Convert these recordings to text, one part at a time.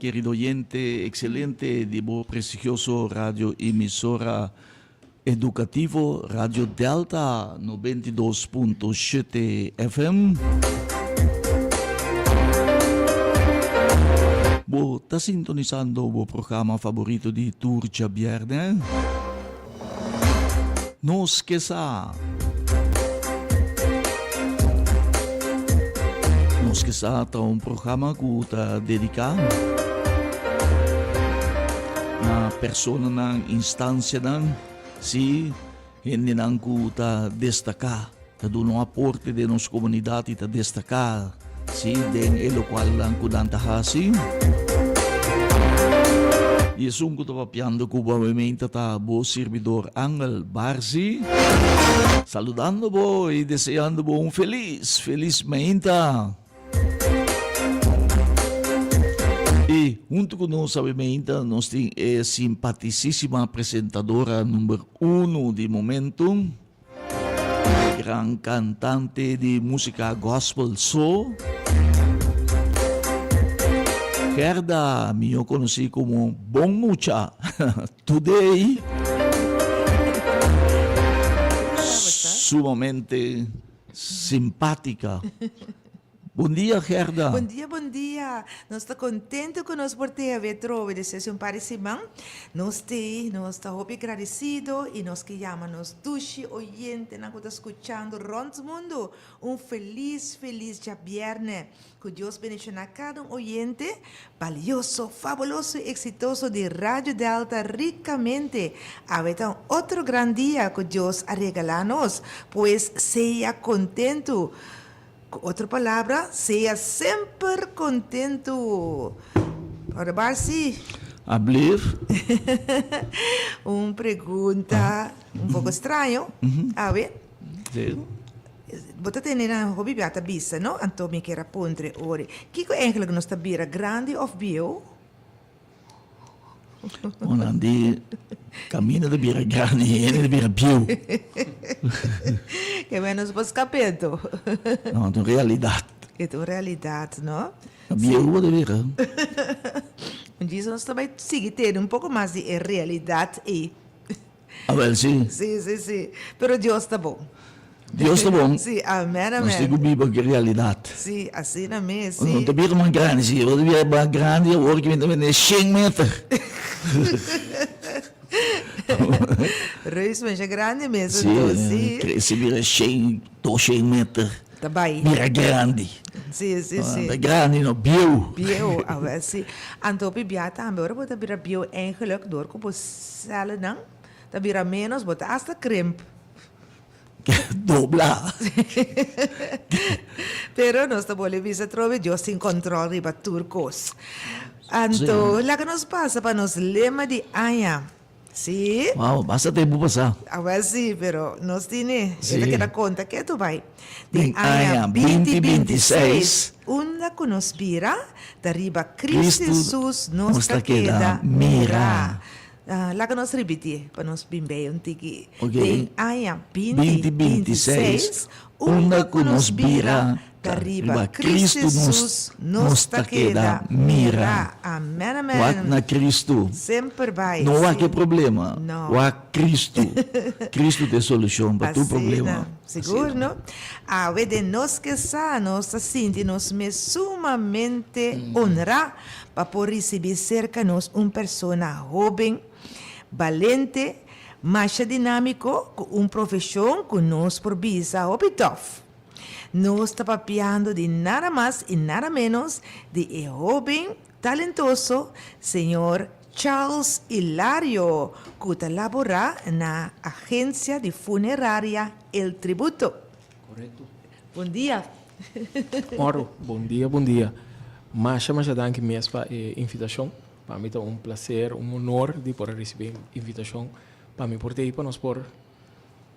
querido oyente excelente di bo prestigioso radio emisora educativo Radio Delta 92.7 FM. Bo ta sintonisando bo programa favorito di tur djabièrnè. Nos ke sa. Nos ke sa ta un programa ku ta dediká na personanan, instansianan, sí, hendenan ku ta destaká, ta duna un aporte den nos komunidat i ta destaká. Sí, den e lokualnan ku nan ta hasi. I esun ku ta papiando ku bo awemente ta bo sirbidor Angel Barzi, saludando bo i deseando bo un felis, felis meinta. I huntu ku nos awe meinta nos tin e simpatisísima presentadora number uno di momento. Gran cantante di musica gospel so. Gerda, mihó conocí como Bon Mucha. Today, sumamente simpática. Bon dia, Gerda. Bon dia, bon dia. Nos ta contento cu nos por te awe trobe despues di un par di siman. Nos te, nos ta hopi gradecido y nos ke yama nos dushi oyentenan cu ta scuchando rond mundo un feliz, feliz djabierne. Cu Dios bendiciona cada un oyente balioso, fabuloso y exitoso di Radio Delta ricamente. Awe ta un otro gran dia cu Dios a regala nos, pues sea contento. Ku otro palabra, sea semper kontentu. Ora Barsi. Ablief. Un pregunta un poko straño, awe. Sí. Bo ta tende nan hopi bia ta bisa, no? Anto mi kier a puntra e ori. Kiko eigenlijk nos ta bira, grandi òf bieu? Nan di camino ta bira grandi hende ta bira bieu. Ke menos bo skap'é anto. No, ta un realidat. E ta un realidat, no? Bieu bo ta bira. Un djis nos ta bai sigui tene un poko mas di e realidat ei. Awel si. Si, si, si. Pero Dios ta bon. Dios ta bon. Si, amen, amen. Nos tin ku biba ku e realidat. Si, asina mes, si. No ta bira mas grandi, si. Bo ta bira mas grandi awor ki mi ta bende shen meter. Reus masha grandi mes anto, si. Si, krese bira shen, doshen meter. Ta bai. Bira grandi. Si, si, si. Ta grandi no, bieu. Bieu, awel si. Anto hopi bia tambe ora bo ta bira bieu eigenlijk door ku bo sèlnan ta bira ménos bo ta asta krimp. Dobla. Pero nos ta bolbe bisa atrobe Dios tin kòntròl riba tur kos. Anto laga nos pasa pa nos lema di aña. Sí. Wow, basta tempu pasá. Awel sí, pero nos tine. Sí. E ta keda konta ketu bai. Den aña 2026, unda ku nos bira, ta riba Cristo Jesus nos ta keda mira. Laga nos ripití pa nos bin bei un tiki. Ok. Den aña 2026, unda ku nos bira, Ta riba Cristo Jesus nos ta keda mira. Amen amen. Wak na Cristo. Semper bai. No wak e problema. No. Wak Cristo. Cristo ta e solucion pa tur problema. Asina, sigur no. Awe den nos ke sa nos ta sinti nos mes sumamente honra pa por ricibi cerca nos un persona hoben, balente, masha dinamico cu un profesion cu nos por bisa hopi tof. Nos ta papiando di nada mas i nada menos di e hoben talentoso señor Charles Hilario cu ta labora na agencia di funeraria El Tributo. Correcto. Bon dia. Moro, bon dia, bon dia. Masha, masha danki mes pa e invitacion. Pa mi ta un placer, un honor di por a ricibi e invitacion pa mi por ta ei pa nos por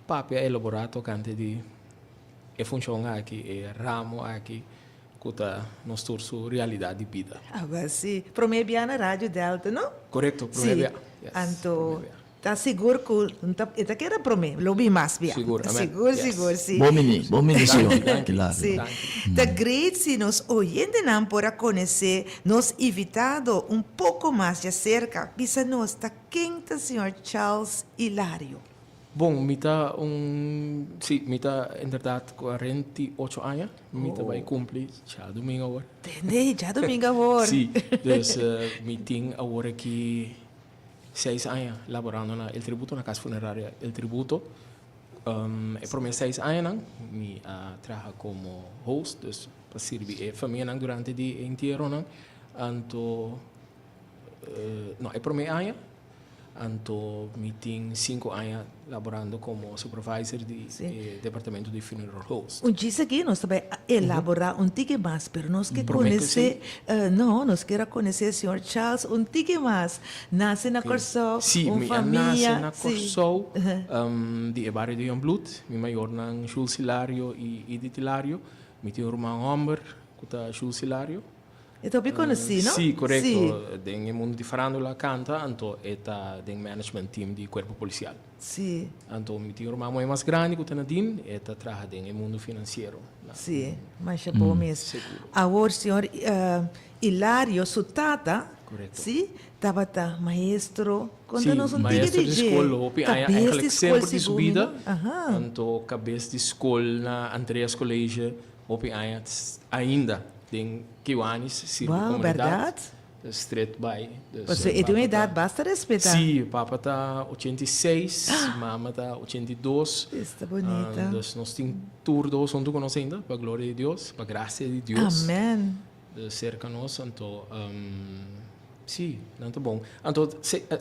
Papia elaborá tokante di e funshon aki, e ramo aki ku ta nos tur su realidat di bida. Awel si, promé bia na Radio Delta, no? Korekto, promé bia. Si, anto Promé bia. Ta sigur ku e ta keda promé, lo bin mas bia. Sigur, amen. Sigur, Yes. sigur, si. Bon bini, bon bini Danki, señor danki. Hilario. Si. Danki. Ta great si nos oyentenan por a konesé nos invitado un poko mas djaserka. Bisa nos ta ken ta señor Charles Hilario? Bon, mi ta un, si, mi ta inderdaad 48 aña. Mi ta bai kumpli djadumingu awor. Tende, djadumingu awor. Si, dus mi tin awor aki Seis aña laborando na El Tributo, na Cas Funeraria El Tributo. E prome seis añanan mi a traha como host, dus pa sirbi e famianan durante di e entierronan. Anto, no, e prome aña, anto mi tin sinku aña laborando como supervisor di e departamento di funeral host. Un djis aki nos ta bai elaborá un tiki mas, pero nos ke konesé, no, nos kier a konesé señor Charles un tiki mas. Nase na Kòrsou, Sí, un mi a nase famia, na sí. Kòrsou, di e bario di Jongbloed. Mi mayornan Jules Hilario i Edith Hilario. Mi tin un ruman hòmber ku ta Jules Hilario. E ta hopi konosí, no? Sí, korekto. Den e mundu di farándula kanta, anto e ta den management team di Kuerpo Polisial. Sí. Anto mi tin un ruman muhé mas grandi ku ta Nadine, e ta traha den e mundu finansiero. Sí, masha bon mes. Seguro. Awor señor Hilario su tata, Korekto. sí, tabata maestro. Konta Sí, nos un tiki maestro di di dje. skol hopi aña, Kabes eigenlijk di skol semper di su sigur, bida. Aha. Anto kabes di skol na Andreas College hopi aña ainda den Kiwanis sirbi Wow, komunidat. bèrdat? Stret bai. Dus, Pasobra e tin un papa ta edat basta respetá. Sí, papa ta 86, mama ta 82. Esta bonita. Dus nos tin tur dos huntu ku nos ainda, pa gloria di Dios, pa grasia di Dios. Amen. Dus serka nos, anto sí, nan ta bon. Anto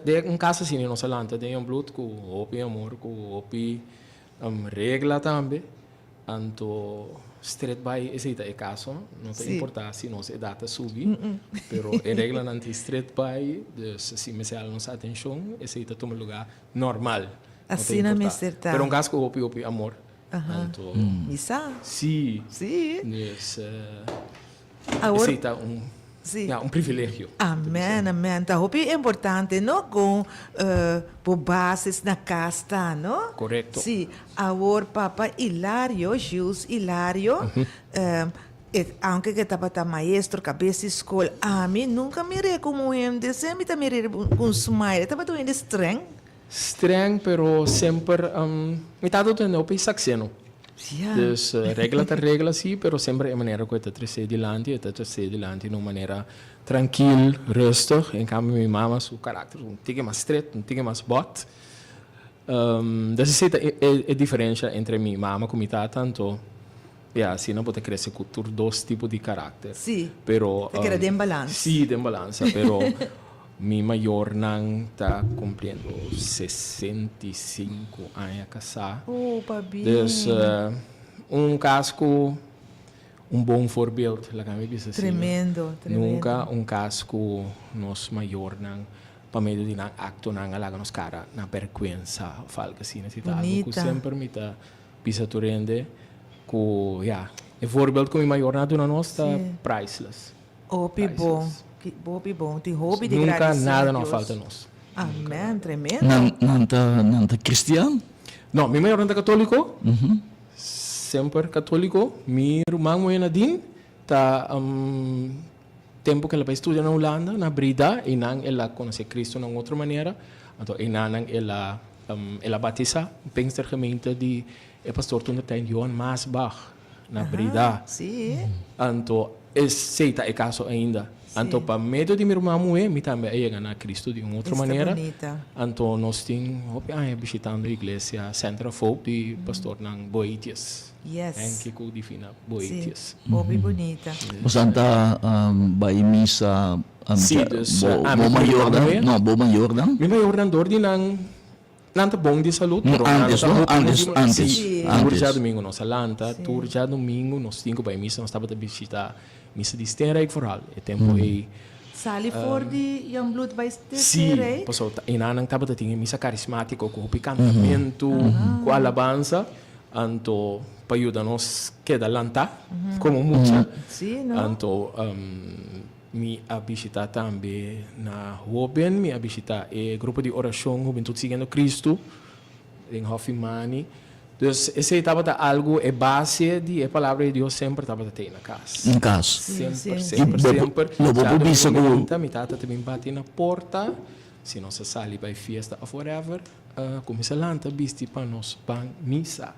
den un kas asina nos a lanta den Jongbloed ku hopi amor, ku hopi regla tambe. Anto stret bai esei ta e kaso, no ta importa si nos edat a subi, pero e reglanan tin stret bai, dus si mester hala nos atenshon esei ta tuma luga normal, no ta Asina importa. mester ta. Pero un kas ku hopi hopi amor, anto. Mi sa. Si. Si. Dus. Awor. Esei ta un, Sí. ja, un privilegio. Amen, amen. Ta hopi importante, no? Con bo bases na cas ta, no? Correcto. Sí. Awor papa Hilario, Jules Hilario, e, aunke ke tabata maestro, cabes di scol, ami nunca mir'é como un hende, semper mi ta mir'é cu un smile. E tabata un hende streng. Streng, pero semper, mi tata ta tene hopi sakseno. Ja. Dus regla ta regla si, pero semper e manera ku e ta tresé dilanti, e ta tresé dilanti na un manera trankil, rustig. En kambio mi mama su karakter un tiki mas stret, un tiki mas bòt. Dus esei ta e diferensha entre mi mama ku mi tata, anto ya asina bo ta krese ku tur dos tipo di karakter. Sí, Pero ta keda den balans. Sí, den balansa, pero Mi mayornan ta cumpliendo 65 aña casá. Oh, pabien. Dus un cas cu un bon voorbeeld, laga mi bisa asina. Tremendo, tremendo. Nunca un cas cu nos mayornan pa medio di nan actonan a laga nos cara na berguensa of algo asina. Si ta algo cu Bunita. semper mi ta bisa tur hende cu ya, e voorbeeld cu mi mayornan a duna nos ta Sí. priceless. Hopi bon, hopi bon. Tin hopi di Nunca gradisí na nada no Dios. falta nos. Amen, tremendo. Nan, nan ta, nan ta cristian? No, mi mayornan ta católico. Semper católico. Mi ruman muhé Nadine ta tempo cu el a bay studia na Hulanda, na Breda, eynan el a conoce Cristo na un otro manera. Anto eynan el a el a batisa Pinkstergemeente di e pastor toentertijd Johan Maasbach. na Breda. Sí. Anto esei ta e kaso ainda. Anto pa medio di mi ruman muhé mi tambe a yega na Cristo di un otro Esta manera. bunita. Anto nos tin hopi aña bishitando iglesia Center of Hope di pastornan Boetius. Yes. Henky ku Divina Boetius. Sí, hopi bunita. Bosan ta bai misa Sí, dus, bo ami ku mi ruman mayornan? muhé. No, bo mayornan? Mi mayornan dor di nan Nan ta bon di salud, pero nan Antes, ta no? hopi Antes, motibu. antes, Sí, tur antes. djadumingu nos a lanta, tur djadumingu nos tin ku bai misa, nos tabata bishita misa di Steenrijk vooral, e tempu ei. Sali for di Jongbloed bai Sí, Steenrijk? pasobra einan nan tabata tin e misa karismátiko ku hopi kantamentu, ku alabansa, anto pa yuda nos keda lantá komo mucha. Sí, no? Anto. Mi a bishita tambe na hoben, mi a bishita e grupo di orashon Hubentud Siguiendo Cristo den Hòfi Mani. Dus esei tabata algu, e base di e Palabra di Dios semper tabata tei na kas. Na kas. Semper, semper, semper. Lo bo por bisa ku. Mi tata ta bin bati na porta, si nos a sali bai fiesta òf whatever, kuminsá lanta bisti pa nos ban misa.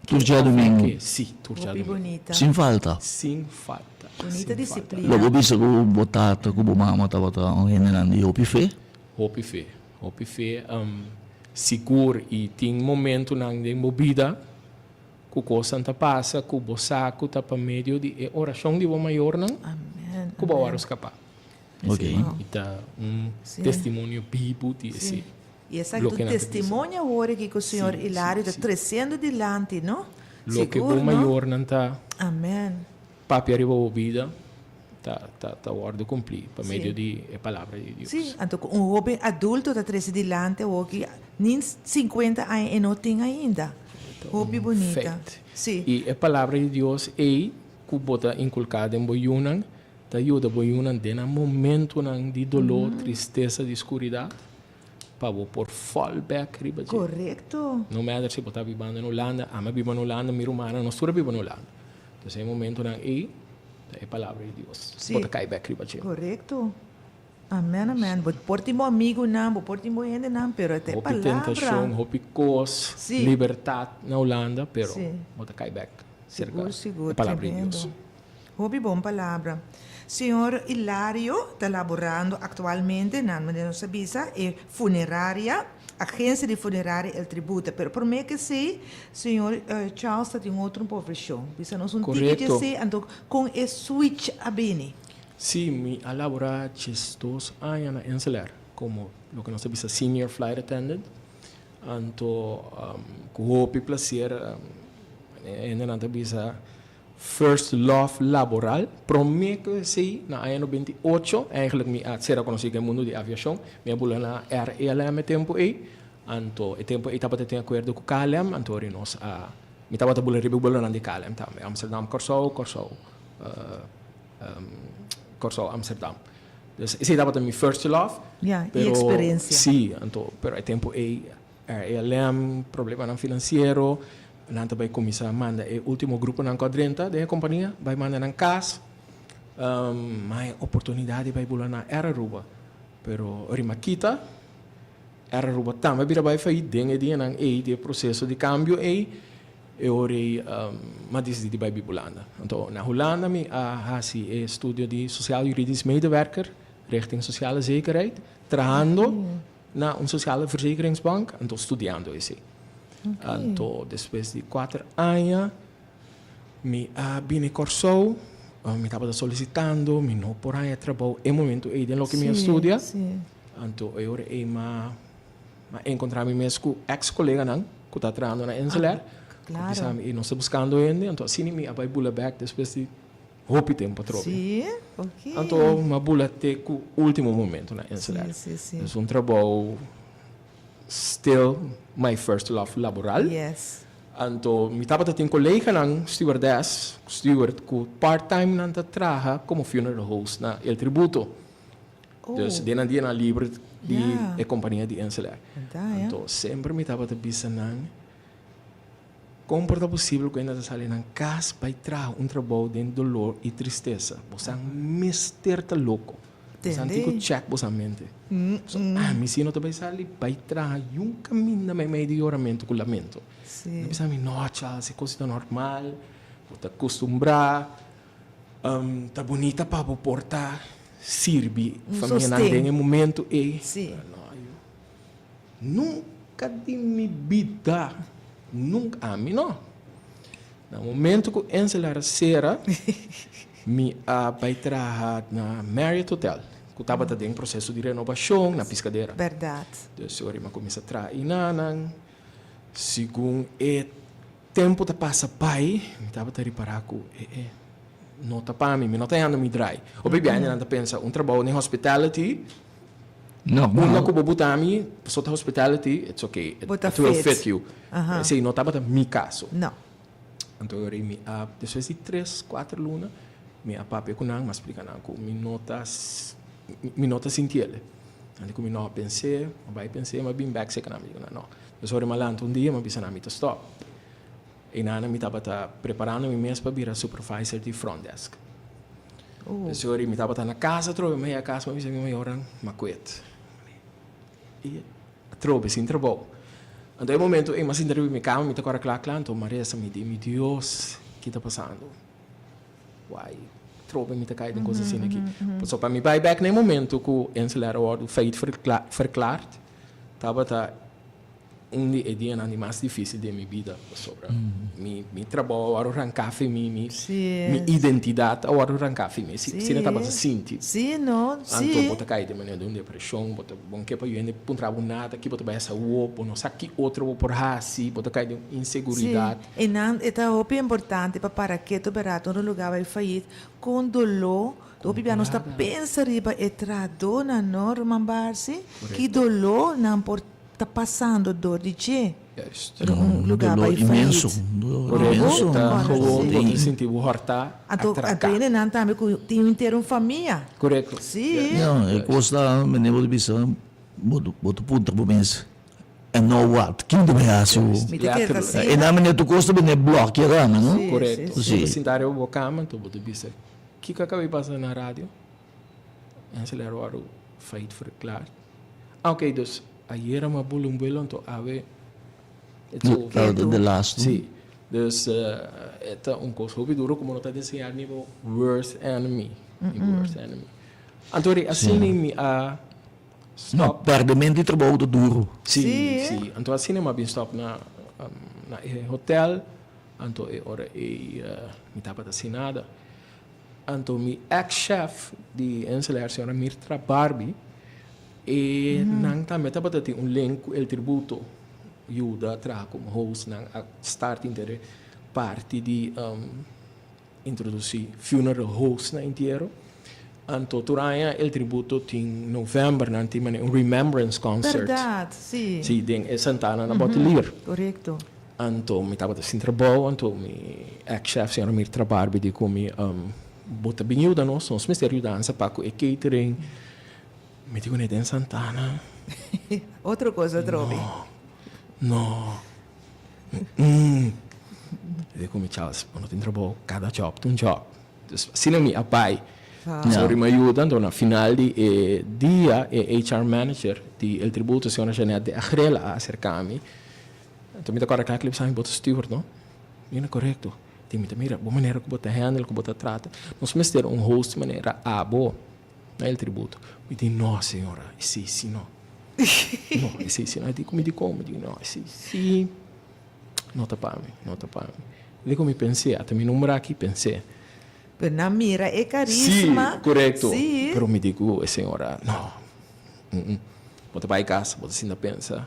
Tur djadumingu. Sí, tur djadumingu. Hopi bunita. Sin falta. Sin falta. Bunita disiplina. Lo bo bisa ku bo tata ku bo mama tabata un hendenan di hopi fe? Hopi fe. Hopi fe. Sigur i tin momentunan den bo bida ku kosnan ta pasa ku bo sa ku ta pa medio di e orashon di bo mayornan ku bo a wòrdu skapá. Ok. I ta un testimonio bibu di esei. I esaki ta un testimonio awor aki ku señor Hilario ta tresiendo dilanti, no? Loke bo mayornan ta Amen. papia riba bo bida ta ta ta wòrdu kumplí pa medio di e palabra di Dios. Sí, anto ku un hóben adulto ta trese dilanti awor ki nin sinkuenta aña e no tin ainda. Hopi bunita. Sí. I e palabra di Dios ei ku bo ta inkulká den bo yunan ta yuda bo yunan den nan momentunan di doló, tristesa, di skuridat. Pa bo por fall back riba dje. Korekto. No matter si bo ta bibando na Hulanda, ami a biba na Hulanda, mi rumannan, nos tur a biba na Hulanda. Entonces e momentonan ei ta e palabra di Dios. Sí. Bo ta kai back riba dje. Korekto. Amen, amen. Bo por tin bo amigunan, bo por tin bo hendenan, pero ta e Hopi palabra. tentashon, hopi kos, Sí. libertat na Hulanda, pero Sí. bo ta kai back serka Sigur, sigur, e palabra di tremendo. Dios. Hopi bon palabra. Señor Hilario ta laborando actualmente na, manera nos a bisa, e funeraria, agencia di funeraria El Tributo. Pero prome ke esey, señor Charles ta tin otro profesion. Bisa nos un tiki dje esey, anto con e switch a bini? Sí, mi a labora diesdos aña na InselAir como loke nos ta bisa senior flight attendant. Anto cu hopi placer, hendenan ta bisa First love laboral, prome ku esei na aña 98, eigenlijk mi a sera konosí ku e mundu di aviashon, mi a bula na Air ELM e tempu ei, anto e tempu ei tabata tin akuerdo ku KLM, anto ori nos a, mi tabata bula riba e bulonan di KLM tambe, Amsterdam Kòrsou, Kòrsou Kòrsou Amsterdam. Dus esei tabata mi first love, Ya, i pero eksperensia. si, anto pero e tempu ei RLM, problemanan finansiero, nan ta bai kuminsá manda e último gruponan ku a drenta den e kompania, bai manda nan kas. Mai oportunidat di bai bula na Air Aruba, pero rima kita, Air Aruba tambe a bira bai faí den e dianan ei di e proseso di kambio ei, e ora ei mi a disidí di bai biba Hulanda. Anto na Hulanda mi a hasi e studio di Sociaal Juridisch Medewerker richting Sociale Zekerheid, trahando Na un sociale verzekeringsbank, anto studiando esei. Anto despues di kuater aña mi a bini Kòrsou, mi tabata solisitando, mi no por haña trabou e momento ei den loke mi a studia. Anto e ora ei mi a enkontrá mi mes ku eks koleganan ku ta trahando na InselAir, ku bisa mi, nos ta buskando hende, anto asina mi a bai bula bèk despues di Hopi tempo atrobe. Sí, ok. Anto m'a bula te ku ultimo momento na InselAir. Sí, sí, sí. Dus un trabou still my first love laboral. Yes. Anto mi tabata tin koleganan stewardess, steward ku part time nan ta traha komo funeral host na El Tributo. Oh. Dus den nan dianan liber di Ja. e kompania di InselAir. Enta, ja. Anto semper mi tabata bisa nan. Kon por ta posibel ku hende ta sali nan kas bai traha un trabou den dolor i tristesa? Bosan mester ta loko. Bosan tin ku chèk bosan mente. So, ami si no ta bai sali bai traha yun kaminda meimei di yoramentu ku lamento. Nan bisa mi, No, Charles, e kos ta normal, bo ta kustumbrá, ta bunita pa bo por ta sirbi famianan den e momentu ei. No, yu. Nunca di mi bida, nunca, ami no. Na momento cu Enselar a cera, mi a bay traha na Marriott Hotel, cu tabata den proceso di renovacion na Piscadera. Berdad. Dus ora mi a cuminsa traha einanan, segun e tempo ta pasa bay, mi tabata ripara cu e e no ta pa mi, mi no ta yanda mi draai. Hopi biaha nan ta pensa un trabou den hospitality, No, Unda ku bo buta mi, paso ta hospitality, it's okay, Bo ta it will fit. fit you. Aha. Esei no tabata mi kaso. No. Anto ora mi a, despues di tres, kuater luna, Mi a papia ku nan, mi a splika nan ku mi no ta mi no ta sintiel. Nan di ku mi no a pens'é, mi a bai pens'é, mi a bin bèk serka nan, mi di ku nan no. Pues ora mi a lanta un dia mi a bisa nan mi ta stòp. Einan mi tabata preparando mi mes pa bira supervisor di front desk. Pues ora mi tabata na kas atrobe, mi a yega kas mi a bisa mi mayornan, mi a kuet. I atrobe sin trabou. Anto e momento ei mi a sinta riba mi kama, mi ta kòrda kla kla, anto mi a resa, mi di, mi Dios, ki ta pasando? Why trobe mi ta kai den kos asina aki? Pasobra pa mi bai bek na e momento ku Insel Air a wòrdu failliet verklaard, tabata un di e dianan di mas difísil den mi bida, pasobra mi mi trabou a wòrdu ranká fi mi, mi mi identidat a wòrdu ranká fi mi, asina tabata sinti. Anto bo ta kai den manera di un depreshon, bo ta bo no ke pa hende puntra bo nada, ki bo ta bai hasi awor, bo no sa ki otro bo por hasi, bo ta kai den un inseguridat. E nan e ta hopi importante pa para keto berato ora un lugá bai fayit kon doló hopi bia nos ta pensa riba e trahadónan no ruman Barsi ki doló nan por ta pasando dor di dje Juist. ora un lugá Doló bai inmenso fayit. un doló Korekto inmenso. ta gewoon bo Sí. ta sinti bo hòrtá Anto anto atraká. hende nan tambe ku tin henter un famia. Korekto. Sí. Ya e kos ta mene bo ta bisa bo bo ta puntra bo mes. En nou wat? Kin ta bay haci bo? Mi ta kere ta asina. E nan meneer tur cos ta bini blokje rama, no? Sí, Correcto. sí, sí. Bo ta sinta ariba bo cama, anto bo ta bisa, Kiko a caba di pasa na radio? Mensen leren wòrdu failliet verklaard. Ah, oké, dus ayera mi a bula un buelo, anto awe it's over. De laatste. Sí. Dus e ta un cos hopi duro cu bo no ta deseá ni bo worst enemy. Ni bo worst enemy. Anto asina mi a No, Stop. pèrdemento di trabou ta duru. Sí, Sí. sí. Anto asina mi a bin stop na na e hotel. Anto e ora ei mi tabata sin nada. Anto mi ex chef di Insel Air, señora Mirtra Barbie, e nan tambe tabata tin un link ku El Tributo. Yuda traha komo host. Nan a start inter e parti di Introduci funeral host na entiero. Anto tur aña El Tributo tin november nan tin manera un remembrance concert. Berdad, si. Si, den e Santana na Bottelier. Corecto. Anto mi tabata sin trabou, anto mi ex chef señor Mirtra Barbie di cu mi, bo ta bin yuda nos, nos mester yudansa pa cu e catering. Mi di cune den Santana. Otro cos atrobe. No, no. Mm. E di ku mi, Charles, bo no tin trabou, kada job ta un job. Dus asina mi a bai. Sorry mi a yuda, anto na final di e dia e HR manager di El Tributo, señora Jeanette de Agrela a aserka mi. Anto mi ta kòrda kla ku el a bisa mi, bo ta steward no? Mi di, korekto. Di mi ta mira, bo manera ku bo ta handle, ku bo ta trata, nos mester un host manera abo. Na El Tributo. Mi di, no señora, esei si no. No, esei si no. E di ku mi, dikon? Mi di, no, esei si no ta pa mi, no ta pa mi. E di ku mi, pens'é, ata mi number aki, pens'é. Pero nan mira e karisma. Si, korekto. Si. Pero mi di ku e señora, no, bo ta bai kas, bo ta sinta pensa,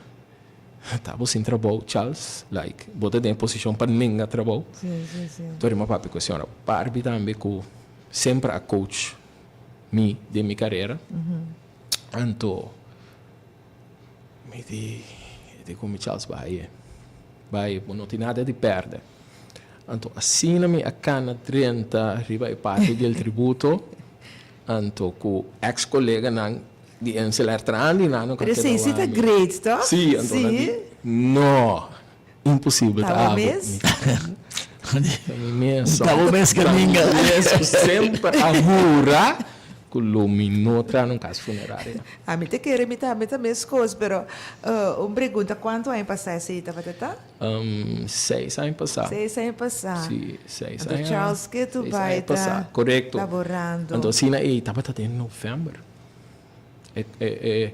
ta bo sin trabou, Charles, like, bo ta den e posishon pa nenga trabou. Si, si, si. Tori mi a papia ku e señora Barbie tambe ku semper a coach mi den mi carera anto mi di e di cu mi Charles bai bai bo no tin nada di perde anto asina mi a cana drenta riba e parti di el tributo anto cu ex coleganan di Enseler trahando y nan no Pero esey si ta great toch? Si anto nan di no. Imposibel ta Tabo abo. mes? Ta mi mes. Tabo mes caminga. Ta mi mes cu semper a hura cu lo mi no traha na un casa funeraria. Ami ta kere mi tambe ta mescos, pero un pregunta, cuanto aña pasa esey tabata ta? Seis aña pasa. Seis aña pasa. Si, seis Anto aña. Charles ke tu Seis bai aña pasa, ta corecto. laborando. Anto asina ey tabata den november. E e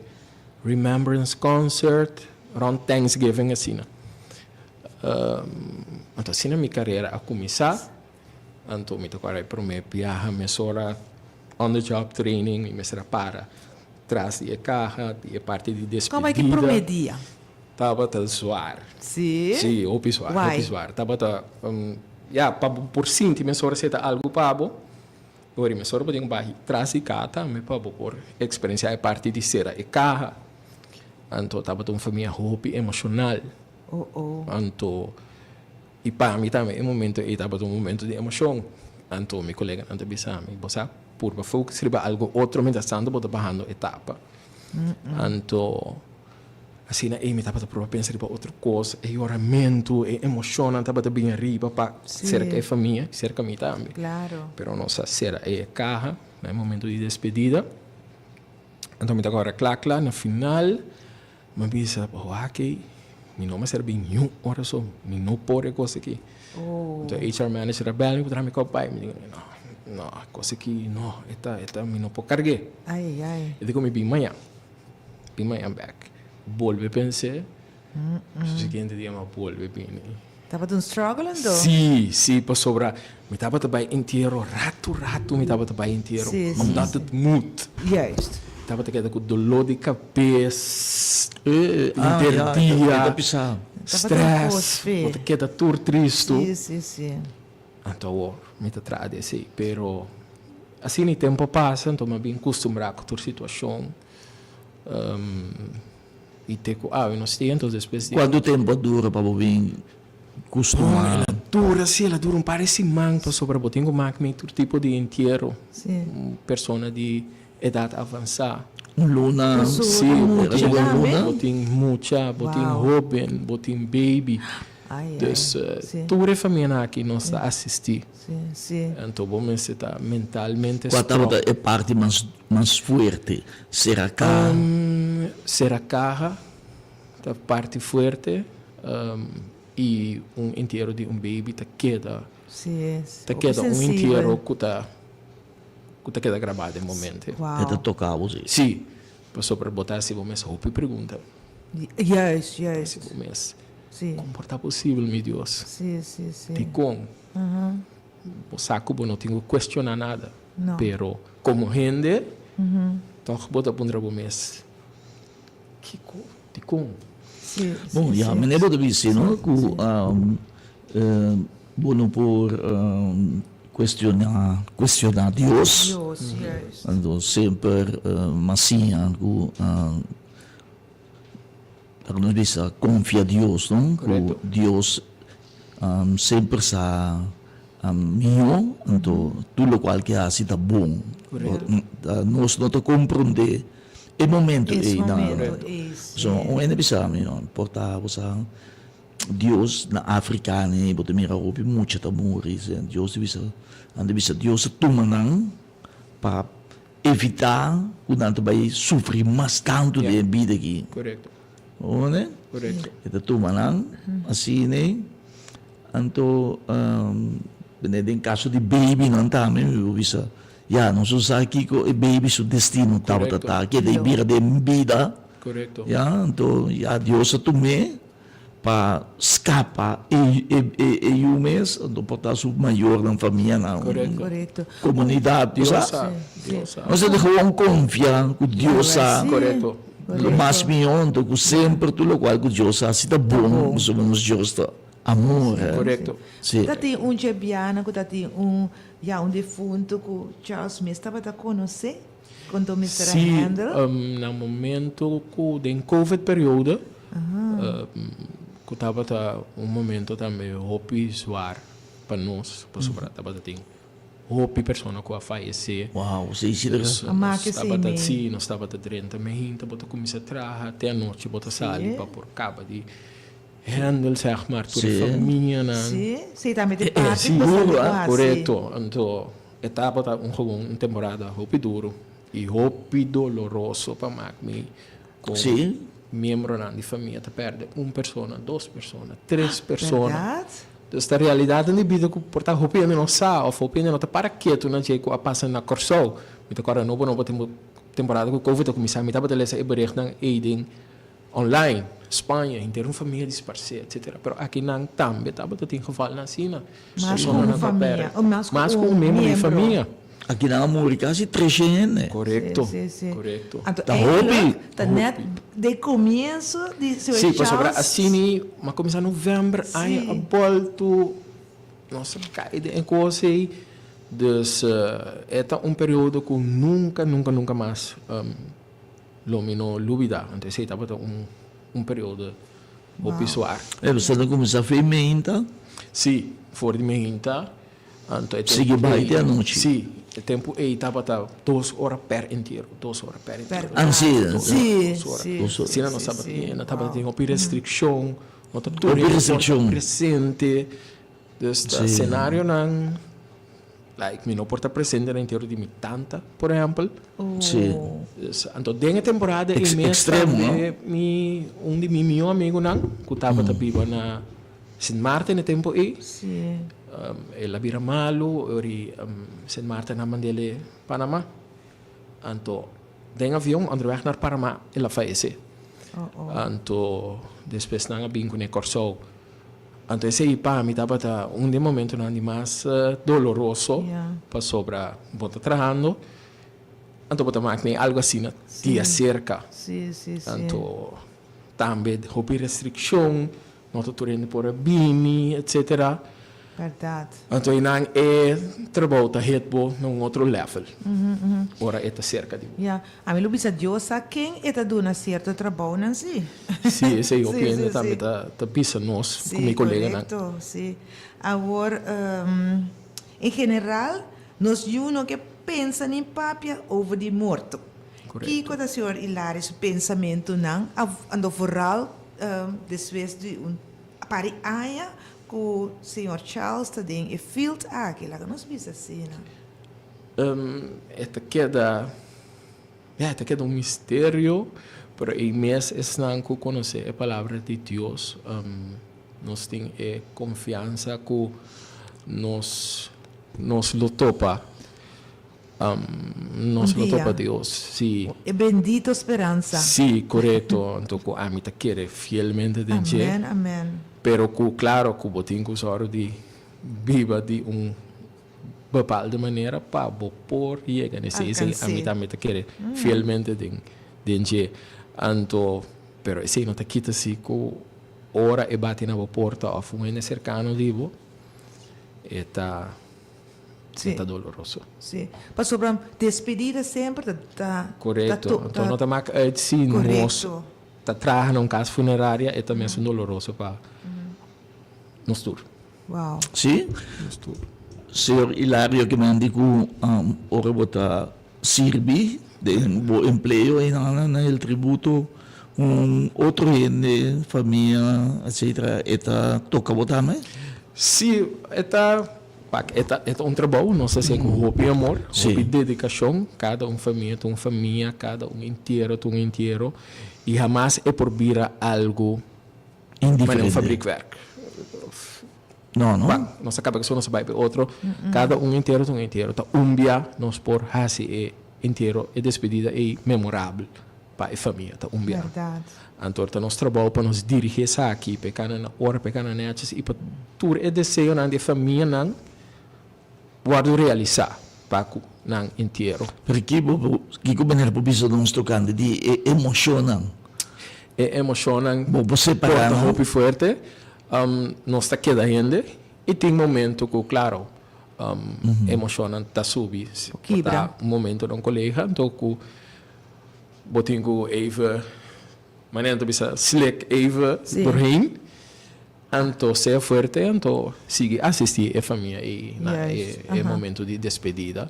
Remembrance Concert rond Thanksgiving asina. Anto asina mi carera a cuminsa. Anto mi ta cuadra e prome biaha mesora on the job training mi mester a para tras di e caha di e parti di despedida. Como e prome dia? Tabata zwaar. Si? Si, hopi zwaar, Why? hopi zwaar. Tabata, ya, pa bo por sinti mesora si e ta algo pa bo. Ora mesora bo tin ku bai tras di kaha tambe pa bo por eksperensiá e parti di sera e kaha. Anto tabata un famia hopi emoshonal. Anto i pa mi tambe e momento ei tabata un momento di emoshon. Anto mi koleganan ta bisa mi, Bo sa purba focus riba algo otro mientras tanto bo ta bahando etapa. Anto asina ei mi tabata purba pensa riba otro kos, e yoramentu, e emoshonnan tabata bini ariba pa serka e famia i serka mi tambe. Pero nos a sera e kaha na e momento di despedida. Anto mi ta kòrda kla kla na final Mi a bisa, Wak ei, mi no mester bin niun ora so, mi no por e kos aki. Enton e HR manager a bel mi pa traha mi kòp bai. Mi di, no, no, e kos aki no, e ta, e ta, mi no por karg'é. E di ku mi bin mañan, bin mañan bèk. Bolbe pens'é, su siguiente dia mi a bolbe bini. Tabata un struggle anto? Sí, sí, pasobra mi tabata bai entiero ratu ratu mi tabata bai entiero, omdat het moet. Juist. Tabata keda ku doló di kabes, henter dia, stress, bo ta keda tur tristu. Sí, sí, sí. Anto awor mi ta traha di esei, pero asina e tempu a pasa, anto mi a bin kustumbrá ku tur situashon. I te ku awe nos tin, entos despues di. Kuantu tempu a dura pa bo bin kustumá? El a dura, si, el a dura un par di siman pasobra bo tin ku mak mi tur tipo di entiero. Un persona di edat avansá. Un luna? Si, bo tin un luna? Bo tin mucha, bo tin hóben, bo tin baby. Dus tur e famianan aki nos ta asistí. Anto bo mester ta mentalmente strong. Kua tabata e parti mas mas fuerte? Sera kaha? Sera kaha ta parti fuerte i un entiero di un baby ta keda ta keda un entiero ku ta ku ta keda grabá den bo mente. E ta toka bo si? Si, pasobra bo ta hasi bo mes hopi pregunta. Juist, juist. Hasi bo mes, kon por ta posibel mi Dios? Dikon? Bo sa ku bo no tin ku kuestioná nada, pero komo hende tòg bo ta puntra bo mes, Kiko? Dikon? Bon, ya, meneer bo ta bisa no ku bo no por kuestioná, kuestioná Dios. Anto semper mas siña ku. Laga nos bisa konfia Dios, no? Ku Dios semper sa mihó, anto tur lokual ke hasi ta bon. Nos no ta komprondé e momento ei nan. So un hende bisa mi, no importa bo sa Dios na Afrika ni bo ta mira hopi mucha ta muri, Dios ta bisa, nan ta bisa Dios ta tuma nan pa Evitá ku nan ta bai sufri mas tantu den e bida aki. Korekto. Hoor? Korekto. E ta tuma nan asina ei. Anto den kaso di babynan tambe mi por bisa, ya nos no sa kiko e baby su destino tabata ta, keda e bira den bida. Korekto. Ya, anto ya Dios a tum'é. Pa scapa e e yu mes, anto por ta su mayornan, famianan, Correcto. comunidad, Dios sa. Dios sa. Nos ta gewoon confia cu Dios sa. Correcto. Lo mas miho anto cu semper tur locual cu Dios haci ta bon, pasobra nos Dios ta amor. Correcto. Si. Ta tin un djebiana cu ta tin un, ya, un difunto cu Charles mes tabata conoce? Con to mester a handle? Si, na momento cu den covid periode, Cu tabata un momento tambe hopi zwaar pa nos, pasobra tabata tin hopi persona cu a fayece. Wow, si, si. Dus nos tabata, si, nos tabata drenta meinta, bo ta cuminsa traha te anochi bo ta sali pa por caba di handle zeg maar tur e famianan. Si, si, tambe tin parti cu bo sa di cu haci. Corecto, anto e tabata un gewoon un temporada hopi duro y hopi doloroso pa mak mi. Kon miembronan di famia ta pèrdè un persona, dos persona, tres persona. Bèrdat? Dus ta realidatnan di bida ku por ta hopi hende no sa òf hopi hende no ta para ketu na dje ku a pasa na Kòrsou. Mi ta kòrda nobo nobo tempu temporada ku covid a kuminsá mi tabata lesa e berichtnan ei den online, Spaña henter un famia disparsé etsetera. Pero akinan tambe tabata tin gevalnan asina. Mas ku un famia, mas ku un miembro di famia. Aki nan a muri kasi treshe hende. Korekto, korekto. Anto Ta hopi. eigenlijk ta net de komienso di Señor Sí, pasobra Charles. asina mi a kuminsá novèmber aña a bòltu nos a kai den e kos ei. Dus e ta un periodo ku nunka, nunka, nunka mas lo mi no lubidá. Anto esei tabata un un periodo hopi suar. E bo sa ta kuminsá for di meinta? Sí, for di meinta. Anto e tempu Sigui bai ei, te anochi. Sí, e tempu ei tabata dos ora per entiero, dos ora per entiero. Ah, sí. Dos Sí, ora, dos ora. sí. Dos ora. Asina nos Sí, tabata sí. tin, no tabatin hopi restrikshon, no ta tur Hopi hende por ta restrikshon. presente. Dus ta Sí. senarionan, like mi no por ta presente na entiero di mi tanta, por ehèmpel. Sí. Dus anto den e temporada ei Ex- mes extremo, no? tambe mi, un di mi mihó amigunan ku tabata biba na Sint Maarten e tempu ei, Sí. el a bira malu, ori Sint Maarten a mand'el Panama. Anto den avion onderweg naar Panama el a fayesé. Anto despues nan a bin kuné Kòrsou. Anto esei pa mi tabata un di e momentonan di mas doloroso pasobra bo ta trahando anto bo ta mak nei algu asina di aserka. Anto tambe hopi restrikshon. No ta tur hende por a bini, etcetera. Berdad. Anto einan e trabou ta hit bo na un otro level, ora e ta cerca di bo. Ya. Ami lo bisa Dios sa ken e ta duna cierto trabounan si. Si, esei hopi hende tambe ta ta bisa nos cu mi coleganan. Si, corecto, si. Awor, en general, nos yu no ke pensa ni papia over di morto. Corecto. Kico ta señor Hilario su pensamentonan, ando vooral Despues di un par di aña ku señor Charles ta den e field aki, laga nos bisa asina. E ta keda, ya, e ta keda un misterio, pero ei mes esnan ku konosé e Palabra di Dios, nos tin e konfiansa ku nos nos lo topa. Nos lo topa Dios, si. E bendito speransa. Si, korekto. Anto ku ami ta kere fielmente den dje. Amen, amen. Pero ku klaro ku bo tin ku sòru di biba di un bepaalde manera pa bo por yega na esei. Esei ami tambe ta kere fielmente den den dje. Anto, pero esei no ta kita si ku ora e bati na bo porta òf un hende serkano di bo, e ta. Sí. Ta doloroso. Sí. Pasobra despedida semper ta ta Correcto. ta Anto no ta mak uit si nos Correcto. ta traha na un cas funeraria, e ta mesun doloroso pa nos tur. Wow. Sí. Nos tur. Señor Hilario ke men di ku ora bo ta sirbi den bo empleo einan na El Tributo un otro hende, famia, etcetera, e ta toka bo tambe? Sí, e ta Pak, e ta, e ta un trabou, nos ta hasié ku hopi amor, hopi dedikashon. Kada un famia ta un famia, kada un entiero ta un entiero, i hamas e por bira algu manera un fabriekwerk. No, no. Pak, nos a kaba ku esun, nos a bai pa e otro. Kada un entiero ta un entiero. Ta un bia nos por hasi e entiero, e despedida ei memorabel. Pa e famia ta un bia. Anto ta nos trabou pa nos dirigi esaki, pa e kana na ora, pa e kana neches i pa tur e deseonan di e famianan wòrdu realisá pa ku nan entiero. Pero ki bo, kiko meneer por bisa nos tokante di e emoshonnan? E emoshonnan Bo por separá por ta nan? hopi fuerte. Nos ta keda hende i tin momento ku klaro emoshonnan ta subi. Por ta un momento na un kolega anto ku Bo tin ku even, manera nan ta bisa, slik even doorheen. Anto sea fuerte, anto sigui asistí e famia ei na e momento di despedida.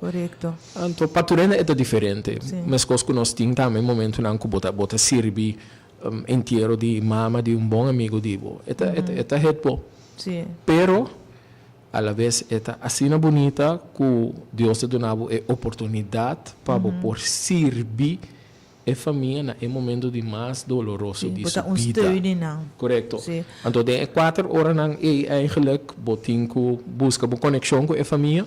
Anto pa tur hende e ta diferente. Meskos ku nos tin tambe momentonan ku bo ta bo ta sirbi entiero di mama di un bon amigo di bo. E ta e ta het bo. Pero Alabes e ta asina bunita ku Dios ta duna bo e oportunidat pa bo por sirbi e famia na e momento di mas doloroso di su bida. Korekto. Anto den e kuater oranan ei eigenlik bo tin ku buska bo konekshon ku e famia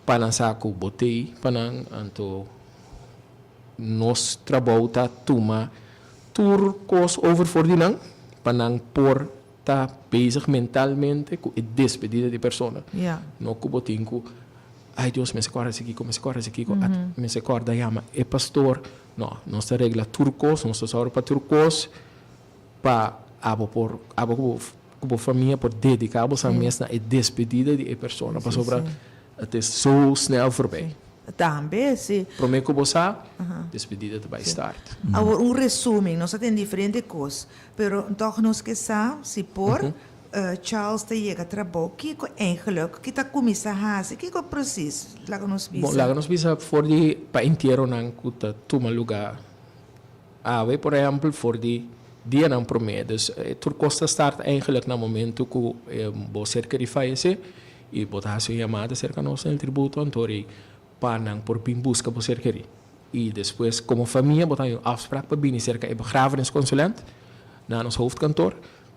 pa nan sa ku bo t'ei pa nan. Anto nos trabou ta tuma tur kos over for di nan pa nan por ta bezig mentalmente ku e despedida di persona. No ku bo tin ku, ay Dios mester kòrda si kiko, mester kòrda si kiko, mester kòrda yama e pastor. No, nos ta regla tur kos, nos ta sòru pa tur kos pa abo por, abo ku bo ku bo famia por dediká boso mes na e despedida di e persona pasobra het is zo snel voorbij. Tambe, si. Promé ku bo sa, despedida ta bai start. Awor un resumen, nos a tene diferente kos. Pero tòg nos ke sa, si por, Charles ta yega trabou, kiko eigenlijk ki ta kuminsá hasi? Kiko presis? Laga nos Bon, bisa. laga nos bisa for di pa entieronan ku ta tuma lugá awe, por ehèmpel, for di dianan promé. Dus tur kos ta start eigenlijk na momentu ku bo ser kerí fayesé i bo ta hasi un yamada serka nos na El Tributo, anto rei pa nan por bin buska bo ser kerí. I despues komo famia bo ta haña un afsprak pa bini serka e begrafenisconsulent na nos hoofdkantoor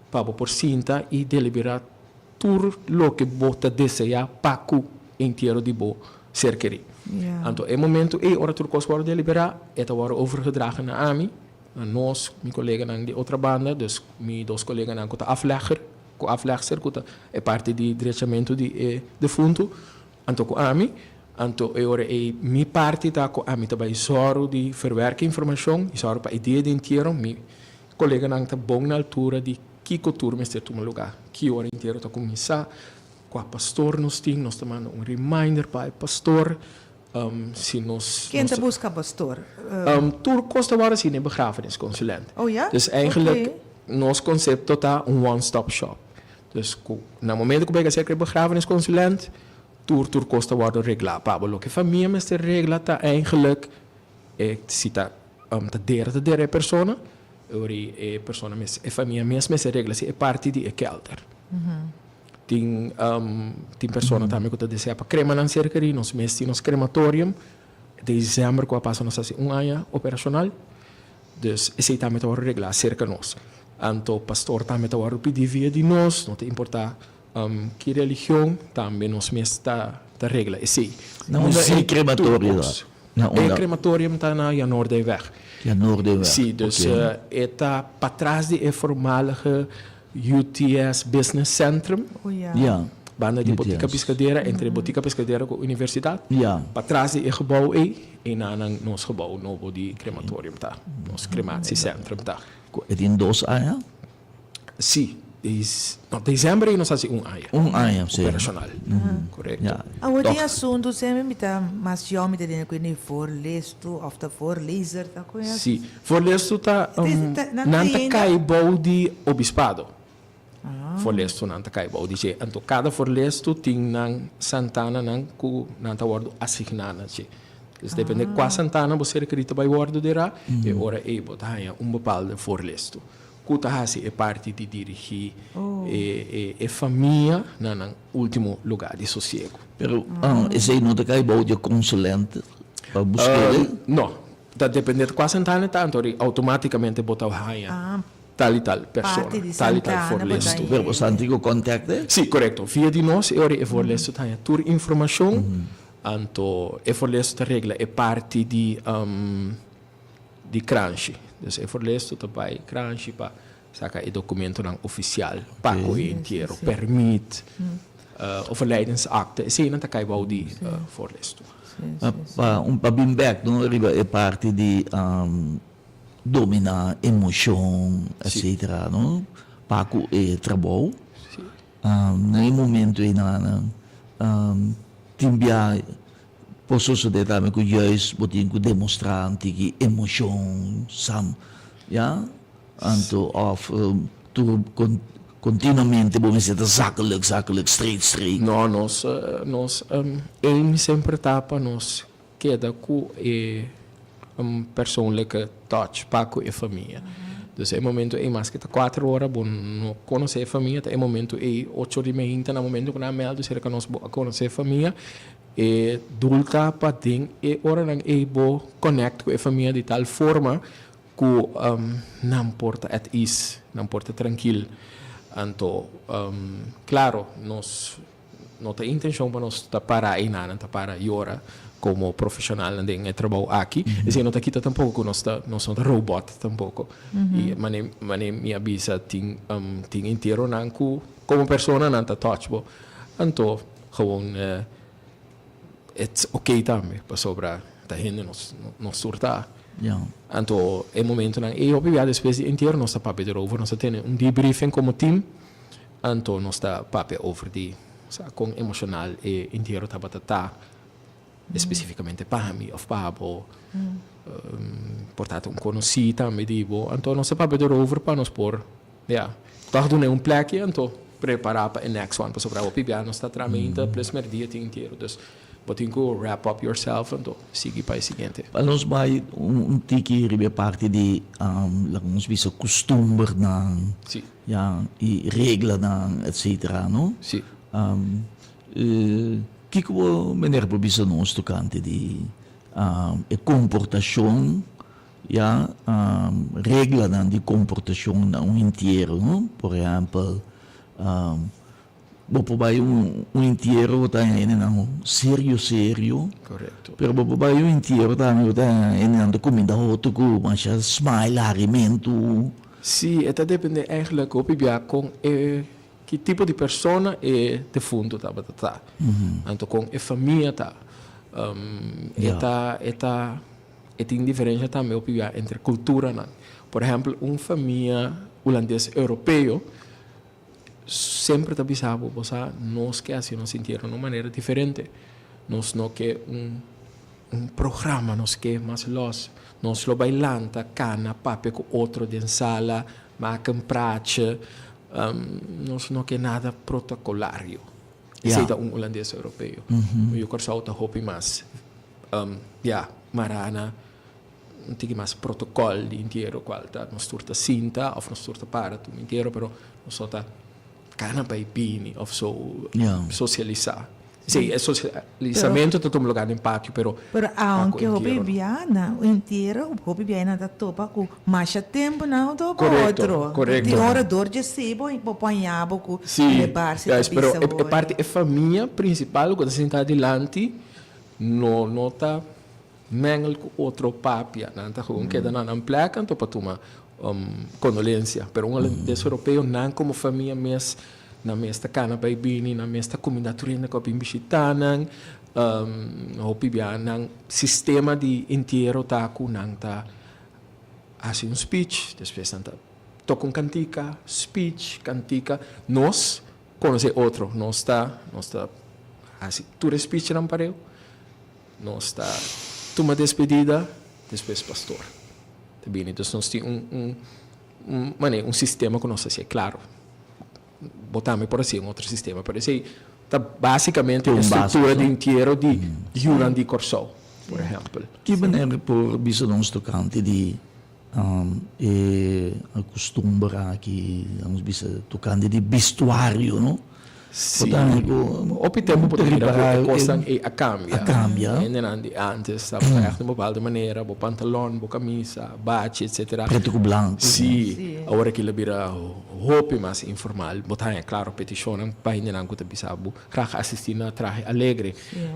pa bo por sinta i deliberá tur loke bo ta deseá pa ku entiero di bo ser kerí. Anto e momento ei ora tur kos wòrdu deliberá e ta wòrdu overgedragen na ami, na nos, mi koleganan di otra banda, dus mi dos koleganan ku ta aflegger, ku aflegster ku ta e parti di drechamentu di e defuntu. Anto ku ami, anto e ora ei mi parti ta ku ami ta bai sòru di verwerka informashon i sòru pa e dia di entiero mi koleganan ta bon na altura di kiko tur mester tuma lugá, ki ora entiero ta kuminsá, kua pastor nos tin, nos ta manda un reminder pa e pastor, si nos. Ken ta buska pastor? Tur kos ta wòrdu hasi na e begrafenisconsulent. Oh ya? Dus eigenlijk nos konsepto ta un one stop shop. Dus ku na momento ku bo yega serka e begrafenisconsulent, tur tur kos ta wòrdu reglá pa bo. Loke famia mester regla ta eigenlijk e si ta ta dera ta dera e persona, e ora e persona mes e famia mes mester regla si e parti di e kelder. Tin tin persona tambe ku ta desea pa krema nan serka di nos mes tin nos krematorium. Desèmber ku a pasa nos hasi un aña operashonal. Dus esei tambe ta wòrdu reglá serka nos. Anto pastor tambe ta wòrdu pidí via di nos, no ta importá ki religion, tambe nos mes ta ta regla esei. Na unda e krematorio ta? Na E unda? krematorium ta na Janoordeweg. Janoordeweg, Sí, dus oké. e ta patras di e voormalige UTS Business Centrum. Oh ya. Ja. Banda di Botica UTS. Piscadera, entre Botica Piscadera ku Universidat. Ja. Patras di e gebou ei, einan nos gebou nobo di krematorium ta, nos krematiecentrum ta. Ku e tin dos aña? Sí, des, no, december ei nos hasi un aña. Un aña, sí. Operacional, korekto. Ja. Awor Toch. tin asuntu semper mi ta mas yòn mi ta tene ku e voorlees-toe òf ta voorlezer ta ku e. Sí, voorlees-toe ta, nan ta kai bou di obispado. Voorleestoenan ta kai bou di dje. Anto kada voorleestoe tin nan santananan ku nan ta wòrdu asigná na dje. Dus depende kua santana bo ser kerí ta bai wòrdu derá, e ora ei bo ta haña un bepaalde voorleestoe ku ta hasi e parti di dirigí e famia na nan último lugá di sosiegu. Pero esei no ta kai bou di e konsulent pa busk'é? No. Ta depende kua santana ta, anto outomátikamente bo ta haña. Tal i tal persona, tal i tal voorleesstoel. Pero bo sa antigo contact e? Sí, korekto. Via di nos e ora e voorleesstoel ta haña tur informashon. Anto e voorleesstoel ta regla e parti di di kranshi. Dus e voorleesstoel ta bai kranshi pa saka e dokumentonan ofisial pa ku e entiero, pèrmit, overlijdensakte, eseinan ta kai bou di voorleesstoel. Pa un pa bin bèk no riba e parti di Dominá emocion etcetera no pa cu e trabou na e momento eynan tin bia por sosode tambe cu juist bo tin cu demostra un tiki emocion sam ya anto of tur continuamente bo mester ta zakelijk zakelijk straight straight. No nos nos aim semper ta pa nos Keda ku e persoonlijke touch pa ku e famia. Dus e momento ei maske ta kuater ora bo no konosé e famia, ta e momento ei ocho di meinta na momento ku nan a mèldu serka nos bo a konosé e famia, e doel ta pa den e oranan ei bo connect ku e famia di tal forma ku nan por ta at ease, nan por ta trankil. Anto klaro nos No ta intencion pa nos ta para eynan, ta para yora como profesionalnan den e trabou aki. Esey no ta kita tampoco cu nos ta, nos no ta robot tampoco. Y mane, mane mi a bisa tin, tin entieronan cu como persona nan ta touch bo. Anto gewoon it's okay tambe pasobra ta hende nos, nos tur ta. Anto e momentonan ey hopi bia despues di entiero nos ta papia erover, nos ta tene un debriefing como team. Anto nos ta papia over di sa kon emoshonal e entiero tabata ta, espesífikamente pa mi òf pa bo, por ta un konosí tambe di bo. Anto nos ta papia derover pa nos por, ya, tòg dun'é un plèki anto. Prepara pa e next one pasobra hopi bia nos ta traha meinta plus merdia tin entiero dus bo tin ku wrap up yourself anto sigui pa e siguiente. Pa nos bai un tiki riba e parti di laga nos bisa kustumbernan ya i reglanan etcetera no. Si. Kiko bo meneer por bisa nos tokante di e komportashon Ya, reglanan di komportashon na un entiero, no? Por ehèmpel, bo por bai un entiero bo ta haña hendenan serio serio. Korekto. Pero bo por bai un entiero tambe bo ta haña hendenan ta kuminda hotu ku masha smile, harimentu. Sí, e ta depende eigenlijk hopi bia kon e ki tipo di persona e defuntu tabata ta. Anto kon e famia ta. E ta e ta. E tin diferensha tambe hopi bia entre kulturanan. Por ehèmpel, un famia hulandes europeo semper ta bisa bo, bo sa, nos ke hasi nos entiero na un manera diferente. Nos no ke un un programa, nos ke mas lòs. Nos lo bai lanta, kana, papia ku otro den sala, maka un praatje. Nos no ke nada protokolario. Esei ta un hulandes europeo. Un yu Kòrsou ta hopi mas. Ya, mará na un tiki mas protocol di entiero cual ta nos tur ta sinta of nos tur ta para tur entiero pero nos no ta cana bay bini of so socialisa. Si, e socialisamento ta tuma lugar den patio pero Pero aunke hopi bia na un entiero hopi bia nan ta topa cu masha tempo nan topa otro. Correcto. Tin ora door dje si bo bo paña bo cu e bar si ta bisa pero e parti e famia principal cu ta sinta dilanti No no ta mengel ku otro papia. Nan ta gewoon keda na nan plek anto pa tuma kondolensia. Pero un holandes europeo nan komo famia mes, nan mes ta kana bai bini, nan mes ta kuminda tur hende ku a bin bishita nan. Hopi bia nan sistema di entiero ta ku nan ta hasi un speech, despues nan ta toka un kantika, speech, kantika. Nos Conoce otro. Nos ta, nos ta haci tur e speechnan pareu. Nos ta tuma despedida, despues pastor ta bini. Entonces nos tin un, un, un manera, un sistema cu nos ta hacié. Claro, bo tambe por haci un otro sistema, pero esey ta basicamente e structura di entiero di yunan di Corsou, por ehempel. Ki manera por bisa nos tocante di E kustumber aki, nos bisa tokante di bistuario, no? Sí. Hopi tempu bo ta mira ku e kosnan ei a kambia. A kambia. Hendenan di ántes tabata ègt un bepaalde manera, bo pantalon, bo kamisa, bachi, etsetera. Pretu ku blanku. Sí. Awor aki lo bira hopi mas informal. Bo ta haña klaro petishonnan pa hendenan ku ta bisa bo graag asistí na trahe alegre.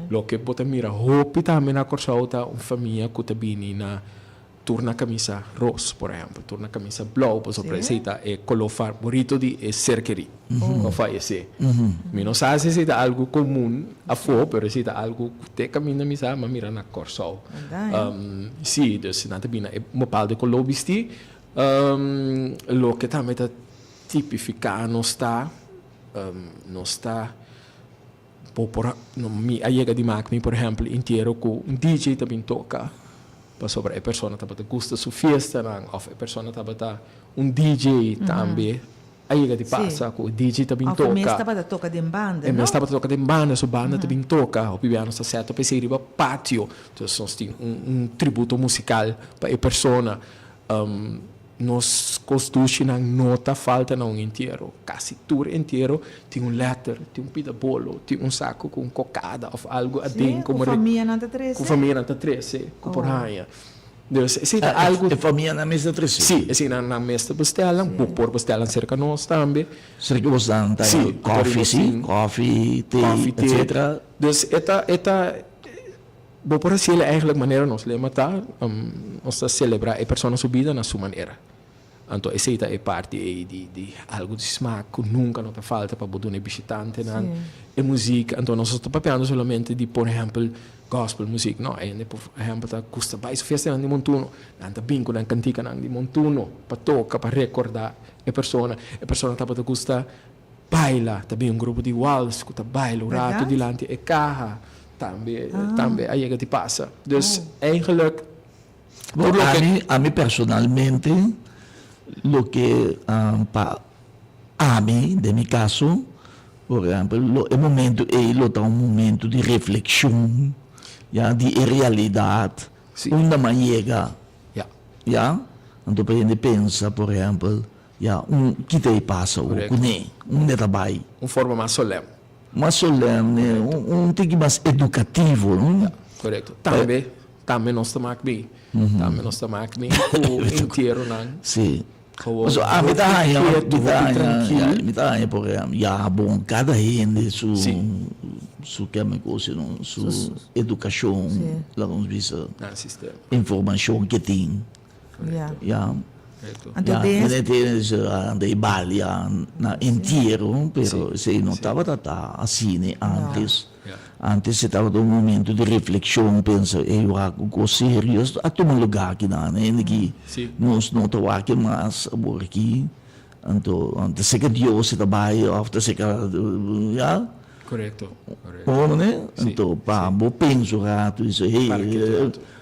Loke bo ta mira hopi tambe na Kòrsou ta un famia ku ta bini na Tur na camisa ros, por ehempel, tur na camisa blauw, pasobra esey ta e color favorito di e ser kerí cu a fayece. Mi no sa si esey ta algo comun afo, pero esey ta algo cu te caminda mi sa, mi a mira na Corsou. Si, dus nan ta bini na e bepaalde color bisti. Loke tambe ta tipifica nos ta, nos ta. Bo por no mi a yega di mak mi por ehempel intiero ku un DJ ta bin toka pasobra e persona tabata gusta su fiestanan of e persona tabata un DJ tambe a yega di pasa ku e DJ ta bin Of e mes toka. tabata toka den banda E no? mes tabata toka den banda su banda ta bin toka hopi bia nos ta set up esei riba patio entonces nos tin un un tributo musical pa e persona. Nos kos dushinan no ta falta na un entiero. Kasi tur entiero tin un lèter, tin un pida bolo, tin un saku ku un kokada òf algu aden Sí, ku famianan ta trese. Ku famianan ta trese, ku por haña. Dus esei ta algu. E famianan mes ta trese? Sí, eseinan nan mes ta bestèl nan. Bo por bestèl nan serka nos tambe. Serka bos nan ta kòfi, sí? Kòfi, te, etsetera. Dus e ta, e ta. Bo por haciel eigenlijk manera nos lema ta, nos ta celebra e persona su bida na su manera. Anto esey ta e parti ey di di algo di smaak cu nunca no ta falta pa bo duna e bishitantenan, e muziek. Anto nos no ta papiando solamente di por ehempel gospel muziek, no. Hende por ehempel ta gusta bay su fiestanan di montuno, nan ta bin cu nan canticanan di montuno pa toca, pa recorda e persona. E persona tabata gusta Baila, ta bin un grupo di wals ku ta baila un rato dilanti e kaha, tambe tambe a yega di pasa. Dus eigenlijk tur loke. Ami, ami personalmente loke pa. Ami, den mi kaso, por ehèmpel, lo e momentu ei lo ta un momentu di reflekshon, ya, di e realidat unda mi a yega, ya. Anto pa hende pensa, por ehèmpel, ya, un kita ei pasa awor kuné, unda e ta bai? Un forma mas solèm. Mas solèm, un tiki mas edukativo, no? Ya, korekto. Tambe, tambe nos ta mak mi, tambe nos ta mak mi ku entieronan. Sí. Paso ami ta haña, mi ta haña, mi ta haña por ehempel, ya bon, kada hende su, su keme kos, no, su edukashon, laga nos bisa, informashon ke tin. Ya. Ya, mene tin anda e balia na entiero, pero esei no tabata ta asina antes. Antes e tabata un momento di reflexion, pensa, ey wak un cos serio a tuma lugar aki nan, hende ki nos no ta wak mas awor aki, anto ta seca Dios e ta bay of ta seca, ya. Correcto, correcto. Bo mane? Anto pa bo pensa un rato y bisa, hey,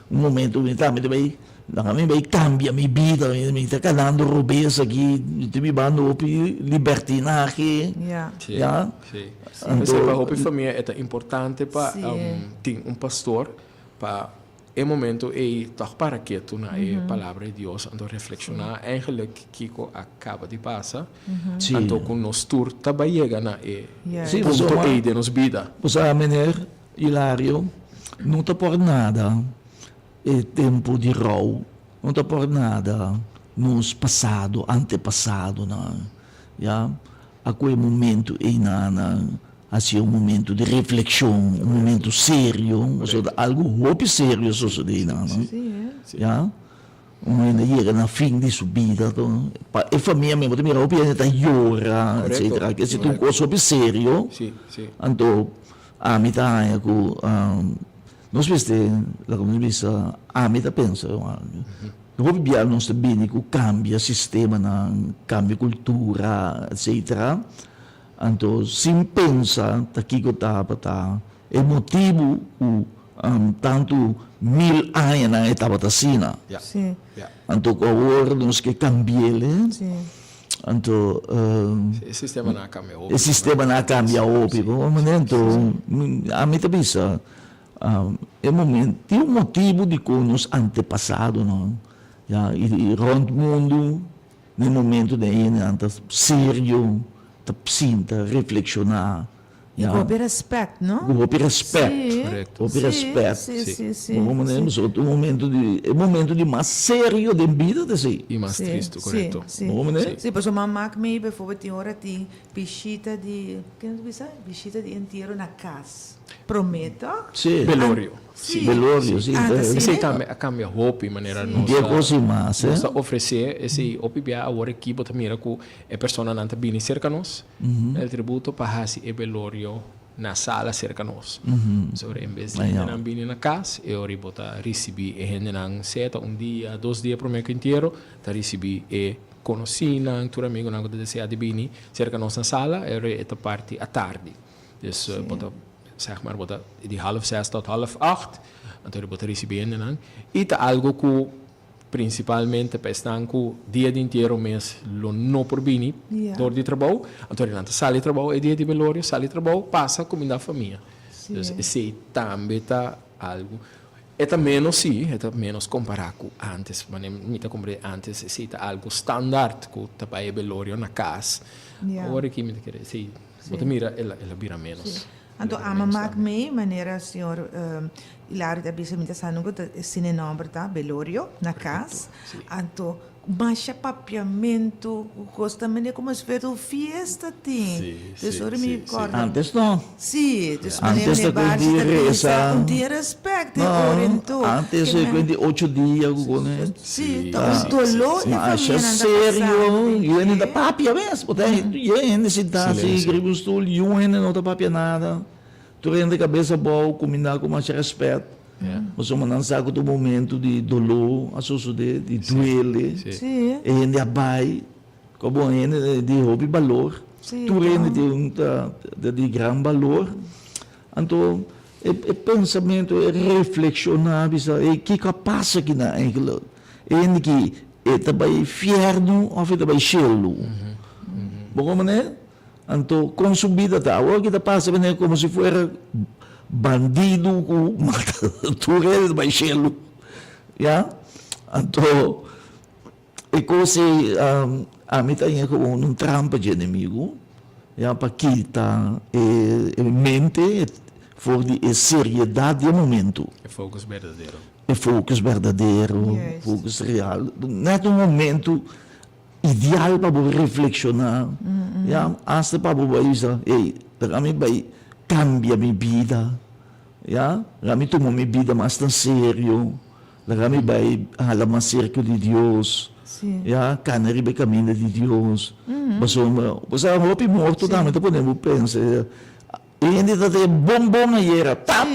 un momento mi tambe ta bay Laga mi bai cambia mi bida, mi ta canando robes aki, mi ta bibando hopi libertinahe. Ya. Sí. Anto pa hopi famia e ta importante pa tin un pastor pa e momento ei tog para ketu na e palabra di Dios anto reflexiona eigenlijk kiko a caba di pasa anto cu nos tur ta bai yega na e punto ei den nos bida. Bo sa meneer Hilario, no ta por nada E tempu di rou no ta por nada nos pasado, antepasadonan, ya, a ku e momentu einan a hasi un momentu di reflekshon, un momentu serio, pasobra ta algu hopi serio a sosodé einan, ya. Un hende yega na fin di su bida, pa e famia mes bo ta mira hopi hende ta yora, etcetera, esei ta un kos hopi serio, anto ami ta haña ku. Nos mester, laga nos bisa, ami ta pensa, hopi bia nos ta bini ku kambia sistemanan, kambia kultura, etcetera, anto sin pensa ta kiko tabata e motibu ku tantu mil añanan e tabata asina. Anto ku awor nos ke kambi'el, anto e sistemanan a kambia hopi. E sistemanan a kambia hopi. Anto ami ta bisa e momento tin un motibu dikon nos antepasadonan ya i rònt mundu na e momento den e hendenan ta serio ta sinta reflekshoná. I ku hopi rèspèt, no? Ku hopi rèspèt. Korekto. Hopi rèspèt. Sí, sí, sí. Bo manera pasobra ta un momento di, e momento di mas serio den bida ta esei. I mas tristu, korekto. Sí, sí. Bo manera? Sí, pasobra mama mak mi bijvoorbeeld tin ora tin bishita di, ken ta bisa? Bishita di entiero na kas. Promé tòg? Sí. Belorio. Sí. Belorio, sí. Ah, ta asina? Esei tambe a kambia hopi manera nos ta. Kos i mas, eh? Nos ta ofresé esei hopi bia awor aki bo ta mira ku e personanan ta bini serka nos. El tributo pa hasi e belorio na sala serka nos. Pasobra en bes di hendenan bini na kas, e ora bo ta risibí e hendenan sea ta un dia, dos dia promé ku entiero, ta risibí e konosínan, tur amigunan ku ta deseá di bini serka nos na sala, e ora e ta parti atardi. Dus bo ta, sèg mar, bo ta di half zes tot half acht, anto bo ta risibí hendenan. I ta algu ku Principalmente pa esnan cu dia di entiero mes lo no por bini door di trabou, anto nan ta sali trabou e dia di velorio, sali trabou, pasa cuminda famia. Dus esey tambe ta algo. E ta menos si, e ta menos compara cu antes, mane mi ta comprende antes esey ta algo standaard cu ta bay e velorio na cas. Awor aki mi ta kere esey bo ta mira el a bira menos. Anto ama mak mei manera señor Hilario ta bisa mi ta sa nunca ta esina e nomber ta Belorio na cas anto masha papiamento cu cos ta mende como si fuera un fiesta tin dus ora mi corda Antes no. Si dus manera Antes ta mi cu di ta bisa reza un dia respect e ora enton Antes e cu di ocho dia cu con Si ta un doló e Masha famianan ta pasando serio, den yu hende ta dje. papia mes, bo ta yu hende sintá así riba un stul, yu hende no ta papia nada, tur hende kabes abou, kumindá ku masha rèspèt, pasobra nan sa ku ta un momentu di doló a sosodé, di duele, e hende a bai, komo un hende di hopi balor, tur hende tin un ta di gran balor. Anto e pensamentu, e reflekshoná, bisa, ey, kiko a pasa akinan eigenlijk? E hende ki e ta bai fièrnu òf e ta bai shelu? Bo komo ne? Anto kon su bida ta? Awor ki ta pasa mene komo si fuera bandido ku mata tur hende ta bai shelu. Ya? Anto e kos ei ami ta haña komo un trampa dje enemigu, ya, pa kita e mente for di e seriedat di e momento. E focus berdadero. E focus berdadero, focus real. Net un momento Ideal pa bo reflekshoná, ya, asta pa bo bai bisa, ey, laga mi bai kambia mi bida, ya, laga mi tuma mi bida mas na serio, laga mi bai hala mas serka di Dios, ya, kana riba e kaminda di Dios. Pasobra bo sa hopi morto tambe ta pone bo pensa, e hende ta te bon bon ayera, tap,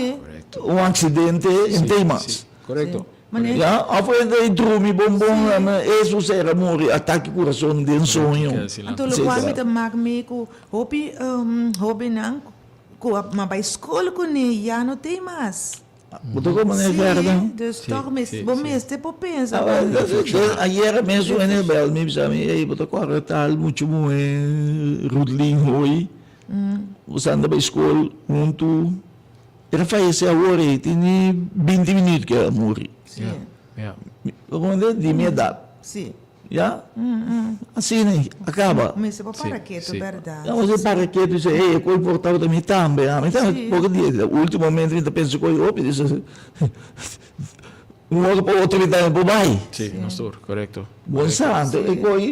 un aksidente en tei mas. Korekto. Ya, of e ta drumi bon bon, e su ser a muri, atake kurason den soño. Anto lokual mi ta mak mi ku hopi hobennan ku a bai skol kuné ya no tin mas. Bo ta komo ne Gerda? Si, dus tòg bo mester por pensa. Ayera mes un hende bel mi bisa mi, ey bo ta kòrda tal muchu muhé Rudlin Hooi, bo sa anda bai skol huntu. El a fayesé awor ei, tin ni binti minuut ku el a muri. Sí. Ja. Bo komprendé? Di mi edat. Sí. Ya? Asina ei, a kaba. Mester por para ketu, bèrdat. Ya, mester para ketu i bisa, ey, e kos por tabata mi tambe. Ami ta poko dia, ultimamente mi ta pensa ku hopi, un ora pa otro mi tambe por bai. Sí, nos tur, korekto. Bon sa, anto e kos.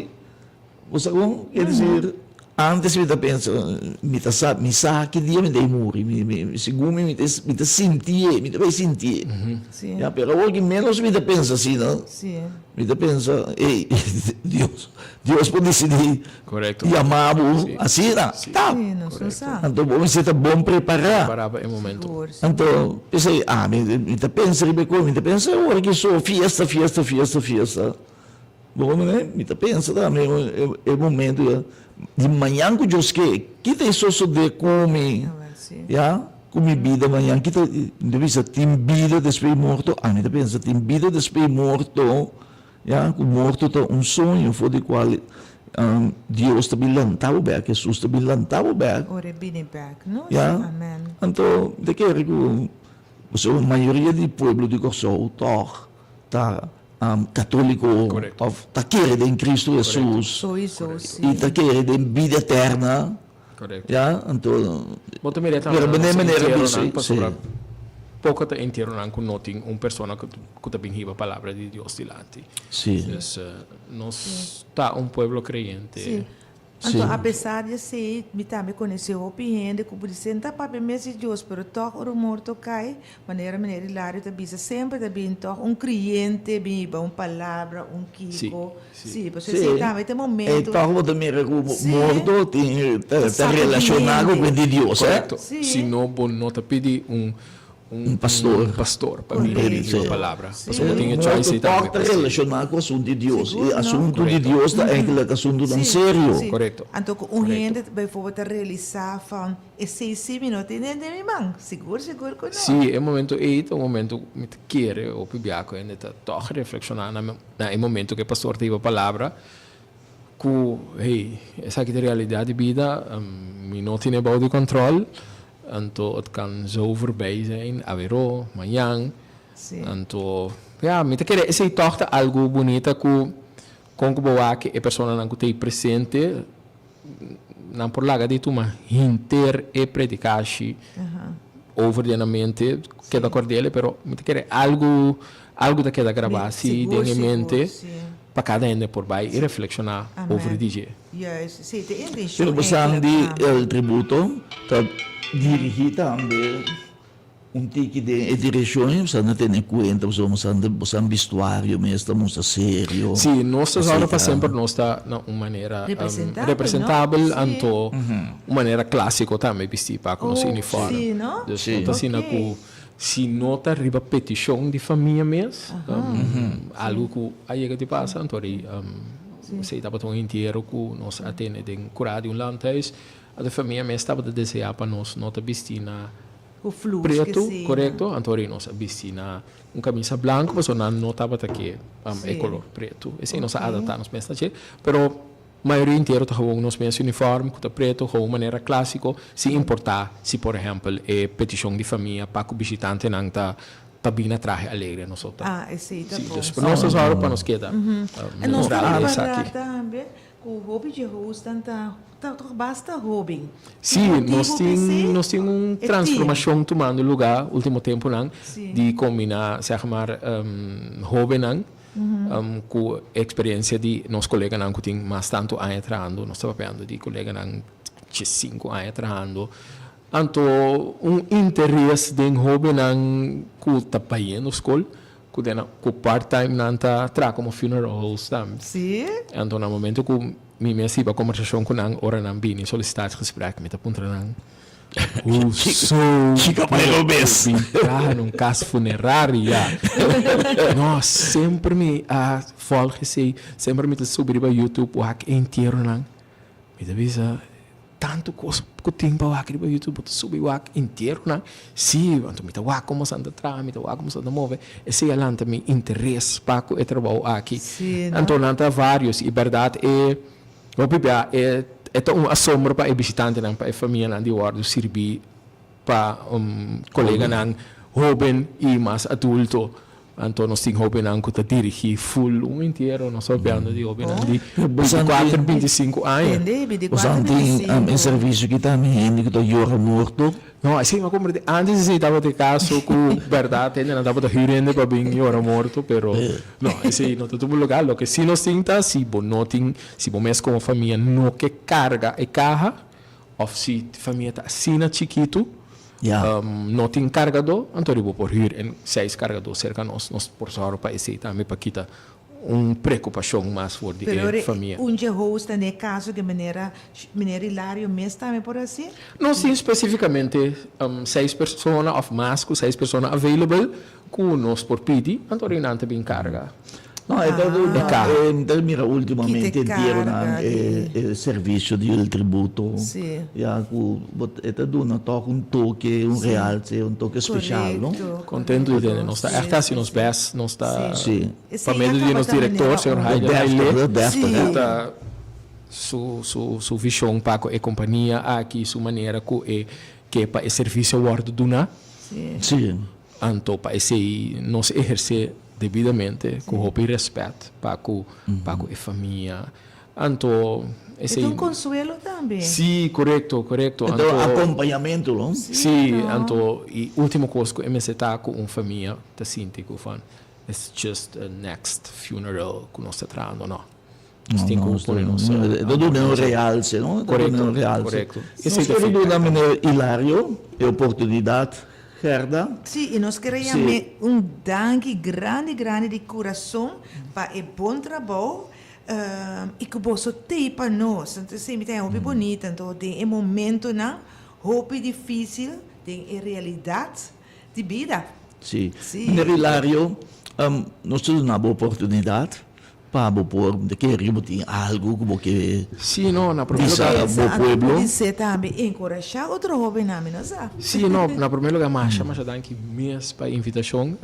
Bo sa kon? Ker desir, antes mi ta pensa, mi ta sa, mi sa ki dia mi ta muri, mi, mi, segun mi, mi ta, mi ta sintié, mi ta bai sintié. Sí. Ya, pero awor ki ménos mi ta pensa asina, Sí. mi ta pensa, ey, Dios, Dios por disidí Korekto. yama bo Sí. asina, Sí. tap! Sí, nos no sa. Anto bo mester ta bon prepará. Prepará pa e momento. Sigur, sigur. Anto, p'esei, ami, mi ta pensa riba e kos, mi ta pensa awor ki so fiesta, fiesta, fiesta, fiesta. Bo mane, mi ta pensa tambe e momento di mañan ku Dios ke, kita e sosode ku mi, ya, ku mi bida mañan, kita, mi ta bisa tin bida despues di morto, ami ta pensa tin bida despues di morto, ya, ku morto ta un soño for di kual Dios ta bin lanta bo bek, Hesus ta bin lanta bo bek. Ora e bini bek, no? Ya, Amen. anto mi ta kere ku pasobra mayoria di pueblo di Kòrsou tòg ta Católico of ta kere den Cristo Jesus y ta kere den vida eterna ya anto Bo ta mira tambe na nos entieronan pasobra poco ta entieronan cu no tin un persona cu ta bin hiba palabra di Dios dilanti. Dus nos ta un pueblo creyente. Anto apesar di esei, mi tambe konosé hopi hende ku por di senta papia mes di Dios, pero tòg ora un morto kai, manera Meneer Hilario ta bisa, semper ta bin tòg un kriente bin hiba un palabra, un kiko. Sí, pasobra esei tambe ta e momento. E tòg bo ta mira ku morto tin ta relashoná ku kuent di Dios, eh? Korekto. Si no bo no ta pidi un Un pastor. Un pastor pa mi di e palabra. Pasobra bo tin e choice ei tambe. Morto tòg ta relashoná ku asuntu di Dios. E asuntu di Dios ta eigenlijk asuntunan serio. Korekto. Anto ku un hende bijvoorbeeld ta realisá van esei sí mi no tin den mi man. Sigur sigur ku no. Sí, e momento ei ta un momento ku mi ta kere hopi bia ku hende ta tòg reflekshoná na e momento ku e pastor ta hiba palabra ku hey esaki ta e realidat di bida, mi no tin e bou di kòntròl. Anto het kan zo voorbij zijn, aweró, mañan. Anto, ya, mi ta kere esei tòg ta algu bunita ku kon ku bo wak e personanan ku ta ei presente, nan por laga di tuma hinter e predikashi over den nan mente, keda kord'el, pero mi ta kere algu, algu ta keda grabá si den e mente pa kada hende por bai i reflekshoná over di dje. Juist, sí, te intencion Pero bosan eigenlijk di tambe. El Tributo ta dirigi tambe un tiki den e direccion ei, bosan ta tene cuenta pasobra bosan ta bosan bistuario mes ta mustra serio, Sí, nos ta zorga pa etcetera. semper nos ta na un manera Representabel, no? representabel, Sí. anto un manera clásico tambe bisti pa cu nos Oh, uniform. sí, no? Dus Sí. no ta asina Oké. cu si no ta riba peticion di famia mes, algo cu a yega di pasa, anto ri Esei tabata un entiero ku nos a tene den kurá di un landhuis. Anto e famia mes tabata deseá pa nos no ta bisti na pretu, korekto. Anto ora nos a bisti na un kamisa blanku pasobra nan no tabata ke e kolor pretu. Esei nos a adaptá nos mes na dje. Pero. Mayoria entero ta gewoon nos mes uniform ku ta preto, gewoon manera klasiko, sin importá si por ehèmpel e petishon di famia pa ku bishitantenan ta pa bini na trahe alegre nos ta. Ah, esei ta Sí, bon. dus nos ta sòru pa nos keda En nos ta neutral den repará esaki. tambe ku hopi dje hostnan ta ta tòg basta hóben. Sí, Tin nos motibu tin p'esei? nos tin un E tin. transformashon tumando lugá último tempunan Sí. di kombiná sèg maar hóbennan Ku eksperensia di nos koleganan ku tin mas tantu aña trahando, nos ta papiando di koleganan diesinku aña trahando, anto un interes den hóbennan ku ta bayendo skol, ku den ku part time nan ta traha komo funeral host tambe. Anto na momento ku mi mes hiba kombersashon ku nan ora nan bini solicitatiegesprek mi ta puntra nan, Hoezo Chica pa e robes. Bin traha na un cas funeraria. No, semper mi a volg esey. Semper mi ta subi riba YouTube wak e entierronan. Mi ta bisa, tanto cos cu tin pa wak riba YouTube, bo ta subi wak entierronan. Si, anto mi ta wak como esnan ta traha, mi ta wak como esnan ta move. Esey a lanta mi interes pa cu e trabou aki. Sí, no? Anto nan ta varios y berdad e. Hopi bia e e ta un asombro pa e bishitantenan, pa e famianan di wòrdu sirbí pa koleganan hóben i mas adulto. Anto nos tin hóbennan ku ta dirigí ful un entiero. Nos ta papiando di hóbennan di 24, 25 aña. Boso tin e servisio ki ta mi hende ku ta yora morto? No, esei mi a komprendé. Antes esei tabata e kaso ku bèrdat hendenan tabata hür hende pa bin yora morto, pero no, esei no ta tuma lugá. Loke sí nos tin ta si bo no tin, si bo mes komo famia no ke karga e kaha òf si famia ta asina chikitu, no tin kargadó, anto bo por hür e seis kargadó serka nos. Nos por sòru pa esei tambe pa kita un preokupashon mas for di Pero e famia. un dje host ta n'e kaso di manera meneer Hilario mes tambe por hasi? Nos tin spesifikamente seis persona òf mas ku seis persona available ku nos por pidi, anto ri nan ta bin karga No, e ta e kaha. Mi ta mira ultimamente Kite entieronan karga e di. e servisio di el tributo. Sí. Ya ku bo e ta duna tòg un toke, un realse, un toke speshal, no? Korekto, Kontentu di tende. korekto. Nos ta Sí, ègt hasi sí, nos sí. bèst, nos ta. Sí. Sí. Pa medio di nos director, señor Haider Haile, Sí. ta su su su vision pa cu e compania aki, su manera cu e ke pa e servicio wordo duna. Sí. Anto pa esey nos eherce debidamente cu hopi respet pa cu pa cu e famia. Anto E esey. ta un consuelo tambe. Sí, corecto, corecto. E ta un Anto. acompañamento, no? Sí, anto y ultimo cos cu e mester ta cu un famia ta sinti cu van. It's just a next funeral ku nos ta trahando, no. Nos tin ku pone nos. E ta duna un realse, no? E ta duna un realse. Korekto. Nos kere duna meneer Hilario e oportunidat, Gerda. Sí, i nos kere yam'é un danki grandi grandi di kurason pa e bon trabou i ku boso t'ei pa nos. Entonces mi ta haña hopi bonita, anto den e momentonan hopi difísil den e realidat di bida. Sí. Meneer Hilario, nos ta duna bo oportunidad pa bo por kere bo tin algo ku bo ke Sí, no, na primer bisa lugar. bo pueblo. Podisé tambe enkurashá otro hóbennan, mi no sa. Sí, no, na primer lugar masha, masha danki mes pa e invitashon.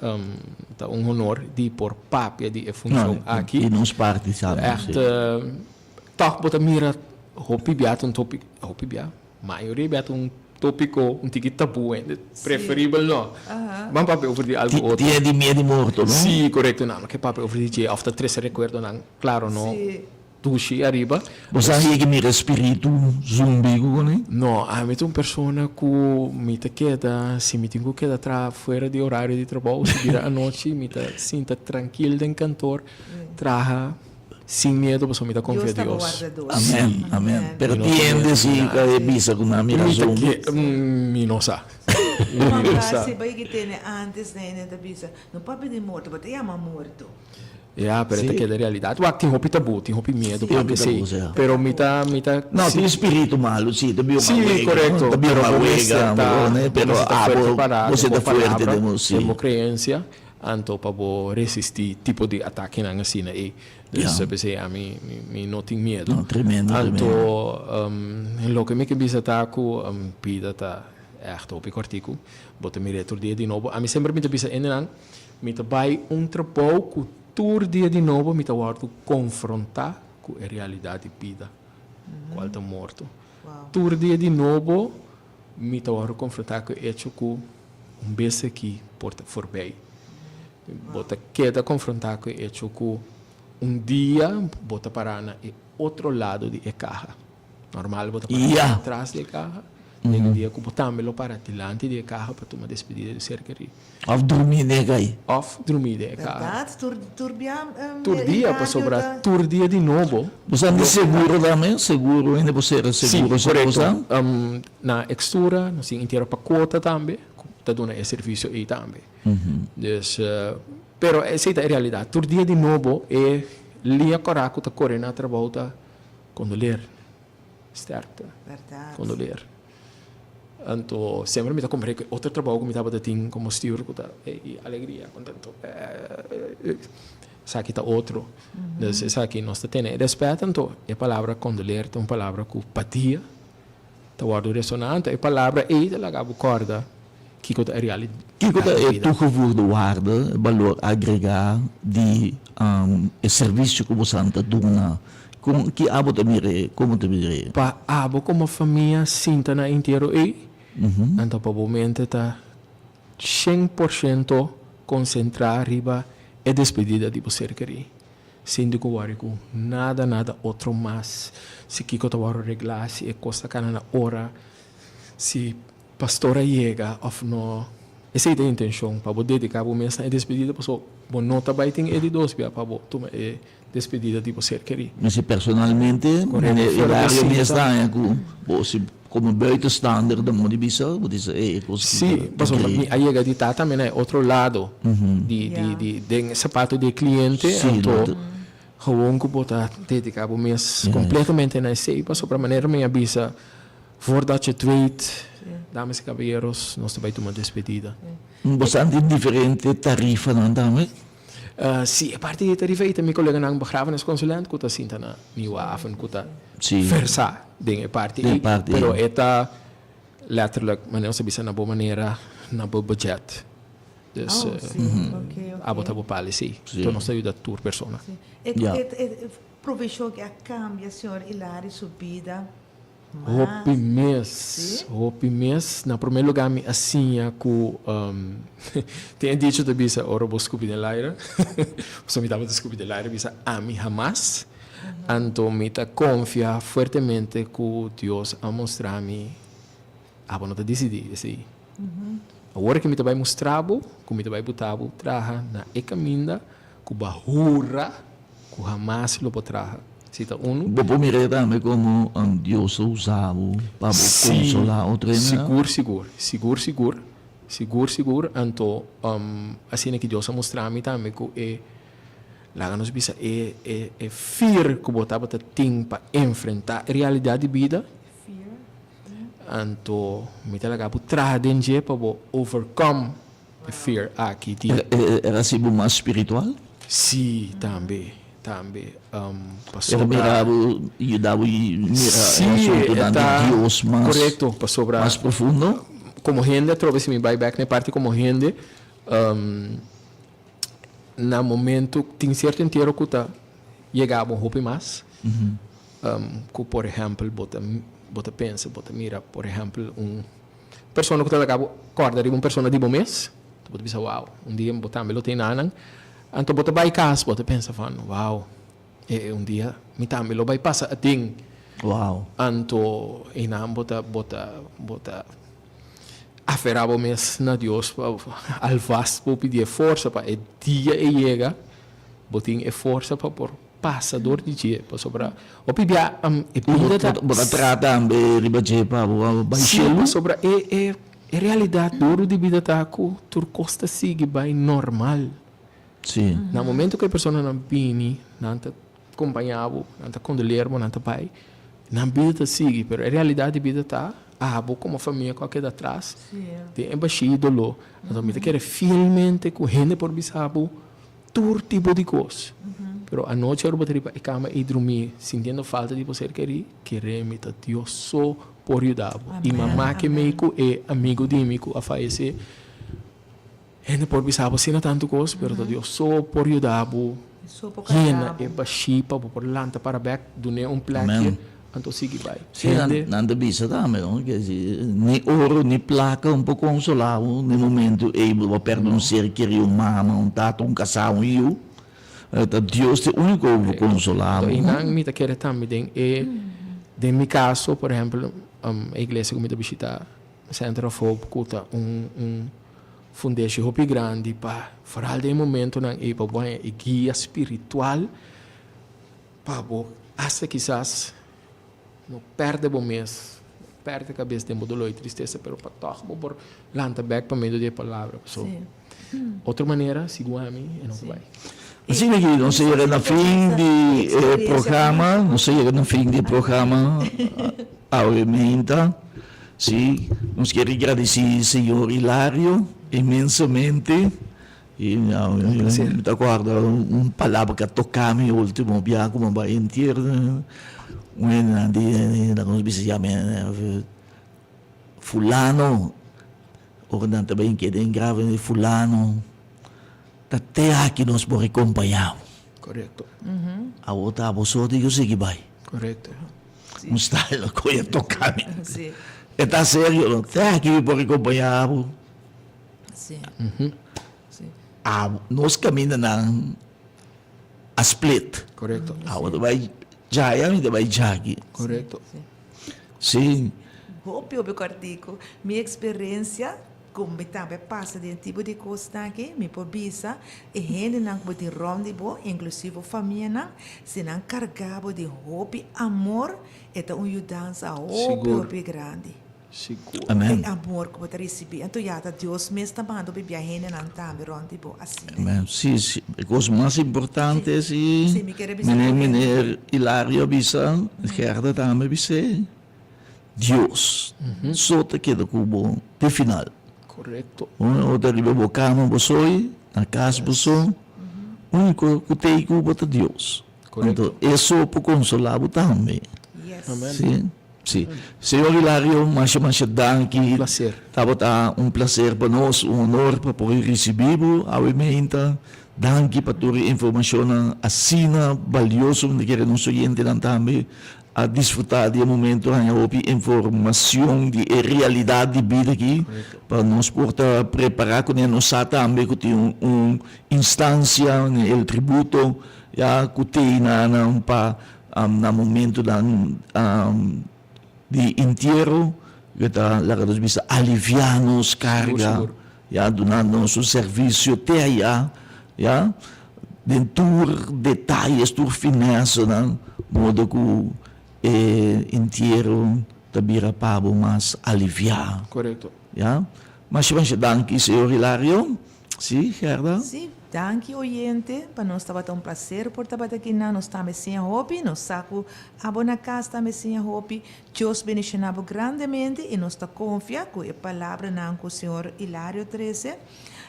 Ta un honor di por papia di e funshon aki. Di nos parti tambe, sí. Ègt, tòg bo ta mira hopi bia ta un topi, hopi bia? Mayoria bia ta un tópiko un tiki tabú hende preferibel no. Ban papia over di algu otro. Tin di miedu morto no? Sí, korekto. Nan no ke papia over di dje òf ta trese rekuerdonan klaro no dushi ariba. Bo sa higi mira spiritu zumbi ku kuné? No, ami ta un persona ku mi ta keda, si mi tin ku keda traha fuera di orario di trabou, si bira anochi mi ta sinta trankil den kantor traha. Sin miedo pasobra mi ta confia Dios ta bo Dios. wardador. Amen, amen. Pero Mi no tin ta hende miedo si nada. ka e bisa ku nan mira Mi ta zumbi. ke, mi no sa. Mi Juan no sa. Garcia bai ki tene antes na hende ta bisa, no papia di morto, bo ta yama morto. Ya, pero e ta Sí. keda realidad. Wak, tin hopi tabú, tin hopi miedo Tin pa hopi esei. tabú, sí. Pero mi ta, mi ta No, si tin spiritu malu, sí, ta biba Sí, wega, korekto. ta biba Pero bo wega, mester ta, bo, ne, bo pero mester ta fuerte abo, pará bo den ta bo fuerte palabra, den bo, sí. den bo creencia. Anto pa bo resistí tipo di atakenan asina ei. Dus Ja. p'esei ami mi no tin miedu. No, tremendo, Anto tremendo. loke mi ke bisa ta ku bida ta ègt hopi kòrtiku. Bo ta mir'é tur dia di nobo. Ami semper mi ta bisa hendenan, mi ta bai un trabou ku tur dia di nobo mi ta wòrdu konfrontá. ku e realidat di bida, kual ta morto. Tur dia di nobo mi ta wòrdu konfrontá ku e echo ku un bes aki por ta forbei. Bo ta keda konfrontá ku e echo ku un dia bo ta pará na e otro lado di e kaha. Normal bo ta para tras di e kaha, den e dia ku bo tambe lo para dilanti di e kaha pa tuma despedida di ser kerí. Òf drumí den e kai. Òf drumí den e kaha. Bèrdat? Tur tur bia Tur dia, pasobra tur dia di nobo. Bo sa di seguro tambe? Seguro hende por sera seguro Si, korekto. Na Extura nos tin entiero pa kuota tambe ku ta duna e servisio ei tambe. Dus, pero esei ta e realidat. Tur dia di nobo e liña kòrá ku ta kore na trabou ta Condoleer. Sterkte. Berdad. Condoleer. Anto semper mi ta compare cu e otro trabou cu mi tabata tin como stuur cu ta ey alegria, contento. Esaki ta otro. Dus esaki nos ta tene e respet anto e palabra condoleer ta un palabra cu pa dia ta wordo resona. Anto e palabra ey ta laga bo corda Kiko ta e realidat Kiko ta di e bida? toegevoegde waarde, e balor agregá di e servisio ku bosan ta duna? Kon ki abo ta mir'é? Komo ta mir'é? Pa abo komo famia sinta na entiero ei, anto pa bo mente ta 100% konsentrá riba e despedida di bo ser kerí. Sinti ku wòrdu ku nada nada otro mas. Si kiko ta wòrdu reglá, si e kos ta kana na ora, si Pastor a yega of no, esey ta e intencion, pa bo dedica bo mes na e despedida paso bo no ta bay tin e di dos bia pa bo tuma e despedida di bo ser keri. Mester personalmente, Correcto, meneer fuera bo Hilario mes sinta. ta haña cu bo si como buitenstaander dan bo di bisa, bo di bisa ey e cos aki Sí, ta pasobra mi increíble. a yega di ta tambe na e otro lado di di di den e sapato di e cliente, Sí, anto lo ta. gewoon cu bo ta dedica bo mes completamente na esey pasobra manera mi a bisa Voordat je het weet, dames y caballeros, nos ta bay tuma despedida. Boso tin diferente tarifanan tambe? Si, e parti di tarifa ei ta mi coleganan begrafenisconsulent cu ta sinta na Nieuwe Haven cu ta versa den e parti ei, pero e ta letterlijk, manera nos ta bisa na bo manera, na bo budget. Dus abo ta bo pali, si. Enton nos ta yuda tur persona. E provision ke a cambia señor Hilario su bida Hopi mes, hopi mes. Na prome lugar mi a siña ku tin e dicho ta bisa ora bo skupi den laira, pasobra mi tabata skupi den laira bisa ami hamas. Anto mi ta konfia fuertemente ku Dios a mustra mi abo no ta disidí esei. Awor ke mi ta bai mustra bo ku mi ta bai buta bo traha na e kaminda ku bo a hura Ku hamas lo por traha. Si ta unu. Bo por mir'é tambe komo Dios ta usa bo pa bo konsolá otro hende? Sigur, sigur. Sigur, sigur. Sigur, sigur. Anto, asina ki Dios a mustra mi tambe ku e, laga nos bisa, e, e, e fear ku bo tabata tin pa enfrentá e realidat di bida, anto mi ta laga bo traha den dje pa bo overcome E fear aki di. Era hasi bo mas spiritual? Sí, tambe, tambe. Pasobra. Era mira bo, yuda bo mira e asuntunan di Dios mas. Korekto, pasobra. Mas profundo? Komo hende atrobe, si mi bai bèk na e parti komo hende, na momento tin sierto entiero ku ta yega bo hopi mas, ku por ehèmpel bo ta bo ta pensa, bo ta mira por ehèmpel un. Persona ku ta laga bo kòrda riba un persona di bo mes, bo ta bisa wou, un dia bo tambe lo tene nan. Anto bo ta bai kas, bo ta pensa van wou, e un dia mi tambe lo bai pasa aden. Wou. Anto einan bo ta bo ta bo ta aferá bo mes na Dios pa alvast bo pidi e forsa pa e dia e yega bo tin e forsa pa por Pasa dor di dje, pasobra hopi bia e bida ta. Bo ta traha tambe riba dje pa bo bai shelu? Sí, pasobra e e e realidat duru di bida ta ku tur kos ta sigui bai normal. Sí. Na momento ku e personanan bini, nan ta kompañá bo, nan ta kondoler bo, nan ta bai, nan bida ta sigui, pero e realidat di bida ta abo komo famia ku a keda atras den e bashí doló. Anto mi ta kere fielmente ku hende por bisa bo. Tur tipo di kos. Pero anochi ora bo ta riba e kama ei drumí sintiendo falta di bo ser kerí, kere mi ta Dios so por yuda bo. I mama ke mei ku e amigu di mi ku a fayesé, Hende por bisa bo asina tantu kos, pero ta Dios so por yuda bo yena e bashí pa bo por lanta para bèk, dun'é un plèkje, anto sigui bai. Sí, nan ta bisa tambe, no? Ke si ni oro ni plaka no por konsolá bo den momentu ei bo a pèrdè un ser kerí, un mama, un tata, un kasá, un yu. Ta Dios ta e úniko ku por konsolá bo. I nan mi ta kere tambe den e, den mi kaso, por ehèmpel, e iglesia ku mi ta bishitá, Center of Hope, ku ta un un fundeshi hopi grandi pa foral den e momentonan ei pa bo haña e guia spiritual pa bo asta kisas no pèrdè bo mes, no pèrdè kabes den bo doló i tristesa, pero pa tòg bo por lanta bèk pa medio di e palabra. Pasobra otro manera, segun ami, e no ta bai. Asina ki nos a yega na fin di e programa, nos a yega na fin di e programa awe meinta. Sí, nos kier gradisí señor Hilario inmensamente. I mi ta acorda un palabra ku a toka mi ultimo bia ku mi a bai entiero. Un hende di laga nos bisa yama fulano, ora nan ta bai keda den grave fulano. Ta te aki nos por rekompañá bo. Korekto. Awor ta abo so tin ku sigui bai. Korekto. Un style ku e toka mi. E ta serio no. Te aki mi por rekompañá bo. Abo, nos kamindanan a split. Korekto. Abo ta bai djaya, mi ta bai djaki. Korekto. Sí. Hopi hopi kòrtiku. Mi eksperensia Ku mi tambe pasa den tipo di kosnan aki, mi por bisa e hendenan ku bo tin rònt di bo, inklusivo bo famianan, si nan karga bo di hopi amor, e ta un yudansa hopi, hopi grandi. Sigur. Amen. E amor ku bo ta risibí. Anto ya ta Dios mes ta manda bo bia hendenan tambe rònt di bo asina. Amen. Sí, sí. E kos mas importante si Sí, mi kere bisa meneer, ku meneer Hilario a bisa, Gerda tambe a bis'é. Dios so ta keda ku bo te final. Korekto. O ta riba bo kama bo soy, na kas bo so, uniko ku t'ei ku bo ta Dios. Korekto. Anto e so por konsolá bo tambe. Yes. Amen. Si, si. Señor Hilario, masha masha danki. Un plaser. Tabata un plaser pa nos, un honor pa por risibí bo awe meinta. Danki pa tur e informashonnan asina balioso, mi ta kere nos oyentenan tambe A disfrutá di e momento, haña hopi informacion di e realidad di bida aki pa nos por ta prepará kuné. Nos sa tambe ku tin un instancia, El Tributo, ya ku tei na nan pa na momentonan di entiero ku ta laga nos bisa aliviá nos karga. Ya duna nos un servicio te aya, ya, den tur detayes, tur finesanan, modo cu e entiero ta bira pa bo mas alivia. Corecto. Ya. Masha masha danki, señor Hilario. Si, Gerda? Si, danki oyente, pa nos tabata un placer por tabata aki nan, nos tambe siña hopi, nos sa cu abo na cas tambe siña hopi, Dios bendiciona bo grandemente y nos ta confia cu e palabranan cu Señor Hilario trece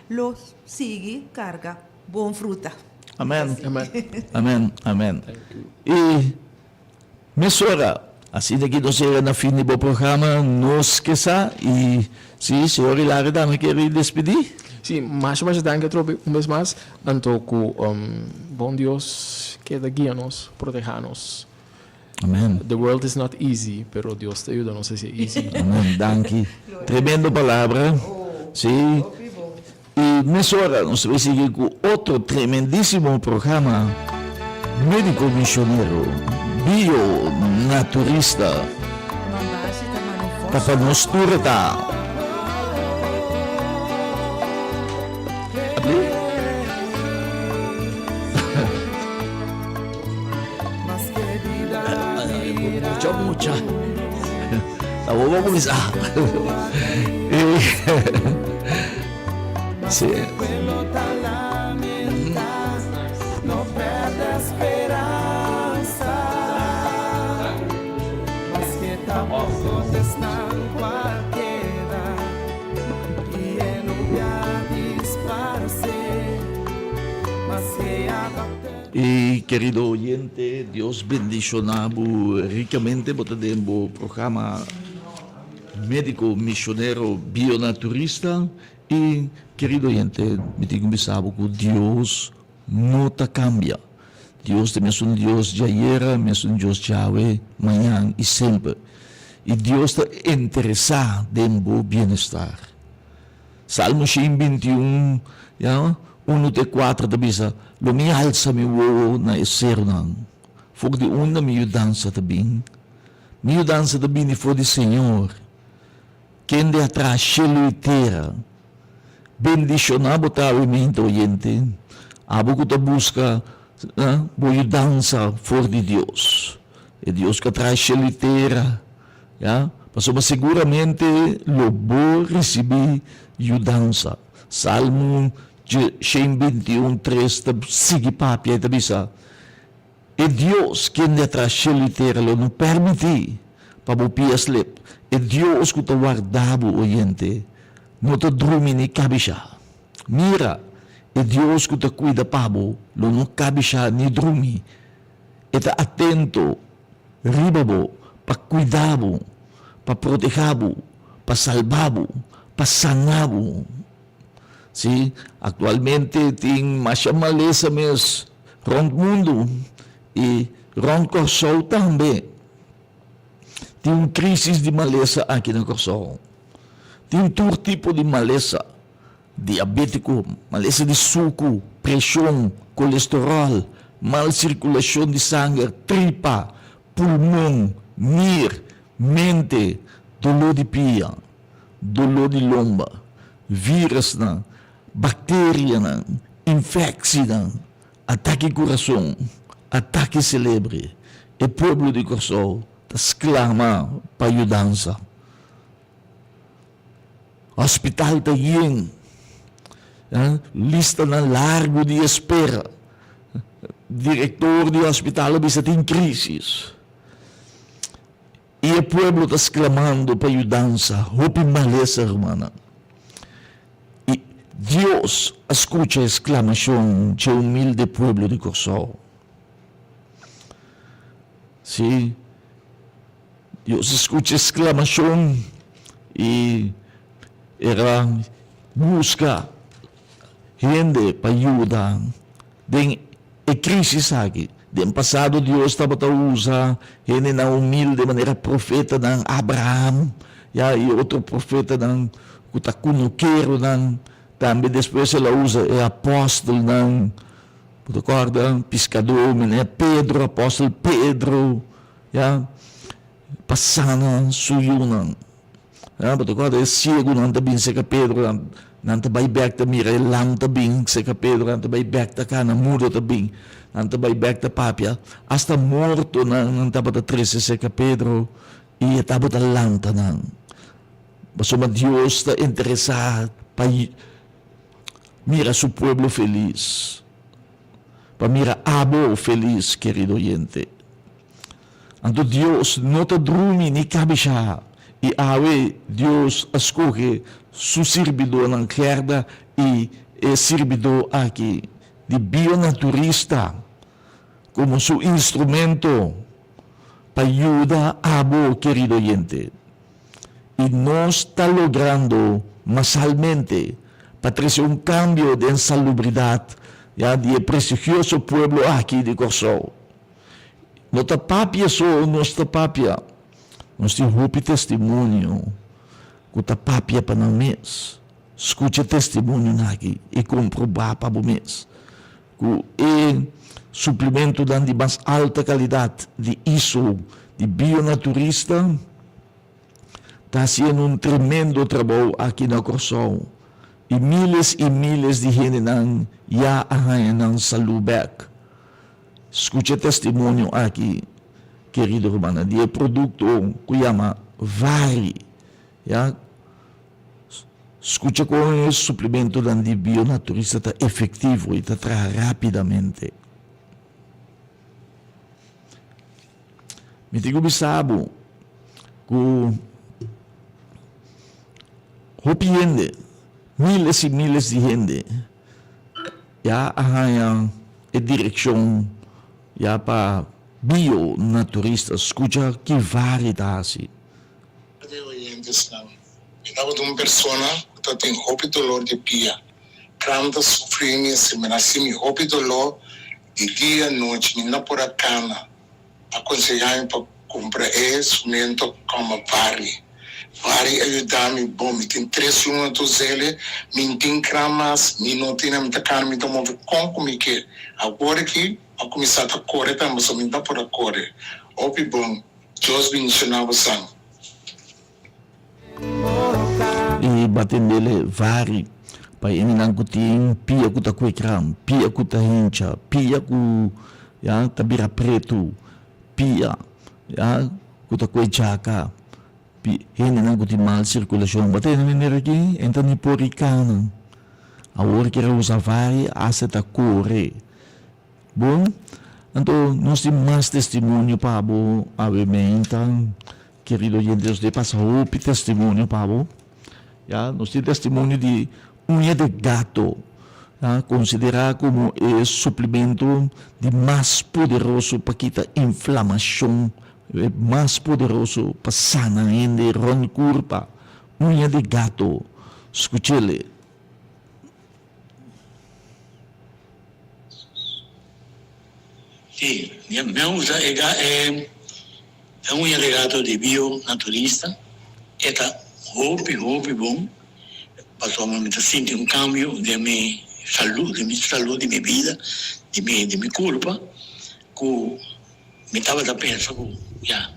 lo sigui carga bon fruta. Amen. Amen. Amen, amen. Y mesora, asina ki nos yega na fin di bo programa, nos ke sa y si Señor Hilario tambe kier despidi. Si, masha masha danki atrobe un bes mas, anto cu bon Dios keda guia nos, proteha nos. Amen. The world is not easy, pero Dios ta yuda nos haci easy. Amen, danki. Tremendo palabra. Sí. Y mesora nos ta bay sigui cu otro tremendisimo programa, Medico Misionero, Bio Naturista. Ta pa nos tur e ta. Mucha mucha. Awor bo kuminsá. Sí. Y kerido oyente, Dios bendiciona bo ricamente, bo ta den bo programa Medico Misionero Bionaturista. I, kerido oyente, mi tin ku bisa bo ku Dios no ta kambia. Dios ta mesun Dios djayera, mesun Dios djawe, mañan i semper. I Dios ta interesá den bo bienestar. Salmo 121, ya, unu te kuater ta bisa, Lo mi alsa mi wowo na e serunan, for di unda mi yudansa ta bin? Mi yudansa ta bini for di Señor, kende a traha shelu i tera. Bendishoná bo ta awe mente oyente, abo ku ta buska bo yudansa for di Dios, e Dios ku a traha shelu i tera, ya, pasobra seguramente lo bo risibí yudansa. Salmo 121, 3 ta sigui papia i ta bisa, E Dios kende a traha shelu i tera lo no permití pa bo pia slip. E Dios ku ta warda bo, oyente, no ta drumi ni kabishá. Mira, e Dios ku ta kuida pa bo lo no kabishá ni drumi. E ta atento riba bo pa kuida bo, pa protehá bo, pa salba bo, pa sana bo. Sí, aktualmente tin masha malesa mes rònt mundu i rònt Kòrsou tambe. Tin un krísis di malesa aki na Kòrsou. Tin tur tipo di malesa, diabétiko, malesa di suku, preshon, kolesteròl, mal sirkulashon di sanger, tripa, pulmon, nir, mente, doló di pia. doló di lomba, vírusnan, bakterianan, infèksinan, atake kurason, atake selebre. E pueblo di Kòrsou ta sklama pa yudansa. Hospital ta yen, listanan largu di espera. Direktor di hospital a bisa tin krísis. I e pueblo ta sklamando pa yudansa, hopi malesa, rumannan. I Dios a skucha e sklamashon dje humilde pueblo di Kòrsou. Sí, Dios a skucha e sklamashon i el a buska hende pa yuda den e krísis aki. Den pasado Dios tabata usa hendenan humilde manera profetanan Abraham, ya, i otro profetanan ku ta kunukeronan. Tambe despues el a usa e apòstelnan, bo ta kòrda? Piskadó manera Pedro, apòstel Pedro, ya, pa sana su yunan. Ya, bo ta kòrda e siegunan ta bin serka Pedro, nan ta bai bèk ta mira e lam ta bin serka Pedro, nan ta bai bèk ta kana, mudo ta bin, nan ta bai bèk ta papia, asta mortonan nan tabata trese serka Pedro i e tabata lanta nan. Pasobra Dios ta interesá pa mira su pueblo felis, pa mira abo felis, kerido oyente. Anto Dios no ta drumi ni kabishá, i awe Dios a skohe su sirbidónan Gerda i e sirbidó aki di bionaturista komo su instrumento pa yuda abo kerido oyente. I nos ta logrando masalmente pa trese un kambio den salubridat ya di e prestigioso pueblo aki di Kòrsou. No ta papia so nos ta papia, nos tin hopi testimonio ku ta papia pa nan mes. Skucha e testimonionan aki i komprobá pa bo mes ku e suplimentonan di mas alta kalidat di ISO di Bionaturista ta hasiendo un tremendo trabou aki na Kòrsou i miles i miles di hendenan ya a haña nan salú bèk. Skucha e testimonio aki, kerido rumannan, di e produkto ku yama Vari. Ya. Skucha kon e suplementonan di Bionaturista ta efektivo i ta traha rápidamente. Mi tin ku bisa bo ku hopi hende, miles i miles di hende, Ya a haña e direkshon ya pa bio na turista skucha ki Vari ta hasi. Di oyentesnan, mi tabata un persona. Ku ta tin hopi dolor di pia. Kram ta sufri mi si mi na simi hopi dolor di dia nochi mi no por a kana. A konsehá mi pa kumpra e sumento kòmò Vari. Vari a yuda mi bon. Mi tin tres luna tur zele mi n'tin kram mas mi no tin mi ta kana mi ta move kon ku mi ke. Awor aki a kuminsá ta kore tambe pasobra mi no por a kore. Hopi bon. Dios bendishoná bosan. I batendele vari pa hendenan ku tin pia ku ta kue kram, pia ku ta hincha, pia ku ya ta bira pretu, pia ya ku ta kue djaka, hendenan ku tin mal sirkulashon. Batende manera aki e ta ni por rikana. Awor kier a usa vari hasta ta kore. Bon, anto nos tin mas testimonio pa bo awe meinta, kerido oyente, nos tin pasa hopi testimonio pa bo. Ya, nos tin testimonio di uña de gato, ya, konsiderá komo e suplemento di mas poderoso pa kita inflamashon, e mas poderoso pa sana hende rònt kurpa, uña de gato. Skuch'el. Sí, mi a usa e e e uña de gato di bio naturista, e ta hopi hopi bon pasobra mi ta sinti un cambio den mi salud, den mi salud di mi bida, di mi di mi curpa cu mi tabata pensa cu ya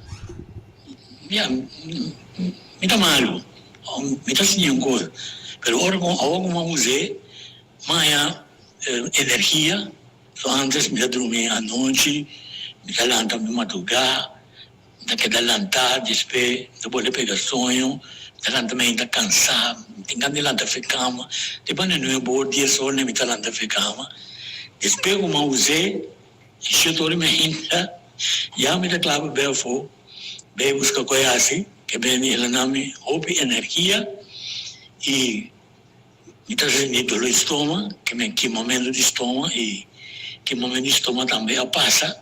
ya mi ta malo, mi ta sinti un cosa, pero ora cu awor cu mi a us'e mi a haña energia. So antes mi ta drumi anochi, mi ta lanta mi madrugá, mi ta keda lantá, despues mi ta bolbe pega soño, mi ta lanta mi ainda kansá, mi tin gana di lanta for kama, te banda nuebe or, dies or mi ta lanta for kama. Despues ku mi a us'é, shete or mi ainda, ya mi ta kla pa bai afó, bai buska koi hasi, ke bini el a na mi hopi energia i. Mi ta sinti dolor di stoma, ke men kimamentu di stoma i kimamentu di stoma tambe a pasa.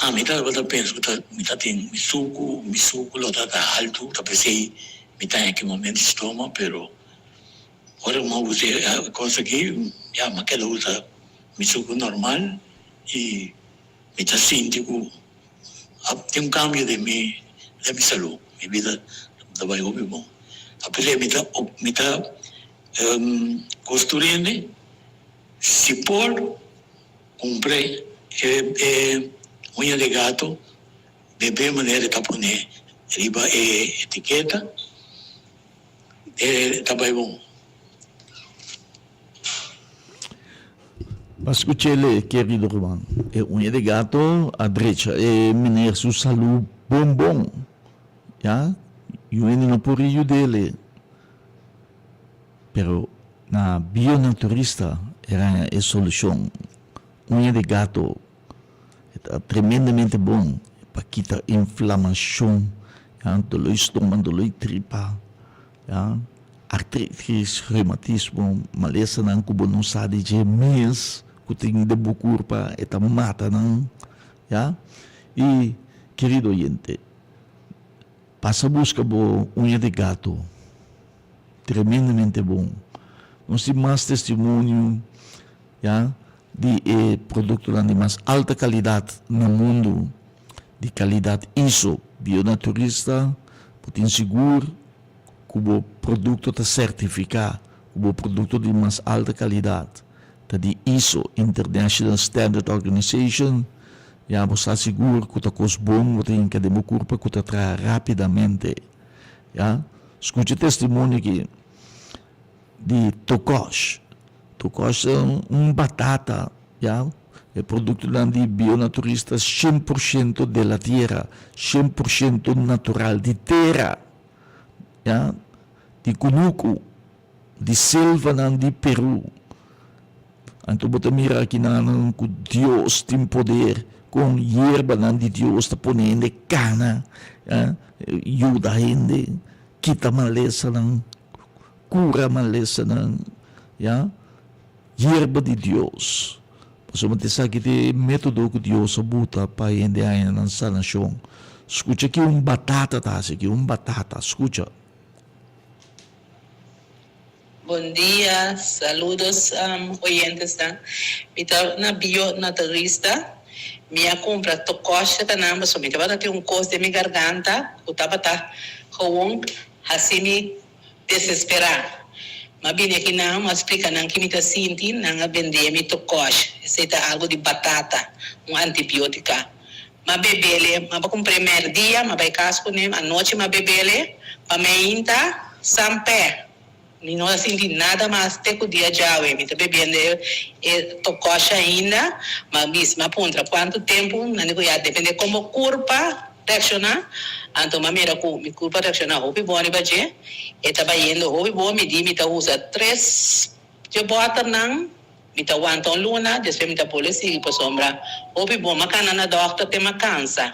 Ami tabata pensa ku ta mi ta tin mi suku, mi suku lo ta ta haltu, ta p'esei mi ta haña kimamentu di stoma, pero ora ku mi a usa e kos aki ya mi a keda usa mi suku normal i mi ta sinti ku A tin un cambio den mi den mi salud, mi bida ta bay hopi bon. A pesar mi ta mi ta costurende si por cumpra e e uña de gato bebe manera e ta pone riba e etiqueta e ta bay bon. Pa skuch'el, kerido ruman. E uña di gato a drecha e meneer su salú bon bon. Ya, yu hende no por yud'el. Pero na bionaturista e haña e solushon. Uña di gato e ta tremendamente bon pa kita inflamashon, ya, doló di stoma, doló di tripa. Ya, artritis, reumatismo, malesanan ku bo no sa di dje mes ku tin den bo kurpa, e ta mata nan. Ya, i kerido oyente, pasa buska bo uña di gato, tremendamente bon. Nos tin mas testimonio, ya, di e produktonan di mas alta kalidat na mundu, di kalidat ISO. Bionaturista, bo tin sigur ku bo produkto ta sertifiká, ku bo produkto di mas alta kalidat ta di ISO, International Standard Organization, ya bo sa sigur ku ta kos bon bo ta hinka den bo kurpa ku ta traha rápidamente. Ya. Skucha e testimonio aki di Tokosh. Tokosh ta un batata, ya. E produktonan di Bionaturista 100% de la tierra, 100% natural di tera. Ya, di kunuku, di selvanan di Peru. Anto bo ta mira akinanan ku Dios tin poder, kon yerbanan di Dios ta pone hende kana, ya, yuda hende, kita malesanan, kura malesanan, ya, yerba di Dios. Pasobra ta esaki ta e método ku Dios a buta pa hende haña nan sanashon. Skucha ki un batata ta hasi aki, un batata, skucha. Bon dia, saludos oyentesnan. Mi ta na Bio Naturista. Mi a cumpra tokosha ta nan pasobra mi tabata tin un cos den mi garganta cu tabata gewoon haci mi desespera. Mi a bini aki nan, mi a splica nan ki mi ta sinti, nan a bende mi tokosh. Esey ta algo di batata, un antibiotica. Mi a bebele, mi a cumpr'e merdia, mi a bay cas cune, anochi mi a bebele, pa meinta Sampe. Mi no a sinti nada mas te ku dia djawe. Mi ta bebiendo e e tokòsh ainda. Ma bis mi a puntra kuantu tempu, nan di ku ya depende kon bo kurpa reakshoná. Anto mi a mira ku mi kurpa reakshoná hopi bon riba dje. E ta bayendo hopi bon. Mi di mi ta usa tres dje bòternan. Mi ta wanta un luna, despues mi ta bolbe sigui pasobra hopi bon. Mi a kana na dòkter te mi a kansa.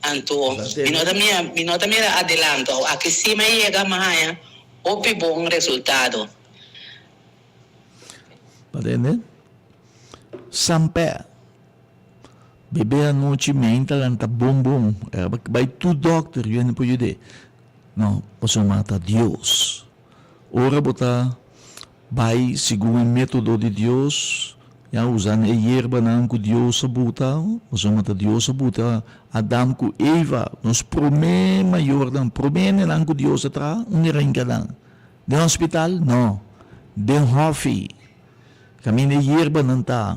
Anto mi no ta mira mi no ta mira adelanto. Aki si mi a yega mi a haña hopi bon resultado. Pa tende? Sampè. Bebe anochi meinta lanta bon bon. Era bai tur dokter yu hende por yud'é. No, pasobra ta Dios. Ora bo ta bai segun e método di Dios, ya usando e yerbanan ku Dios a buta, pasobra ta Dios a buta Adam ku Eva, nos promé mayornan, promé hendenan ku Dios a traha, unda e rinka nan? Den hospital? No, den hòfi, kaminda e yerbanan ta,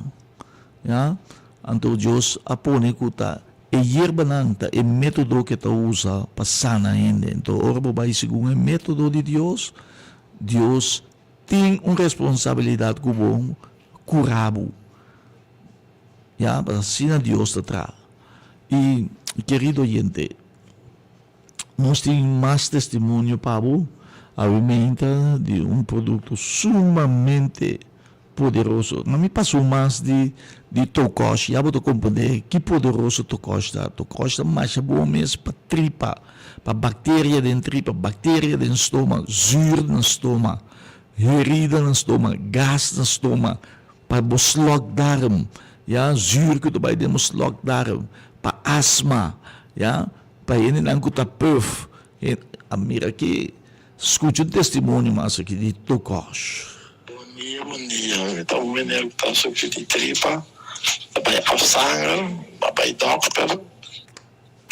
ya. Anto Dios a pone ku ta E yerbanan ta e método ku e ta usa pa sana hende. Enton ora bo bai segun e método di Dios, Dios tin un responsabilidat ku bo kura bo. Ya, pasobra asina Dios ta traha. I kerido oyente, nos tin mas testimonio pa bo awe di un produkto sumamente Poderoso. No mi pasó mas di di tokosh. Ya bo ta komprendé ki poderoso tokosh ta. Tokosh ta masha bon mes pa tripa, pa bakteria den tripa, bakteria den stoma, zuur na stoma, herida na stoma, gas na stoma, pa bo slokdarm, ya, zuur ku ta bai den bo slokdarm, pa asma, ya, pa hendenan ku ta puf. A mira ki. Scucha un testimonio mas aki di Tokosh. Bon dia bon dia mi ta un meneer ku ta sufri di tripa ta bai afsanger a bai dokter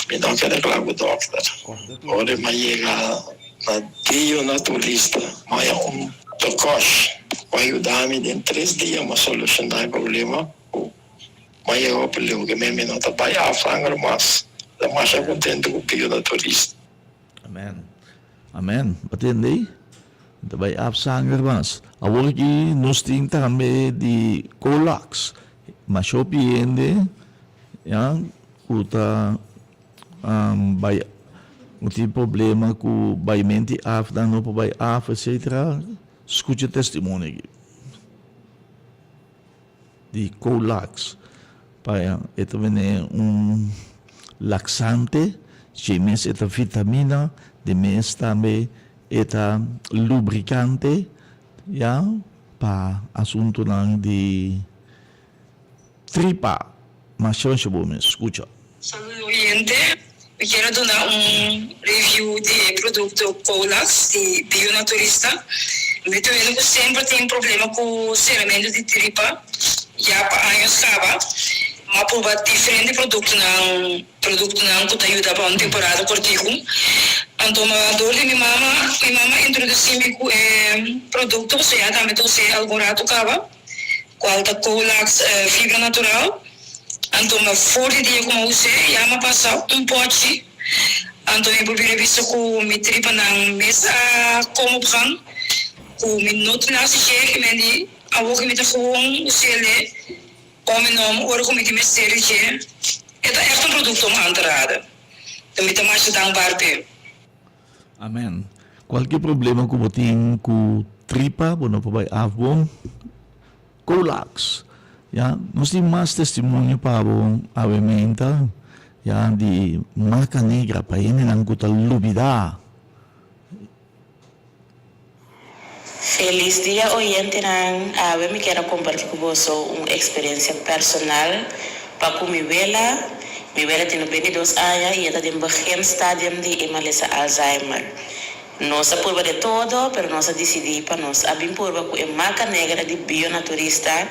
mi no kere kla ku dokter ora mi a yega na dio naturista mi a haña un tokosh ku a yuda mi den tres dia mi a solushona e problema ku mi a yega hopi leu ke mi no ta bai afsanger mas mi ta masha kontento ku dio naturista. Amen. Amen. Bo tende ei? Ta bai ap sanger mas. Awor aki nos tin tambe di Colax. Masha hopi hende ya ku ta bai ku tin problema ku baimenti af nan no por bai af etcetera. Skucha testimonio aki. Di Colax. Paja e ta bini un laxante, dje mes e ta vitamina, de mes tambe e ta lubricante, ya, pa asuntunan di tripa. Masha masha bo mes scucha. Saludo oyente, mi kier a duna un review di e producto Colax di Bionaturista. Mi ta wendo cu semper tin problema cu ceramento di tripa ya pa años caba. Mi a proba diferente productonan, productonan cu ta yuda pa un temporada cortico. Anto mi a door di mi mama, mi mama a introduci mi cu e producto, pasobra ya tambe ta us'e algun rato caba. Cual ta Colax fibra natural. Anto ma for di dia cu mi a us'e ya mi a pasa un pochi. Anto mi por bira bisa cu mi tripanan mes a come op gang. Cu mi no tin haci dje ki men di awor cu mi ta gewoon us'e om en om ora cu mi tin mester di dje. E ta echt un producto om aan te raden. Mi ta masha dankbaar p'e. Amen. Cualkier problema cu bo tin cu tripa, bo no por bay af bon. Colax. Ya, nos tin mas testimonio pa bo awe meinta, ya, di maca negra pa hendenan cu ta lubida. Felis dia oyentenan, awe mi kier a comparti cu boso un experiencia personal pa cu mi wela. Mi wela tin 22 aña y e ta den begin stadium di e malesa Alzheimer. Nos a purba de todo, pero nos a disidí pa nos a bin purba ku e maca negra di Bionaturista,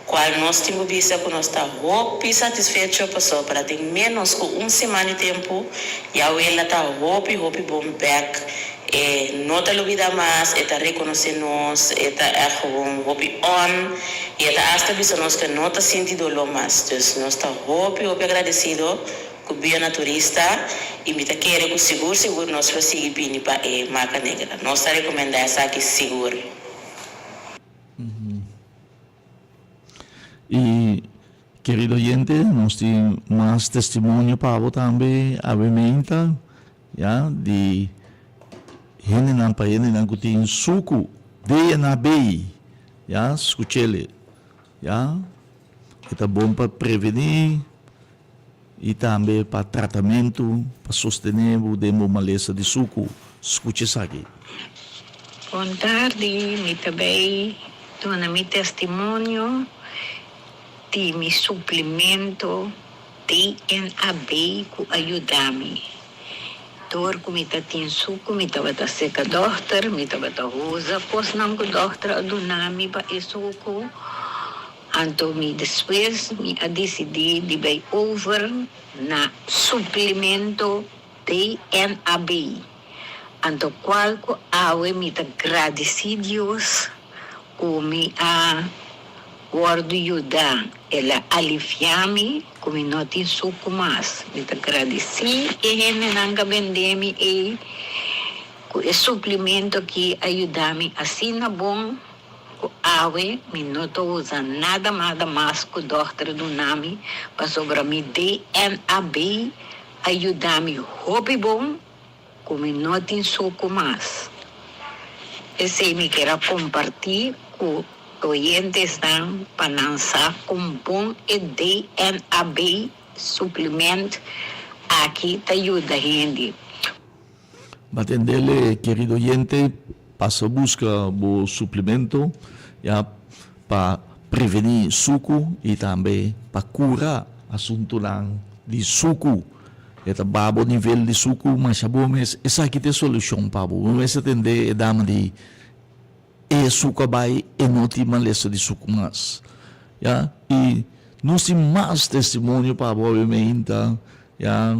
kual nos tin ku bisa ku nos ta hopi satisfecho pasobra den ménos ku un siman di tempu ya wela ta hopi hopi bon bèk. E no ta lubidá mas, e ta rekonosé nos, e ta ègt gewoon hopi on i e ta asta bisa nos ku e no ta sinti doló mas. Dus nos ta hopi hopi agradesido Ku bia na turista i mi ta kere ku sigur sigur nos lo sigui bini pa e Maca Negra. Nos ta rekomendá esaki sigur. I kerido oyente, nos tin mas testimonio pa bo tambe awe meinta, ya, di hendenan pa hendenan ku tin suku DNA bei, ya, skuch'ele, ya, e ta bon pa prevení. I tambe pa tratamentu pa sostené bo den bo malesa di suku. Skucha esaki. Bon tardi, mi ta bay duna mi testimonio di mi suplemento DNAB cu a yuda mi. Door cu mi ta tin suku mi tabata seca dokter, mi tabata usa cosnan cu dokter a duna mi pa e suku. Anto mi despues mi a disidí di bai over na suplemento DNAB. Anto kual ku awe mi ta gradisí Dios ku mi a wòrdu yuda. El a aliviá mi ku mi no tin suku mas. Mi ta gradisí e hendenan ku a bendé mi ei ku e suplemento aki a yuda mi asina bon. Ku awe mi no ta usa nada mada mas ku dòkter duna mi pasobra mi DNAB a yuda mi hopi bon ku mi no tin suku mas. Esei mi kier a kompartí ku oyentesnan pa nan sa kon bon e DNAB suplement aki ta yuda hende. Batendele kerido oyente, pasa buska bo suplemento ya pa preveni suku y tambe pa cura asuntonan di suku. E ta baha bo nivel di suku masha bo mes esaki ta e solucion pa bo. Bo mes a tende e dama di e suku a bay e no tin malesa di suku mas ya y nos tin mas testimonio pa bo awe ya.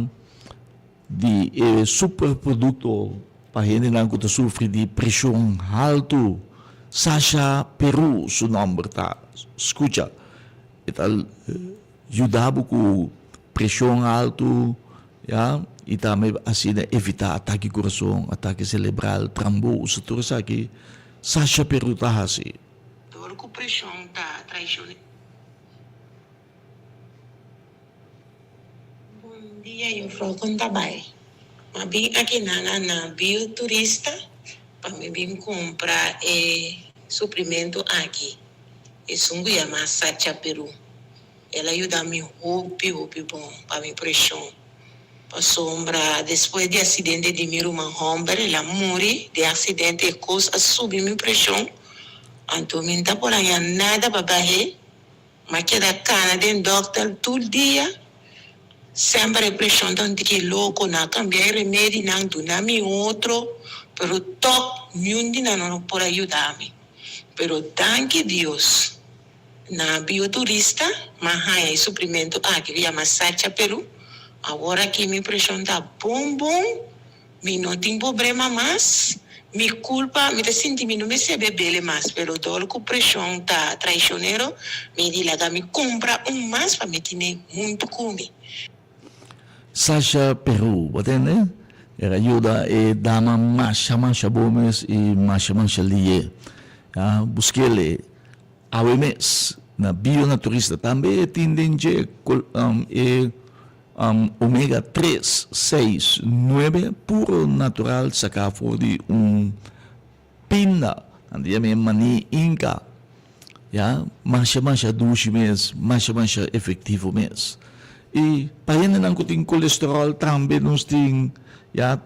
Di e superproducto pa hendenan cu ta sufri di presion halto, Sasha Peru su nomber ta. Scucha, e ta yuda bo cu presion halto, ya, y tambe asina evita atake curason, atake celebral, trombosa, tur esaki Sasha Peru ta haci. Dor cu presion ta traicione. Bon dia juffrouw kon ta bai? Ma bin aki nana na Bill Turista pa mi bin kumpra e suplimento aki esun ku yama Sacha Peru el a yuda mi hopi hopi bon pa mi preshon pasobra despues di asidente di mi ruman homber el a muri den asidente e kos a subi mi preshon anto mi no ta por haña nada pa bah'é. M'a keda kana den dòkter tur dia. Semper e preshon ta un tiki loko. Nan a kambia e remedinan, duna mi otro, pero tòg niun di nan no por a yuda mi. Pero danki Dios, na Bioturista m'a haña e suplimento aki ku yama Sacha Peru. Awor aki mi preshon ta bon bon. Mi no tin pobrema mas, mi culpa, mi ta sinti mi no mester bebele mas, pero dor cu presion ta traicionero, mi di laga mi cumpra un mas pa mi tine hunto cu mi. Sasha Peru, bo tende? Era yuda e dama masha masha bo mes y masha masha liye. Ya, buskele awe mes na Bionaturista. Tambe e tin den dje e Omega tres, seis, nuebe puro natural saká for di un pinda, nan ta yama e maní inka, ya, masha masha dushi mes, masha masha efektivo mes. I pa hendenan ku tin kolesteròl tambe nos tin, ya,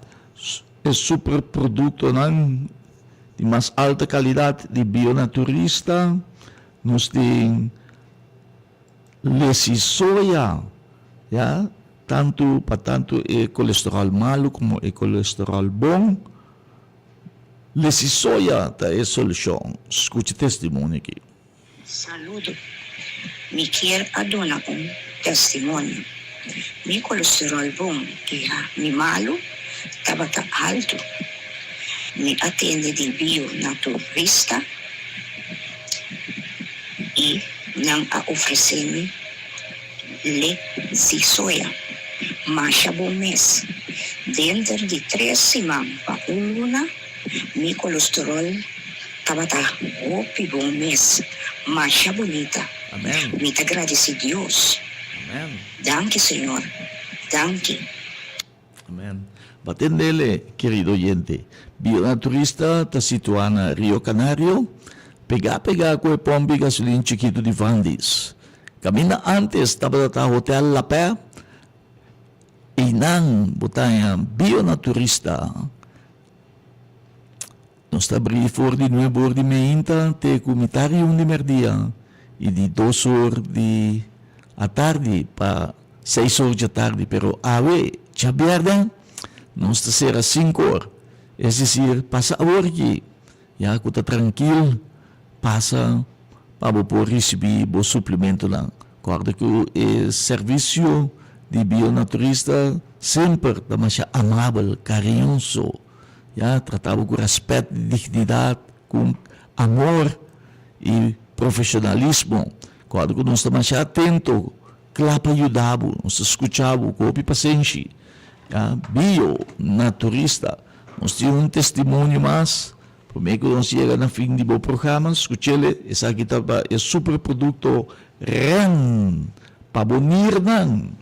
e super produktonan di mas alta kalidat di Bionaturista, nos tin. Lesi soya, ya, tantu pa tantu e kolesteròl malu komo e kolesteròl bon. Lesisoya ta e solushon. Skucha testimonio aki. Saludo. Mi kier a duna un testimonio. Mi colesterol bon i ha mi malu tabata altu. Mi a tende di bio naturista i nan a ofrece mi lechi soya. Masha bon mes. Denter di tres siman pa un luna mi colesterol Tabata hopi bon mes. Masha bunita. Amen. Mi ta gradeci Dios. Amen. Danki Señor. Danki. Amen. Batendele, kerido oyente. Bionaturista ta situá na Rio Canario, pegá pegá ku e pòmpi gasolin chikitu di Vandis. Kaminda ántes tabata ta Hotel La Paix, einan bo ta haña Bionaturista. Nos ta brí for di nuebe or di meinta te ku mitar i un di merdia i di dos or di atardi pa seis or djatardi, pero awe djabièrnè nos ta sera sinku or, es desir pasa awor aki ya ku ta trankil pasa pa bo por risibí bo suplementonan. Kòrda ku e servisio di bionaturista semper ta masha amabel, kariñoso. Ya, trata bo ku rèspèt, dignidat, ku amor i profeshonalismo. Kòrda ku nos ta masha atento, kla pa yuda bo, nos ta skucha bo ku hopi pasenshi. Ya, bio na turista. Nos tin un testimonio mas, promé ku nos yega na fin di bo programa, skuch'el, esaki ta pa e superprodukto Ren pa bo nirnan.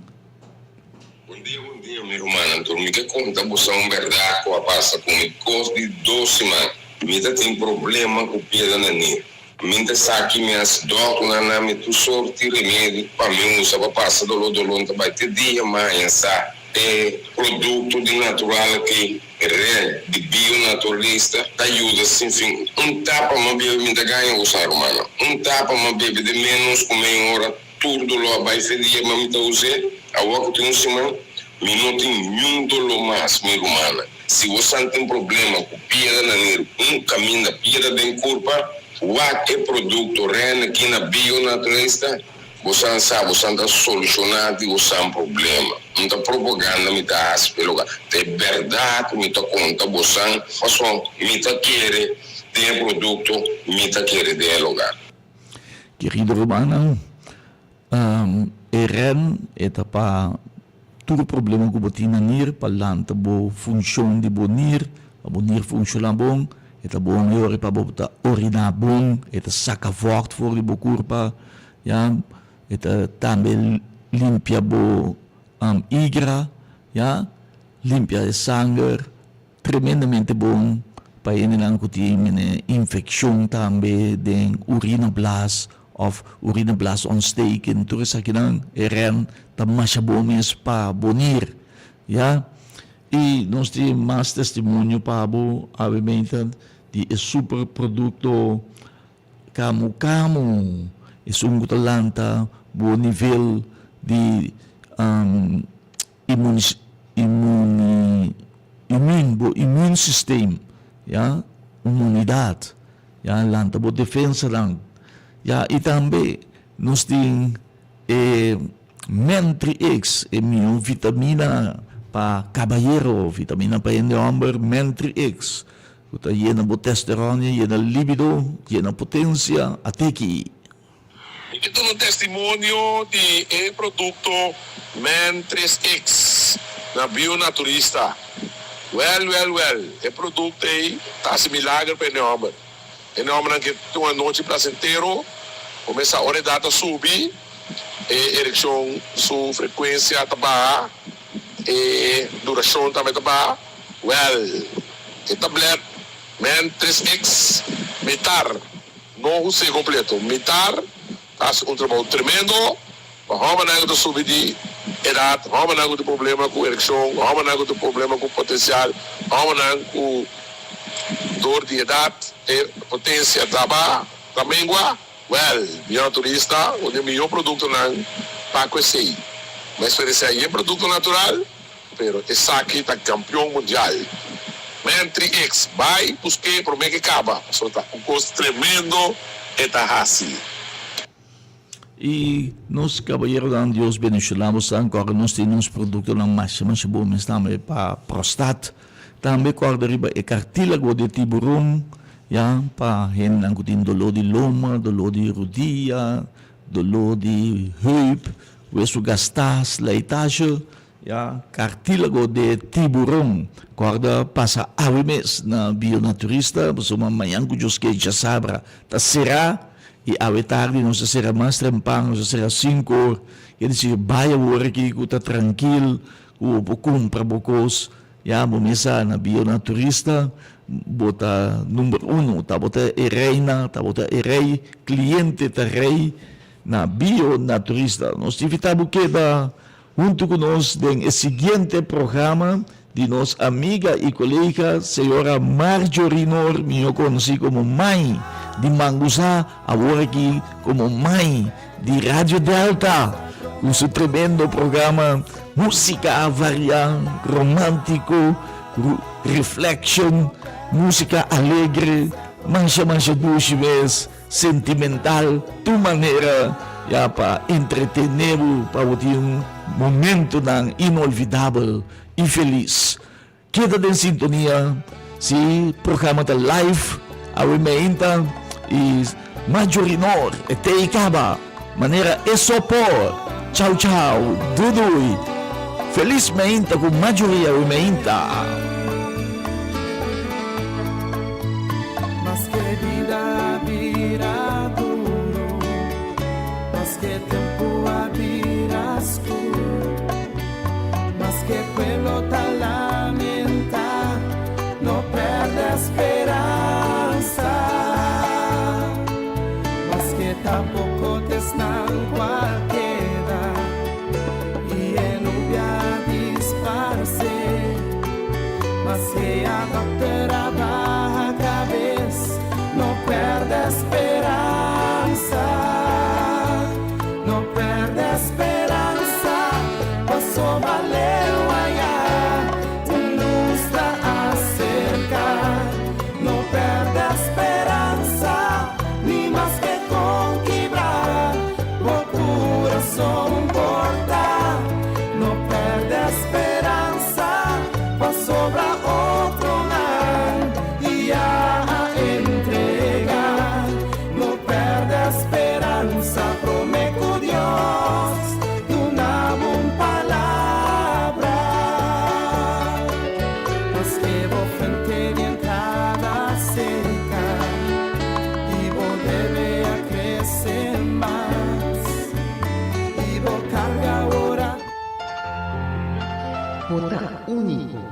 Bon dia bon dia mi rumannan tur mi ke konta bosa un bèrdat ku a pasa ku mi kos di dos siman mi ta tin problema ku piedra na nir mi ta sa ki mi hasi dòkternan na mi tur sorti remedi pa mi usa pa pasa doló doló ta bai te dia maña sa e produkto di natural aki ren di bio naturalista ta yuda sin fin un tapa mi a bebe mi ta gaña bosa rumannan un tapa mi a bebe den menos ku mei ora Tur doló a bai fe dia ma mi ta us'é, awor ku tin un siman, mi no tin niun doló mas, mi rumannan. Si bosan tin problema ku piedra na nir un kaminda piedra den kurpa, wak e produkto Rennekin na Bionaturalista, bosan sa bosan ta solushoná di bosan problema. No ta propaganda mi ta hasi p'e loka, ta e bèrdat mi ta konta bosan, pasobra mi ta kere den e produkto, mi ta kere den e loka. Kerido rumannan, e ren e ta pa tur problema ku bo tin na nir, pa lanta bo funshon di bo nir, pa bo nir funshoná bon, e ta bon e ora pa bo ta oriná bon, e ta saka vògt for di bo kurpa, ya, e ta tambe limpia bo igra, ya, limpia e sanger. Tremendamente bon pa hendenan ku tin mene infekshon tambe den urina blas òf urina blas ontsteken tur esakinan e rèn ta masha bon mes pa bo nir ya i nos tin mas testimonio pa bo awe meinta di e super produkto kamu kamu esun ku ta lanta bo nivel di Immuun, bo immuunsysteem, ya, inmunidad, ya, lanta bo defensanan, ya, y tambe nos tin e Mentrix, e miho vitamina pa cabayero, vitamina pa hende homber, Mentrix, cu ta yena bo testosterone, yena libido, yena potencia, ateki. Mi ke duna un testimonio di e produkto Man tres X na Bionaturista. Wèl, wèl, wèl, e produkto ei ta hasi milager pa e nòmber. E nòmbernan ke tin un anochi plasentero, kumesa ora e edat ta subi, e erekshon su frekuensia ta baha, e durashon tambe ta baha. Wèl, e tablèt Man tres X mitar. No hus'é kompleto. Mitar ta hasi un trabou tremendo pa hòmbernan ku ta subi di edat, hòmbernan ku tin problema ku erekshon, hòmbernan ku tin problema ku potensial, hòmbernan ku dor di edat e potensia ta baha, ta mengua. Wèl, mihó naturista, un di e mihó produktonan pa ku esei. Mi a eksperensiá yen produkto natural, pero esaki ta kampion mundial. Man 3X, bai busk'é promé ke kaba, pasobra ta un kos tremendo e ta hasi. I nos kabayeronan Dios bendishoná bosan kòrda nos tin nos produktonan masha masha bon mes tambe pa prostat tambe kòrda riba e kartílago di tiburon ya pa hendenan ku tin doló di loma doló di rudia doló di heup wesu gastá slijtage Ya, cartílago de tiburon. Corda pasa awe mes na Bionaturista, pasobra mañan cu Dios ke djasabra ta cera y awe tardi nos ta cera mas trempan, nos ta cera cinco or. Ke dicir bay awor aki cu ta trankil, cu bo por cumpra bo cos. Ya, bo mes sa na Bionaturista bo ta number uno, ta bo ta e reina, ta bo ta e rey, cliente ta rey na Bionaturista. Nos ta invita bo keda Huntu ku nos den e siguiente programa di nos amiga i kolega señora Marjorie Noor, mihó konosí komo Mai di Mangusá, awor aki komo Mai di Radio Delta, ku su tremendo programa Músika Variá, Romántiko, Reflection, Músika Alegre, masha masha dushi mes. Sentimental tur manera ya pa entretene bo pa bo tin un momentonan inolvidabel y felis. Keda den sintonia si programa ta live awe meinta y Marjorie Noor e te y caba manera e so por. Chau chau dudui felis meinta cu Marjorie awe meinta. Maske bida a bira duro, maske tempu a bira skur, maske pueblo ta lamentá, no pèrdè speransa. Maske ta poko t'esnan ku a keda i e nubia a disparsé, maske a dòkter a baha kabes, no pèrdè speransa. No pèrdè speransa, pasobra leu ayá un lus ta aserká. No pèrdè speransa, ni maske kon kibrá bo kurason por ta. No pèrdè speransa, pasobra otronan ya a entregá. No pèrdè speransa, promé ku Dios duna bo un palabra. Maske bo frente di entrada seca i bo debe a crece mas i bo carga ora. Bo ta úniko.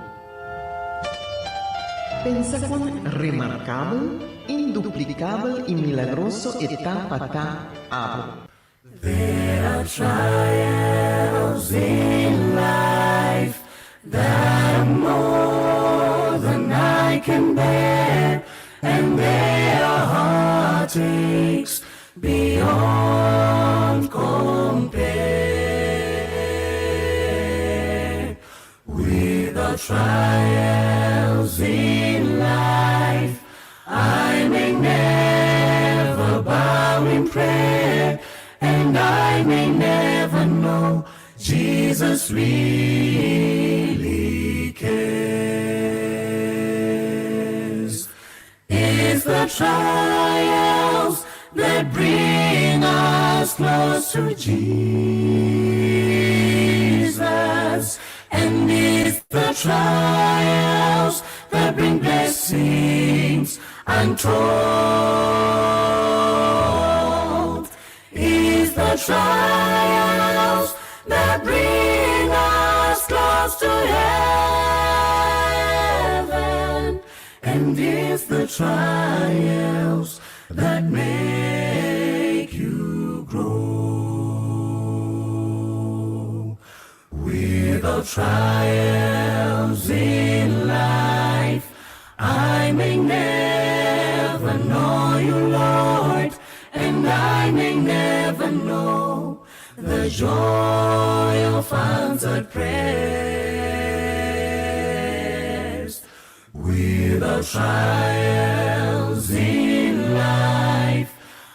Pensa kon remarkabel, induplikabel i milagroso e ta pa ta abo. There are trials in life that are more than I can bear and there are heartaches beyond compare With the trials in life I may never bow in prayer And I may never know Jesus really cares It's the trials that bring us close to Jesus And it's the trials that bring blessings untold It's the trials that bring us close to heaven And it's the trials that make you grow With the trials in life I may never know you, Lord And I may never know the joy of answered prayers. the trials in life.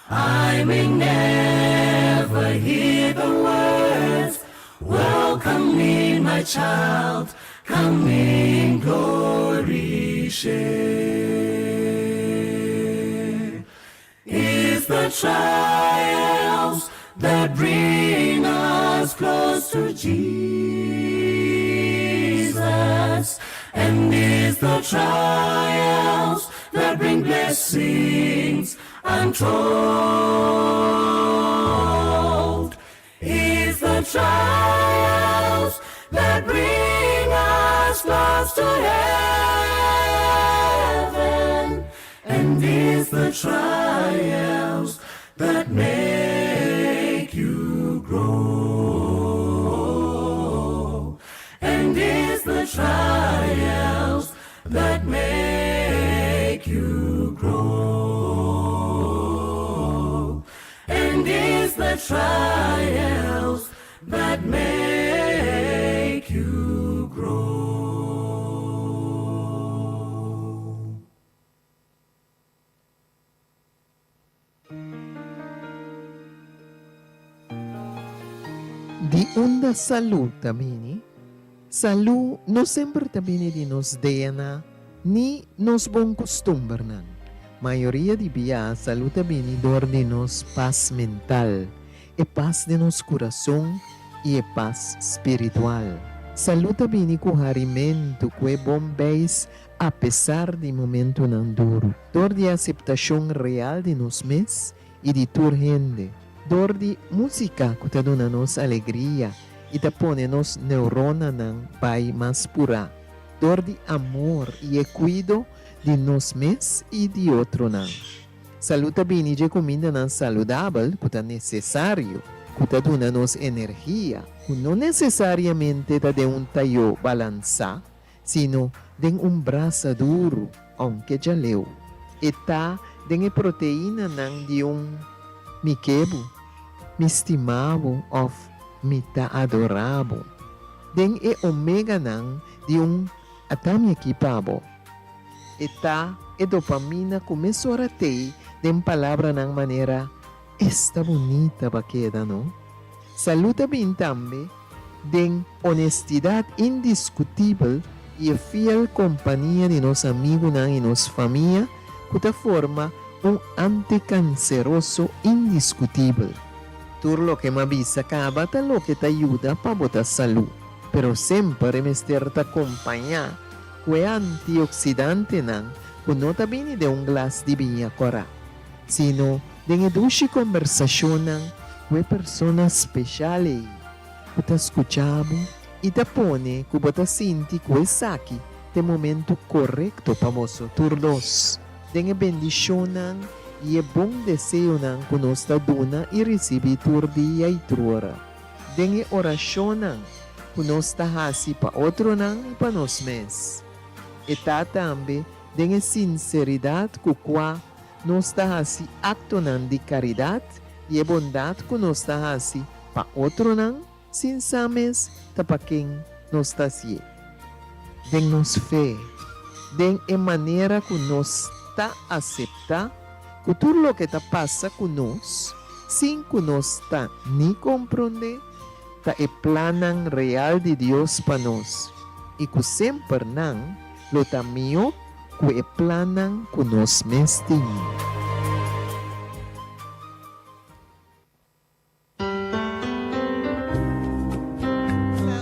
I may never hear the words, Welcome in, my child, come in glory share. It's the trials that bring us close to Jesus, and it's the trials that bring blessings untold. It's the trials that bring us close to heaven, and it's the trials that make you grow. And it's the trials that make you grow. And it's the trials that make you grow. Di unda salú ta bini? Salú no semper ta bini di nos DNA ni nos bon kustumbernan. Mayoria di bia salú ta bini dor di nos pas mental, e pas den nos kurason i e pas spiritual. Salú ta bini ku harimentu, ku e bon beis Apesar di momentunan duru, dor di aseptashon real di nos mes i di tur hende, dor di músika ku ta duna nos alegria i ta pone nos neuronanan bai mas purá, dor di amor i e kuido di nos mes i di otronan. Salú ta bini dje kumindanan saludabel ku ta nesesario, ku ta duna nos energia, ku no nesesariamente ta den un tayó balansá, sino den un brasa duru, ounke djaleu. E ta den e proteinanan di un Mi ke bo, Mi stima bo òf Mi ta adorá bo. Den e omeganan di un Ata mi aki pa bo. E ta e dopamina ku mesora t'ei den palabranan manera Esta bunita ba keda, no? Salú ta bin tambe den honestidad indiskutibel i e fiel kompania di nos amigunan i nos famia ku ta forma un antikanseroso indiskutibel. Tur loke m'a bisa kaba ta loke ta yuda pa bo ta salú, pero semper e mester ta kompañá ku e antioksidantenan ku no ta bini den un glas di biña kòrá, sino den e dushi kombersashonnan ku e persona speshal ei ku ta skucha bo i ta pone ku bo ta sinti ku esaki ta e momentu korekto pa boso tur dos. Den e bendishonnan i e bon deseonan ku nos ta duna i risibí tur dia i tur ora. Den e orashonnan ku nos ta hasi pa otronan i pa nos mes. E ta tambe den e sinseridat ku kua Nos ta hasi aktonan di karidat i e bondat ku nos ta hasi pa otronan sin sa mes ta pa ken nos ta hasié. Den nos fe, den e manera ku nos ta aseptá ku tur loke ta pasa ku nos sin ku nos ta ni komprondé, ta e plannan real di Dios pa nos i ku semper nan lo ta mihó Ku e plannan ku nos mes tin.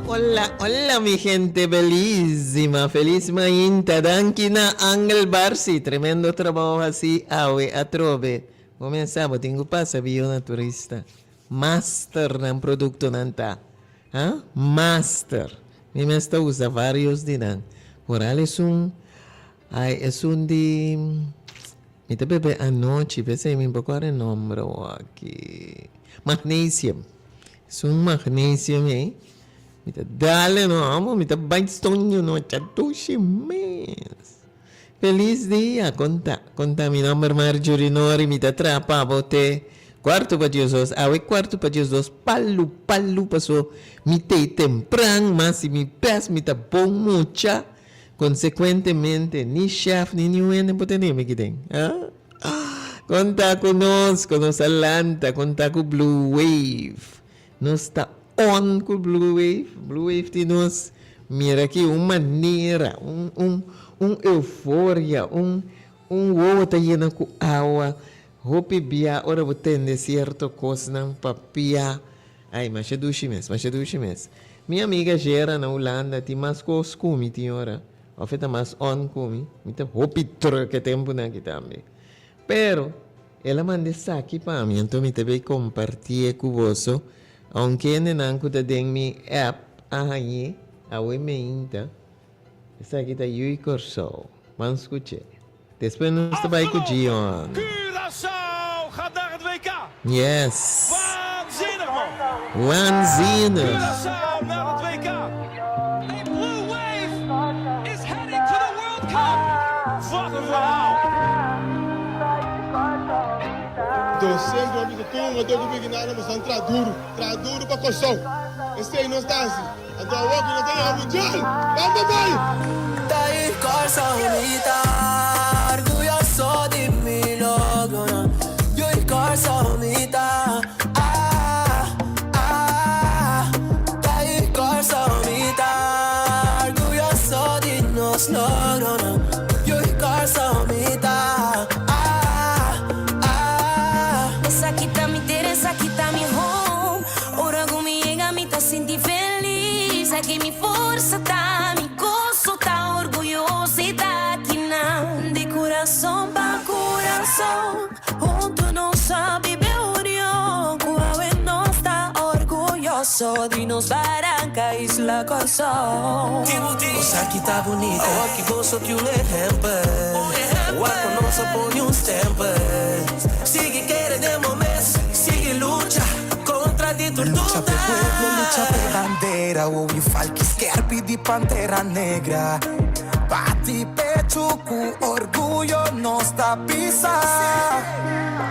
Hola, hola mi gente belísima, feliz mainta, danki na Angel Barsi, tremendo trabou hasi awe atrobe, bo mesa bo tin ku pasa bio na turista, master nan produktonan ta, ha master. Mi mes ta usa varios di nan. Foral esun, ay esun di mi ta bebe anochi p'esei mi por kòrda e nomber awor-aki. Magnesium. Esun magnesium ei mi ta dal no amo mi ta bai soño no chadushi mes. Feliz dia! Konta, konta mi nomber Marjorie Nori, mi ta traha pa bo te kuarto pa diesdos, awe kuarto pa diesdos palu palu paso mi tei tempran, mas si mi bes mi ta bon mucha, Konsekuentemente, ni shèf ni niun hende por tene mi aki den. Konta ku nos, ku nos a lanta, konta ku Blue Wave. Nos ta on ku Blue Wave. Blue Wave tin nos, mira aki, un manera, un, un, un euforia, un, un wowo ta yena ku awa. Hopi bia ora bo tende sierto kosnan papia. Ai, masha dushi mes, masha dushi mes. Mi amiga Gera na Hulanda tin mas kos ku mi tin ora, òf e ta mas on ku mi. Mi ta hopi drùk e tempunan aki tambe. Pero, el a manda esaki pa mi, anto mi ta bay kompartié ku boso. Ounke hendenan ku ta den mi app a hañ'é, awe meinta. Esaki ta Yui Kòrsou. Ban skuch'é. Despues nos ta bai ku Gion. Curaçao gaat naar het WK. Yes. Waanzinnig man. Waanzinnig. Curaçao naar het WK. A blue wave is heading to the World Cup. Wat een verhaal. Anto semper mi bisa tur un ku bini nada nos ta traha duru, traha duru pa Kòrsou. Esei nos ta hasi. Anto awor ku nos ta yega mundial, ban pa bai! Ta e Kòrsou mi ta orguyoso di mi logronan. Yu e Kòrsou mi ta, ah, ah. Ta e Kòrsou mi ta orguyoso di nos logronan. Yu e Kòrsou mi ta, ah, ah. Esaki ta mi tera, esaki ta mi home. Ora ku mi yega mi ta sinti felis. Aki mi forsa ta, mi goso ta, orguyosidad kinan. Di kurason pa kurason, huntu nos a biba e union. Ku awe nos ta orguyoso di nos baranka isla Kòrsou. Esaki ta bunita, awor ki boso tin un ehèmpel. Wak ku nos a pone un stèmpel. Sigui kere den bo mes, sigui lucha kontra di tur Lucha duda. p'e pueblo, lucha p'e bandera Owi falki skerpi di pantera negra Bati pechu ku orguyo nos ta pisa.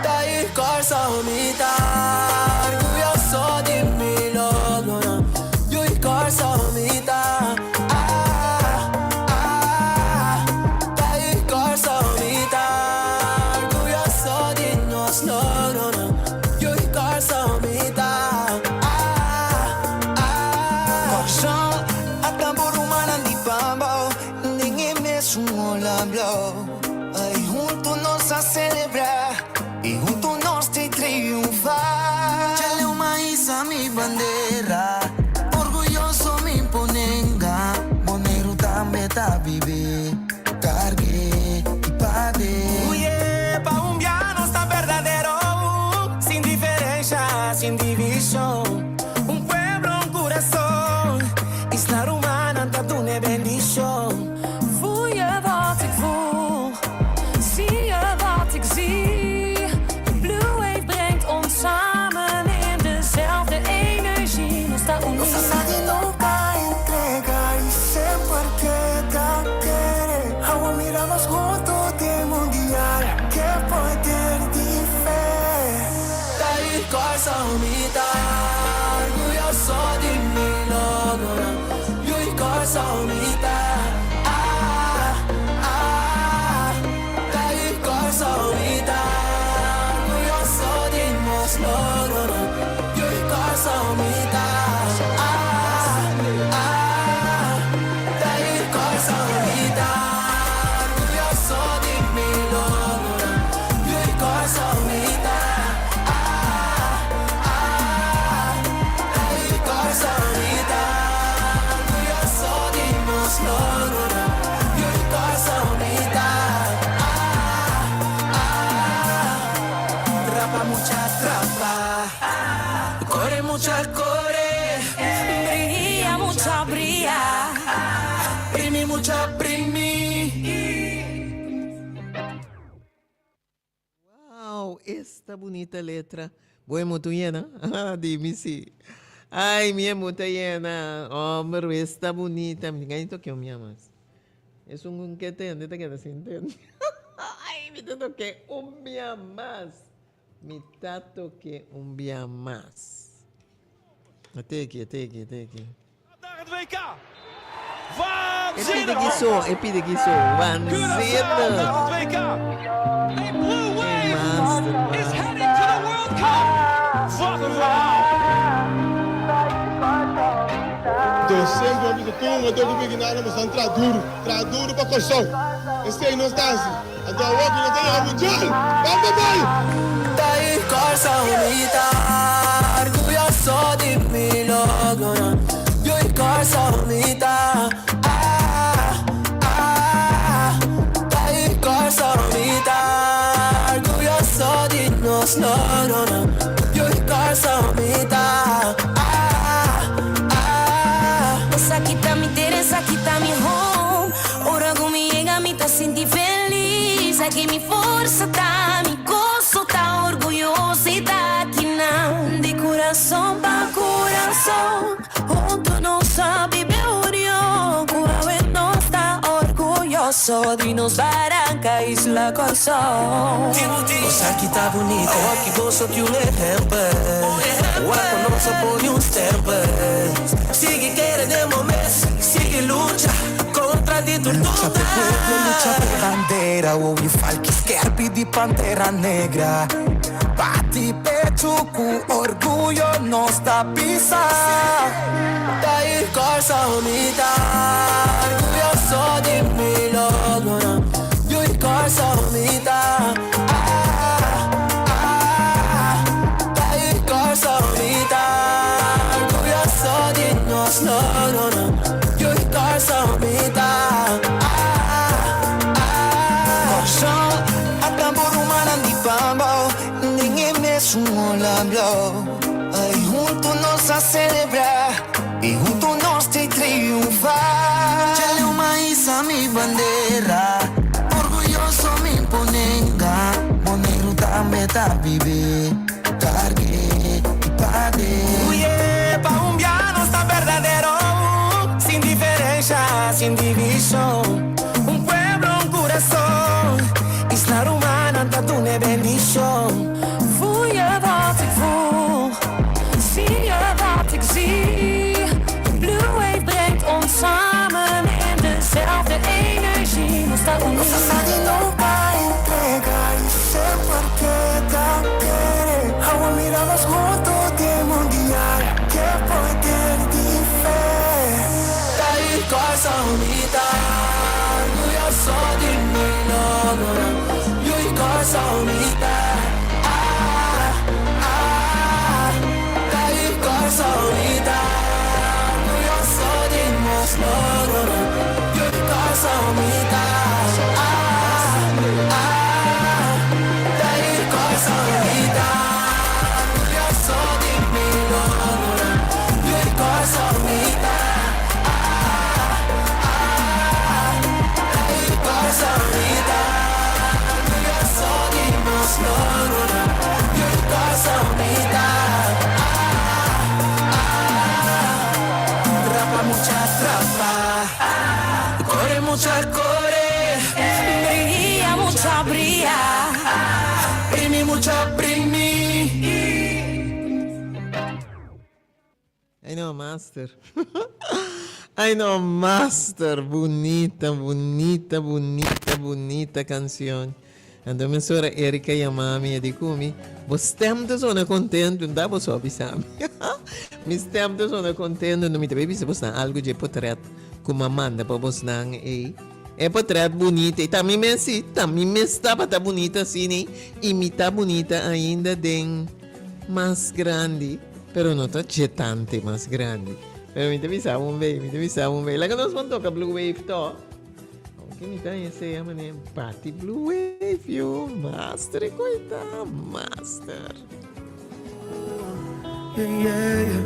Ta e Kòrsou mi ta orguyoso di mi logronan Yu i Kòrsou mi ta ah ah Ta e Kòrsou mi ta orguyoso di nos logronan Yu i Kòrsou mi ta ah ah. Kòrsou a tambor rumannan di Pambou Den e mesun ola blou Ay huntu nos a selebrá I huntu nos te triunfá Chaleu m'a hisa mi bandera Orguyoso mi ponenga Boneiru tambe ta bib'é Karg'é i pag'é. Oye, pa un bia nos ta berdadero Sin diferensha, sin divishon Un pueblo, un kurason Isla rumannan ta dun'e bendishon. Voel je wat ik voel? Zie je wat ik zie? De Blue Wave brengt ons samen in dezelfde energie. Nos ta uní. Nos a sa di nunka entrega i semper keda kere. Awe mira nos huntu den mundial, ke poder di fe. Ta e Kòrsou mi ta orguyoso di mi logronan. Yu e Kòrsou mi ta, ah, ah. Ta e Kòrsou mi ta orguyoso di nos logronan. Yu e Kòrsou mi ta, ah, ah. Ta e Kòrsou mi ta orguyoso di mi logronan. Yu e Kòrsou mi ta, ah, ah. Ta e Kòrsou mi ta orguyoso di nos logronan. Yu e Kòrsou mi ta, ah, ah. Trapa mucha trapa, kore mucha kore. Bria mucha bria. Primi mucha primi. Wow, esta bunita letra. Bo e mutu yena? Di mi si. Ay, mi e muta yena. Homber, esta bunita. Mi tin toke un mia mas. Esun un ke tende ta keda sin tende. Ay, mi ta toke un mia mas. Mi ta toke un bia mas. Ateki, ateki, ateki. Naar het WK. Waanzinnig! E pide kiso, e pide kiso. Waanzinnig. Hey, master, master. Dos semper a bisa tur un ato ku bigi nada nos a traha duru, traha duru pa Kòrsou. Esei nos ta hasi. Anto awor ku nos ta yega mundial, ban pa bai! Ta i Kòrsou mi ta orguyoso di mi logronan. Yo i Kòrsou mi ta ah ah. Ta i Kòrsou mi ta orguyoso di nos logronan. Yo i Kòrsou mi ta ah ah. Esaki ta mi tera, esaki ta mi home. Ora ku mi yega mi ta sinti felis. Aki mi forsa ta, mi goso ta, orguyoso i ta aki nan. Di kurason pa kurason, huntu nos a biba e union. Ku awe nos ta orguyoso di nos baranka isla Kòrsou. Esaki ta bunita, awor ki boso tin un ehèmpel. Wak ku nos a pone un stèmpel. Sigui kere den bo mes, sigui lucha kontra di tur Lucha duda. p'e pueblo, lucha p'e bandera, Owi falki skerpi di pantera negra. Bati pechu ku orguyo nos ta bisa. Ta i Kòrsou mi ta orguyoso di mi logronan. Yu i Kòrsou mi ta ah ah. Ta i Kòrsou mi ta orguyoso di nos logronan. Yu i Kòrsou mi ta ah ah. Kòrsou a tambor rumannan di Pambou den e mesun ola blou. Ay huntu nos a selebrá i huntu nos t'ei triunfá. Djele un maísa mi bandera, orguyoso mi ponenga. Boneiru tambe ta bib'é, karg'é i pag'é. Uye, pa un bia nos ta berdadero, sin diferensha, sin divishon. Un pueblo, un kurason, isla rumannan ta dun'e bendishon. Voel je wat ik voel? Zie je wat ik zie? Blue Wave brengt ons samen in dezelfde energie. Nos ta Nos a sa di no pa entrega i semper keda kere. Awe mira nos hunto den mundial, ke poder di fe. Ta i Kòrsou mi ta orguyoso di mi logronan. Yu i Kòrsou mi ta ah ah. Ta i Kòrsou mi ta orguyoso di nos logronan. Yu i Kòrsou mi ta ah ah. Ta i Kòrsou mi ta orguyoso di mi logronan. Yu i Kòrsou mi ta ah ah. Ta i Kòrsou mi ta orguyoso di nos logronan. Yu i Kòrsou mi ta ah ah. Trapa mucha trapa, kore mucha kore. Bria mucha bria. Primi mucha primi. Ay no master. Ay no master. Bunita, bunita, bunita, bunita cancion. Anto mesora Erika yama mi e di cu mi, bo stem ta sona contento, nta bo so a bisa mi. Mi stem ta sona contento, anto mi ta bay bisa bosnan algo dje potret cu m'a manda pa bosnan ey. E potret bunita y ta mi mes si, ta mi mes tabata bunita asina ey y mi ta bunita ainda den mas grandi, pero no ta dje tante mas grandi. Pero mi ta bisa bo un bey, mi ta bisa bo un bey. Laga nos bon toca Blue Wave to. Aunque mi ta ese mane bati Blue Wave yo, master e koita, master. Yeah, yeah, yeah.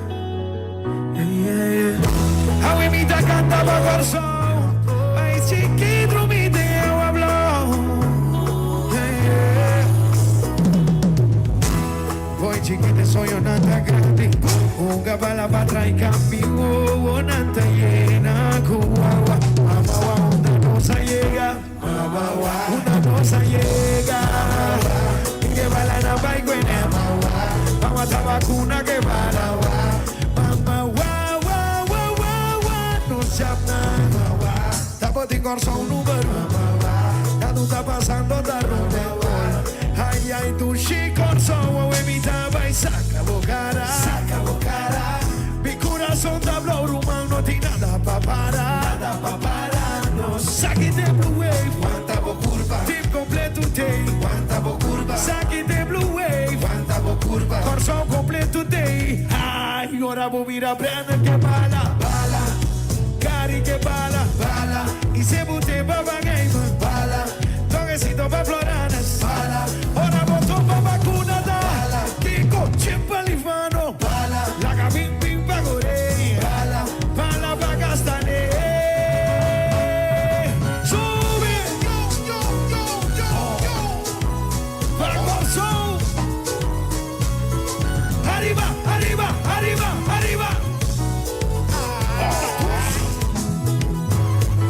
Yeah, yeah, yeah. Awe mi ta kanta pa Kòrsou, Pais chikí drumí den awa blou. Yeah, yeah. Boy chikí den soñonan ta grandi, Hunga bala pa trai kampi, wowonan ta yena ku awa. Mama wa unda nos a yega, mama wa unda nos a yega. Ke bala na bai kuene, mama ta bakuna ke bala wa. Mama wa wa wa wa wa nos chapnan. bo tin Kòrsou number un. Kadu ta pasando ta rond e gol. Ai ai dushi Kòrsou awe mi ta bai saka bo kara. Saka bo kara. Mi kurason ta blou ruman no tin nada pa para. Nada pa para nos. Saki den blue wave. Wanta bo kurpa. Team kompleto tei. Wanta bo kurpa. Saki den blue wave. Wanta bo kurpa. Kòrsou kompleto tei. Ai ora bo mira Brandon ke bala. Bala. Gary ke bala. Bala. I se bo te pa Van Heyman. Bala. Togesito pa Floranes. Bala. Ora bo topa bakuna ta. Bala. Kiko Chimpa Lifano. Bala. Laga bin bin pa Gorey. Bala. Bala pa Castané. Sube. Pa Kòrsou. Ariba, ariba, ariba, ariba.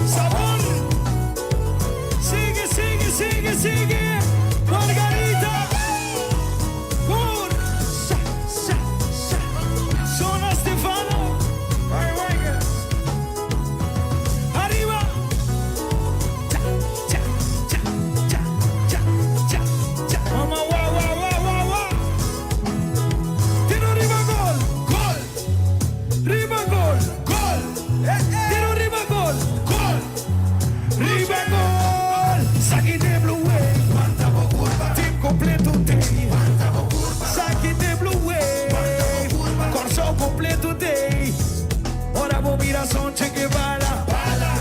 Sabor. Sigui, sigui, sigui, sigui. Margarita. Por. Sa, sa, sa. Zona Stefano. Ay, waiga. Ariba. Cha, cha, cha, cha, cha, cha, cha. Mama, wa, wa, wa, wa, wa. Tiro riba gol. Gol. Riba gol. Gol. Tiro riba gol. Gol. Riba gol. Saki den Blue Wave. Wanta bo kurpa. Team kompleto tei. Wanta bo kurpa. Saki den Blue Wave. Wanta bo kurpa. Kòrsou kompleto tei. Ora bo mira Sonche ke bala. Bala.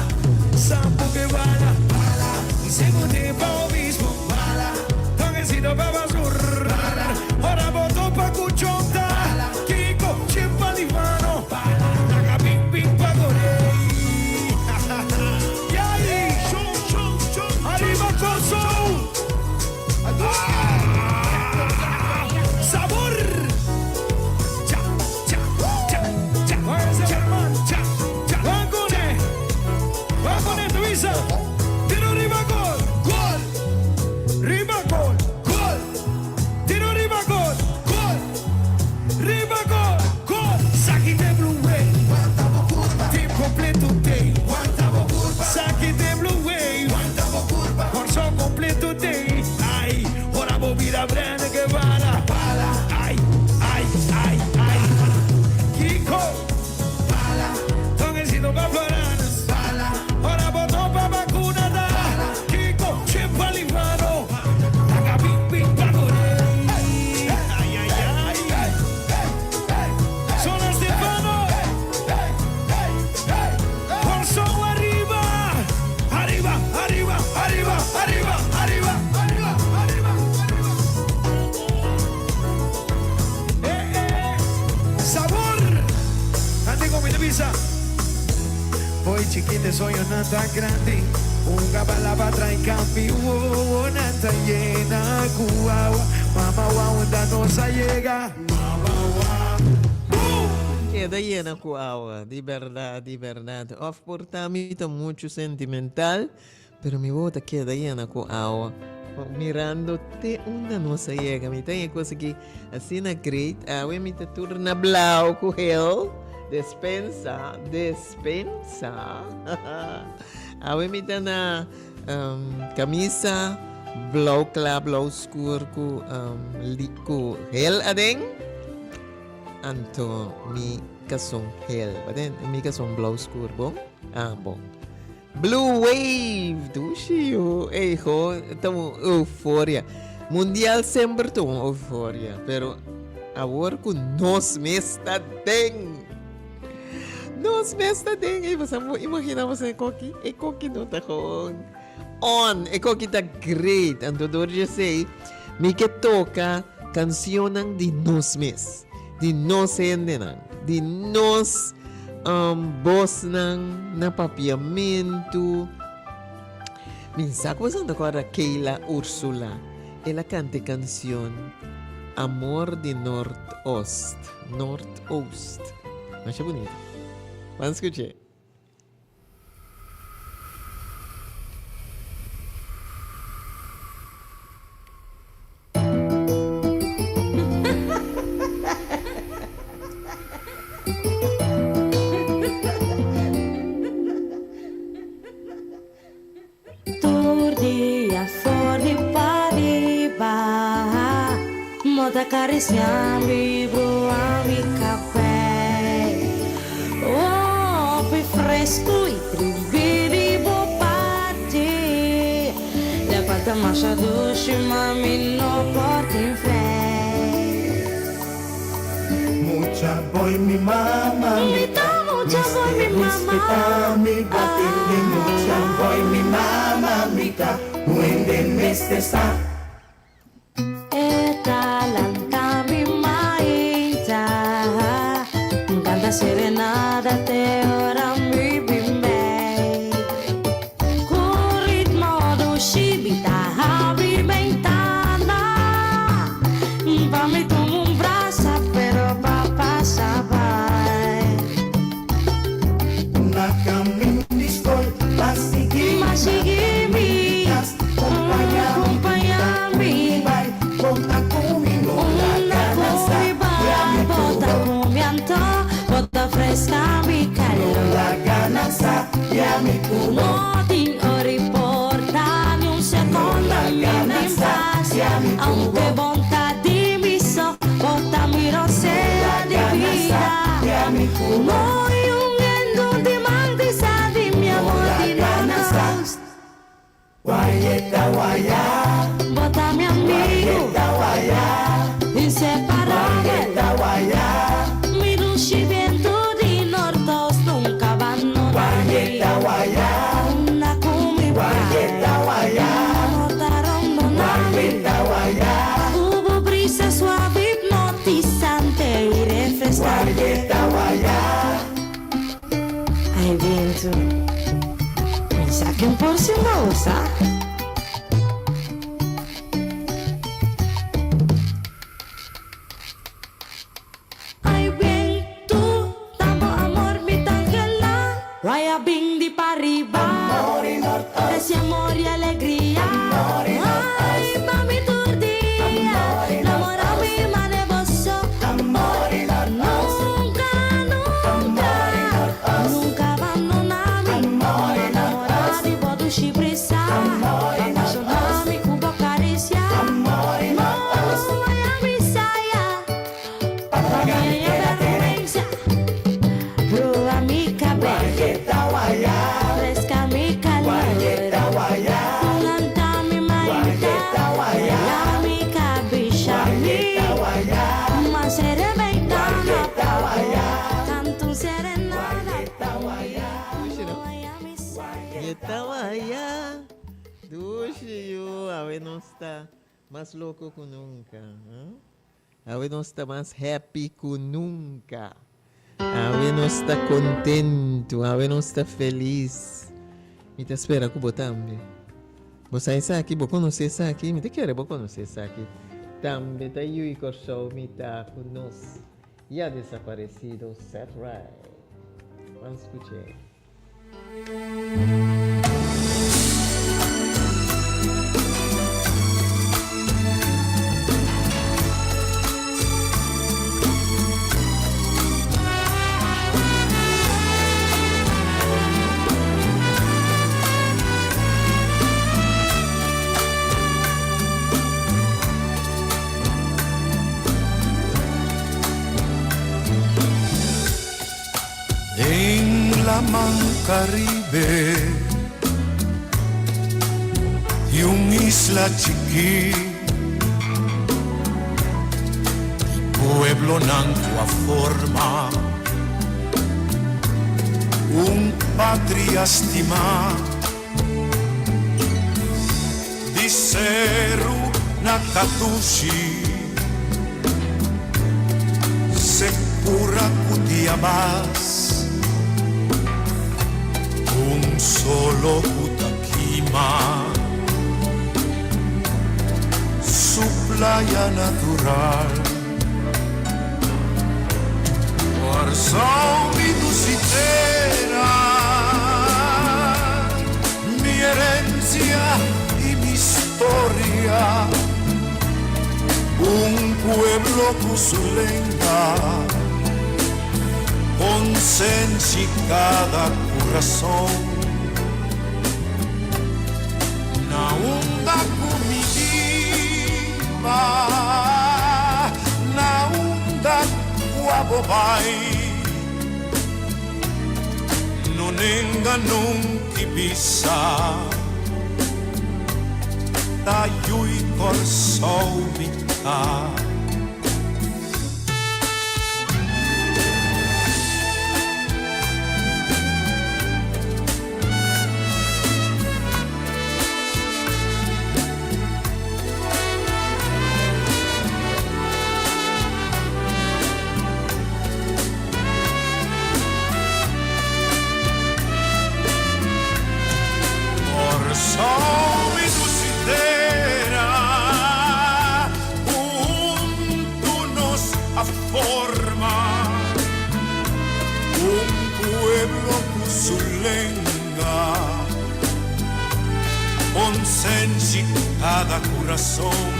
Sampo ke bala. Bala. I si bo tin pa Obispo. Bala. Togesito pa Basur. Bala. Ora bo topa ku Chonta. Bala. Kiko Chimpa Livano. Bala. Laga bin bin pa Gorey. Yai. Ariba Kòrsou. Sabor. Cha, cha, cha, cha, cha, cha, cha. Ban kuné. Ban kuné, Luisa. Tiro riba gol. Gol. Riba gol. Gol. Tiro riba gol. Gol. Riba gol. Gol. Saki den Blue Wave. Wanta bo kurpa. Team kompleto tei. Wanta bo kurpa. Saki den Blue Wave. Wanta bo kurpa. Kòrsou kompleto tei. Ai, ora bo bira Brandon Guevara. Bala. Ai, ai, ai, ai. Kiko. Bala. Togesito pa Floranes. Bala. Ora bo topa bakuna ta. Bala. Kiko, Chimpa Livano. Laga bin bin pa Gorey. Ai, ai, ai. Zona Stefano. Kòrsou ariba. Ariba, ariba, ariba, ariba, ariba, ariba, ariba, ariba. Eh, eh. Sabor! Antigo mi ta bisa. Fo'i chikito e soñonan ta grandi. Hunga bala pa tra'i kampi. Wowonan ta yena ku awa. Mama wa unda nos a yega. Mama wa. Boom! Keda yena ku awa, di berdad, di berdad. Of por ta mi ta muchu sentimental, pero mi wowo ta keda yena ku awa. Mirando te unda nos a yega. Mi ta e kos aki asina great. Awe mi ta tur na blauw ku geel. Despensa, despensa. Awe mi ta na camisa blauw kla, blauw skur ku ku geel aden. Anto mi kason geel. Baden, mi kason blauw skur, bon? Ah, bon. Blue Wave, dushi yu. Ey, gewoon ta un euforia. Mundial semper ta un euforia, pero awor ku nos mes ta den. Nos mes ta den. Ey, boso por imagina boso e koki? E koki no ta gewoon on. E koki ta great. Anto door di esey, mi ke toka cancionnan di nos mes. Di nos hendenan. Di nos Um, bosnan na papiamentu. Mi sa ku boso ta kòrda Keila Ursula. El a kanta e kansion Amor di Noord-Oost. Noord-Oost. Masha bunita. Ban skuch'é. dia for di pariba. Bo ta karisiá mi, brua mi kabei. Hopi fresku i tribi di bo parti. Lokual ta masha dushi ma mi no por tin frei. Mucha boy mi mama Mi ta mucha boy mi mama. Respeta mi batende mucha boy mi mama mi ta Wende mester sa. E ta lanta mi mainta. Canta serenata te ora mi bin bei. Ku ritmo dushi mi ta habri bentana. Pa mi tuma un brasa pero pa pasa bai. Na kaminda di skol pa sigui Ma sigui mi. Kompañá mi. Bo ta ku mi no Unda ku mi bai bo ta ku mi anto bo ta freska mi kalor. Laga nan sa ya mi ku bo. No tin ora i porta ni un sekondo mi tin pas. Aunke bon ta di mi so bo ta mi rosea di bida. No un hende di mag di sa di mi amor di nos. Wayeta waya. Bo ta mi amigu. Wayeta waya. Inseparabel. Wayeta waya. Mi dushi bientu di nortost nunka bandoná mi. Wayeta waya. Unda ku mi bai. Wayeta waya. No ta rondoná mi. Wayeta waya. Ku bo brisa suave hipnotisante i refreskante. Wayeta waya. Ai bientu, mi sa ken por sin bo sa. Ai bientu, ta bo amor mi ta anhelá. Waya bin di pariba. Trese amor i alegria. Ai, pa mi tur dia. Namorá mi mane bo so. Nunka, nunka, nunka bandoná mi. Namorá di bo dushi brisa. Apashoná mi ku bo karisia. No waya mi saya. Pa mi haña bèrgwensa. Brua mi kabei. Freska mi kalor. Lanta mi mainta. Waya mi kabisha mi. Ma sera bentana pa bo. Kanta un serenata pa mi. Waya mi saya. Yeta waya. Dushi yu, awe nos ta mas loko ku nunka. Awe nos ta mas happy ku nunka. Awe nos ta kontentu, awe nos ta felis. Mi ta spera ku bo tambe. Bo sa esaki, bo konosé esaki, mi ta kere bo konosé esaki. Tambe ta Yui Kòrsou mi ta ku nos ya desaparesido Seth Wright. Ban skuch'é. Den laman Caribe Di un isla chikí Di pueblonan ku a forma Un patria stimá Di seru na Katushi Sekura ku Diabas Un solo ku ta kima Su playa natural Kòrsou mi dushi tera Mi herensia i mi storia Un pueblo ku su lenga Konsenshi kada kurason. bo bai No nenga nunca bisa Ta yu'i Kòrsou mi ta. Kòrsou mi dushi tera, huntu nos a forma un pueblo ku su lenga, konsenshi kada kurason.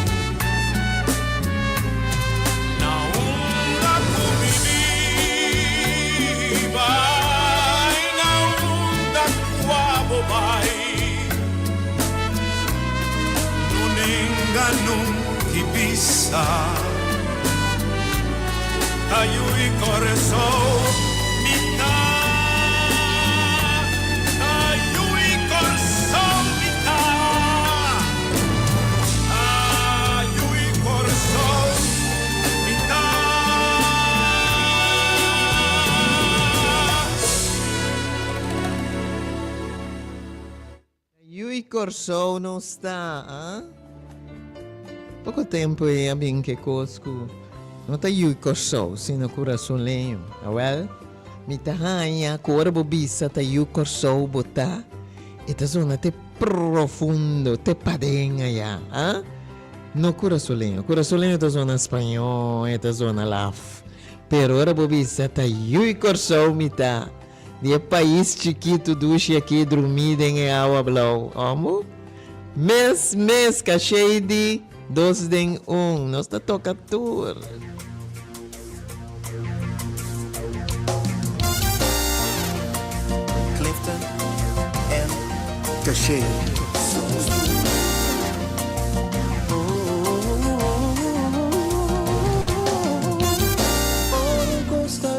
Na unda ku mi biba i na unda ku abo bai, no nenga nunki bisa ta yu i Kòrsou mi ta, ta yu i Kòrsou mi ta, ta yu i Kòrsou mi ta. Yui Kòrsou nos ta, ah? Poko tempu ei a bin ke kos ku no ta Yui Kòrsou, sino Kurasoleño. Awèl, mi ta haña ku ora bo bisa ta Yu Kòrsou bo ta, e ta zona te profundo, te paden ayá, ah? No Kurasoleño. Kurasoleño ta zona spañó, e ta zona laf. Pero ora bo bisa ta Yui Kòrsou mi ta, Di e pais chikitu dushi aki drumí den e awa blou. Omo? Mes mes kashei di dos den un. Nos ta toka tur. Clifton en Kashei. Ta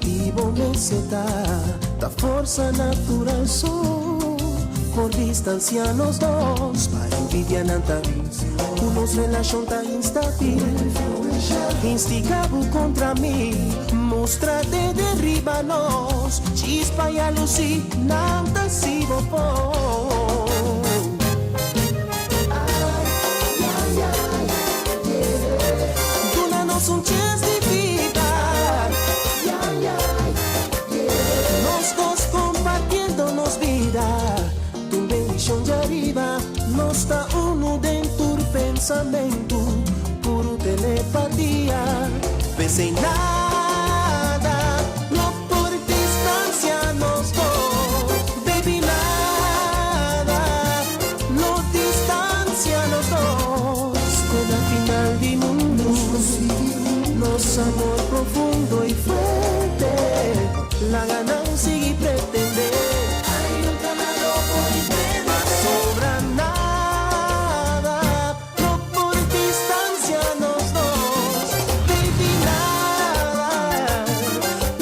di bo mester ta, ta forsa natural so por distancia nos dos pa envidia nan ta cu nos relacion ta instabil Instiga bo contra mi mustra te derriba nos chispa yalusi nan ta si bo por. Duna nos un chens di biba. Nos dos compartiendo nos bida. Tur bendicion dje ariba. Nos ta unu den tur pensamento. Puru telepatia. P'esei nada no por distancia nos dos. Baby nada no distancia nos dos. Te na final di mundo. Nos amor profundo y fuerte. Laga nan sigui pretende. Pasobra nada no por distancia nos dos. Baby nada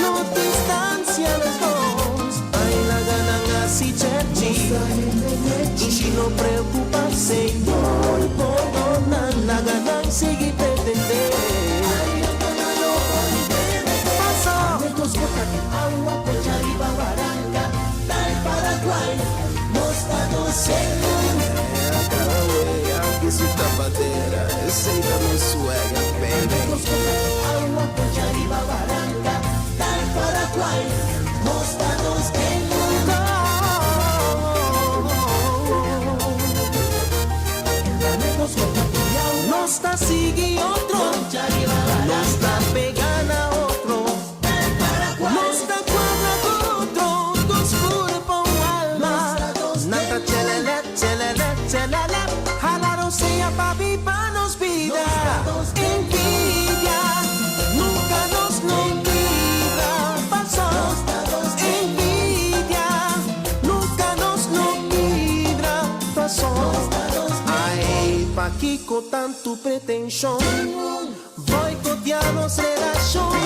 no distancia nos dos. Ay laga nan haci cherchi. Y si no preocupa Señor pordona. Laga nan sigui pretende. Paso. Nos ta sigui otro, nos ta pega na otro. Nos ta cuadra cu otro, dos curpa un alma. Nan ta chelele, chelele, chelele, hala rosea pa biba nos bida. Envidia nunca nos lo libra, paso. Envidia nunca nos lo libra, paso. Ay, pakico tanto pretension? Boycott. Boicotea nos relashon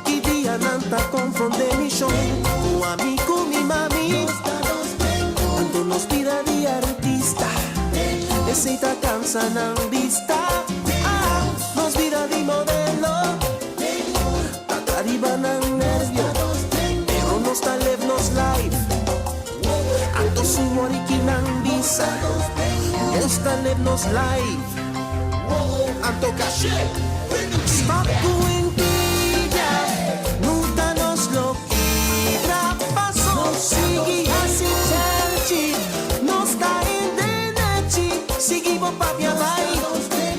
Ki dia nan ta konfronde mi shon Ku ami ku mi mami Anto nos bida di artista Esei ta kansa nan bista Ah, nos bida di modelo Ta tra riba nan nervio Pero nos ta live nos life Anto su woriki nan bisa Nos ta live nos life Anto caché Stop cu envidia Nunca nos lo kibra Paso sigui haci cherchi Nos ta hende nechi Sigui bo papia bai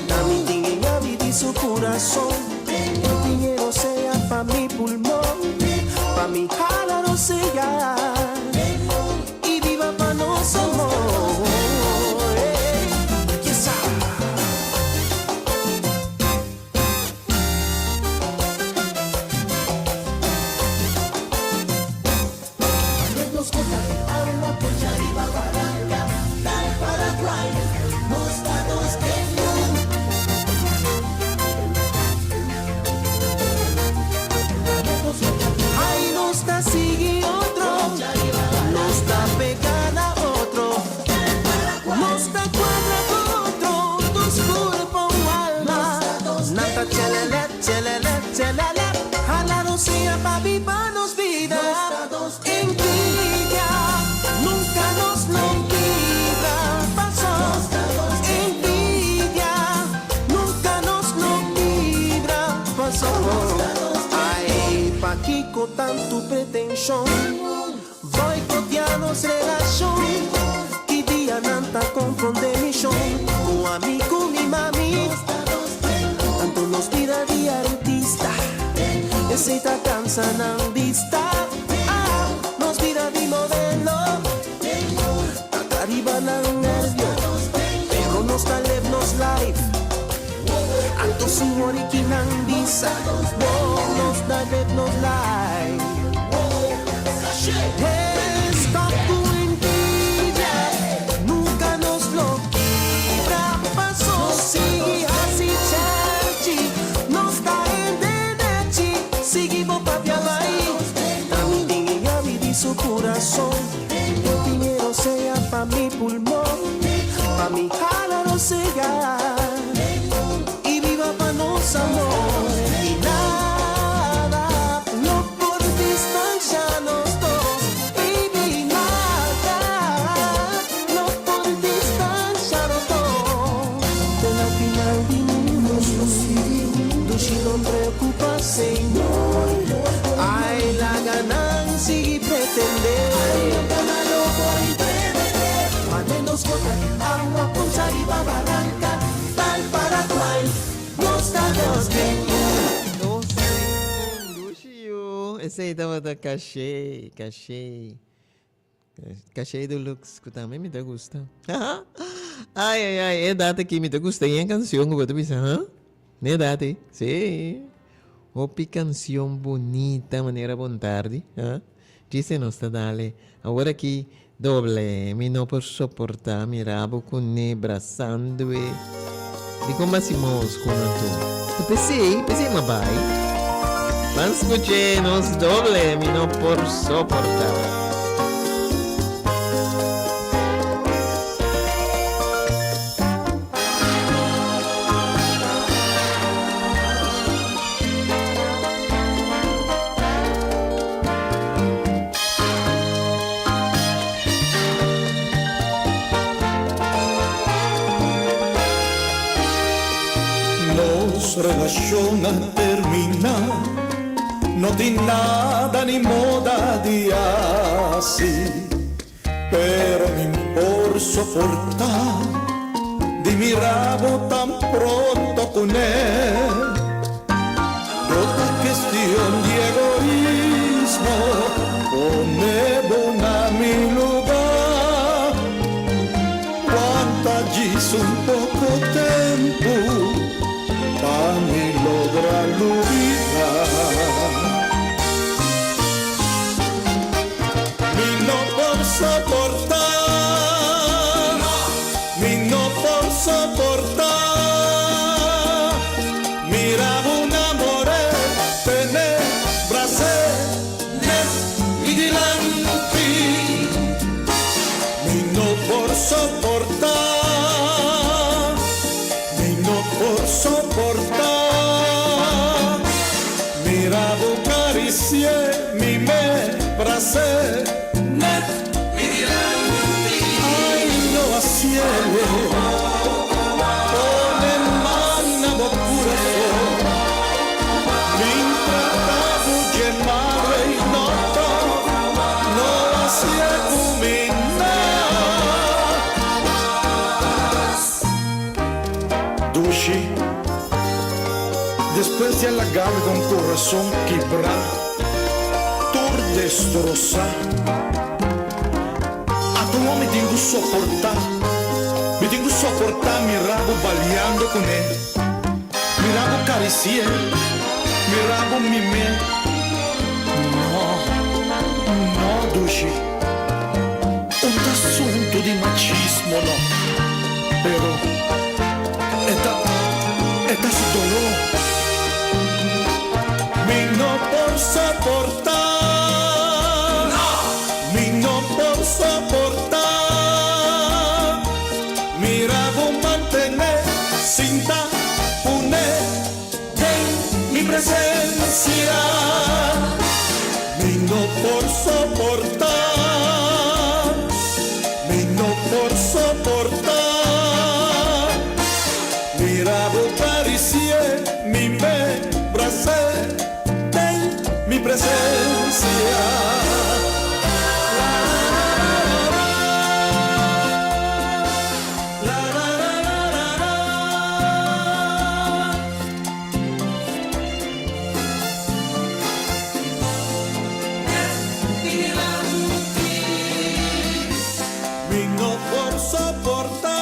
Na mi tin e yabi di su curason E dinero sea pa mi pulmon Pa mi hala rosea Y biba pa nos amor Yes sir. Ay, nos ta sigui otro, nos ta pega na otro, nos ta cuadra cu otro, dos curpa un alma. Nan ta chelele, chelele, chelele, hala rosea pa biba nos bida. Envidia nunca nos lo kibra, paso. Envidia nunca nos lo kibra, paso. Ay, pakico tanto pretension? Boicotea nos relacion. Ki dia nan ta compronde mi shon Cu ami cu mi mami Anto nos bida di artista Esey ta cansa nan bista Ah, nos bida di modelo Ta tra riba nan nervio Pero nos ta live nos life Anto su woriki nan bisa Oh, nos ta live nos life Hey, stop cu envidia Nunca nos lo kibra Paso sigui haci cherchi Nos ta hende nechi Sigui bo papia bai Na mi tin e yabi di su curason E dinero sea pa mi pulmon Pa mi hala rosea Y biba pa nos amor Y nada lo por distancia nos dos Baby, nada lo por distancia nos dos Te na final di mundo Dushi no preocupa, Señor Ay, laga nan sigui pretende Mane nos gota awa poncha riba baranca Tal para cual nos ta dos den un. Dos den un, dushi yu. Esei tabata Caché, Caché. Caché Deluxe, ku tambe mi ta gusta. Ai, ai, ai, e edat aki mi ta gusta yen kanshon ku bo ta bisa, huh? N'e edat ei, sí. Hopi kanshon bunita manera bon tardi, huh? Djise nos ta dale. Awor aki doble, mi no por soporta mira bo ku ne brasando e. Dikon basi mos ku nan tur? Ta p'esei, p'esei m'a bai. Ban skuch'é nos doble, mi no por soportá. Nos relashon a terminá, no tin nada ni moda di hasi, pero mi por soportá di mira bo tan pronto kuné. No ta kestion di egoismo, pone bo na mi lugá. Wanta djis un poko tempu pa mi logra lubidá. Mi no por soportá, mi no por soportá. Mira bo na. Despues di a laga mi ku un kurason kibrá, tur destrosá. Ata un mi tin ku soportá, mi tin ku soportá mira bo baliando kuné, mira bo karisi'é, mira bo mim'é. No, no dushi, un ta asuntu di machismo no, pero e ta, e ta su doló. Mi no por soportá. Mi no por soportá. Mira bo mantené sin ta pone den mi presencia. Mi no por soportá. Mi no por soportá. Mira bo karisié mi me brasé den mi presencia. Mi no por soportá,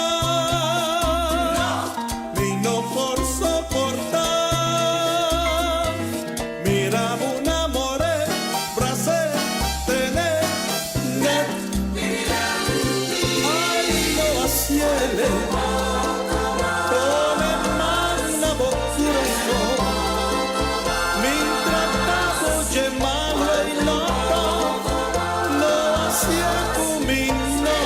mi no por soportá. Mira bo namoré, brasé, tené, net. Ay, no hasiele, pone man na bo kurason. Mi trata bo dje malo i loco, no hasie ku mi no.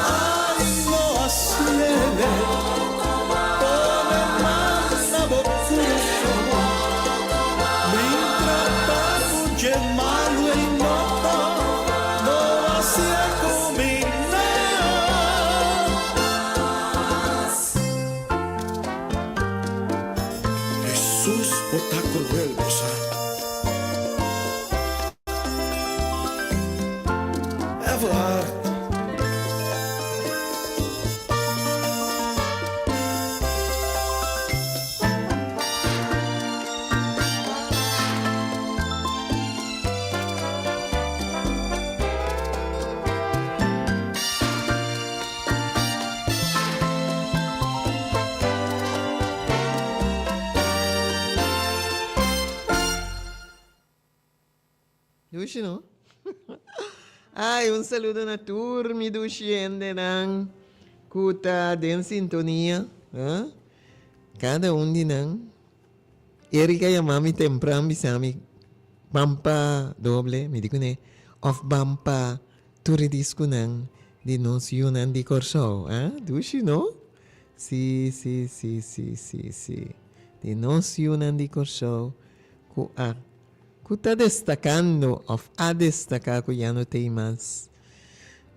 Ay, no hasiele, pone man na bo kurason. Mi trata bo dje malo i loco, no hasie ku mi no. Hesus bo ta cruel bo sa. Everhard. Dushi no? Ay, un saludo na tur mi dushi hendenan ku ta den sintonia. Ah? Kada un di nan. Erika yama mi tempran bisa mi ban pa doble, mi di kuné, òf ban pa Tur e diskunan di nos yunan di Kòrsou, ah, dushi no? Sí, sí, sí, sí, sí, sí. Di nos yunan di Kòrsou ku a, ku ta destakando òf a destaká ku ya no t'ei mas.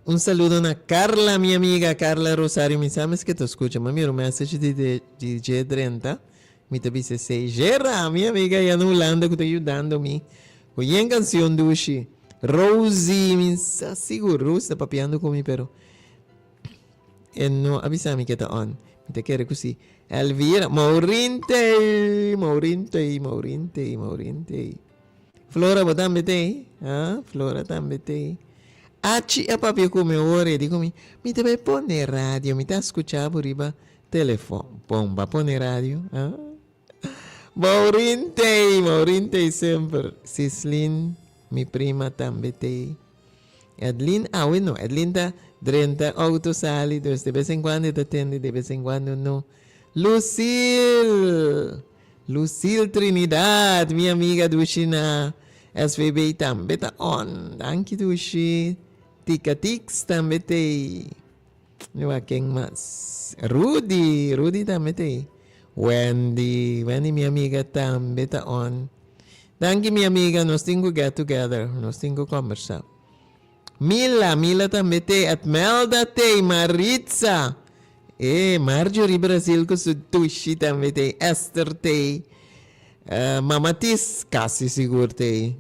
Un saludo na Carla, mi amiga Carla Rosario, mi sa mes ke ta skucha, m'a mira un message di di dje drenta, mi ta bisa esei. Gera, mi amiga ya na Hulanda ku ta yudando mi ku yen kansion dushi. Rosie, mi sa sigur Rosie ta papiando ku mi pero e no a bisa mi ke ta on. Mi ta kere ku si. Elvira, Maurinte, Maurinte, Maurinte, Maurinte. Flora bo tambe t'ei? Ha, Flora tambe t'ei. Achi a papia ku mi awor e di ku mi, mi ta bai pone radio, mi ta skucha bo riba telefon. Bon, bo a pone radio? Ha? Maurin t'ei, Maurin t'ei semper. Sislin, mi prima tambe t'ei. Edlin, awe no, Edlin ta drenta auto sali, dus de bes en cuando e ta tende, de bes en cuando no. Lucille, Lucille Trinidad, mi amiga dushi na SVB tambe ta on. Danki dushi. Tika Tix tambe t'ei. Mi wak ken mas. Rudy, Rudy tambe ta ei. Wendy, Wendy mi amiga tambe ta on. Danki mi amiga, nos tin ku get together, nos tin ku kombersá. Mila, Mila tambe ta ei. Edmelda ta ei, Maritza. E, Marjorie Brasil ku su dushi tambe ta ei. Esther ta ei. Mama Tis, kasi sigur ta ei.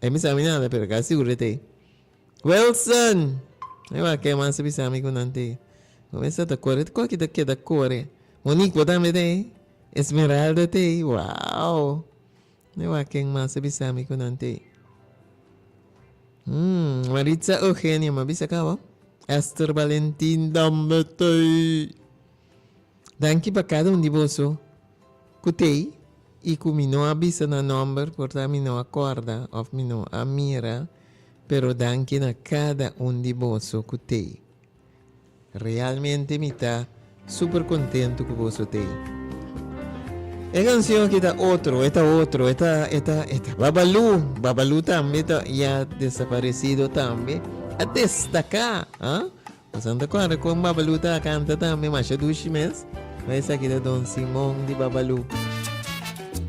E mi sabi nada, pero kasi sigur e ta ei. Wilson! E wak ke mas a bisa mi ku nan te. Kuminsa ta kore, kua ki ta keda kore? Monique bo tambe ta ei? Esmeralda t'ei, wow! Mi wak ken mas a bisa mi ku nan t'ei. Hmm, Maritza Eugenia, mi a bisa kaba. Esther Valentin tambe t'ei. Danki pa kada un di boso ku t'ei i ku mi no a bisa nan nòmber, por ta mi no a kòrda òf mi no a mira, pero danki na kada un di boso ku t'ei. Realmente mi ta super contento cu boso t'ey. E cancion aki ta otro, e ta otro, e ta, e ta, e ta Babalu, Babalu tambe ta ya desaparecido tambe, a destaca, ah? Boso no ta corda con Babalu ta canta tambe, masha dushi mes, ma esaki ta Don Simon di Babalu.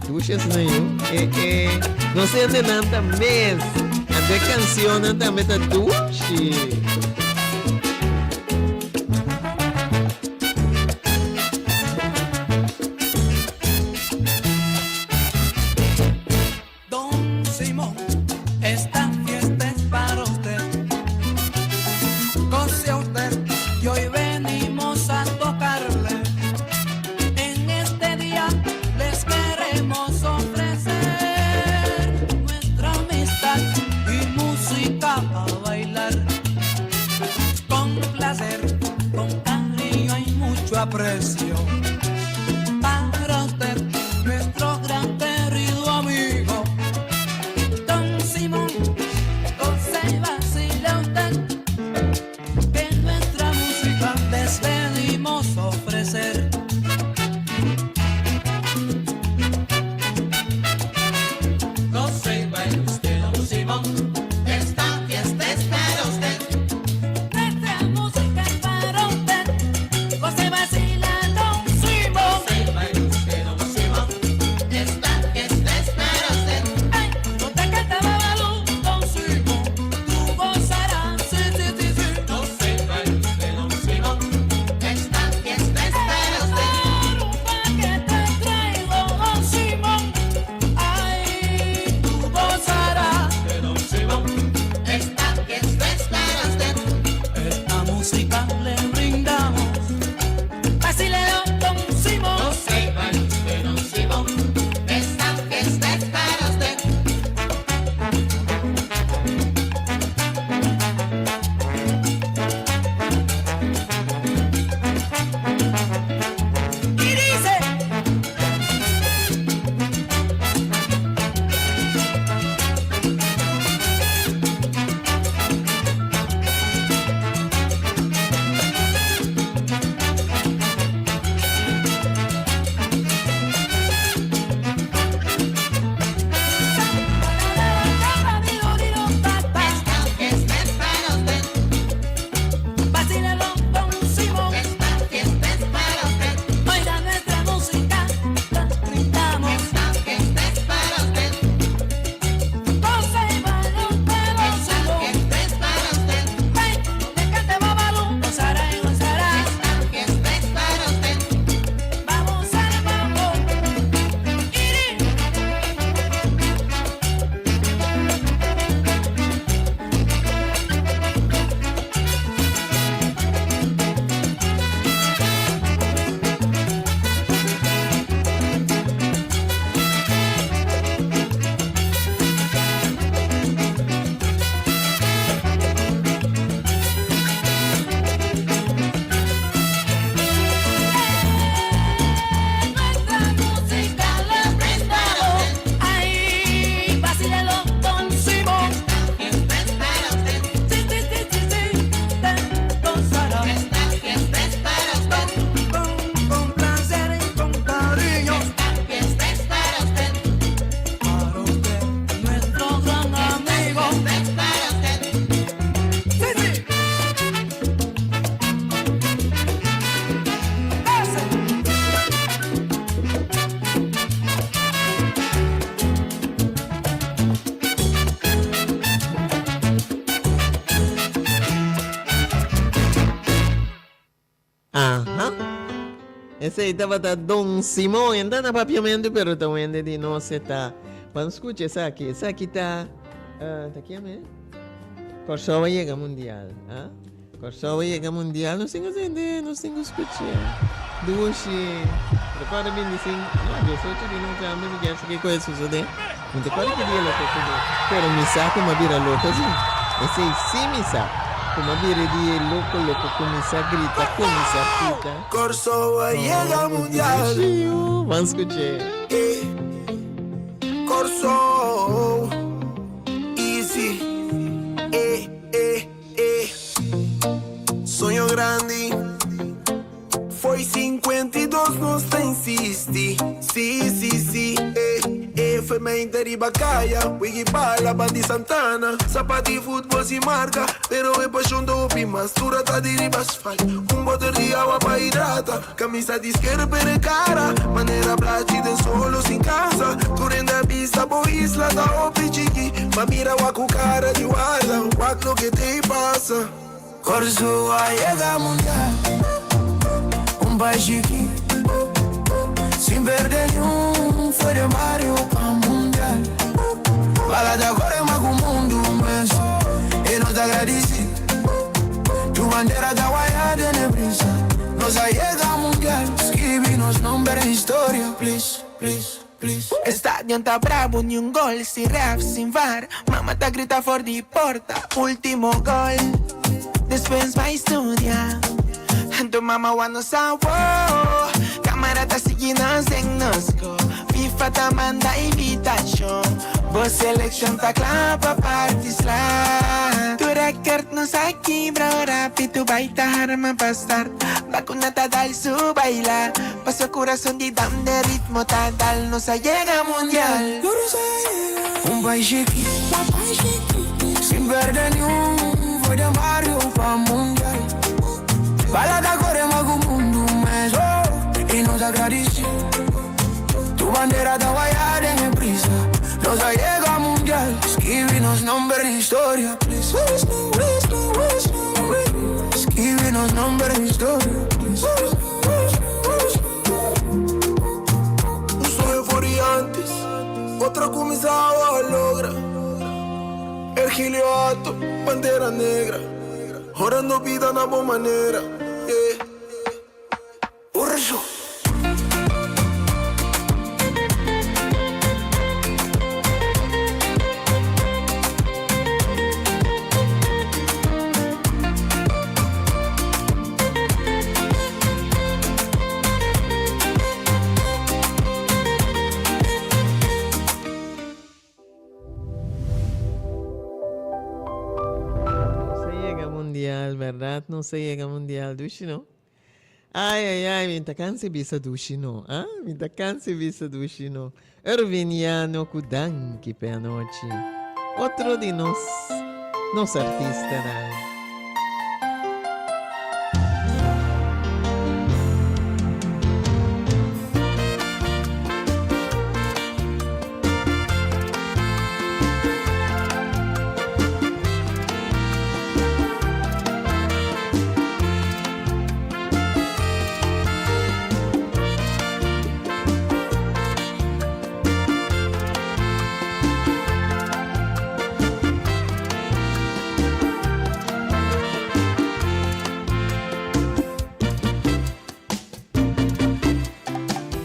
Dushi asina yu, eh eh, nos hendenan ta mes, anto e cancionnan tambe ta dushi. Don Simón, esta fiesta es para usted. Goce usted, que hoy venimos a tocarle. En este día les queremos ofrecer nuestra amistad y música a bailar. Con placer, con cariño y mucho aprecio. Para usted, nuestro gran querido amigo, Don Simón, goce y vacile usted, que nuestra música les venimos a ofrecer. Goce y baile usted, don Simón, esta fiesta es para usted. Nuestra música es para usted. Goce y vacila, don Simón. Goce y baile usted, don Simón, esta fiesta es para usted. Ay, no te canta Babalú, don Simón, tú gozarás, sí, sí, sí, sí. Goce y baile usted, don Simón, esta fiesta es para usted. La rumba que te traigo, don Simón, ay, tú gozarás. Don Simón, esta fiesta es para usted. Esta música le brindamos. Vacílelo, don Simón. Goce y baile usted, don Simón. Esta fiesta es para usted. Y dice. Esta fiesta es para usted. Vacílelo, don Simón. Esta fiesta es para usted. Oiga nuestra música, la brindamos. Esta fiesta es para usted. Goce y baile usted, don Simón. Esta fiesta es para usted. Hey, donde cante Babalú, gozará y gozará. Esta fiesta es para usted. Vamos al mambo. Iri. Nuestra música le brindamos. Ay, vacílelo, don Simón. Esta fiesta es para usted. Sí, sí, sí, sí, sí. Te gozará. Esta fiesta es para usted. Con, con placer y con cariño. Esta fiesta es para usted. Para usted, nuestro gran amigo. Esta fiesta es para usted. Sí, sí. Ese. Aha. Esei tabata Don Simon. E ta na papiamentu pero ta wende di nos e ta. Ban skucha esaki. Esaki ta eh, ta kier me? Kòrsou a yega mundial. Ah? Kòrsou a yega mundial. Nos tin ku tende, nos tin ku skucha. Dushi. Recorda 25, no, 18 di november mi kier sa kiko e sucede. Mi ta corda ki dia lo sucede, pero mi sa cu mi a bira loco si. Esey si mi sa, cu mi a bira di e loco loco cuminsa grita, cuminsa pita. Kòrsou a yega mundial. Ban scuch'e. Kòrsou, easy, eh, eh, eh. Soño grandi. Foi 52 nos ta insisti Si, si, si, eh, eh Foi mente riba kaya Wiggy bala, bandi Santana Sapat di futbol sin marka Pero e pashon ta hopi mas Dura ta di riba asfalt Un boter di awa pa hidrata Camisa di sker pero e cara Manera blachi den solo sin cansa Tur hende a bisa bo isla ta hopi chiki Ma mira wak ku cara di warda Wak loke t'ey pasa. Kòrsou a yega mundial, un pais chikí Sin perde niun, foi den bario pa mundial Bala ta kore mas ku mundu mes, e nos ta gradisí Tu bandera ta waya den e brisa Nos a yega mundial, skibi nos nomber den historia, please, please, please. Stadion ta brabo, niun gol, sin ref, sin var Mama ta grita for di porta, ultimo gol Despues bai studia, tu mama wak nos awo Camara ta sigui nos den nos go FIFA ta manda invitacion Bo seleccion ta cla pa parti sla Tu record nos a kibra ora pitu bai ta harma pa start Vacuna ta dal su baila Paso curason di dam den ritmo ta dal Nos a yega mundial. Un pais chikí Sin perde niun Foi den bario pa mundial Bala ta kore mas ku mundu mes oh I nos a gradisí Tu bandera ta waya den e brisa Nos a yega mundial Skibi nos nomber den historia please Skibi nos nomber den historia please. Un soño for di antes, otro a cuminsa a logra. Ergilio Hato, Pantera Negra, horando bida na bo manera, yeah. Urso. Nos a yega mundial, berdad nos a yega mundial, dushi no? Ai ai ai mi ta cansa bisa dushi no ah mi ta cansa bisa dushi no Erviniano cu danki p'e anochi otro di nos nos artistanan.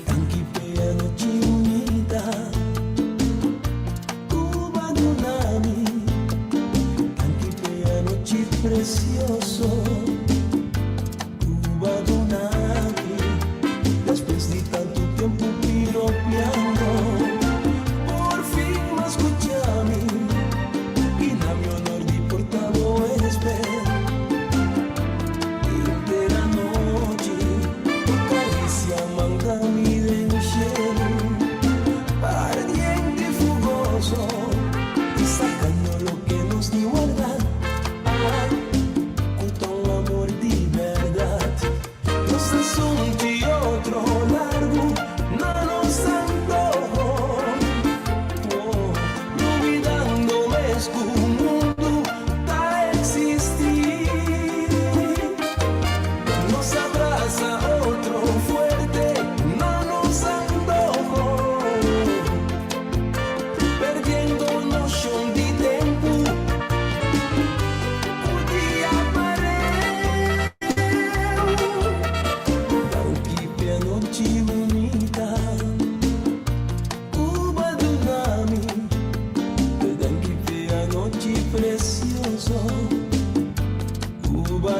Danki p'e anochi bunita ku bo a duna mi. Danki p'e anochi precioso ku bo a duna mi. Despues di tantu tempu piropiando, por fin bo a scucha mi i na mi honor di por ta bo esper. Henter anochi bo caricia manda mi den cielo ardiente y fugoso y sacando loke nos di warda. Cu ta un amor.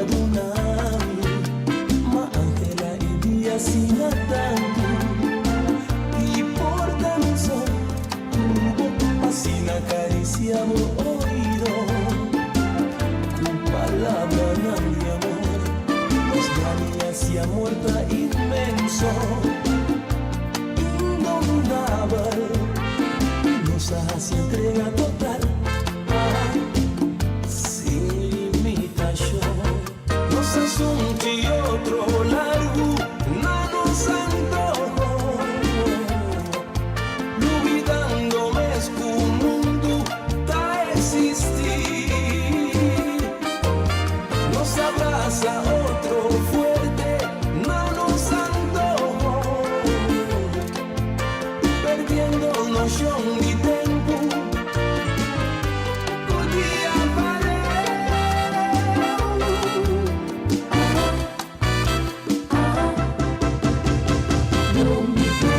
duna mi. M'a anhelá e dia asina tantu di por ta mi so ku bo asina karisiá bo oido ku palabranan di amor. Nos gana si amor ta inmenso, indominabel. Nos a hasi entrega total, ah, sin limitashon. Nos a sunchi otro largu na nos antoho, lubidando mes ku mundu ta eksistí. Nos a brasa otro fuerte na nos antoho, perdiendo noshon di tempu. Ku dia pareu. Mi ke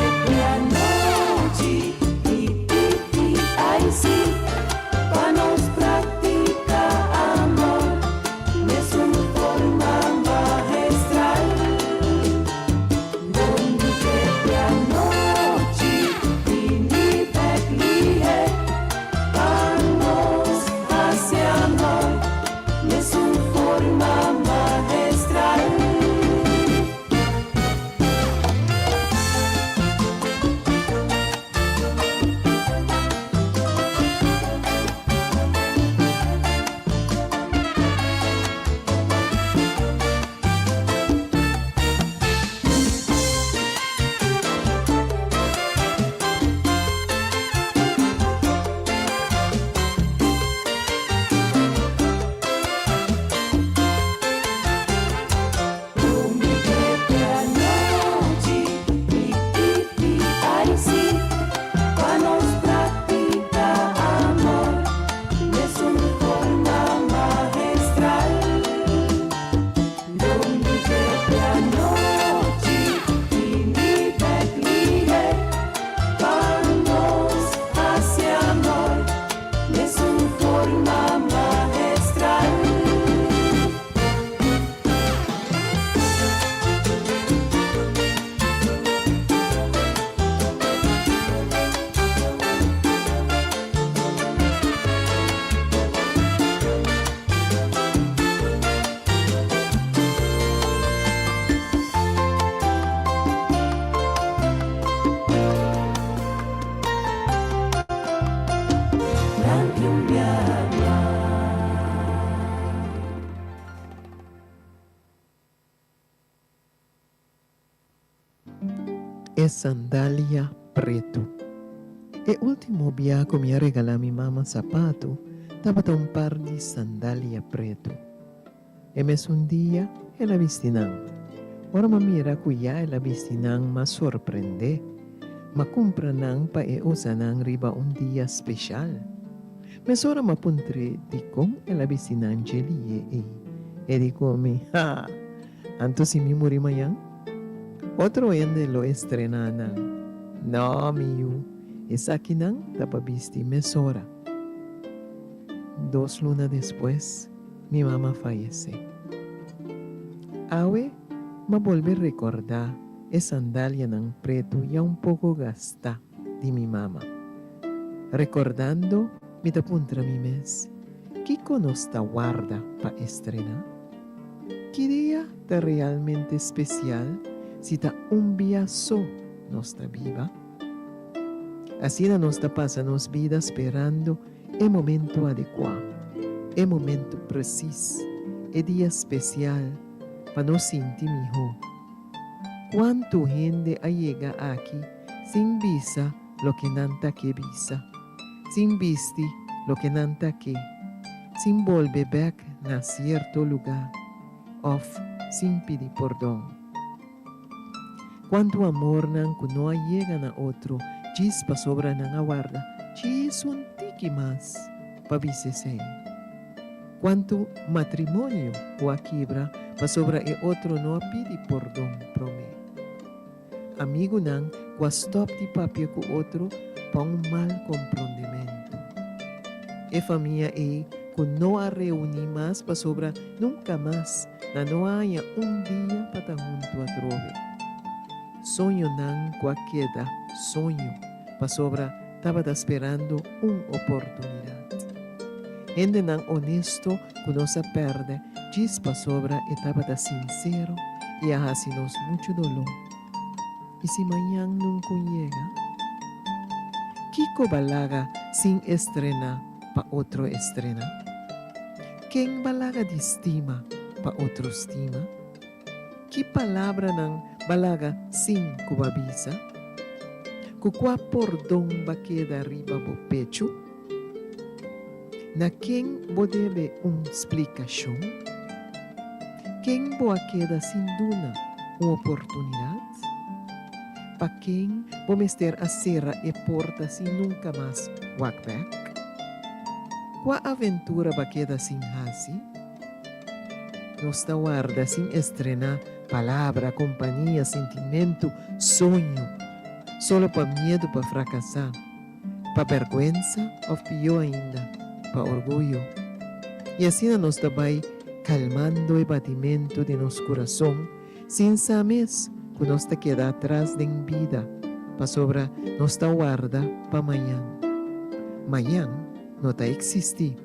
anochi TTIC pa nos praktiká amor den un forma maestral. Mi ke anochi Bini pa nos hasi amor den un forma maestral. Mi ke anochi TTIC pa nos praktiká amor den un forma maestral. Mi ke anochi pa nos hasi amor den un forma maestral. Danki un biaha. E sandalia pretu. E último bia ku mi a regalá mi mama sapatu tabata un par di sandalia pretu. E mesun dia el a bisti nan. Ora m'a mira ku ya el a bisti nan m'a sorprendé. M'a kumpra nan pa e usa nan riba un dia speshal. Mesora m'a puntr'é dikon el a bisti nan dje lié ei. E di ku mi, Ha! Anto si mi muri mañan? Otro hende lo estrená nan. No, mi yu, esakinan ta pa bisti mesora. Dos luna despues, mi mama a fayesé. Awe m'a bolbe rekordá e sandalianan pretu ya un poko gastá di mi mama. Rekordando, mi ta puntra mi mes, Kiko nos ta warda pa estrená? Ki dia ta realmente spesial si ta un bia so nos ta biba? Asina nos ta pasa nos bida sperando e momento adekuá, e momento presis, e dia spesial pa nos sinti mihó. Kuantu hende a yega aki sin bisa loke nan ta ke bisa, sin bisti loke nan ta ke, sin bolbe bèk na sierto lugá òf sin pidi pordon? Kuantu amornan ku no a yega na otro djis pasobra nan a warda djis un tiki mas pa bisa esei? Kuantu matrimonio ku a kibra pasobra e otro no a pidi pordon promé? Amigunan ku a stòp di papia ku otro pa un mal komprondementu. E famia ei ku no a reuní mas pasobra nunka mas. Nan no a haña un dia pa ta huntu atrobe. Soñonan ku a keda soño pasobra tabata sperando un oportunidat. Hendenan onesto ku nos a pèrdè djis pasobra e tabata sinsero i a hasi nos muchu doló. I si mañan nunka un yega? Kiko ba laga sin estrená pa otro estrená? Ken ba laga di stima pa otro stima? Ki palabranan ba laga sin ku ba bisa? Ku kua pordon ba keda riba bo pechu? Na ken bo debe un splikashon? Ken bo a keda sin duna un oportunidat? Pa ken bo mester a sera e porta sin nunka mas wak bèk? Kua aventura ba keda sin hasi? Nos ta warda sin estrená palabra, kompania, sintimentu, soño, solo pa miedu pa frakasá, pa bèrgwensa òf pió ainda, pa orguyo. I asina nos ta bai kalmando e batimentu di nos kurason sin sa mes ku nos ta keda atras den bida pasobra nos ta warda pa mañan. Mañan no ta eksistí.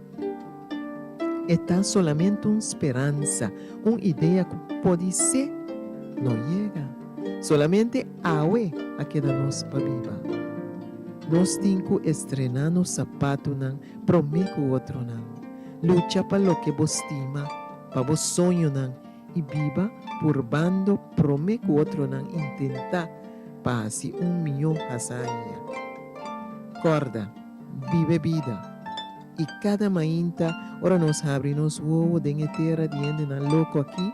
E ta solamente un speransa, un idea ku podisé no yega. Solamente awe a keda nos pa biba. Nos tin ku estrená nos sapatunan promé ku otronan, lucha pa loke bo stima, pa bo soñonan i biba purbando promé ku otronan intentá pa hasi un mihó hazaña. Kòrda, biba e bida! I kada mainta ora nos habri nos wowo den e tera di hendenan loko akí,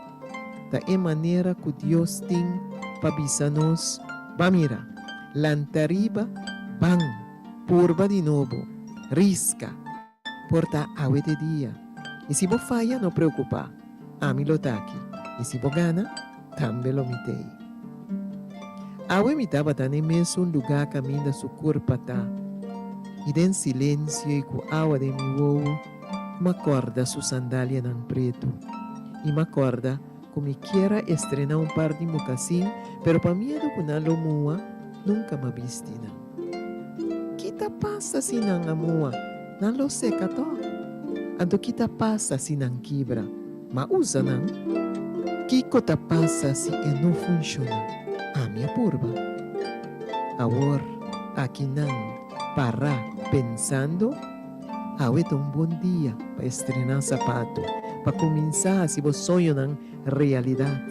ta e manera ku Dios tin pa bisa nos, Ba mira, lanta riba, ban, purba di nobo, riska, por ta awe te dia. I si bo faya, no preokupá, ami lo ta aki, i si bo gana, tambe lo mi t'ei. Awe mi tabata n'e mesun lugá kaminda su kurpa ta, i den silensio i ku awa den mi wowo, m'a kòrda su sandalianan pretu. I m'a kòrda ku mi kier a estrená un par di mokasin, pero pa miedu ku nan lo mua, nunka m'a bisti nan. Ki ta pasa si nan a mua? Nan lo seka tòg. Anto ki ta pasa si nan kibra? M'a usa nan. Kiko ta pasa si e no funshoná? Ami a purba. Awor, aki nan pará pensando, Awe ta un bon dia pa estrená sapato, pa kuminsá hasi bo soñonan realidat.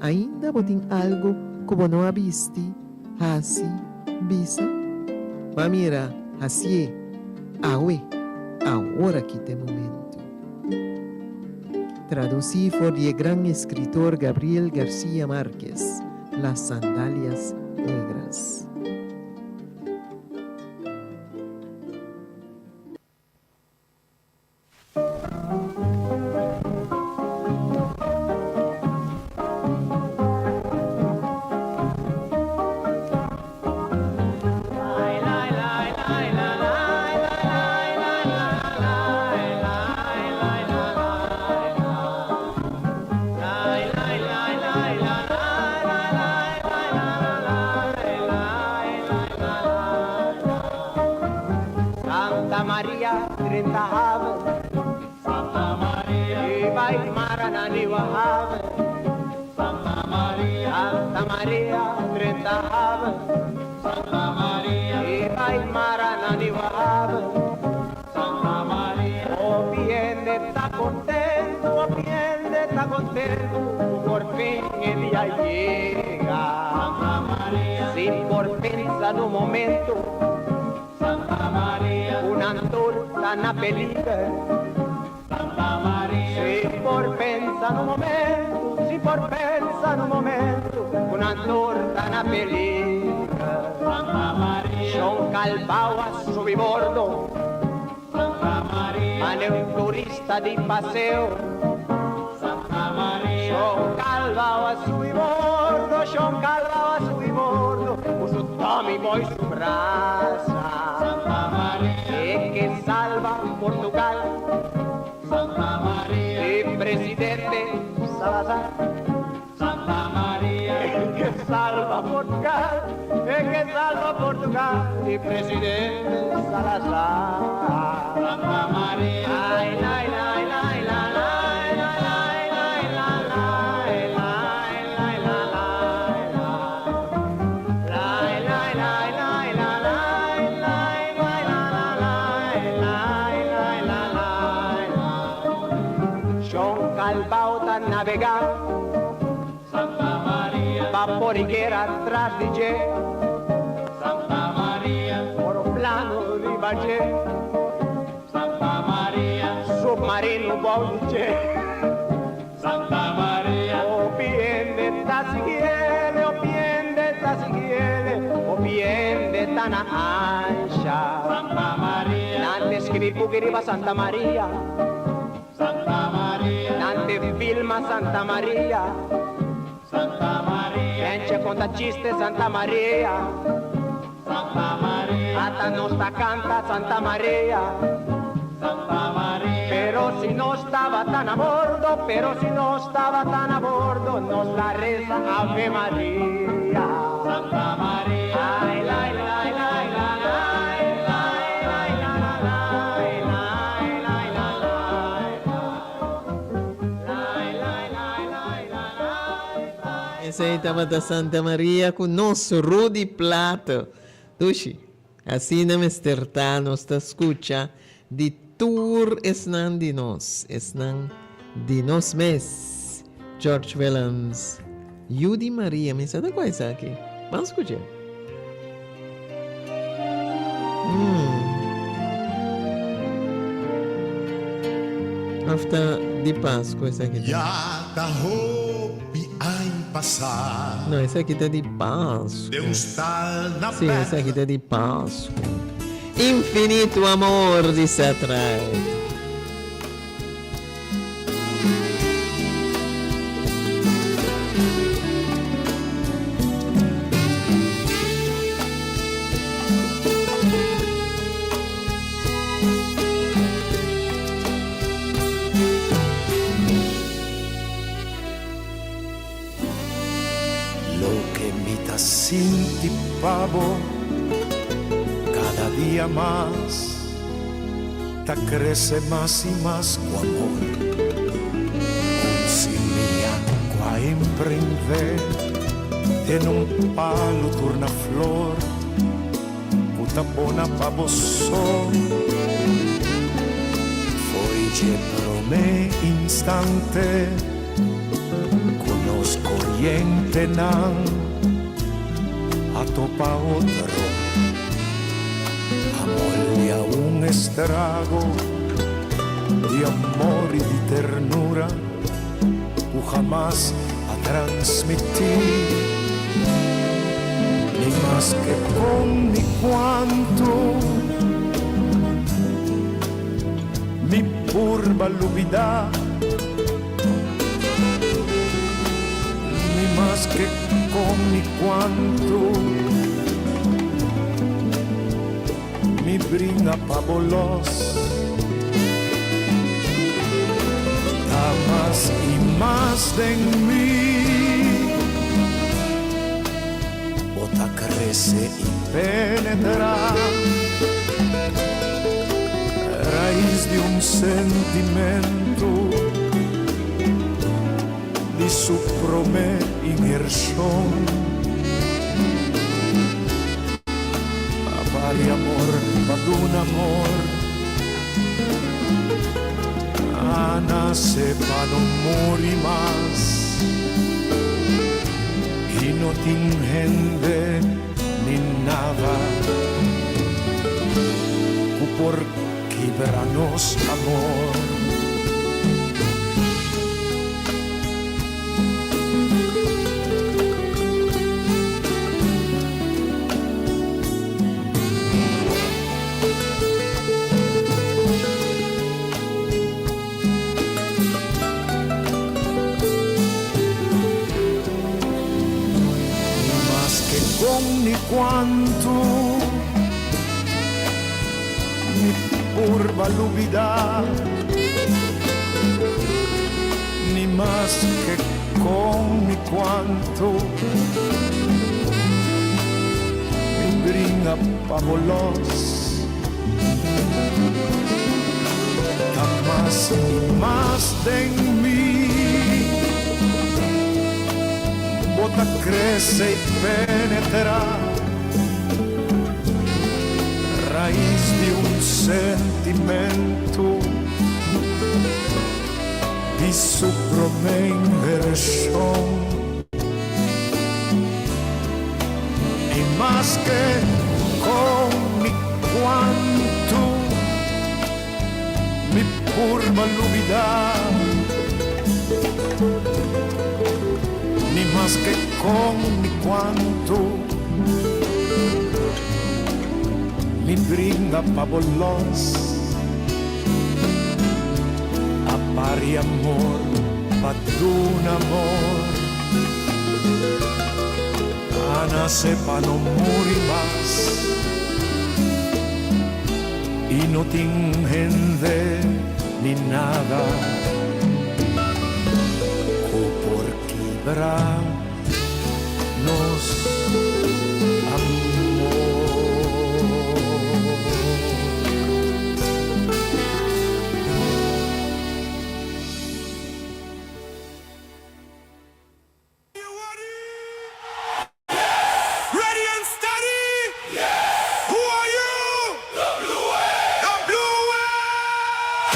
Ainda bo tin algu ku bo no a bisti, hasi, bisa? Ba mira, hasié awe, awor aki ta e momento. Traducí for di e gran escritor Gabriel García Márquez, Las sandalias negras. Santa Maria drenta haven Santa Maria I bai mara na Nieuwe Haven Santa Maria Santa Maria drenta haven Santa Maria I bai mara na Nieuwe Haven Santa Maria Hopi hende ta contento Hopi hende ta contento Cu por fin e dia yega Santa Maria Sin por pensa n'un momento Santa Maria Cu nan tur ta na peliger Santa Maria Si por pensa n'un momento Si por pensa n'un momento Cu nan tur ta na peliger Santa Maria Shon Calbao a subi bordo Santa Maria Mane un turista di paseo Santa Maria Shon Calbao a subi bordo Shon Calbao a subi bordo Cu su Tommy Boy su brasa Santa Maria E ke salba Portugal Santa Maria E presidente. Salazar. Santa María, el que salva Portugal, el que salva Portugal y presidente Salazar. Santa María, ay, la, la, la, la, la. Shon Calbauta navega Santa María Vaporiguera tras DJ Santa María Oro plano di Valle Santa María Submarino Bauliche Santa María O bien de Tasiguiele, o bien de Tasiguiele, o bien de Tana Ancha Santa María Nante escribu Santa María Santa María. Nante filma Santa María. Santa María. Enche conta chiste Santa María. Santa María. Ata nosta canta Santa María. Santa María. Pero si no estaba tan a bordo, pero si no estaba tan a bordo, nos la reza Ave María. Santa María. Ay, la, la, la, la, la, la, la, la, la, la, la, Esei tabata Santa Maria ku nos Rudy Plato. Dushi, asina mester ta nos ta skucha di tur esnan di nos, esnan di nos mes. George Willems, Yu di Maria, mi sa ta kua esaki. Ban skuch'é. Of ta di Pascu esaki ta? Ya ta hopi añ pasá. No, esaki ta di Pascu. Den un stal na Sí, esaki ta di Pascu. Infinito amor di Seth Wright. Loke mi ta sinti pa bo kada dia mas. Ta crece mas y mas cu amor. Un simia cu a emprende den un palo turna flor cu ta bona pa bo so. Fo'i dje prome instante cu nos corientenan a topa otro. A molia un estrago di amor y di ternura cu hamas a transmiti ni maske con ni cuanto mi purba lubida ni maske con ni cuanto Mi bringa pa bo los. Ta mas i mas den mi. Bo ta krese i penetrá. Rais di un sentimentu di su promé inhershon. Pa pari amor, pa duna amor. A nase pa no muri mas. I no tin hende ni nada ku por kibra nos amor. Ni maske kon ni kuantu mi purba lubida. Ni Ni maske kon ni kuantu mi bringa pa bo lòs, ta mas i mas den mi bo ta krese i penetrá, rais di un sentimentu di su promé invershon. Ni maske kon ni kuantu mi purba lubidá, ni maske kon ni kuantu mi bringa pa bo lòs, a pari amor pa duna amor, a nase pa no muri mas i no tin hende ni nada ku por kibra nos amor. Ready and steady? Yeah! Who are you? The Blue Wave! The Blue Wave!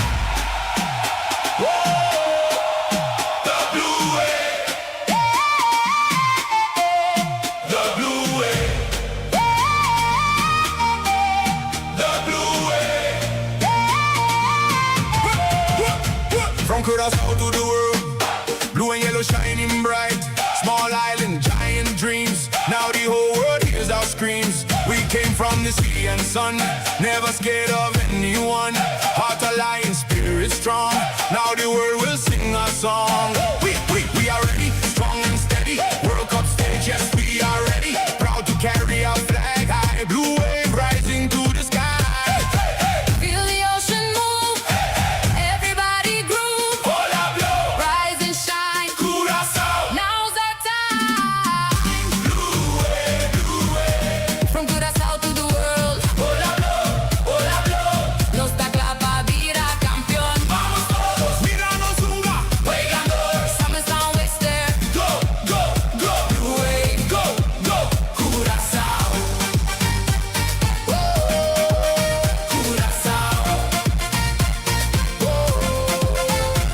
The Blue Wave! The Blue Wave! The Blue Wave! From Curacao to the world, blue and yellow shining bright. Small island, giant dreams. Now the whole world hears our screams. We came from the sea and sun, never scared of anyone. Heart alive, spirit strong. Now the world will sing our song. We, we, we are ready, strong and steady. World Cup stage, yes, we are ready. Proud to carry our flag high. Blue wave rising to the sky. Feel the ocean move. Everybody groove. Hola, blue. Rise and shine. Curacao. Now's our time. Blue wave, blue wave. From Curacao to the world. Hola, blue, hola, blue. Nos ta kla pa bira kampeon. Vamos todos, mira nos hunga. Juegan gol. Samen staan we sterk. Go, go, go. Blue wave, go, go. Curacao. Curacao.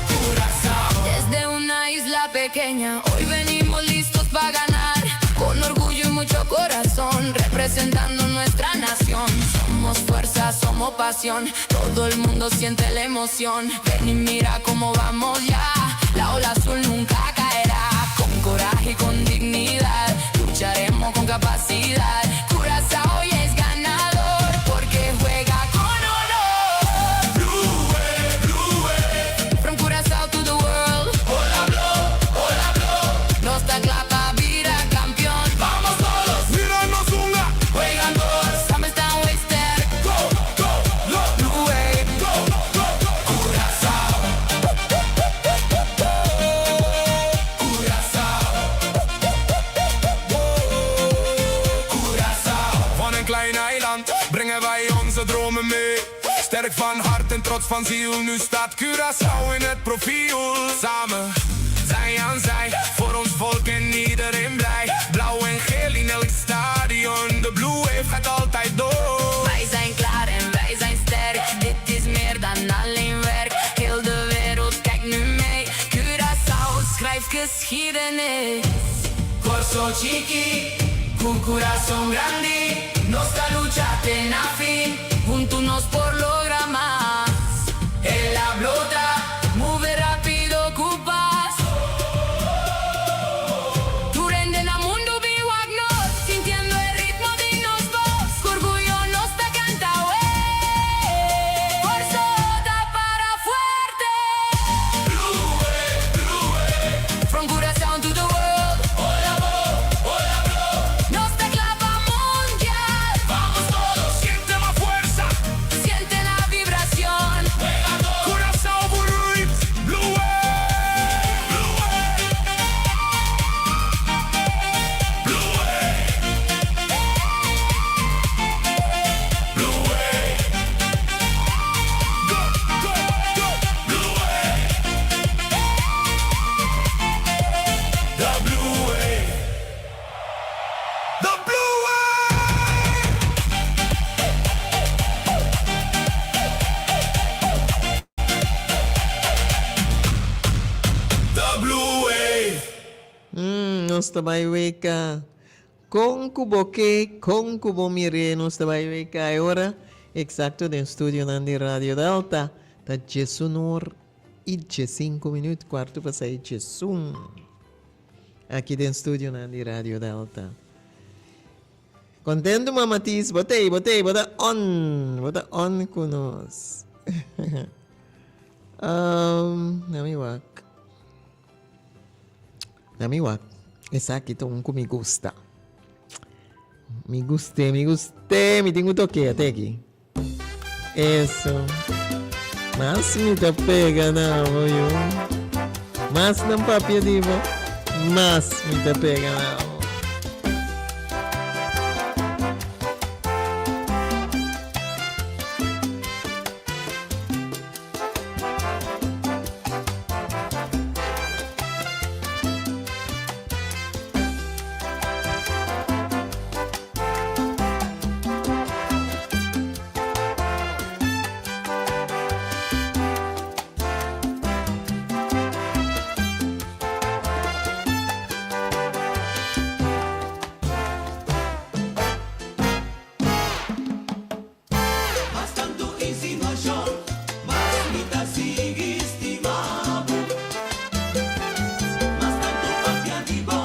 Curacao. Desde una isla pequeña, hoy venimos listos para ganar. Con orgullo y mucho corazón, representando nuestra nación. Somos fuerza, somos pasión. Todo el mundo siente la emoción. Ven y mira cómo vamos ya. La ola azul nunca caerá. Con coraje y con dignidad, lucharemos con capacidad. Curazao hoy es ganador porque juega con honor. Blue wave, blue wave. From Curacao to the world. Hola, blue, hola, blue. Nos ta kla pa bira kampeon. Vamos todos, mira nos hunga. Juegan gol. Samen staan we sterk. Go, go, go. Blue wave. Go, go, go. Curacao. Curacao. Curacao. Van een klein eiland brengen wij onze dromen mee. Sterk van hart en trots van ziel, nu staat Curaçao in het profiel. Samen, zij aan zij, voor ons volk en iedereen blij. Blauw en geel in elk stadion, de Blue Wave gaat altijd door. Wij zijn klaar en wij zijn sterk. Dit is meer dan alleen werk. Heel de wereld kijkt nu mee. Curaçao schrijft geschiedenis. Kòrsou chikí, ku kurason grandi. Nos ta lucha te na fin. Huntu nos por logra mas. El la blota, move rápido, cupas. Tur hende na mundu bin wak nos, sintiendo e ritmo di nos bos. Orguyo nos ta kanta, wey. Kòrsou ta para fuerte. Blue wave, blue wave. From Curaçao to the world. Hola, blue, hola, blue. Nos ta kla pa mundial. Vamos todos, siente más fuerza. Siente la vibración. Juega gol. Curaçao Blue Wave. Nos ta bai weka. Kon ku bo ke, kon ku bo mir'é, nos ta bai weka. E ora eksakto den studionan di Radio Delta ta djesun or i djesinku minüt, kuartu pasá i djesun, aki den studionan di Radio Delta. Kontentu Mama Tis, bo t'ei, bo t'ei, bo ta on, bo ta on ku nos. Na mi wak. Na mi wak. Esaki ta un ku mi gusta. Mi gust'é, mi gust'é, mi tin ku tok'é, ate aki. Eso. Mas mi ta pega na bo, yu. Mas nan papia di bo, mas mi ta pega na bo. Mas tantu insinuashon, mas mi ta sigui stima bo. Mas tantu papia di bo,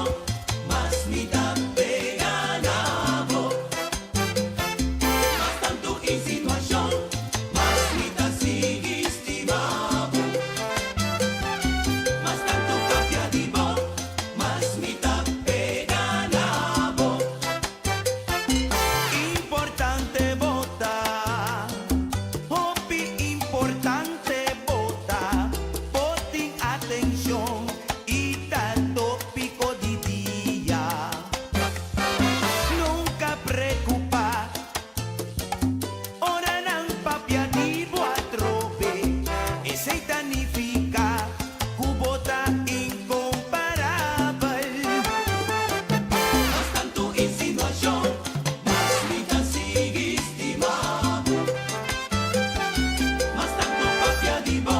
mas mi ta pega na bo. Mas tantu insinuashon, mas mi ta sigui stima bo. Mas tantu papia di bo, mas mi ta pega na bo. Importante bo ta, hopi importante bo ta, bo tin atencion y ta topico di dia. Nunca preocupa, ora nan papia di bo atrobe, esey ta nifica cu bo ta incomparabel. Mas tantu insinuashon, mas mi ta sigui stima bo. Mas tantu papia di bo,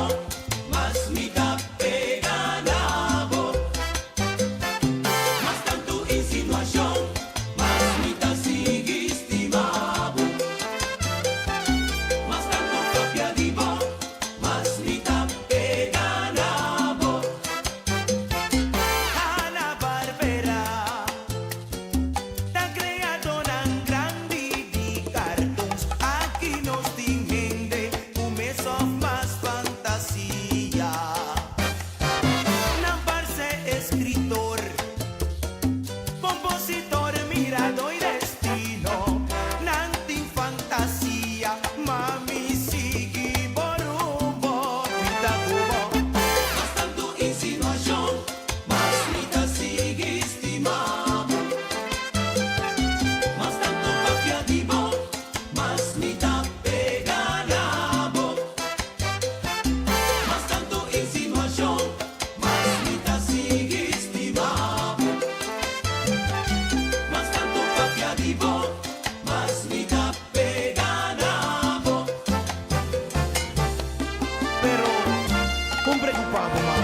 mas mi ta pega na bo. Mas tantu insinuashon, mas mi ta sigui stima bo. Mas tantu papia di bo, mas mi ta pega na bo. Hanna-Barbera ta kreadónan grandi di kartons. Aki nos tin hende ku mes òf mas fantasia. Nan parse eskritor, kompositor, miradó i destino. Nan tin fantasia, ma mi sigui bo rumbo, mi ta ku bo. Mas tantu insinuashon, mas mi ta sigui stima bo. Mas tantu papia di bo, mas mi ta pega na bo. Mas tantu insinuashon, mas mi ta sigui stima bo. Mas tantu papia di bo, mas mi ta pega na bo. Pero, kon preokupá bo ma.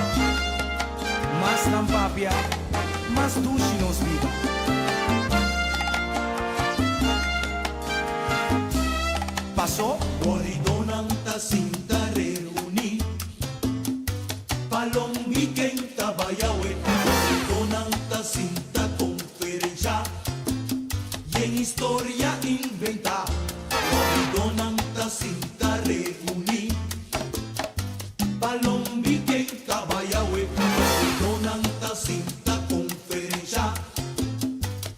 Mas nan papia, mas dushi nos bida. Pasó. Woridonan ta sinta reuní. Palombi ken ta bai awe. Woridonan ta sinta konferenshá. Yen historia inventá. Woridonan ta sinta reuní. Palombi ken ta bai awe. Woridonan ta sinta konferenshá.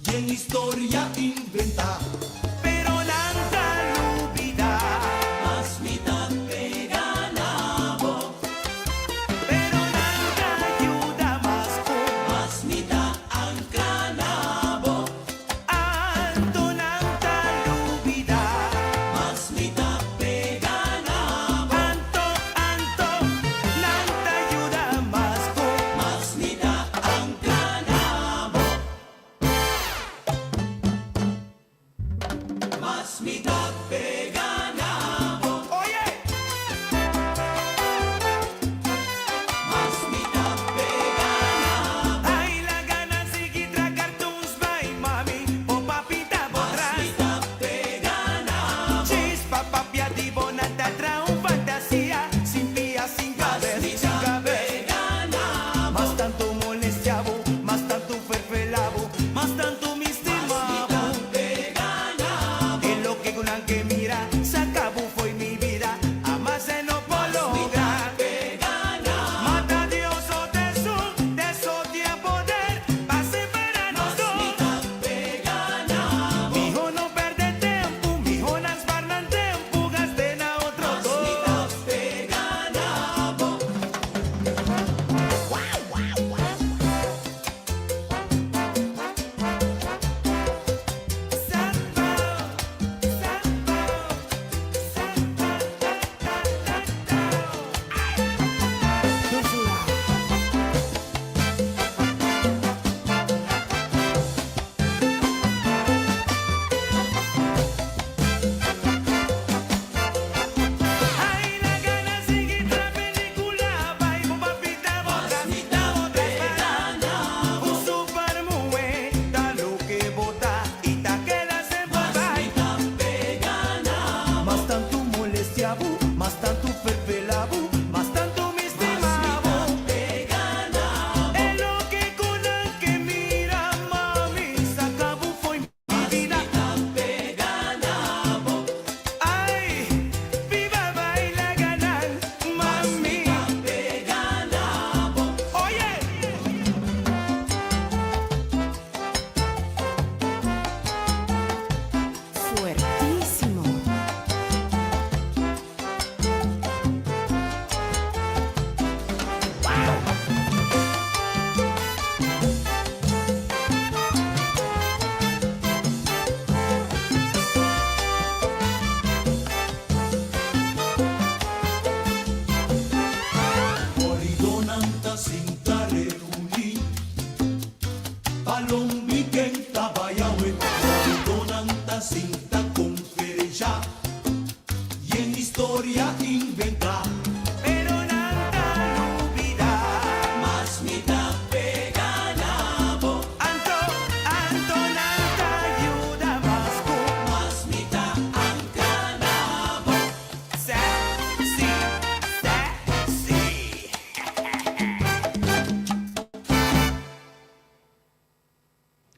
Yen historia inventá. Pero nan ta lubidá. Mas mi ta pega na bo. Pero nan ta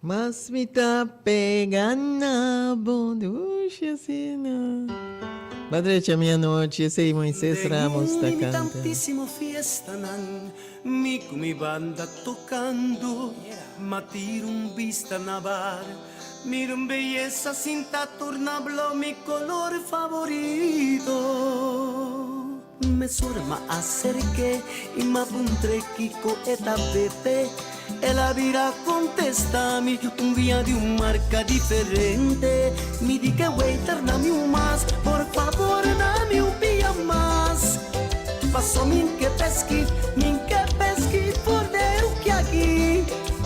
Mas mi ta pega na bo dushi asina. Ba drecha mi anochi, esei Moises Ramos ta Den mi canta. tantísimo fiestanan, mi ku mi banda tokando, m'a tira un bista na bar, mira un beyesa sinta torna blou mi kolor favorito. Mesora m'a aserk'é i m'a puntr'é kiko e ta bebe. El a bira kontestá mi, Un biña di un marka diferente. Mi di k'e waiter, Dami un mas, por fabor dami un pia mas. Paso mi n'ke peskif, mi n'ke peskif for de ruki aki.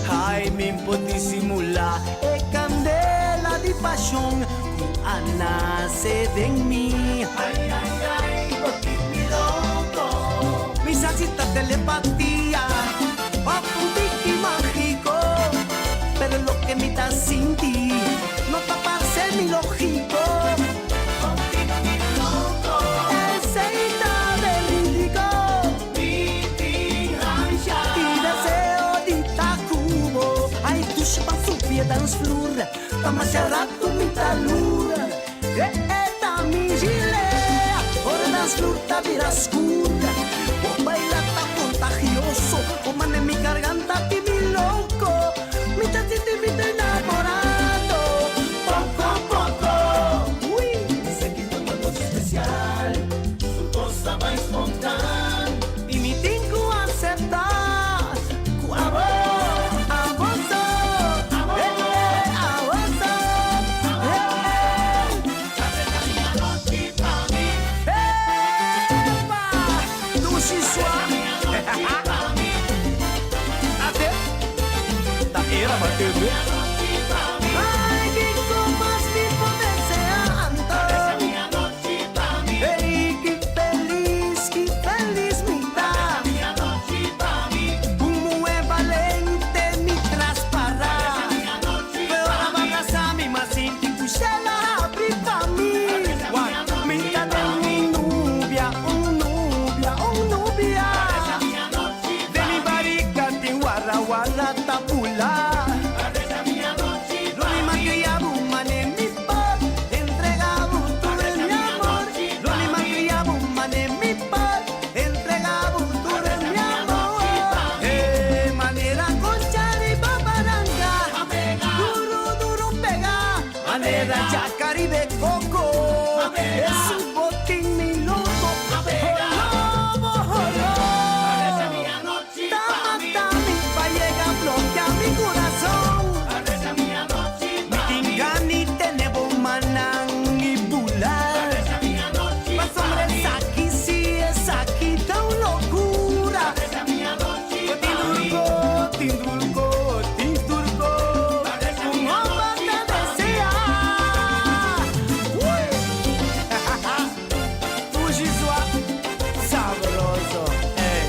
Ai, mi n'por disimulá e kandela di pashon ku a nase den mi. Ai, ai, ai, bo tin mi loko. Mi sa si ta telepatia òf un tiki mágiko, pero loke mi ta sinti no ta parse mi lógiko. Bo tin mi loko. Esei ta verídiko. Mi tin hansha. I deseo di ta ku bo. Ai, dushi pa supia dansflur. Ta masha ratu mi ta lura. E e ta mi gilea. Ora dansflur ta bira skur. Bo baila ta kontagioso. Bo mane mi garganta tin mi loko. Mi ta sinti mi ta enamorado. Poko poko. Ui. Mi sa ki ta un anochi spesial. Tur kos ta bai spontan. I mi tin ku aseptá ku abo, abo so. Eh, eh, abo so. Eh, eh. Epa! Dushi sua. Ate, ta era ba tebe. Ai, kiko mas mi por desea anto. Ey, ki felis, ki felis mi ta. Un muhe balente mi tras para. Pero ora bo abrasa mi, m'a sinti ku shelu a habri pa mi. Mi ta den un nubia, un nubia, un nubia. Den mi barika tin wara wara ta bula. Lo mi malcria bo mane mi por entrega bo tur mi amor. Lo mi malcria bo mane mi por entrega bo tur mi amor. Hey, manera concha riba baranca, duro duro pega, manera Caribe coco. Es un botín mi loco, jolobo, jolo. Ta mata mi pa yega bloquea mi corazón. Mi tin gan'i tene bo mannan i bula. Pasobra esaki si esaki ta un locura. Tin turco, tin turco, tin turco. Un homber ta desea. Ui! Fuji sua sabroso. Ey.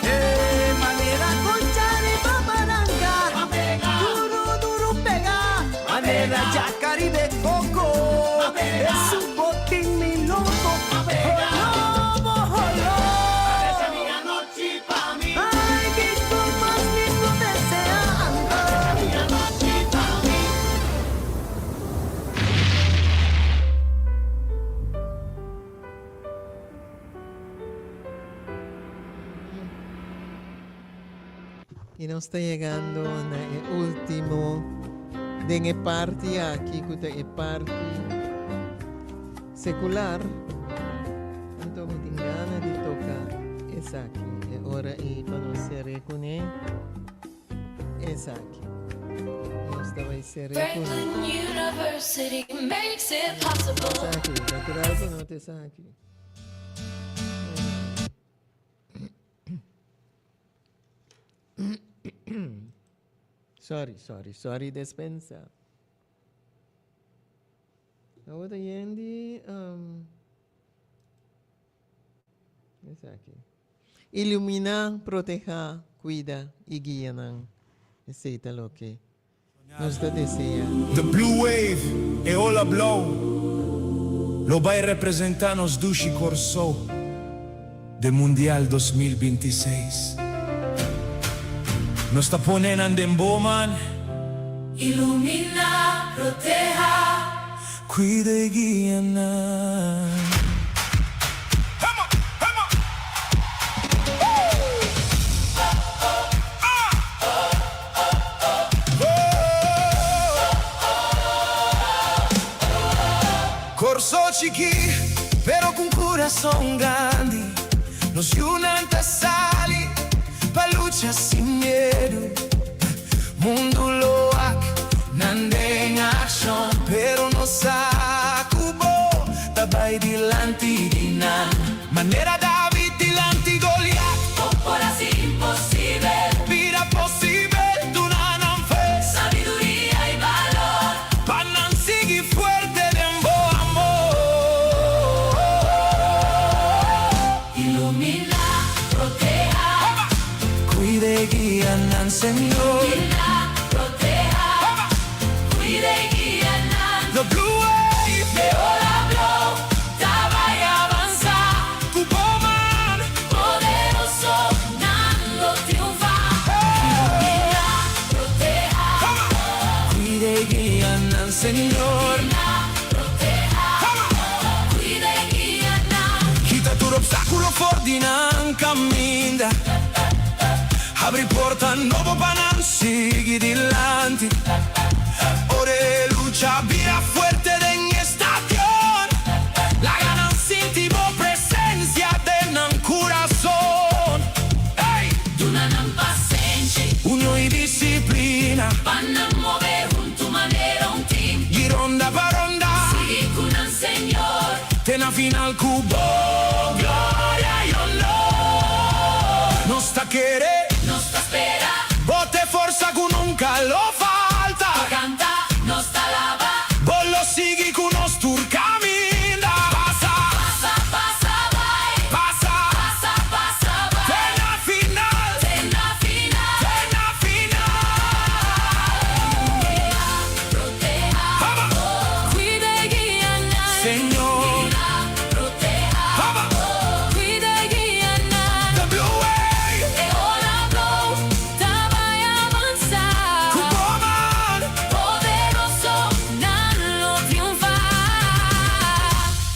Eh, manera concha riba baranca, duro duro pega, manera Caribe coco, es un botín mi loco, jolobo, jolo. Ay, kiko mas mi por desea anto. I nos ta yegando na e ultimo den e parti aki ku ta e parti sekular. Anto mi tin gana di toka esaki e ora ei pa nos sere kuné esaki. Nos ta bai sere kuné. Franklin University makes it possible. Esaki, natural ku no ta esaki. Sorry, sorry, sorry despensa. Awor ta yen di um, esaki. Ilumina, proteha, cuida y guia nan. Esey ta loke. Nos ta desea. The Blue Wave, e ola blou, lo bai representá nos dushi Kòrsou den Mundial 2026. Nos ta pone nan den bo man. Iluminá, protehá. Kuida i guia nan. Kòrsou chikí, pero ku un kurason grandi. Nos yunan ta sali pa lucha sin miedu. Mundu lo wak nan den akshon, pero nos sa ku bo ta bai dilanti di nan. Manera David dilanti Goliat. Bo por hasi imposibel. Bira posibel, duna nan fe. Sabiduria i balor. Pa nan sigui fuerte den bo amor. Iluminá, protehá. Kuida i guia nan, Señor. Iluminá, protehá. Kuida i guia nan. The Blue Wave. E ola blou ta bai avansá. Ku bo man. Poderoso nan lo triunfá. Iluminá, protehá. Kuida i guia nan, Señor. Iluminá, protehá. Kuida i guia nan. Kita tur opstákulo for di nan kaminda. Habri porta nobo pa nan sigui dilanti. Ora e lucha bira fuerte den stadion. Laga nan sinti bo presensia den nan kurason. Hey! Duna nan pasenshi. Union i disiplina. Pa nan move huntu manera un team. I ronda pa ronda. Sigui ku nan, Señor. Te na final ku bo gloria i honor. Nos ta kere. Nos ta spera. Bo ta e forsa ku nunka lo falta. Pa kanta, nos ta alabá. Bo lo sigui ku nos tur kaminda. Pasa. Pasa, pasa, bai. Pasa. Pasa, pasa, bai. Te na final. Te na final. Te na final. Ilumina, protehá. Kuida i guia nan. Señor. Ilumina, protehá. Kuida i guia nan. The Blue Wave. E ola blou ta bai avansá. Ku bo man. Poderoso nan lo triunfá.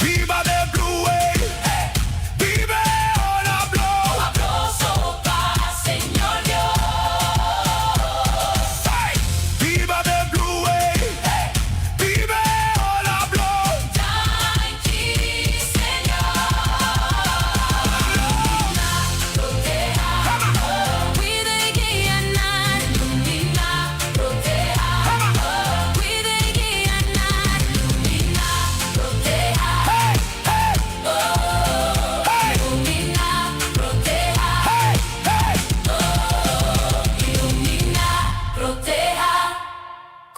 Biba The Blue Wave. Biba e ola blou. Aplauso pa Señor Dios. Hey! Biba The Blue Wave. Biba e ola blou. Danki, Señor. Ilumina, protehá. Kuida i guia nan. Ilumina, protehá. Kuida i guia nan. Ilumina, protehá. Hey! Hey! Oh, Hey! ilumina, protehá. Hey! Hey! Oh, ilumina, protehá.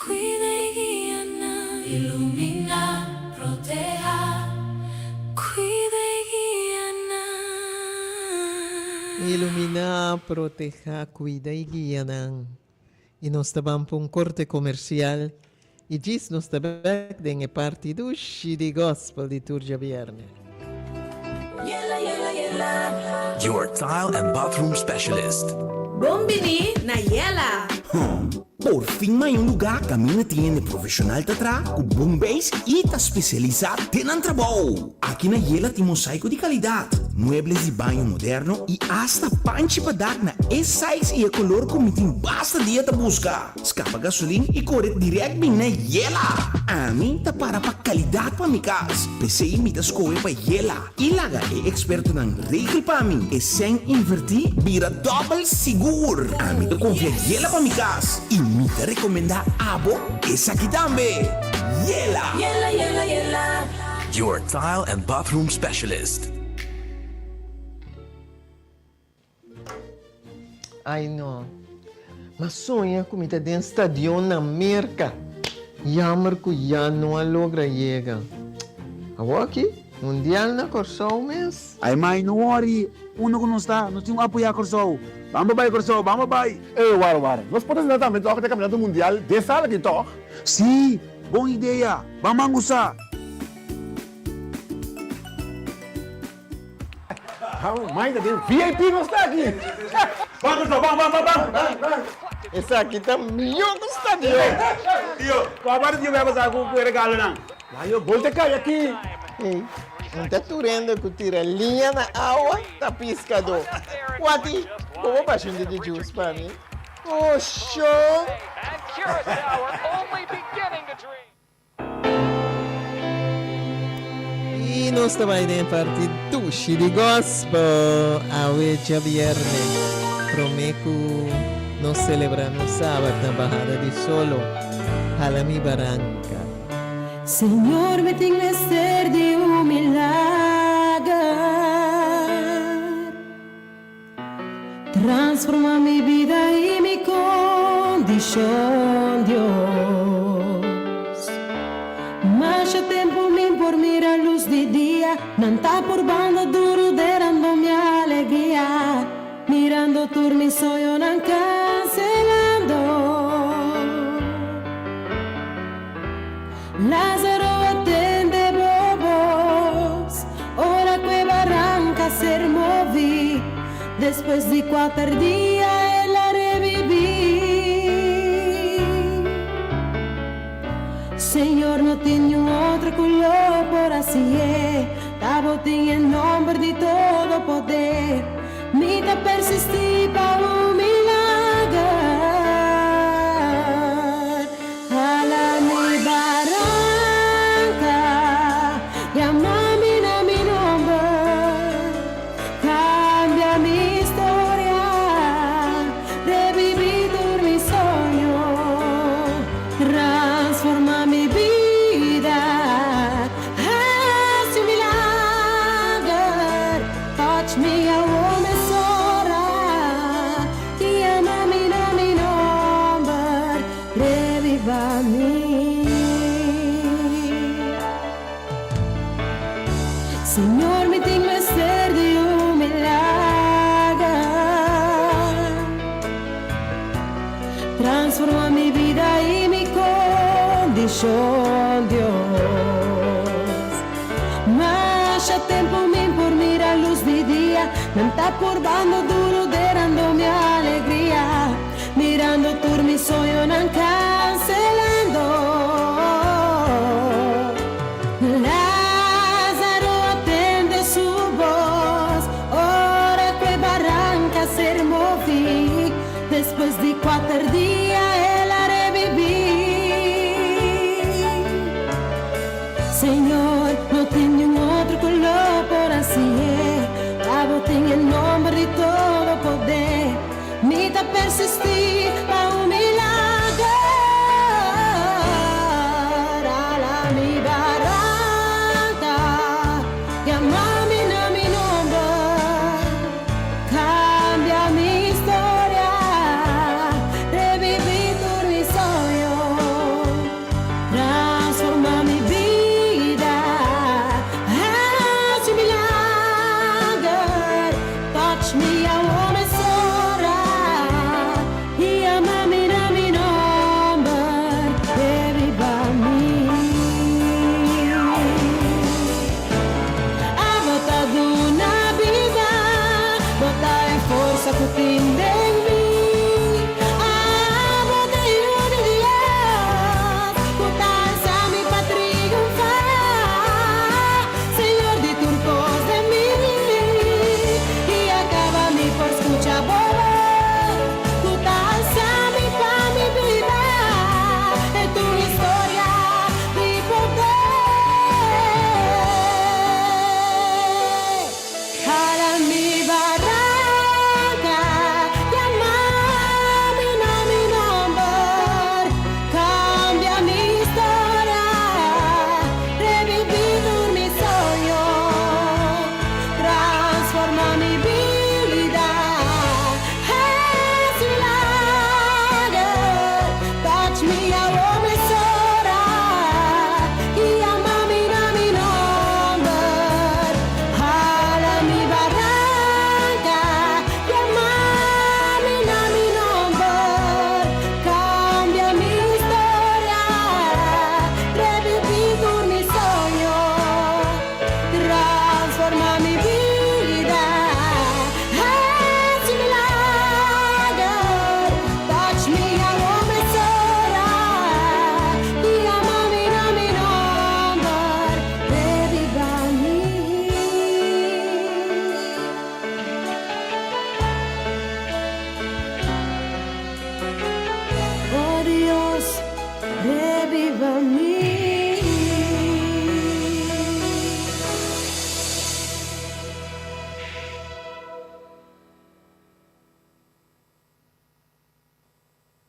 Kuida i guia nan. Ilumina, protehá. Kuida i guia nan. Iluminá, protehá, kuida i guia nan. I nos ta ban pa un korte komersial i djis nos ta bèk den e parti dushi di Gospel di tur djabièrnè. Your tile and bathroom specialist. Bon bini na Yela! Hum, por fin m'a un lugá kaminda tin hende profeshonal ta traha ku bon beis i ta spesialisá den nan trabou. Aki na Yela tin mosaiko di kalidat, muebles di baño moderno i asta panchi pa dak na e size i e kolor ku mi tin basta dia ta buska. Skapa gasolin i kore dirèkt bin na Yela! Ami ta para pa kalidat pa mi kas, p'esei mi ta skohe pa Yela i laga e ekspertonan regel pa mi. E sèn invertí bira dòbel sigur! Ami ta konfia Yela pa mi kas i mi ta rekomendá abo esaki tambe! Yela! Yela, yela, yela. Your tile and bathroom specialist. Ai no. M'a soña ku mi ta den stadion na Merka. Jammer ku ya no a logra yega. Awor aki? Mundial na Kòrsou mes? Ai mai, no worry, unda ku nos ta, nos tin ku apoyá Kòrsou. Ban pa bai Kòrsou, ban pa bai! Ey, wara wara, nos por asina tambe tòg den Kampionato Mundial den sala aki tòg? Sí, bon idea! Ban ban gustá! Mai ta den VIP nos ta aki! Ban Kòrsou, ban, ban, ban, ban! Ban! Esaki ta mihó ku stadion! Tio, kua parti tio bai pasa ku e regalonan? Layo, gol ta kai aki! Ey, un ta tur hende ku tira liña na awa ta piskadó. Wati, bo por basha un diki juice pa mi? Oh, shon! I nos ta bai den e parti dushi di gospel awe djabierne, promé ku nos selebrá nos sabat na bahada di solo. Hala mi baranka. Señor mi tin mester di un milager. Transforma mi bida y mi condicion, Dios. Masha tempo mi por mira luz di dia, nan ta purbando duro derando mi alegria, mirando tur mi soñonan cancelando. Lázaro a tende bo bos ora cu e baranca a ser movi, despues di cuater dia el a revivi. Señor no tin niun otro cu lo por haci'e, ta bo tin e nomber di todo poder, mi ta persisti pa un milager. Hala mi baranka, yama mi na mi nomber, kambia mi historia, reviví tur mi soño, transforma mi bida, hasi un milager, touch mi awor mesora, yama mi na mi nomber. Reviva mi. Señor, mi tin mester di un milager. Transforma mi bida y mi condicion, Dios. Masha tempo mi por mira luz di dia, nan ta purbando duro derando mi alegria. Mirando tur mi soñonan cancelando. Lázaro a tende su voz ora cu e baranca a ser movi. Despues di cuater dia el a revivi. Señor, no tin niun otro cu lo por haci'e. Abo tin e nomber di todo poder. Mi ta persistí pa un milager. Ala mi baranka, yama mi na mi nomber. Kambia mi historia, reviví tur mi soño. Transforma mi bida, hasi un milager. Touch mi awor mesora, yama mi na mi nomber, reviva mi. Abo ta duna bida, bo ta e forsa ku tin den mi. Abo ta Yu di Dios, ku ta alsa mi pa triunfá. Señor di tur kos den mi, i a kaba mi por skucha bo bos, ku ta alsa mi pa mi biba e tur historia di poder. Hala mi baranka, yama mi na mi nomber, kambia mi historia, reviví tur mi soño, transforma mi bida, hasi milager, touch mi awor mesora, yama mi na mi nomber.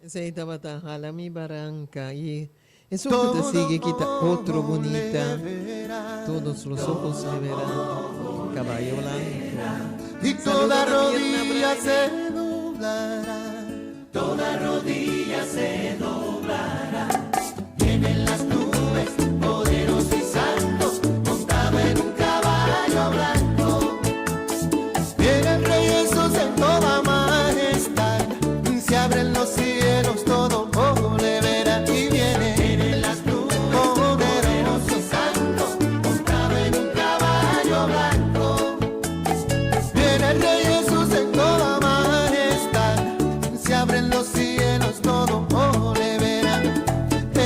Esei tabata Hala Mi Baranca y esun cu ta sigui kita otro bunita Todos los ojos le verán Caballo Blanco. Y Saludo toda na Mirna rodilla Braille. se doblará. Toda rodilla se doblará. Vienen las nubes, poderoso y santo, montado en un caballo blanco. Viene el Rey Jesús en toda majestad. Se abren los cielos, todo ojo le verá y viene. Vienen las nubes, poderoso y santo, montado en un caballo blanco. Viene el Rey Jesús en toda majestad. Se abren los cielos, todo ojo le verá.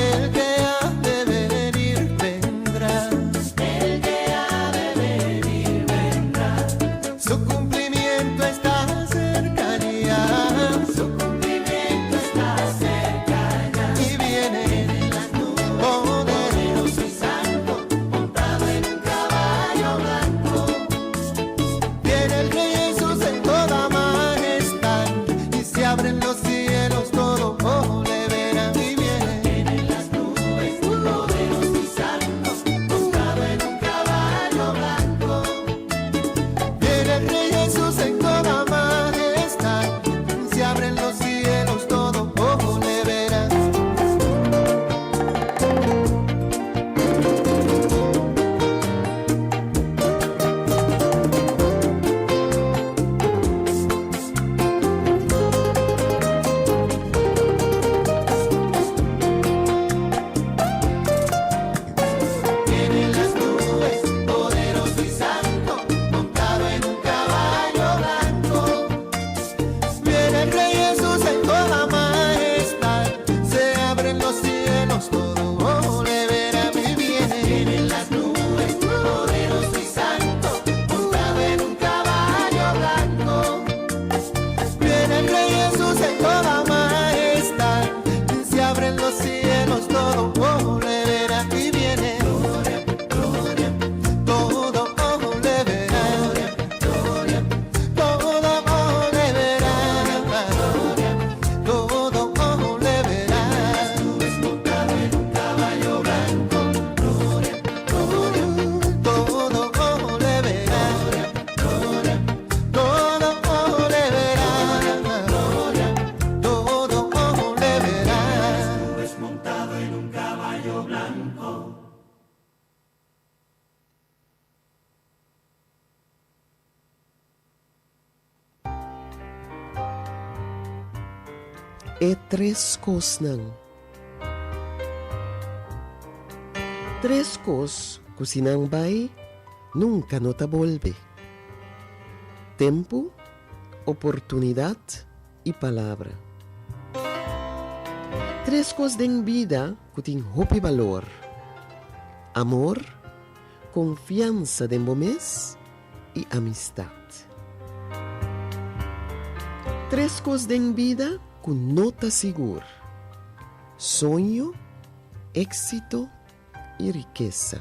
El que ha de venir vendrá. El que ha de venir vendrá. Su cumplimiento está cerca ya. Su cumplimiento está cerca ya. Y viene Vienen las nubes, poderoso poderoso y santo, montado en un caballo blanco. Viene el Rey Jesús en toda majestad y se abren los cielos, todo ojo le verá y viene. Vienen las nubes, poderoso y santo, montado en un caballo blanco. Viene el Rey Jesús en toda majestad, se abren los cielos, todo ojo le verá. Vienen las nubes, poderoso y santo, montado en un caballo blanco. Viene el Rey Jesús en toda majestad, se abren los cielos, todo ojo le verá y viene. Vienen las nubes, poderoso y santo, montado en un caballo blanco. Viene el Rey Jesús en toda majestad, se abren los cielos, todo ojo le verá y viene. Gloria, gloria, Todo ojo le verá, gloria, todo ojo le verá, todo ojo le verá. nubes montado en un caballo blanco. Gloria, gloria, Todo ojo le verá, gloria, todo ojo le verá, gloria, todo ojo le verá. nubes montado en un caballo blanco. E tres kosnan. Tres kos ku si nan bai, nunka no ta bolbe. Tempu, oportunidat i palabra. Tres kos den bida ku tin hopi balor, amor, konfiansa den bo mes i amistat. Tres kos den bida ku no ta sigur, soño, éksito i rikesa.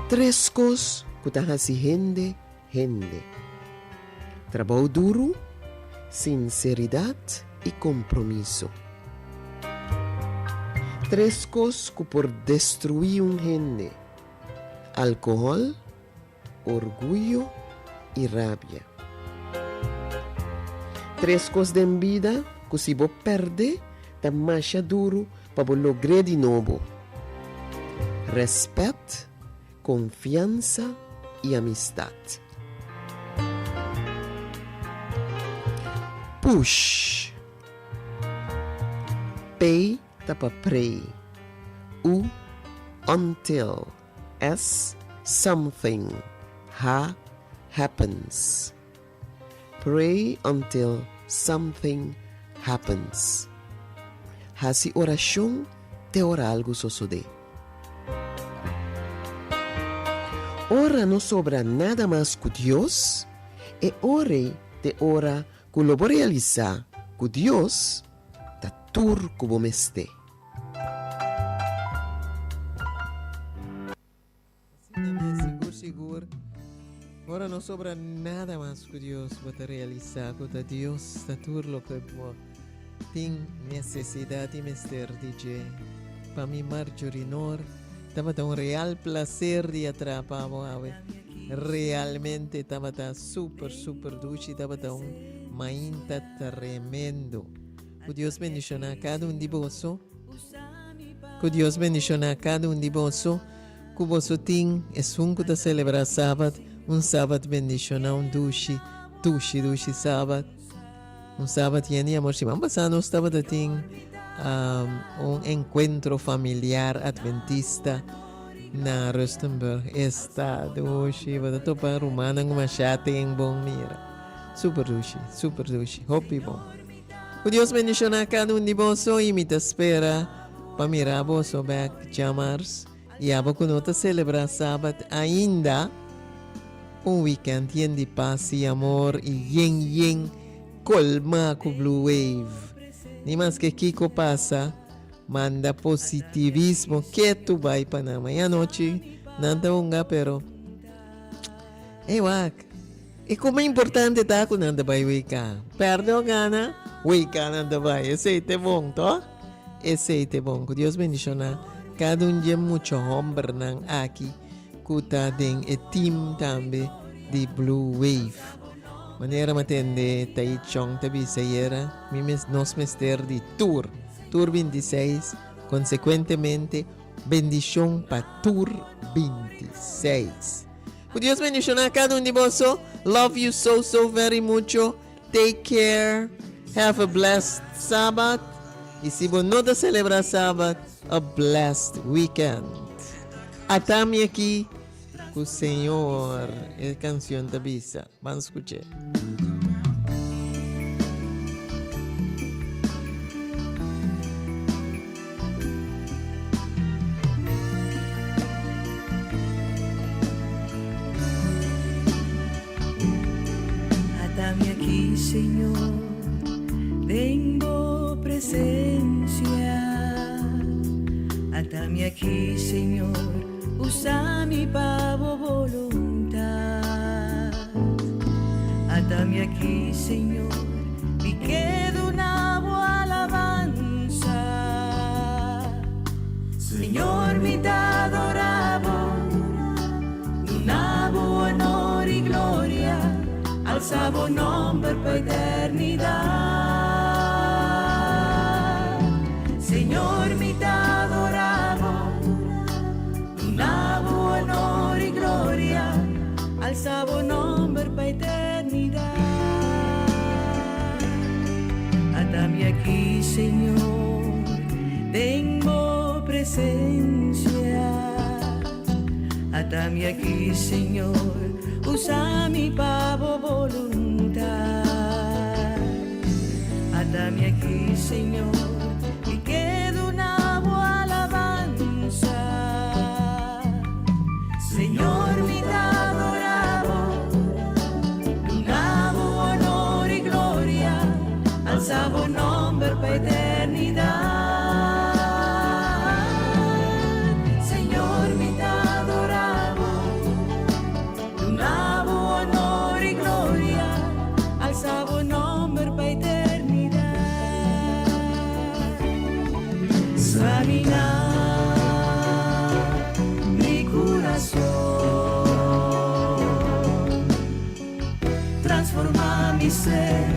Tres kos ku ta hasi hende hende, trabou duru, sinseridat i kompromiso. Tres kos ku por destruí un hende, alkohòl, orguyo i rabia. Tres kos den bida ku si bo pèrdè ta masha duru pa bo logr'é di nobo, rèspèt, konfiansa i amistat. Push. P ta pa pray. U, until. S, something. H, happens. Pray until something happens. Hasi orashon te ora algu sosodé. Ora no sobra nada mas ku Dios, e ora ei t'e ora ku lo bo realisá ku Dios ta tur ku bo mester. Asina mes, sigur sigur. Ora nos. no sobra nada mas ku Dios, bo ta realisá ku ta Dios ta tur loke bo tin nesesidat i mester di dje. Pa mi Marjorie Noor, tabata un real placer di a traha pa bo awe. Realmente tabata super super dushi, tabata un mainta tremendo. Ku Dios bendishoná kada un di boso. Ku Dios bendishoná kada un di boso. Ku boso tin esun ku ta selebrá Sabat, un Sabat bendishoná, un dushi, dushi, dushi Sabat. Un Sabat yen di amor. Siman pasá nos tabata tin un enkuentro familiar adventista na Rustenburg. Esta dushi, bo ta topa rumannan ku masha ten bon mira. Super dushi, super dushi, hopi bon. Ku Dios bendishoná kada un di boso i mi ta spera pa mira boso bèk djamars. I abo ku no ta selebrá Sabat ainda, un wikènt yen di pas i amor i yen yen kolmá ku Blue Wave. Ni maske kiko pasa, manda positivismo ketu bai pa nan. Maña anochi nan ta hunga pero ey wak, e kuma importante ta ku nan ta bai WK. Pèrdè o gana, WK nan ta bai. Esei ta e bon, toh? Esei ta bon. Ku Dios bendishoná kada un dje mucha hòmbernan aki ku ta den e team tambe di Blue Wave. Manera mi a tende Tai Chong ta bisa ayera, mi mes nos mester di tur, tur 26, konsekuentemente bendishon pa tur 26. Ku Dios bendishoná kada un di boso. Love you so so very mucho. Take care, have a blessed Sabbath y si bo no ta celebra Sabbath, a blessed weekend. Ata mi aki cu Señor, e cancion ta bisa. Ban scuch'e. Atami aki, Señor, den bo presencia. Atami aki, Señor, usami pa bo voluntad. Atami aki, Señor, mi ke duna bo alabansa. Señor, mi ta adora bo, duna bo honor y gloria, alsa bo nomber pa eternidad. Señor, mi ta adora bo, duna bo honor y gloria, alsa bo nomber pa eternidad. Ata mi aki, Señor, den bo presencia. Ata mi aki, Señor, usa mi pa bo voluntad. Ata mi aki, Señor, mi ke duna bo alabansa. Señor, mi ta adora bo, duna bo honor y gloria, alsa bo nomber pa eternidad. Señor, mi ta adora bo, duna bo honor y gloria, alsa bo nomber pa eternidad. Samina mi curason, transforma mi ser,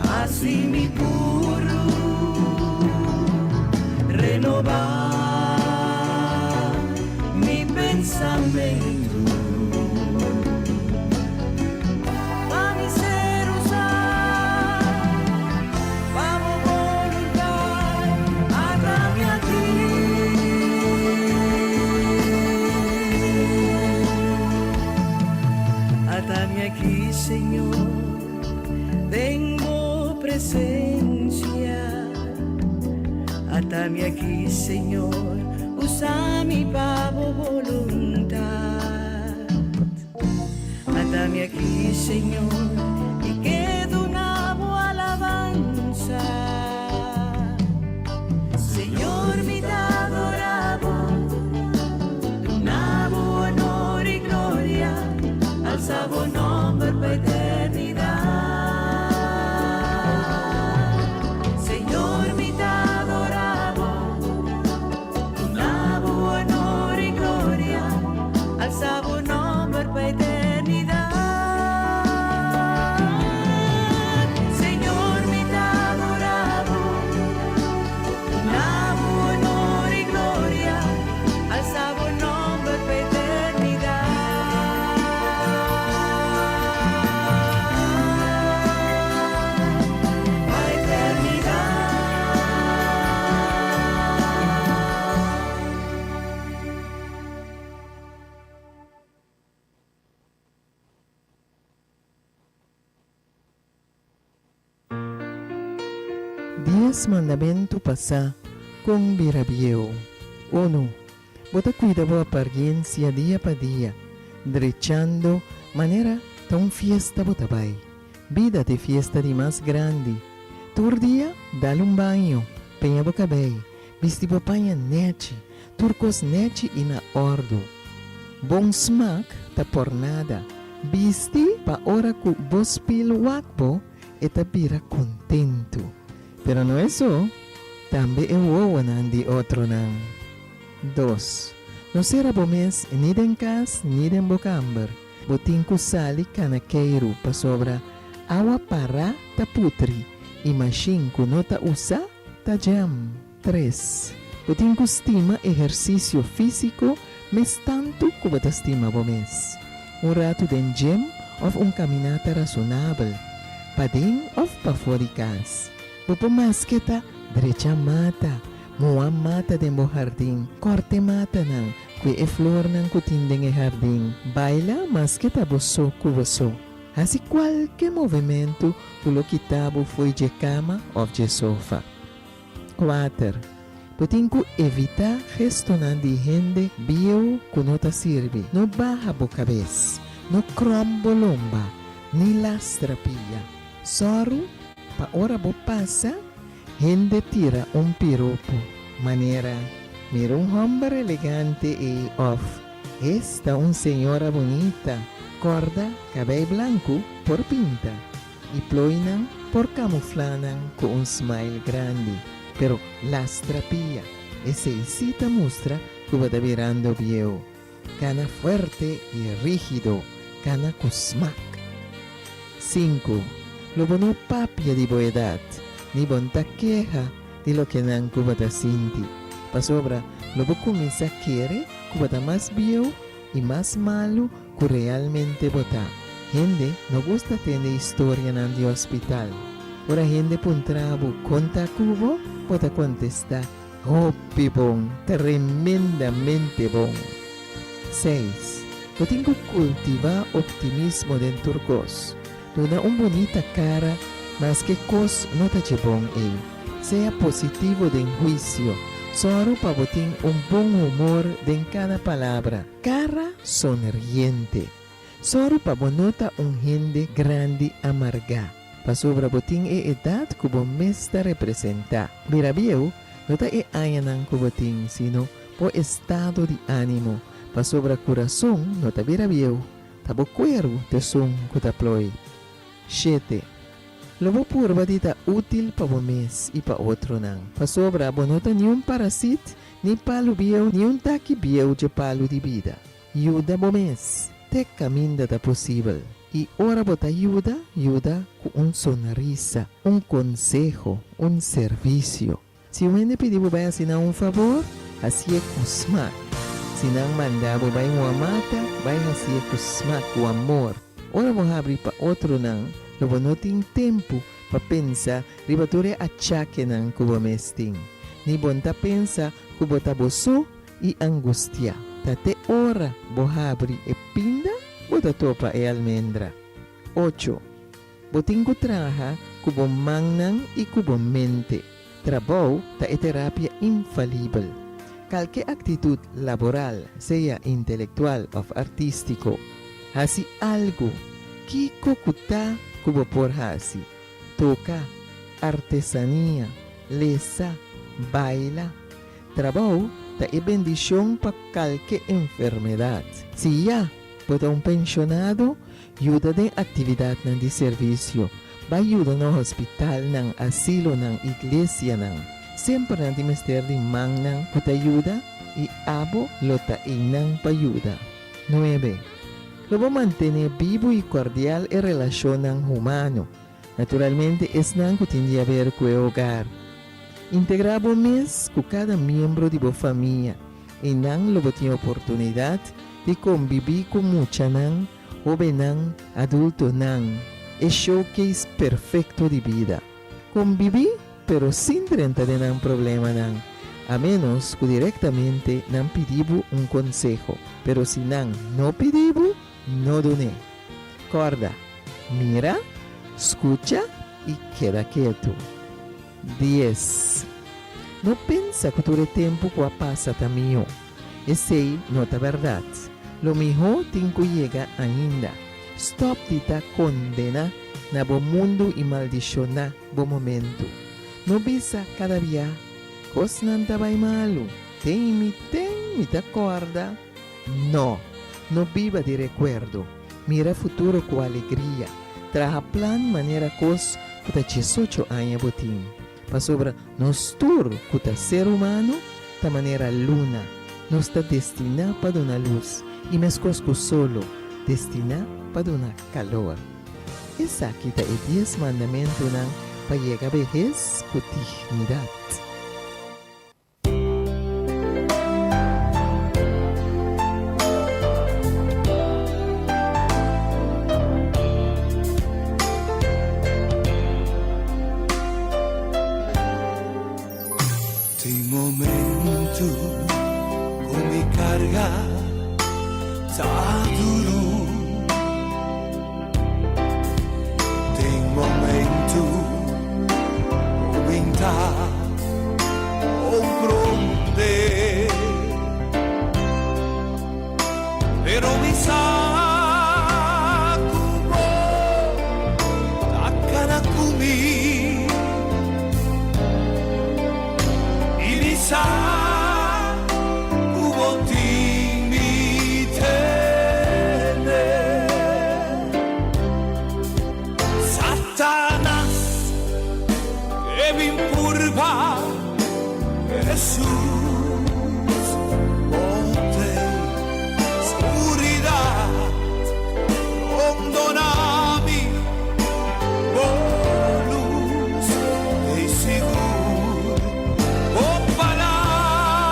haci mi puro, renoba mi pensamento. Pa mi ser usa pa bo voluntad, ata mi aki. Ata mi aki, Señor, den bo presencia. Ata mi aki, Señor, usa mi pa bo voluntad. Ata mi aki, Señor, mi ke duna bo alabansa. Señor, mi ta adora bo, duna bo honor y gloria, alsa bo nomber. Dies mandamentu pa sa kon bira bieu. Unu, Bo ta kuida bo apariensia dia pa dia, drechando manera ta un fiesta bo ta bai. Bida ta e fiesta di mas grandi. Tur dia dal un baño, peña bo kabei, bisti bo paña nechi, tur kos nechi i na òrdu. Bon smak ta por nada. Bisti pa ora ku bo spil wak bo, e ta bira kontentu. Pero no esó, tambe e wowonan di otronan. Dos, No sera bo mes ni den kas ni den bo kamber. Bo tin ku sali kana keiru pasobra awa pará ta putri i mashin ku no ta usá ta jam. Tres, Bo tin ku stima ehersisio físiko mes tantu ku bo ta stima bo mes. Un ratu den gym òf un kaminata rasonabel, paden òf pafó di kas. Bo por maske ta drecha mata, muha mata den bo hardin, kòrta e matanan, kue e flornan ku tin den e hardin, baila maske ta bo so ku bo so. Hasi kualke movementu ku lo kita bo fo'i dje kama òf dje sofa. Kuater, Bo tin ku evitá gestonan di hende bieu ku no ta sirbi. No baha bo kabes, no kròm bo lomba, ni lastra pia. Sòru pa ora bo pasa, hende tira un piropo, manera, Mira un hòmber elegante ei òf Esta un señora bunita. Kòrda, kabei blanku por pinta. I plooinan por kamuflá nan ku un smile grandi, pero lastra pia, esei sí ta mustra ku bo ta birando bieu. Kana fuerte i rígido, kana ku smak. Sinku, Lo bo no papia di bo edat, ni bo n'ta keha di loke nan ku bo ta sinti, pasobra lo bo kuminsá kere ku bo ta mas bieu i mas malu ku realmente bo ta. Hende no gusta tende historianan di hospital. Ora hende puntra bo kon ta ku bo, bo ta kontestá, Hopi bon, tremendamente bon. Seis, Bo tin ku kultivá optimismo den tur kos. Duna un bunita kara maske kos no ta dje bon ei. Sea positivo den huisio. Sòru pa bo tin un bon humor den kada palabra. Kara sonriente. Sòru pa bo no ta un hende grandi amargá, pasobra bo tin e edat ku bo mes ta representá. Bira bieu no ta e añanan ku bo tin, sino bo estado di ánimo, pasobra kurason no ta bira bieu, ta bo kueru t'esun ku ta ploi. Shete. Lo bo purba di ta útil pa bo mes i pa otronan, pasobra bo no ta niun parasit, ni palu bieu, ni un taki bieu dje palu di bida. Yuda bo mes te kaminda ta posibel, i ora bo ta yuda, yuda ku un sonrisa, un konseho, un servisio. Si un hende pidi bo bai hasi nan un fabor, hasié ku smak. Si nan manda bo bai un mata, bai hasié ku smak, ku amor. Ora bo habri pa otronan, lo bo no tin tempu pa pensa riba tur e achakenan ku bo mes tin. Ni bo n'ta pensa ku bo ta bo so i angustiá. Ta te ora bo habri e pinda bo ta topa e almendra. Ocho. Bo tin ku traha ku bo mannan i ku bo mente. Trabou ta e terapia infalibel. Kalke aktitut laboral, sea intelektual òf artístiko. Hasi algu, kiko ku ta ku bo por hasi. Toka, artesania, lesa, baila. Trabou ta e bendishon pa kalke enfermedat. Si ya bo ta un penshonado, Yuda den aktividatnan di servisio. Bai yuda na hospitalnan, asilonan, iglesianan. Semper nan tin mester di mannan ku ta yuda i abo lo ta einan pa yuda. Nuebe, Lo bo mantené bibu i kordial e relashonnan humano, naturalmente esnan ku tin di haber ku e hogar. Integrá bo mes ku kada miembro di bo famia. Einan lo bo tin oportunidat di kombibí ku muchanan, hóbennan, adultonan. E showcase perfekto di bida. Kombibí pero sin drenta den nan problemanan, a ménos ku direktamente nan pidi bo un konseho. Pero si nan no pidi bo, no dun'é. Kòrda, mira, skucha i keda ketu. Dies. No pensa ku tur e tempu ku a pasa ta mihó. Esei no ta bèrdat. Lo mihó tin ku yega ainda. Stòp di ta kondená na bo mundu i maldishoná bo momentu. No bisa kada bia, Kosnan ta bai malu. Ten mi ten mi ta kòrda. No! No biba di rekuerdo. Mira futuro ku alegria. Traha plan manera kos ku ta diesocho aña bo tin. Pasobra nos tur ku ta ser humano ta manera luna, nos ta destiná pa duna lus, i meskos ku solo, destiná pa duna kalor. Esaki ta e dies mandamentunan pa yega behes ku dignidat. Tin momento ku mi karga ta duru. Tin momento ku mi ta comprende. Pero mi sa ku bo ta kana ku mi. I mi sa ku bo tin mi tene. Satanas ke bin purba Jesús, bo t'ei scuridad, rondona mi, bo luz t'ei sigur, bo palabra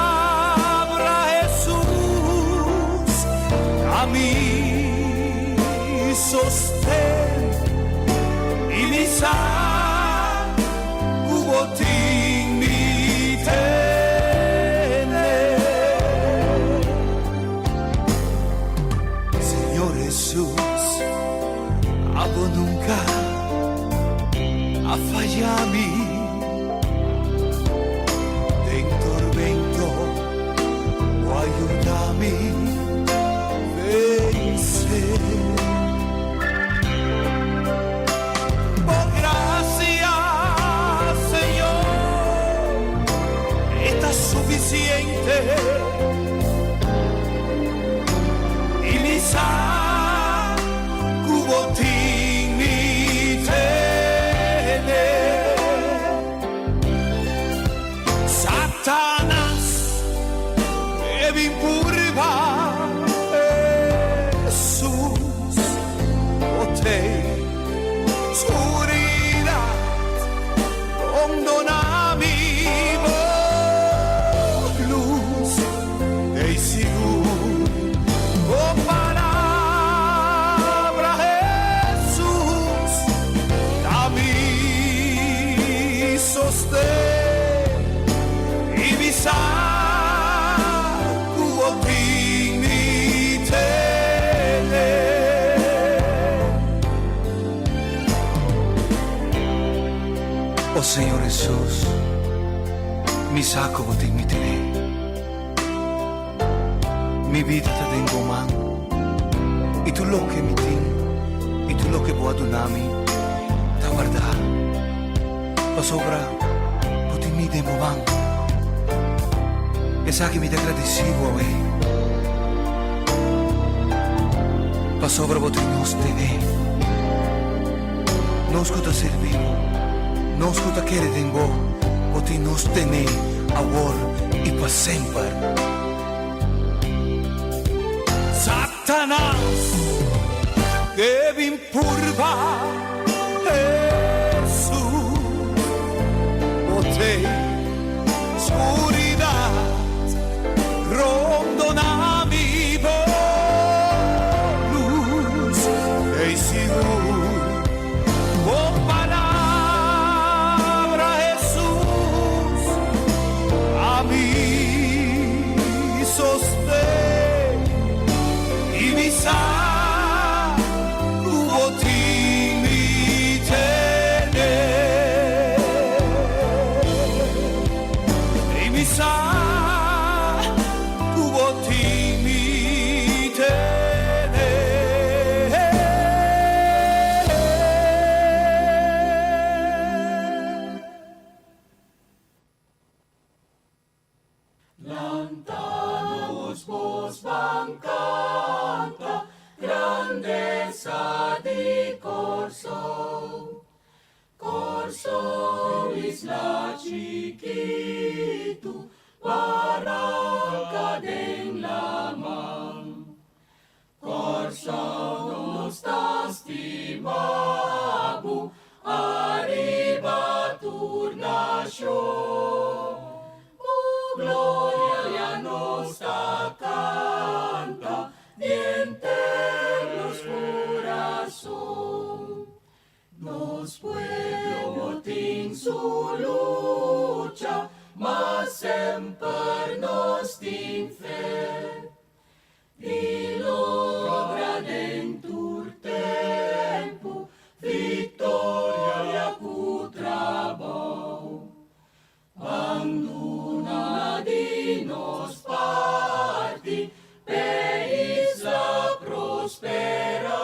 Jesús ta mi sosten i mi sa Ku bo tin mi tene. Señor Hesus, abo nunka a faya mi. Den tormento bo a yuda mi vense. Bo gracia, Señor, e ta suficiente. I mi sa cu bo tin mi tene. Satanas e bin purba Hesus. Bo t'ei scuridad, rondona mi bo luz, t'ei sigur bo palabra Hesus ta mi sosten i mi sa ku bo tin mi tene. O Señor Hesus, mi sa ku bo tin mi tene. Mi bida ta den bo man, i tur loke mi tin i tur loke bo a duna mi ta wardá, pasobra bo tin mi den bo man. Esaki mi ta gradisí bo awe, pasobra bo tin nos tene, nos ku ta sirbi bo, nos ku ta kere den bo, bo tin nos tene awor i pa semper. Satanas ke bin purba Hesus, bo t'ei skuridat rondona mi bo lus t'ei sigur bo palabra Hesus a mi sosten i mi sa ku bo tin mi. Mi sa ku bo tin mi tene. Lanta nos bos ban kanta grandesa di Kòrsou. Kòrsou isla chikitu, baranka den laman. Kòrsou nos ta stima bo ariba tur nashon. Bo gloria nos ta kanta denter nos kurason. Nos pueblo tin su lucha, ma semper nos tin fe. Di logra den tur tempu viktoria ku trabou. Ban duna di nos parti p'e isla prosperá.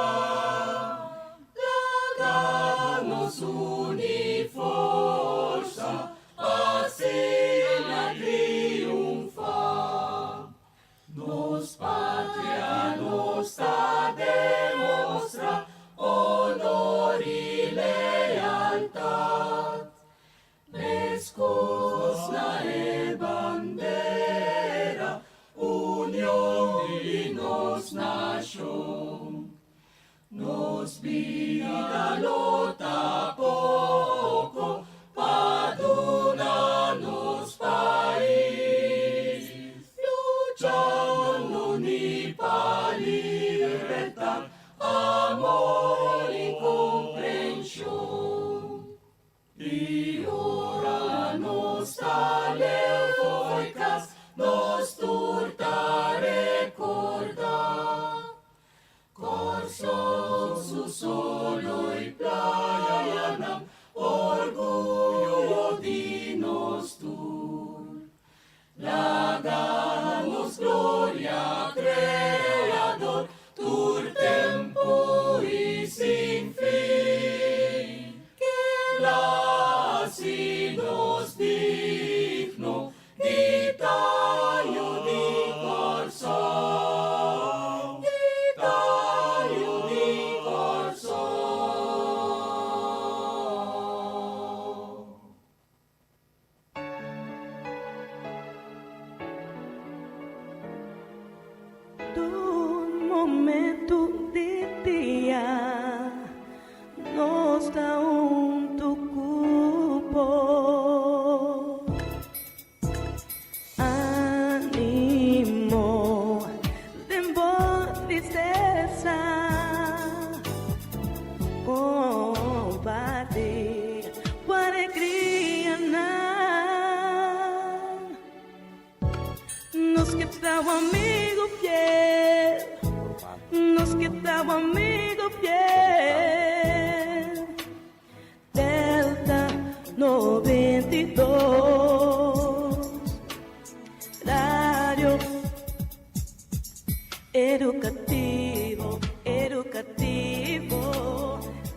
Laga nos uni forsa pa asina triunfá. Nos patria nos ta demostra honor i lealtat. Meskos na e bandera, union di nos nashon. Nos bida lo ta poko pa duna nos pais, luchando uní pa libertat, amor i komprenshon. I ora nos ta leu fo'i kas, nos tur ta rekordá. Kòrsou su solo i playanan, orguyo di nos tur. Laga nos gloria Kreador tur tempu i sin fin. Kel a hasi nos digno Di ta yu di Kòrsou, di ta yu di Kòrsou. Tur momentu di dia nos ta huntu ku bo. Animo den bo tristesa Comparti bo alegrianan Nos ke ta bo amigo fiel Nos ke ta bo amigo fiel Delta 92 Radio Educativo, educativo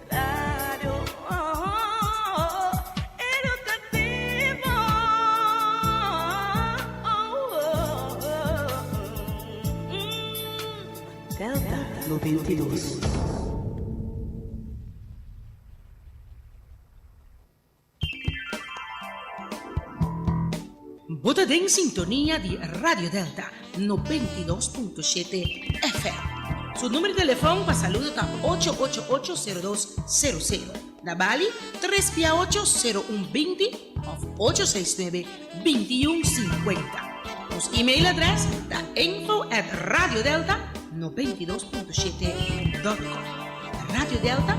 Radio oh, educativo oh, oh, mm. Delta 92. Bo ta den sintonia di Radio Delta 92.7 FM. Su numero di telefon pa saludo ta ocho ocho ocho sero dos sero sero. Na Bali, tres pia ocho sero un binti of ocho seis nuebe binti un sinkuenta. Nos email adres ta info at radiodelta 92.7 dot com. Radio Delta,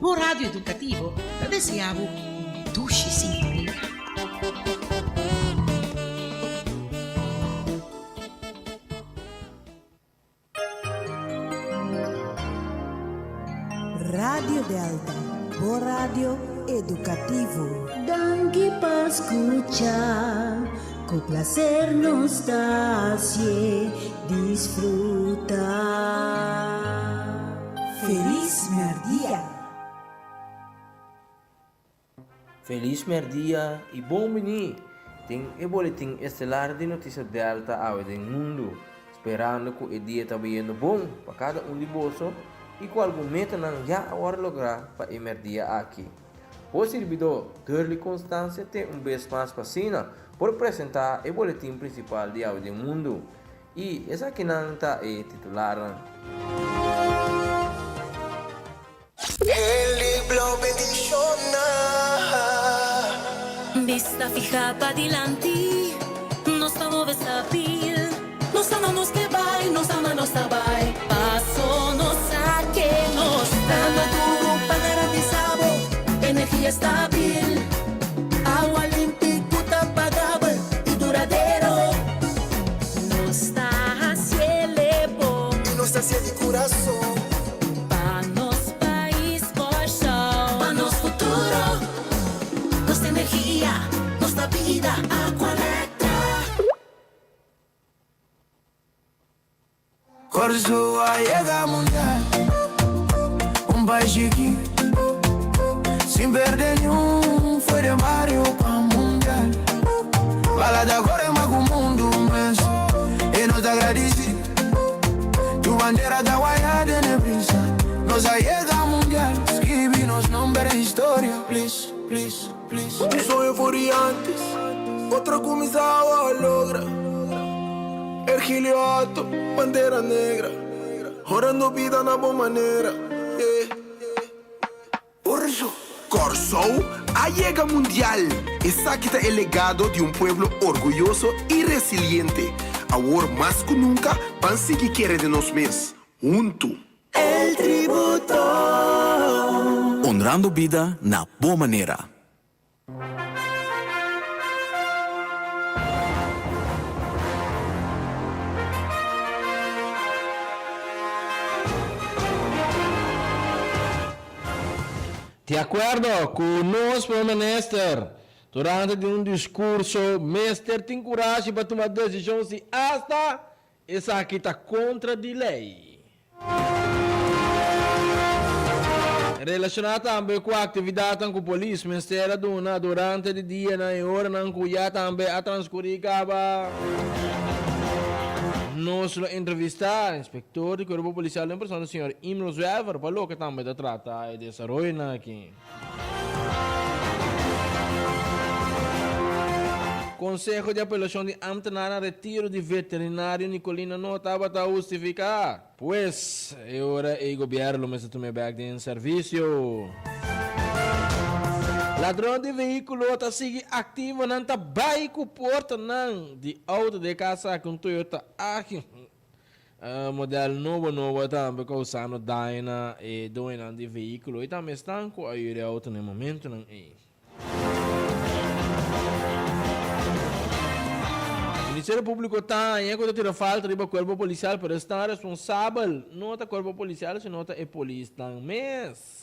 bo radio edukativo, ta desea bo un dushi sintonia. Radio Delta, bo radio edukativo. Danki pa skucha. Ku plaser nos ta hasié disfrutá. Felis Mèrdia! Felis mèrdia i bon biní den e boletin estelar di Notisia Delta awe den mundu, sperando ku e dia ta bayendo bon pa kada un di boso i ku algun metanan ya a wòrdu lográ pa e mèrdia aki. Bo sirbidó Durley Constancia te un bes mas pa asina por presentá e boletin prinsipal di awe den mundu. I esakinan ta e titularnan. Hende blou bendishoná. Bista fihá padilanti, nos ta move stabil. Nos ta na nos ke bai, nos ta na nos ta bai. Paso nos sa ke nos ta. Trahando duru pa garantisá bo energia stabil. Awa limpi ku ta pagabel i duradero. Nos ta hasiele bon. I nos ta hasié di kurason. Pa nos pais Kòrsou. Pa nos futuro, nos energia, nos ta bida, Aqualectra. Kòrsou a yega mundial, un pais chikí, sin perde niun, foi den bario pa mundial. Bala ta kore mas ku mundu mes, i nos ta gradisí. Tu bandera ta guaya den e brisa. Nos a yega mundial, skibi nos nomber den historia, please, please, please. Un soño for di antes, otro a cuminsa awa a logra. Ergilio Hato, Pantera Negra, horando bida na bo manera, yeah. Orso. Kòrsou a yega Mundial! Esaki ta e legado di un pueblo orguyoso i resiliente. Awor mas ku nunka, ban sigui kere den nos mes, huntu! El Tributo. Honrando bida na bo manera. Di akuerdo ku nos Prome Minister, durante di un diskurso mester tin kurashi pa tuma desishon si asta Esaki ta kontra di lei. Relashoná tambe ku aktividatnan ku polis mester a duna durante di dianan i oranan ku ya tambe a transkurí kaba. Nos lo entrevistá inspektor di Kuerpo Polisial den persona señor Imro Zwerver pa loke tambe ta trata e desaroyonan aki. Konseho di Apelashon di Ámtenarnan retiro di veterinario Nicolino no tabata hustifiká. Pues, e ora ei gobièrnu lo mester tum'é bèk den servisio. Ladron di vehíkulo ta sigui aktivo, nan ta bai ku portanan di outo den kas aki un Toyota aki. Model nobo nobo tambe causando daño na e doñonan di vehiculo y tambe esnan cu a yuri auto na e momentonan ey. Ministerio Publico ta haña cu ta tira falta riba cuerpo policial pero esnan responsabel no ta cuerpo policial sino ta e polisnan mes.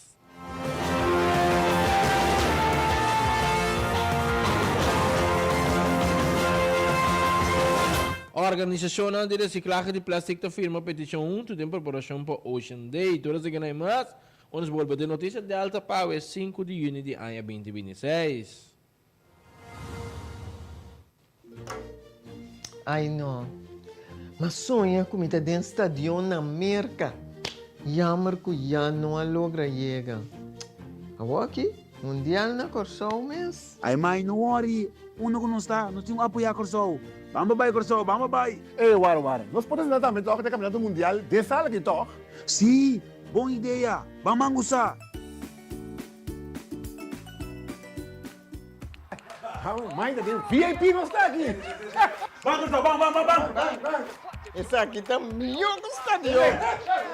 Organisashonnan di resiklahe di plastik ta firma petishon huntu den preparashon pa Ocean Day. Tur esaki na i mas, ora nos bolbe den Notisia Delta pa awe sinku di yüni di aña binti binti seis. Ai no. M'a soña ku mi ta den stadion na Merka. Jammer ku ya no a logra yega. Awor aki, mundial na Kòrsou mes. Ai mai no worry, unda ku nos ta, nos tin ku apoyá Kòrsou. Ban pa bai Kòrsou, ban pa bai! Ey wara wara, nos por ta sinta tambe tòg den kampionato mundial den sala aki tòg? Sí, bon idea! Ban mangusa! Mai ta den VIP nos ta aki. Ban Kòrsou, ban, ban, ban, ban! Ban! Esaki ta mihó ku stadion.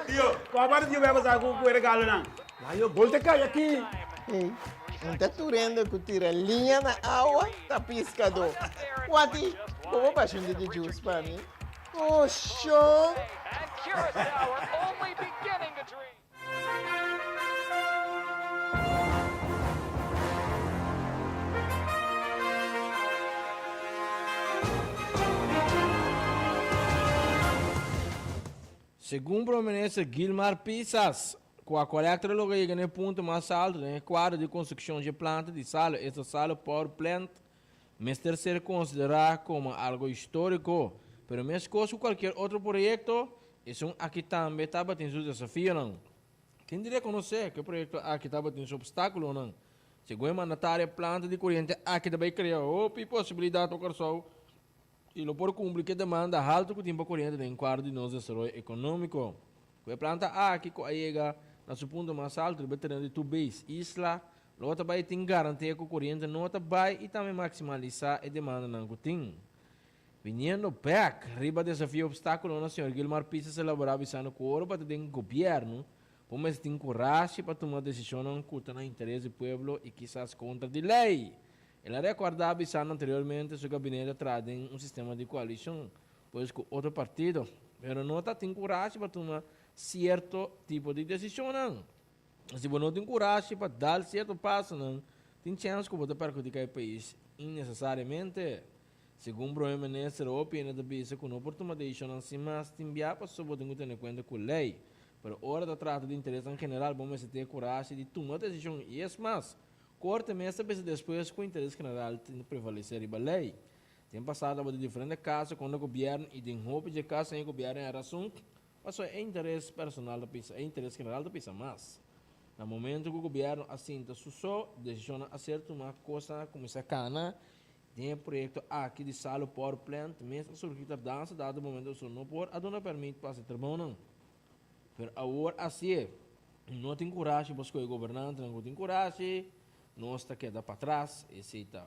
Tio, kua parti tio bai pasa ku e regalonan? Layo, gol ta kai aki. Hey, un ta tur hende ku tira liña na awa ta piskadó. Wati, bo por basha un diki juice pa mi? Oh, shon! Segun Prome Minister Gilmar Pisas, ku Aqualectra logra yega na e punto mas alto den e kuadro di konstrukshon dje planta di salu, esta Salu Power Plant, mester ser konsiderá komo algo históriko. Pero meskos ku kualkier otro proyekto, esun aki tambe tabatin su desafionan. Tin di rekonosé ku e proyekto aki tabatin su opstákulonan. Segun e mandatario, e planta di koriente aki ta bai krea hopi posibilidat pa Kòrsou i lo por kumpli ku e demanda haltu ku tin pa koriente den kuadro di nos desaroyo ekonómiko. Ku e planta aki ku a yega na su punto mas haltu riba e tereno di Two Bays, Isla lo ta bai tin garantia ku koriente no ta bai i tambe maksimalisá e demandanan ku tin. Biniendo bek riba desafio i obstákulonan, señor Gilmar Pisas a elaborá bisando ku ora bo ta den gobièrnu, bo mester tin kurashi pa tuma desishonnan ku ta na interes di pueblo i kisas kontra di lei. El a rekordá bisando anteriormente su gabinete a traha den un sistema di koalishon, pues ku otro partido, pero no ta tin kurashi pa tuma sierto tipo di desishonnan. Si bo no tin kurashi pa dal sierto pasonan, tin chèns ku bo ta perhudiká e pais innesesariamente. Segun Prome Minister hopi hende ta bisa ku no por tuma desishonnan sin mas tin bia pasobra bo tin ku tene kuenta ku lei. Pero ora ta trata di interesnan general bo mester tin e kurashi di tuma desishon i es mas, korte mes ta bisa despues ku interes general tin prevalesé riba lei. Den pasado tabata diferente kaso kontra gobièrnu i den hopi dje kasonan e gobièrnu a rason pasobra e interes personal ta pisa e interes general ta pisa mas. Na momento ku gobièrnu a sinta su so, desishonnan a ser tuma, kosnan a kuminsá kana Den e proyekto aki di Salu Power Plant mes a surgi tardansa dado momento su no por a duna permit pa hasi trabounan. Pero awor asié, no tin kurashi pa skohe gobernantenan ku tin kurashi, nos ta keda patras, esei ta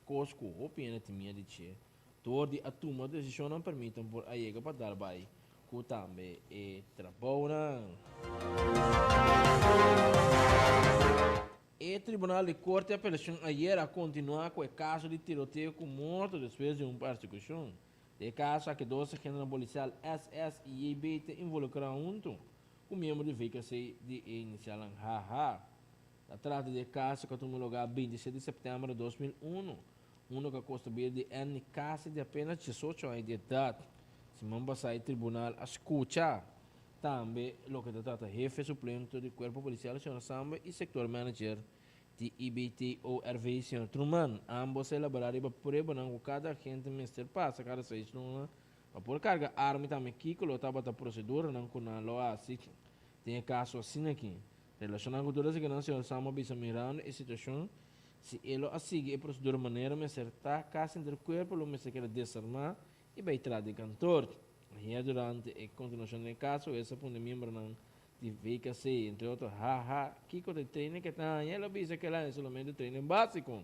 kos ku hopi hende tin miedu di dje. Dor di a tuma desishonnan permitan por a yega pa dal bai ku tambe e trabounan. E tribunal di Korte Apelashon ayer a kontinuá ku e kaso di tiroteo ku morto despues di un persekushon. Den e kaso aki dos agentenan polisial SS i JB ta involukrá huntu ku miembro di VKC di e inisialnan HH. Ta trata di e kaso ku a tuma lugá 27 di sèptèmber di 2001, unda ku a kosta bida di Andy Casi di apenas 18 aña di edat. Siman pasá e tribunal a skucha Tambe loke ta trata hefe suplento di Cuerpo Policial señor Sambe y sector manager di IBTORV señor Truman. Ambos a elabora riba pruebanan cu cada agente mester pasa cada seis luna pa por carga arma y tambe kico lo tabata proceduranan cu nan lo haci den e caso asina aki. Relaciona cu tur esakinan señor Sambe a bisa mirando e situacion si e lo a sigui e procedura manera mester ta casi henter cuerpo lo mester keda desarma y bay tras di kantoor. Ayer durante e kontinuashon den e kaso es a pone miembronan di VKC, entre otro HH, kiko ta e training ke ta haña, el a bisa ku el a haña solamente training básiko.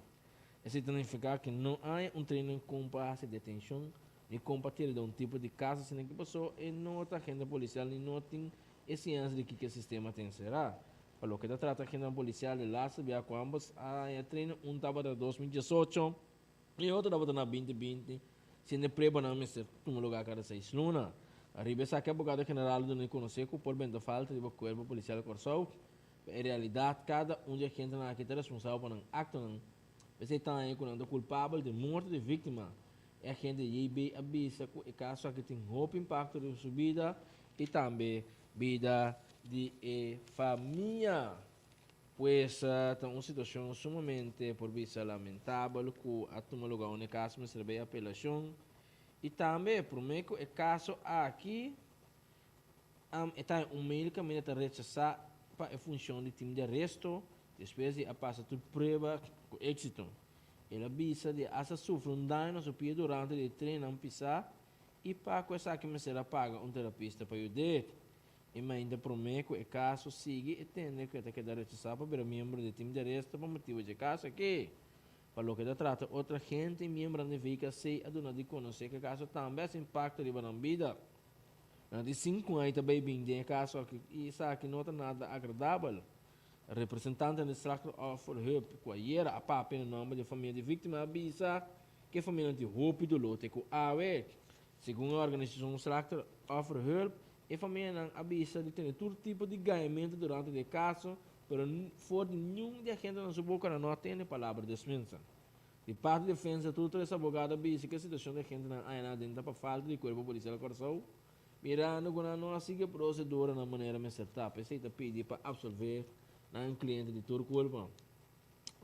Esei ta nifiká ku no haña un training kon pa hasi detenshon ni kon pa tira den un tipo di kaso asina ke pasó e no ta agente polisial ni no tin e siensia di kiko e sistema ta enserá. Pa loke ta trata agentenan polisial de laatste bia ku ambos a haña training un tabata 2018 E otro tabata na binti binti, siendo e pruebanan mester tuma lugar kada seis luna. Ariba esaki abogado general a duna di konosé ku por benta falta riba Kuerpo Polisial Kòrsou, pero en realidat kada un di agentenan aki ta responsabel pa nan aktonan. P'esei ta haña ku nan ta kulpabel di morto di víktima. E agente JB a bisa ku e kaso aki tin hopi impakto riba su bida i tambe bida di e famia. Pues ta un situacion sumamente por bisa lamentabel cu a tuma lugar unda e caso mester bay apelacion y tambe prome cu e caso aki e ta un mail caminda ta rechasa pa e funcion di team di aresto despues di a pasa tur prueba cu exito. El a bisa di hasta sufri un daño na su pia durante di e trennan pisa y pa cu esaki mester a paga un terapista pa yud'e. E mainta promé ku e kaso sigui e tende ku e ta keda rechasá pa bira miembro di e tim di aresto pa motibu dje kaso aki. Pa loke ta trata otro agente i miembronan di VKC a duna di konosé ku e kaso tambe a hasi impakto riba nan bida. Nan di sinku aña ta bai bin den e kaso aki i esaki no ta nada agradabel. Representantenan di Slachtofferhulp ku ayera a papia na nòmber di e famia di víktima a bisa ku e famianan tin hopi doló te ku awe. Segun e organisashon Slachtofferhulp E famianan a bisa di tene tur tipo di gañamentu durante di e kaso, pero for di niun di agentenan su boka nan no a tende palabra despensa. Di parti defensa tur tres abogado a bisa ku e situashon di agentenan ayanan aden ta pa falta di Kuerpo Polisial Kòrsou. Mirando ku nan no a sigui e prosedura na manera mester ta, p'esei ta pidi pa absolvé nan kliente di tur kulpa.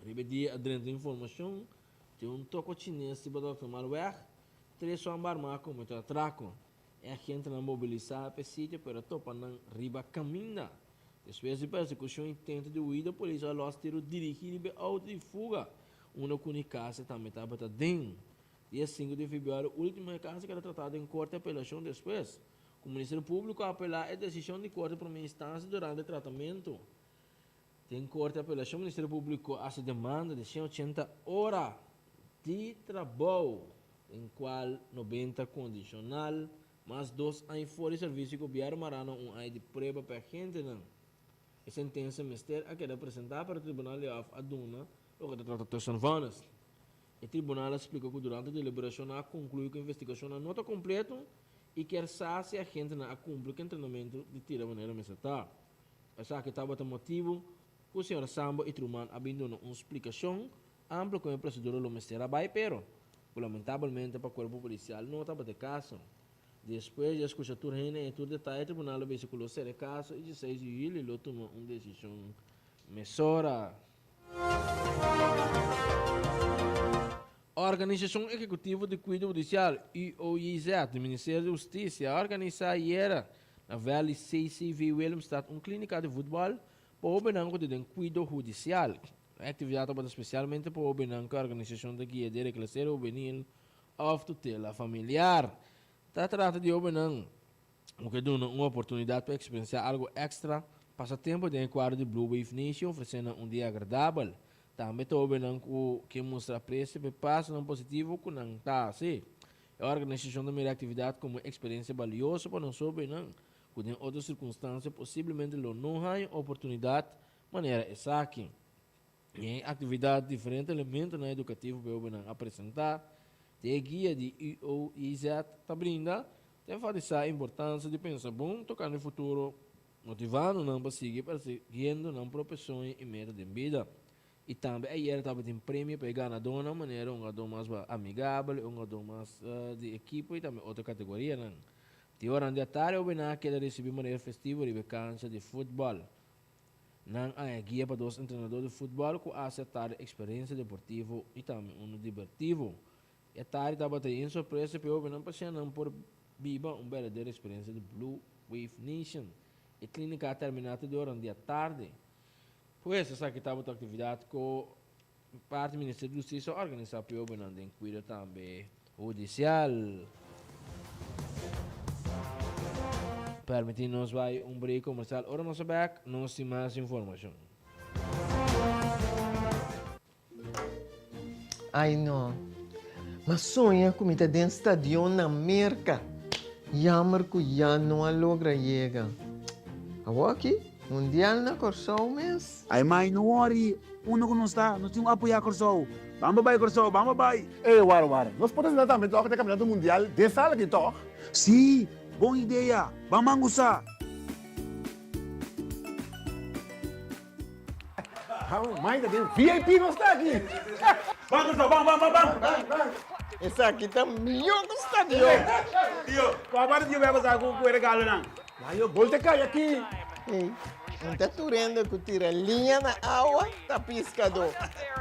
Riba e dia a drenta informashon di un toko chines riba Dòkter Marweg, tres hòmber armá a kometé atrako. E agentenan mobilisá p'e sitio pero a topa nan riba kaminda. Despues di persekushon i intento di huida, polis a lòs tiru dirigí riba e outo di fuga, unda ku Nicasio tambe tabata den. Dia sinku di febrüari último e kaso keda tratá den Korte Apelashon despues ku Ministerio Públiko a apelá e desishon di Korte Promé Instansia durante tratamentu. Den Korte Apelashon Ministerio Públiko a hasi demanda di 180 ora di trabou, den kual 90 kondishonal, mas dos aña for di servisio di gobièrnu mará na un aña di prueba pa e agentenan. E sentensia mester a keda presentá pero Tribunal di Hof a duna loke ta trata tussenvonnis. E tribunal a splika ku durante deliberashonnan a konkluí ku investigashonnan no ta kompleto i kier sa si agentenan a kumpli ku entrenamentu di tira manera mester ta. Esaki tabata motibu ku señor Sambo i Truman a bin duna un splikashon amplo kon e prosedura lo mester a bai pero ku lamentabelmente pa kuerpo polisial no tabata e kaso. Despues di a skucha tur hende i tur detaye tribunal a bisa ku lo sera e kaso i dieseis di yuli lo tuma un desishon mesora. Organisashon Ehekutivo di Kuido Hudisial, UOJZ, di Ministerio di Hustisia a organisá ayera na Valley CCV Willemstad un klínika di futbòl pa hóbennan ku ta den kuido hudisial. E aktividat tabata spesialmente pa hóbennan ku e organisashon ta guia di reklasero hubenil òf tutela familiar. Ta trata di hóbennan ku ke duna un oportunidat pa eksperensiá algu èkstra, pasa tempu den e kuadro di Blue Wave Nation ofresé nan un dia agradabel. Tambe ta hóbennan ku ke mustra apresio pa e pasonan positivo ku nan ta hasi. E organisashon ta mira e aktividat komo un eksperensia balioso pa nos hóbennan, ku den otro sirkunstansia posiblemente lo no haña oportunidat manera esaki. Den e aktividat diferente elementonan edukativo pa e hóbennan a presentá. Den e guia di UOIZ ta brinda, ta enfatisá e importansia di pensa bon tokante e futuro, motivando nan pa sigui persiguiendo nan propio soño i meta den bida. I tambe ayer tabatin premio pa e ganadónan manera un hungadó mas amigabel, e hungadó mas di ekipo i tambe otro kategorianan. Di oran di atardi hóbennan a keda risibí manera festivo riba e kancha di futbòl. Nan a haña guia pa dos entrenadó di futbòl ku a hasi atardi eksperensia deportivo i tambe unu dibertivo. E atardi tabata yen sorpresa pa e hóbennan pasobra nan por biba un berdadero eksperensia di Blue Wave Nation. E klínika a terminá te di oran di atardi. Pues esaki tabata un aktividat ku parti Ministerio di Hustisia a organisá pa e hóbennan den kuido tambe hudisial. Permití nos bai un break komersial. Ora nos a bèk, nos tin mas informashon. Ai no. M'a soña ku mi ta den stadion na Merka. Jammer ku ya no a logra yega. Awor aki, mundial na Kòrsou mes. Ai mai no worry, unda ku nos ta, nos tin ku apoyá Kòrsou. Ban pa bai Kòrsou, ban pa bai! Ey wara wara, nos por asina tambe tòg den Kampionato Mundial den sala aki tòg? Sí, bon idea! Ban mangusa! Mai ta den VIP nos ta aki! Ban Kòrsou, ban ban ban ban! Esaki ta mihó ku stadion! Tio, kua parti tio bai pasa ku e regalonan? Layo gol ta kai aki! Ey, un ta tur hende ku tira liña na awa ta piskadó.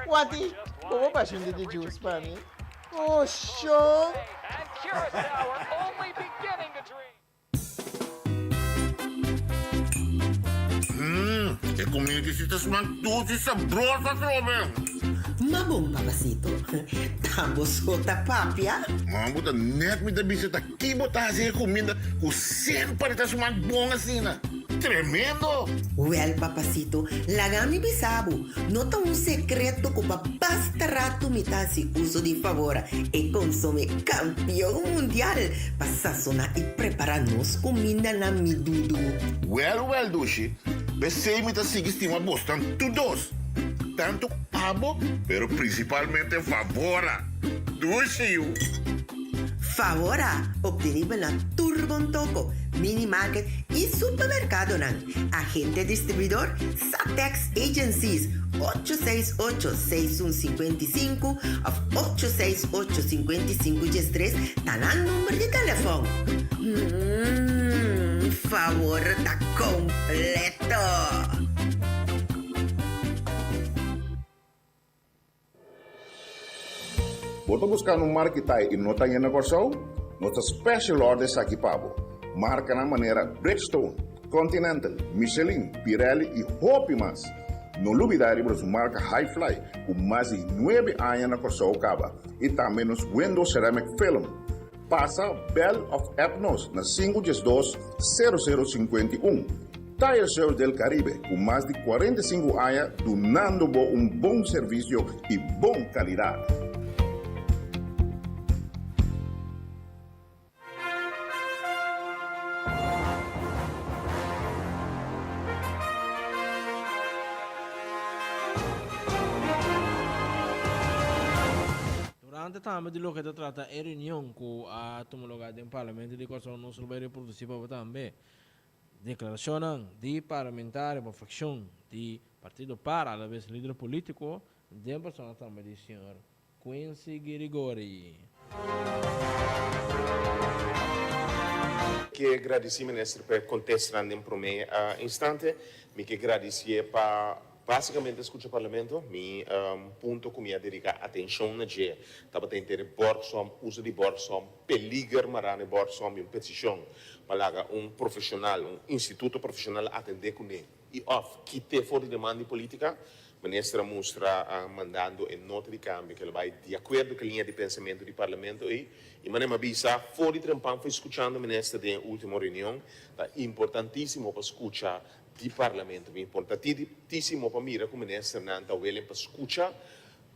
Wati, bo por basha un diki juice pa mi? Oh, shon! Mmm, e comida di si ta smaak dulce y sabroso atrobe. Ma bon, papacito, ta bo so ta papia? Mama, bo ta net mi ta bisa ta ki bo ta haci e cuminda cu semper ta smaak bon asina. Tremendo! Wel, papacito, laga mi bisa bo, no ta un secreto cu pa basta rato mi ta haci uso di Favora, e consome campeon mundial, pa sazona y prepara nos cuminda na mi dudu. Wel, wel, dushi, p'esey mi ta sigui stima bosnan tur dos, tanto abo, pero principalmente Favora. Dushi, yu! Favora, obtenibel na tur bon toko, mini market y supermercadonan. Agente distribuidor, Satex Agencies, ocho seis ocho, seis un sinkuenta i sinku of ocho seis ocho, sinkuenta i sinku diestres ta nan number di telefòn. Mmm, Favora ta kompleto! Bo ta buskando un marki tai i no ta haña na Kòrsou? Nos ta special order esaki pa bo. Markanan manera Bridgestone, Continental, Michelin, Pirelli i hopi mas. No lubidá riba nos marka Hi-Fly ku mas di nuebe aña na Kòrsou kaba i tambe nos Window Ceramic Film. Pasa, bèl òf app nos na sinku 12 sero sero 51. Tire Service del Caribe ku mas di 45 aña dunando bo un bon servisio i bon kalidat. Durante tambe di loke ta trata e reunion ku a tuma lugar den Parlamento di Kòrsou nos lo bai reprodusí pa bo tambe deklarashonnan di parlamentario pa frakshon di Partido par alabes lider polítiko den persona tambe di señor Quincy Girigori. Ke gradisí Minister pa e kontestanan den promé instante. Mi ke gradisié pa Básicamente scucha Parlamento, mi punto cu mi a dedica atencion na dje tabata henter e borgsom, uso di borgsom, peliger mará na e borgsom y un peticion pa laga un profesional, un instituto profesional atende cune y of kite for di deman di politica. Minister a mustra mandando e nota di cambio cu el a bay di acuerdo cu e linea di pensamento di Parlamento ey y manera mi a bisa for di trempan for scuchando Minister den e ultimo reunion ta importantisimo pa scucha di Parlamento. Mi importantísimo pa mira ku ministernan ta willing pa skucha,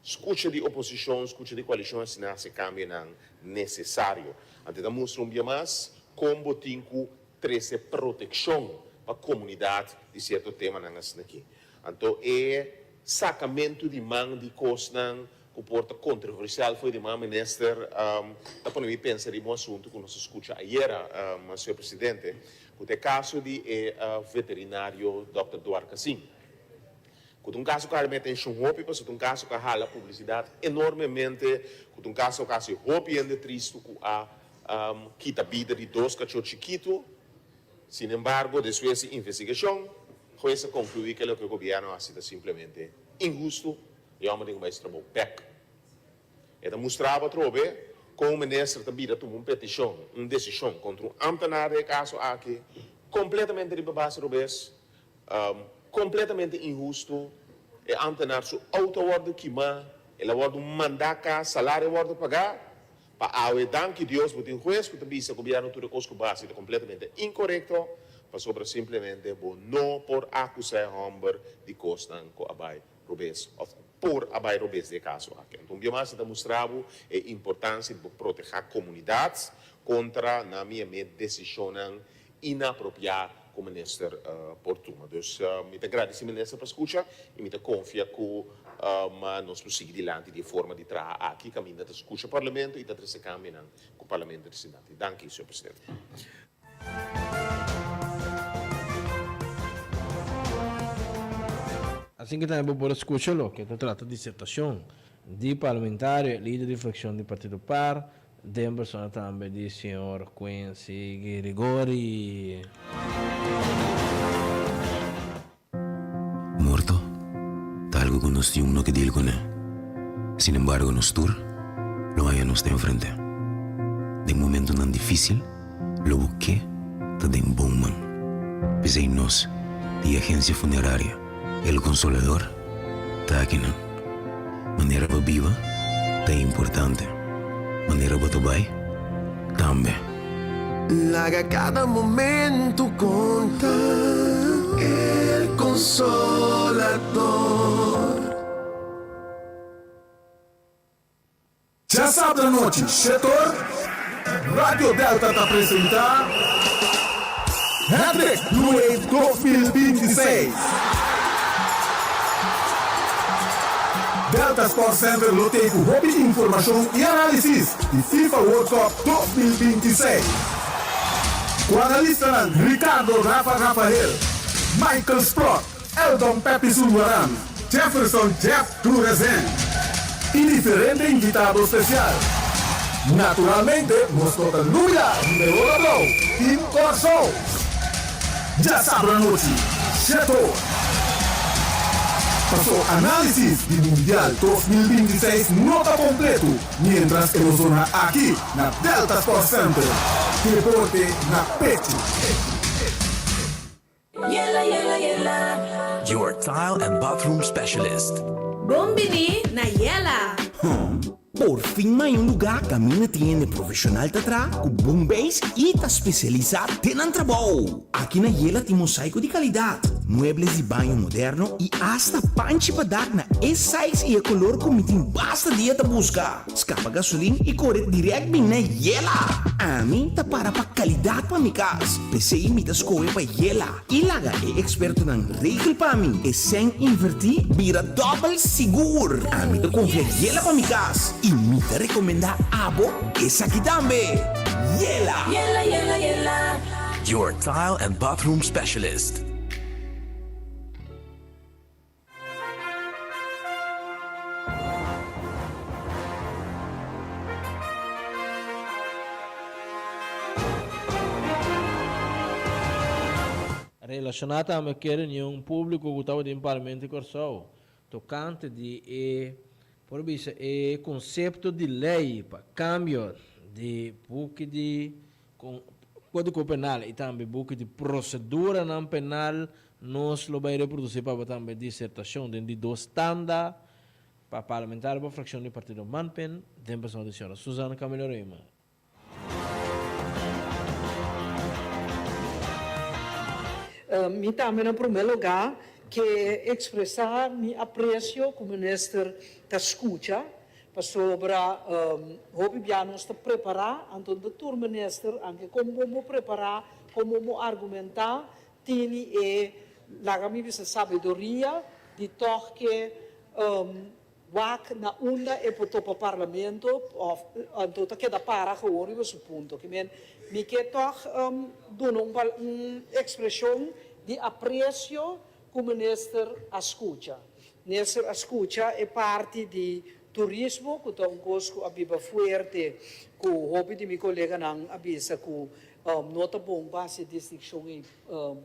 skucha di oposishon, skucha di koalishon asina hasi e kambionan nesesario. Anto e ta mustra un bia mas kon bo tin ku trese protekshon pa komunidat di sierto temanan asina aki. Anto e sakamentu di man di kosnan ku por ta kontroversial fo'i di man minister ta pone mi pensa riba un asuntu ku nos a skucha ayera, señor presidente, ku ta e kaso di e veterinario dòkter Dwarkasing. Ku ta un kaso ku a hala mi atenshon hopi pasobra ta un kaso ku a hala publisidat enormemente, ku ta un kaso ku a hasi hopi hende tristu ku a kita bida di dos kachó chikitu. Sinembargo, despues di investigashon, hues a konkluí ku e loke gobièrnu a hasi ta simplemente inhustu. E hòmber tin ku bai su trabou bèk. E ta mustra bo atrobe kon un minister ta bira tuma un petishon, un desishon kontra un ámtenar den e kaso aki, kompletamente riba base robes, kompletamente inhustu. E ámtenar su outo a wòrdu kimá, el a wòrdu mandá kas, salario a wòrdu pagá. Pa awe, danki Dios, bo tin hues ku ta bisa gobièrnu tur e kos ku bo hasi ta kompletamente inkorekto, pasobra simplemente bo no por akusá e hòmber di kosnan ku a bai robes of ku por a bai robes den e kaso aki. Anto un bia mas e ta mustra bo e importansia di bo protehá komunidat kontra na mi e desishonnan inapropiá ku minister por tuma. Dus mi ta gradisí minister pa skucha i mi ta konfia ku nos lo sigui dilanti di e forma di traha aki kaminda ta skucha parlamento i ta trese kambionan ku parlamento ta sinti. Danki, señor presidente. Asin ke tambe bo por a skucha loke ta trata disertashon di parlamentario e lider di frakshon di partido par den persona tambe di señor Quincy Girigori. Morto ta algu ku nos niun no ke deal kuné. Sin embargo nos tur lo haña nos ta enfrent'é. Den momentunan difísil lo bo ke ta den bon man. P'esei nos di Agencia Funeraria El Consolador ta akinan. Manera bo biba ta importante, manera bo ta bai tambe. Laga kada momento konta El Consolador. Djasabra anochi shetor, Radio Delta ta presenta Hattrick Blue Wave 2026. Delta Sports Center lo tei ku hopi informashon i análisis di FIFA World Cup 2026. Ku analistanan Ricardo Rafa Rafael, Michael Sprott, Eldon Pepi Sulwaran, Jefferson Jeff Durezen i diferente invitado spesial. Naturalmente nos no ta lubida riba e ora blou, Team Kòrsou! Djasabra anochi, Sheto! Paso análisis di Mundial 2026 no ta kompleto miéntras e no zona aki na Delta Sports Center. Deporte na pechu! Yela yela yela. Your tile and bathroom specialist. Bon bini na Yela! Hum, por fin m'a un lugá kaminda tin hende profeshonal ta traha ku bon beis i ta spesialisá den nan trabou. Aki na Yela tin mosaiko di kalidat, muebles di baño moderno i asta panchi pa dak na e size i e kolor ku mi tin basta dia ta buska. Skapa gasolin i kore dirèkt bin na Yela! Ami ta para pa kalidat pa mi kas, p'esei mi ta skohe pa Yela i laga e ekspertonan regel pa mi. E sèn invertí bira dòbel sigur! Ami ta konfia Yela pa mi kas i mi ta rekomendá abo esaki tambe! Yela! Yela, yela, yela. Your tile and bathroom specialist. Relashoná tambe ku e reunion públiko ku tabatin den Parlamento di Kòrsou tokante di e por bisa e konsepto di lei pa kambio di buki di Kódigo Penal i tambe buki di proseduranan penal nos lo bai reprodusí pa bo tambe disertashon den di dos tanda pa parlamentario pa frakshon di partido Manpen den persona di señora Suzanne Camilo Reyma. Mi tambe na promé lugá ke ekspresá mi apresio ku minister ta skucha Pasobra hopi bia nos ta prepará, anto ta tur minister, anke kon bo bo prepará, kon bo bo argumentá, tini e, laga mi bisa, sabiduria di tòg ke wak na unda e por topa parlamento òf anto ta keda para gewoon riba su punto. Ke men mi ke tòg duna un un ekspreshon di apresio ku minister a skucha. Minister a skucha e parti di turismo ku ta un kos ku a biba fuerte ku hopi di mi koleganan a bisa ku no ta bon pa hasi e distinshon ei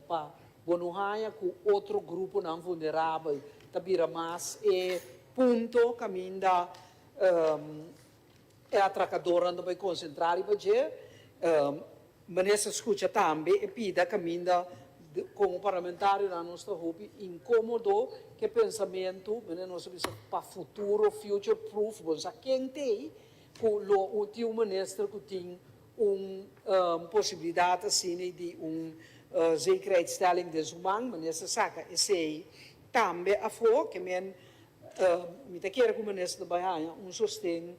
pa bo no haña ku otro gruponan vulnerabel ta bira mas e punto kaminda e atrakadornan ta bai konsentrá riba dje. Minister skucha tambe e pida kaminda komo parlamentarionan nos ta hopi inkomodo ku e pensamentu, manera nos a bisa pa futuro, future proof, bo no sa ken t'ei ku lo tin un minister ku tin un posibilidat asina di un zekerheidstelling den su man. Minister saka esei tambe afó, ke men mi ta kere ku minister ta bai haña un sosten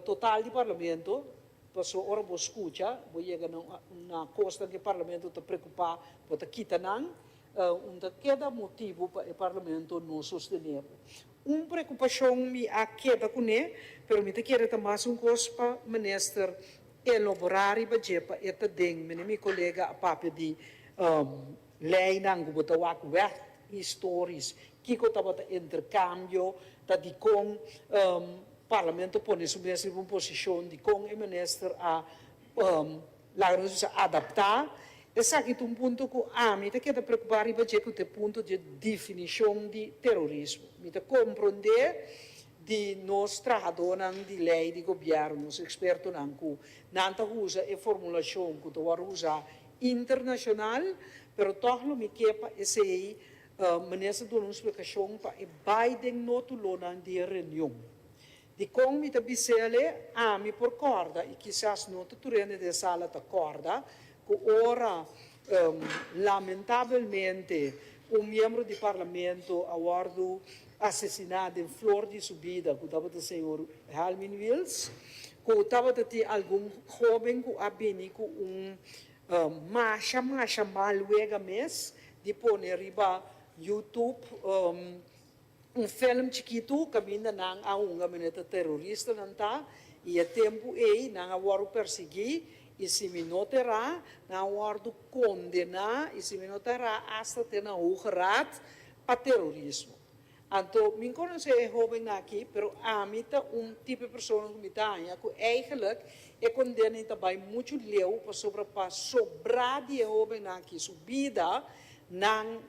total di parlamento. Paso ora bo scucha, bo yega na na cosnan cu e Parlamento ta preocupa, bo ta kita nan, un ta keda motibo pa e Parlamento no sostene bo. Un preocupacion mi a keda cune, pero mi ta kere ta mas un cos pa Minister elobora riba dje pa e ta den, mene mi colega a papia di leynan cu bo ta wak weg historisch, kico tabata intercambio, ta dicon Parlamento pone su mes riba un posicion di con e minister a laga nos bisa adapta. Esaki ta un punto cu ami ta keda preocupa riba dje cu ta e punto dje definicion di terorismo. Mi ta compronde di nos trahadornan di ley di gobierno, nos expertonan cu nan ta usa e formulacion cu ta wordo usa internacional, pero toch lo mi ke pa esey Minister duna un splikashon pa e bai den notulonan di e reunion. Dikon mi ta bis'el? Ami por kòrda, i kisas no ta tur hende den e sala ta kòrda, ku ora lamentabelmente un miembro di parlamento a wòrdu asesiná den flor di su bida, ku tabata señor Helmin Wiels, ku tabata tin algun hóben ku a bini ku un Masha masha mal wega mes di pone riba YouTube un film chikitu kaminda nan a hunga manera ta teroristanan ta i e tempu ei nan a wòrdu persiguí i si mi no ta erá nan a wòrdu kondená i si mi no ta erá asta te na Hoge Raad pa terorismo. Anto mi konosé e hóben aki, pero ami ta un tipo di persona ku mi ta haña ku eigenlijk e kondena ta bai muchu leu pasobra pa sobrá di e hóbennan aki su bida nan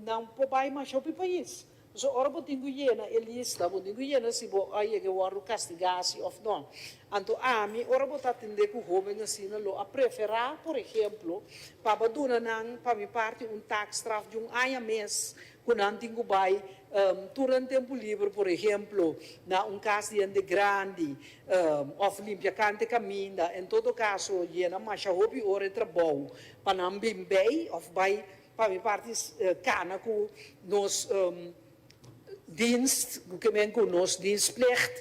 nan por bai masha hopi pais. Pasobra ora bo tin ku yena e lista, bo tin ku yena si bo a yega e wòrdu kastigá si òf no. Anto ami ora bo ta atendé ku hóben asina lo a preferá por ehemplo pa bo duna nan pa mi parti un taakstraf di un aña mes ku nan tin ku bai tur nan tempu liber por ehemplo na un kas di hende grandi òf limpia kante kaminda en todo kaso yena masha hopi ora e trabou pa nan bin bei òf bai pa mi parti kana ku nos dienst ku ke men ku nos dienstplicht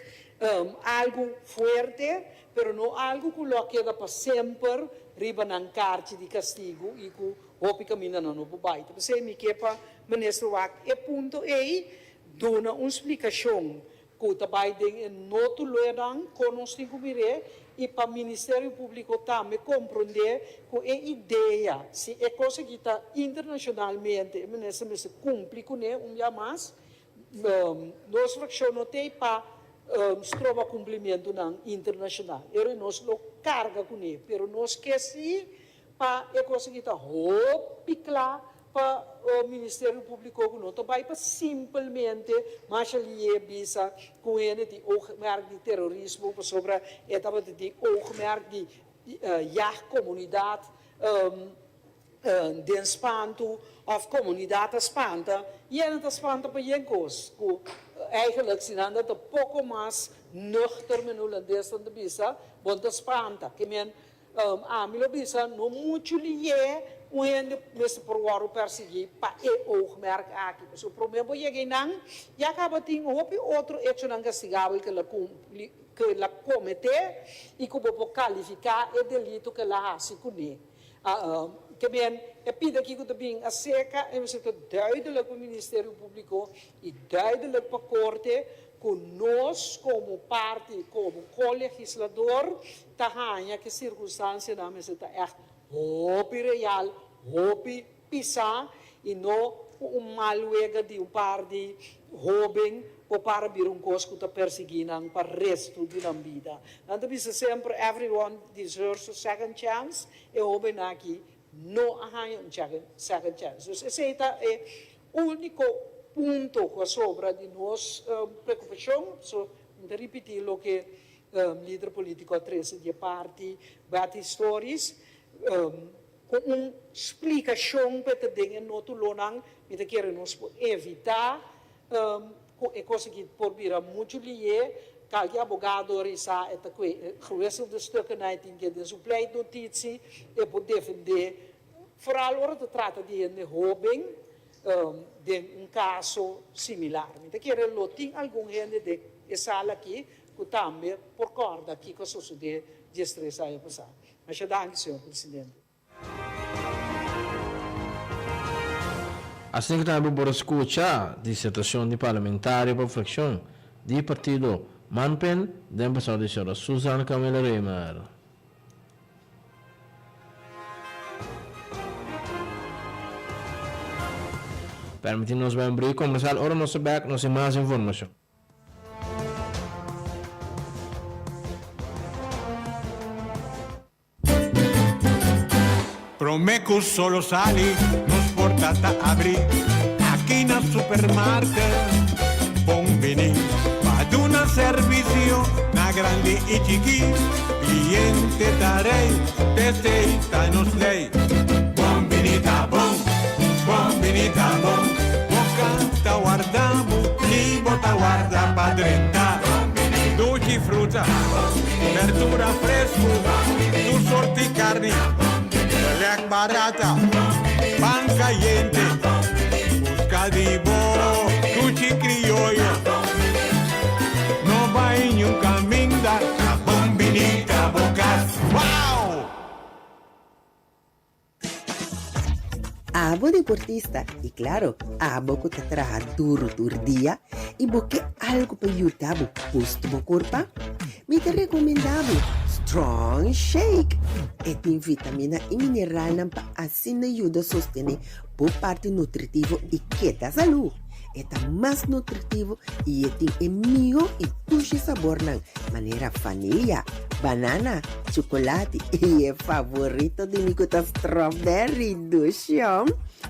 algu fuerte pero no algu ku lo a keda pa semper riba nan karchi di kastigu i ku hopi kaminda nan no por bai. Ta p'esei mi ke pa Minister wak e punto ei duna un splikashon ku ta bai den e notulonan kon nos tin ku mir'é i pa Ministerio Públiko tambe komprondé ku e idea si e kos aki ta internashonalmente e minister mester kumpli kuné un bia mas. Nos frakshon no t'ei pa stroba kumplimentunan internashonal. Ero nos lo karga kuné pero nos ke si Pa e cosa aki ta hopi cla pa Ministerio Publico cu no ta bay pa simpelmente masha lié bisa cu hende tin oogmerk di terorismo pasobra e tabata tin oogmerk di yag comunidad den spantu of comunidad ta spanta y hende ta spanta pa yen cos cu eigenlijk si nan ta poco mas nuchter men Hulandes nan ta bisa bo no ta spanta ke men Ami lo bisa no muchu lié un hende mester por wòrdu persiguí pa e oogmerk aki. Pasobra promé bo yega einan, ya kaba tin hopi otro echonan kastigabel ku el a kumpli, ku el a kometé i ku bo por kalifiká e delito ku el a hasi kuné. Ke men, e pida aki ku ta bin aserka e mester ta duidelik pa Ministerio Públiko i duidelik pa Korte ku nos komo parti, komo ko-legislador ta haña ku e sirkunstansianan mester ta ègt hopi real, hopi pisá i no ku un mal wega di un par di hóben por para bira un kos ku ta persiguí nan pa restu di nan bida. Nan ta bisa semper everyone deserves a second chance, e hóbennan aki no a haña un second chance. Dus esei ta e úniko punto ku a sobra di nos preokupashon. So mi ta ripití loke lider polítiko a trese di e parti Betty Stories ku un splikashon ku e ta den e nótulonan. Mi ta kere nos por evitá ku e kos aki por bira muchu lié. Kalke abogado a risa e ta kue gewisselde stukken nan e tin ke den su pleitnotitie e por defendé Foral ora ta trata di hende hóben den un kaso similar. Mi ta kere lo tin algun hende den e sala aki ku tambe por kòrda kiko a sosodé diestres aña pasá. Masha danki, señor presidente. Asina ku tambe bo por a skucha disertashon di parlamentario pa frakshon di partido Manpen den pasado di señora Susan Camilla Römer. Permiti nos bai un break comercial ora nos ta bek nos tin mas informacion. Prome cu solo sali nos porta ta abri aki na supermarket Bon Bini pa duna servicio na grandi y chiki Cliente ta rey, t'esey ta nos ley. Bon Bini ta bon, Bon Bini ta bon, bo canta warda bo ni bo ta warda pa drenta. Dushi fruta, berdura fresco, tur sorti carni, lek barata, pan cayente, busca di bo dushi crioyo. No bai niun caminda, ta bon bini ta bo cas. Wow! Abo deportista y claro, abo cu ta traha duro tur dia y bo ke algo pa yuda bo boost bo curpa, mi ta recomenda bo Strong Shake! E tin vitamina y mineralnan pa asina yuda sostene bo parti nutritivo y keda salú. E ta mas nutritivo i e tin e mihó i dushi sabornan manera vanilia, banana, chukulati i e favorito di mi ku ta strawberry dushi hom.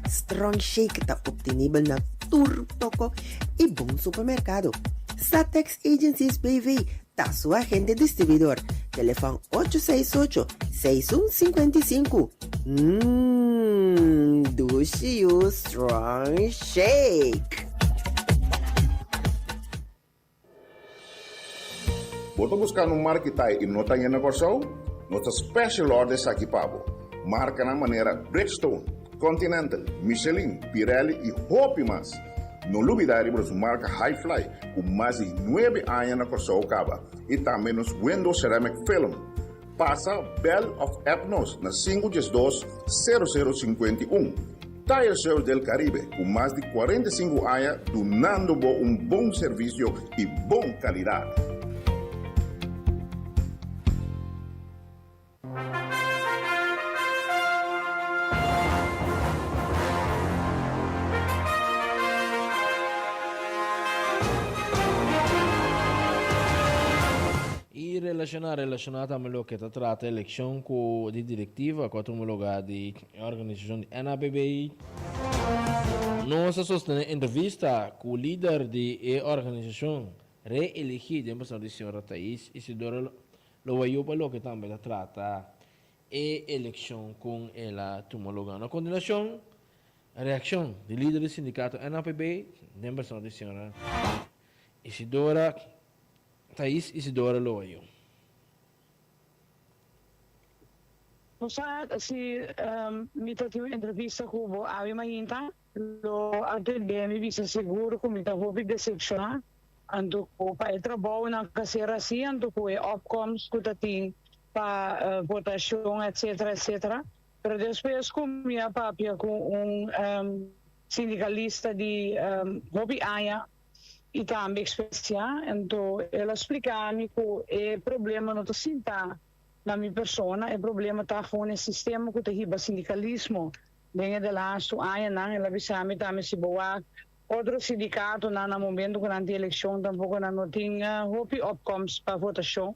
Strong Shake ta optenibel na tur toko i bon supermerkado. Satex Agencies BV ta su agente distribuidor. Telefòn ocho seis ocho, seis un sinkuenta i sinku. Mmm, dushi yu Strong Shake! Bo ta buskando un marka tai i no ta haña na Kòrsou? Nos ta special order esaki pa bo. Markanan manera Bridgestone, Continental, Michelin, Pirelli i hopi mas. No lubidá riba nos marka Hi-Fly ku mas di nuebe aña na Kòrsou kaba i tambe nos Window Ceramic Film. Pasa, bèl òf app nos na sinku diesdos, sero sero 51. Tire Service del Caribe ku mas di 45 aña dunando bo un bon servisio i bon kalidat. I relashoná relashoná tambe loke ta trata elekshon ku di direktiva ku a tuma lugá di e organisashon di NAPB. Nos a sostené entrevista ku lider di e organisashon reeligí den persona di señora Thais Isidora Lowayu pa loke tambe ta trata e elekshon kon el a tuma lugá. Na kontinuashon, reakshon di lider di sindikato NAPB den persona di señora Isidora Thais Isidora Lowayu. Bo sa si mi ta tin un entrevista ku bo awe mainta? Lo atendé mi bisa sigur ku mi ta hopi decepshoná anto ku pa e trabounan ku a ser hasi anto ku e opkomst ku ta tin pa votashon etcetera etcetera. Pero despues ku mi a papia ku un sindikalista di hopi aña i tambe eksperensia anto el a splika mi ku e problema no ta sinta na mi persona, e problema ta gewoon e sistema ku ta hiba sindikalismo den e de lastu añanan. El a bisa mi tambe si bo wak otro sindikatonan na momento ku nan tin elekshon tampoko nan no tin hopi opkomst pa votashon.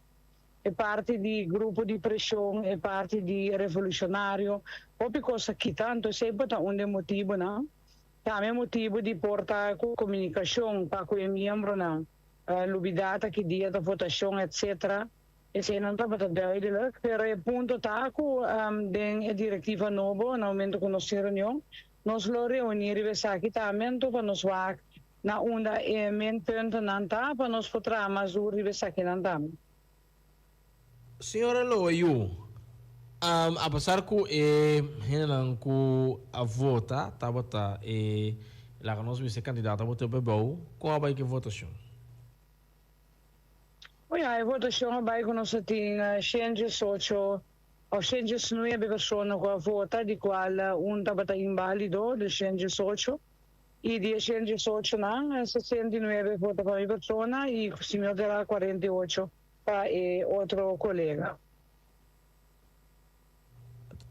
E parti di grupo di preshon, e parti di revolushonario, hopi kos a kita, anto esei por ta un di e motibunan. Tambe motibu di por ta ku komunikashon pa ku e miembronan, lubidá ta ki dia ta votashon etc. Eseinan tabata duidelijk, pero e punto ta ku den e direktiva nobo na momento ku nos tin reunion, nos lo reuní riba esaki tambe anto pa nos wak na unda e minpuntonan ta pa nos por traha mas duru riba esakinan tambe. Señora Loeyu, apesar ku e hendenan ku a vota tabata e laga nos bisa e kandidato a bota bebou, kon a bai ku e votashon? O ya, e votashon a bai ku nos a tin shen diesocho òf shen diesnuebe persona ku a vota, di kual un tabata inbálido, dus shen diesocho. I di e shen diesocho nan, 69 vota pa mi persona i si mi no ta erá 48 pa e otro kolega.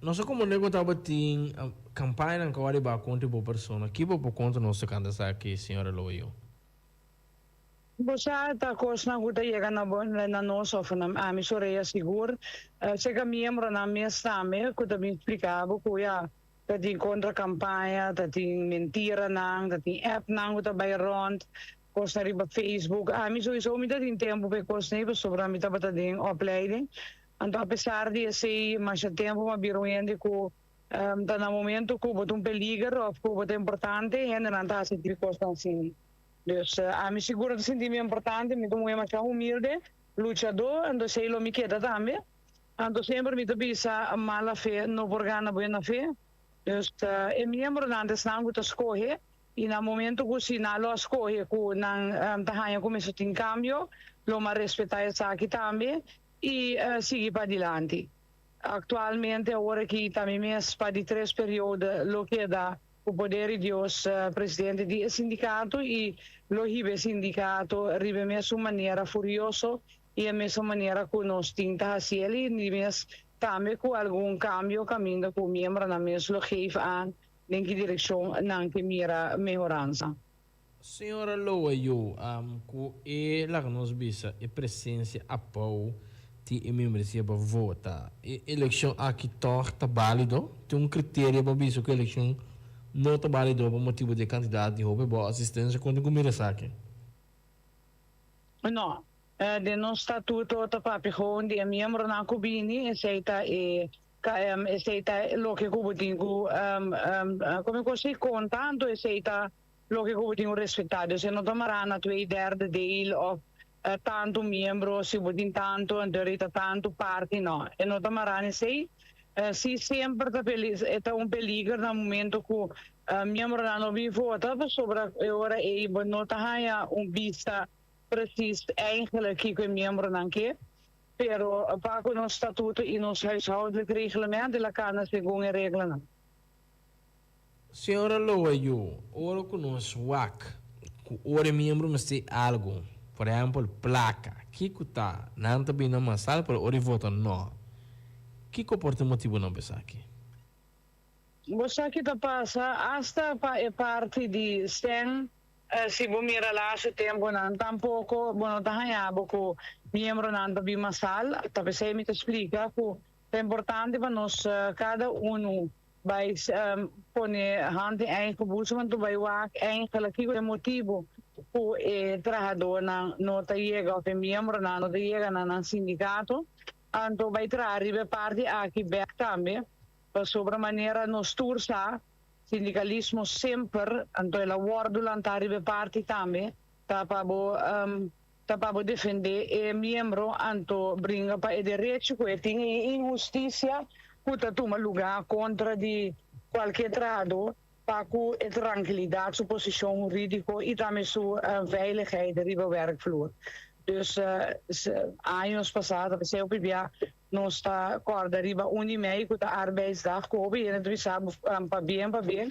Nos a komprendé ku tabatin kampañanan ku a riba kontra bo persona. Ki bo por konta nos tokante esaki, señora Loyo? Bo sa ta kosnan ku ta yega na bo na nos òf na ami su orea sigur. Seka miembronan mes tambe ku ta bin splika bo ku ya ta tin kontra kampaña, ta tin mentiranan, ta tin appnan ku ta bai rònt, kosnan riba Facebook. Ami souiso mi ta tin tempu pa e kosnan ei pasobra mi tabata den opleiding. Anto apesar di esei masha tempu mi a bira un hende ku ta na momento ku bo ta un peliger òf ku bo ta importante hendenan ta hasi e kosnan asina. Dus ami sigur ta sinti mi importante, mi ta un muhé masha humilde, luchadó, anto esei lo mi keda tambe. Anto semper mi ta bisa mala fe no por gana buena fe. Dus e miembronan ta esnan ku ta skohe i na momento ku si nan lo a skohe ku nan ta haña ku mester tin kambio, lo mi a respetá esaki tambe i sigui padilanti. Aktualmente awor aki ta mi mes pa di tres periodo lo keda Ku poder di Dios, presidente di e sindikato i lo hiba e sindikato riba e mesun manera furioso i e mesun manera ku nos tin ta hasi el i di mes tambe ku algun kambio kaminda ku miembronan mes lo geef aan den ki direkshon nan ke mira mehoransa. Señora Loa yo, cu e laga nos bisa e presencia apou di e membresia pa vota, e eleccion aki toch ta balido? Tin un criterio pa bisa cu e eleccion no ta balido pa motibo di e cantidad di hopi bo asistencia? Con tin cu mira esaki? No. Den nos statuto ta papia gewoon di e miembronan cu bini, esey ta e esey ta loke cu bo tin cu como e cos ey conta, anto esey ta Loke ku bo tin ku respektá. Dus e no ta mará na twee derde deel òf tantu miembro, si bo tin tantu anto e ta tantu parti, no. E no ta mará na esei. Si semper ta e ta un peliger na momento ku miembronan no bin vota pasobra e ora ei bo no ta haña un bista presis eigenlijk kiko e miembronan ke. Pero pa ku nos statuto i nos huishoudelijk reglement el a kana segun e reglanan. Señora Loa yu, ora ku nos wak ku ora e miembro mester algu, por ehempel plaka, kiko ta? Nan ta bini masal pero ora e vota no. Kiko por ta e motibunan pa esaki? Bo sa ki ta pasa asta pa e parti di stem, si bo mira laatste temponan tampoco bo no ta haña bo ku miembronan ta bin masal, ta p'esei mi ta splika ku ta importante pa nos kada unu Bai pone hand den eigen boezem en bai wak eigenlijk kiko e motibu ku e trahadónan no ta yega òf e miembronan no ta yega na nan sindikato. Anto bai traha riba e parti aki bèk tambe pasobra manera nos tur sa sindikalismo semper anto el a wòrdu lantá riba e parti tambe ta pa bo ta pa bo defendé e miembro anto bringa pa e derecho ku e tin i inhustisia ku ta tuma lugá kontra di kualke trahadó pa ku e trankilidat, su posishon hurídiko i tambe su veiligheid riba wèrkvloer. Dus años pasá ta p'esei hopi bia nos ta kòrda riba un di mei ku ta arbeidsdag ku hopi hende ta bisa bo pabien pabien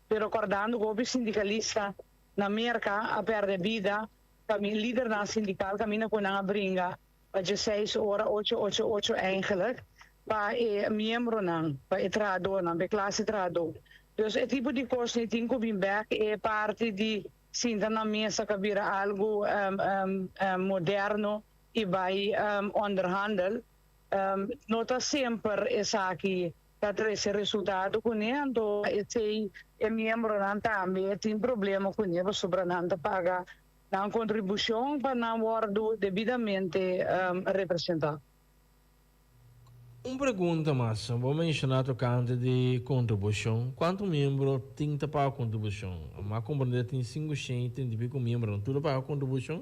pero kòrdando ku hopi sindikalista na Merka a pèrdè bida Pa mi lidernan sindikal kaminda ku nan a bringa pa dieseis ora ocho ocho ocho eigenlijk pa e miembronan, pa e trahadónan, pa e klase trahadó. Dus e tipo di kos ni tin ku bin bèk e parti di sinta na mesa ku a bira algu moderno i bai onderhandel. No ta semper esaki ta trese resultado kuné, anto esei e miembronan tambe tin problema kuné pasobra nan ta paga nan kontribushon pa nan wòrdu debidamente representá. Un pregunta mas, bo menshoná tokante di kontribushon, kuantu miembro tin ta paga kontribushon? Mi a komprendé tin sinku shen i trinta i piku miembronan, tur ta paga kontribushon?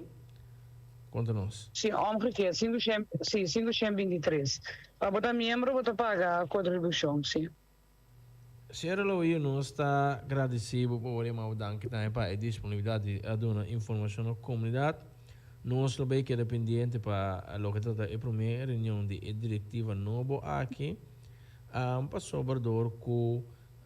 Konta nos. Si, omgekeerd, 500, si, 523. Pa bo ta miembro bo ta paga kontribushon, si. Señora Louie, nos ta gradisí bo pa ora yama bo. Danki tambe pa e disponibilidat di a duna informashon na komunidat. Nos lo bay keda pendiente pa loke ta trata e promé reunion di e direktiva nobo aki, pasobra dor ku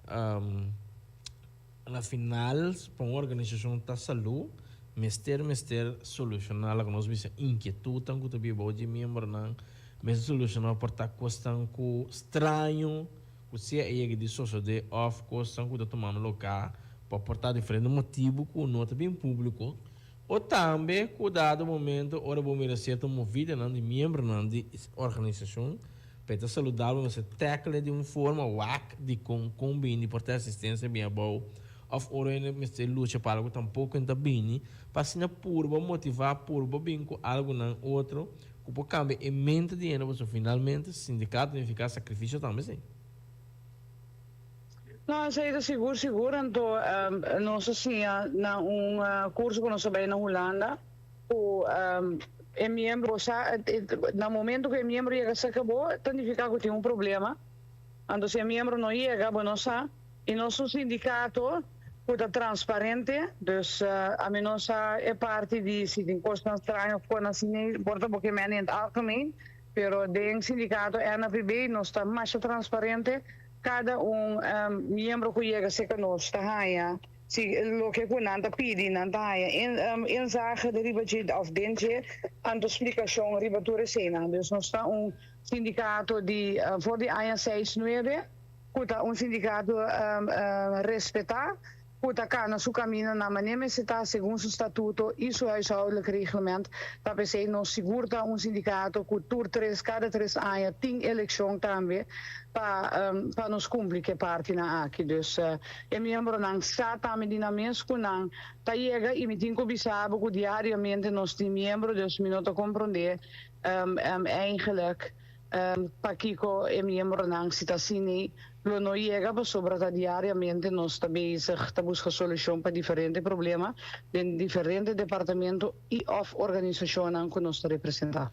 Na final, pa un organisashon ta salú, mester mester solushoná loke nos bisa inkietutnan ku ta biba bou di e miembronan, mester solushoná por ta kosnan ku straño ku sea e yega di sosodé òf kosnan ku ta tumando lugá pa por ta diferente motibu ku no ta bin públiko o tambe ku dado momento ora bo mira sierto movidanan di miembronan di organisashon Pa e ta saludabel mester tackle di un forma wak dikon kon bini por ta asistencia bien abou of ora hende mester lucha pa algo tampoco en ta bini pa asina purba motiva purba bin cu algonan otro cu por cambia e mente di hende pasobra finalmente sindicato significa sacrificio tambe si. No, esei ta sigur sigur anto nos a siña na un curso cu nos a bay na Hulanda. Ku e miembro sa, na momento ku e miembro yega serka bo, ta nifiká ku tin un problema. Anto si e miembro no yega, bo no sa. I nos un sindikato ku ta transparente, dus ami no sa e parti di si tin kosnan straño òf kosnan asina, por ta bo ke mende in het algemeen, pero den sindikato NAPB nos ta masha transparente, kada un miembro ku yega serka nos ta haña. Si loke ku nan ta pidi nan ta haña inzage riba dje òf den dje, anto splikashon riba tur eseinan. Dus nos ta un sindikato di for di aña seis nuebe ku ta un sindikato respetá. ku ta kana su kaminda na manera mester ta segun su statuto i su huishoudelijk reglement. Ta p'esei nos sigur ta un sindikato ku tur tres kada tres aña tin elekshon tambe pa pa nos kumpli ku e partinan aki. Dus e miembronan sa tambe di nan mes ku nan ta yega i mi tin ku bisa bo ku diariamente nos tin miembro dus mi no ta komprondé eigenlijk Pakiko e miembronan si ta asina lo no yega pasobra ta diariamente nos ta bezig ta buska solucion pa diferente problema den diferente departamento y of organisacionnan cu nos ta representa.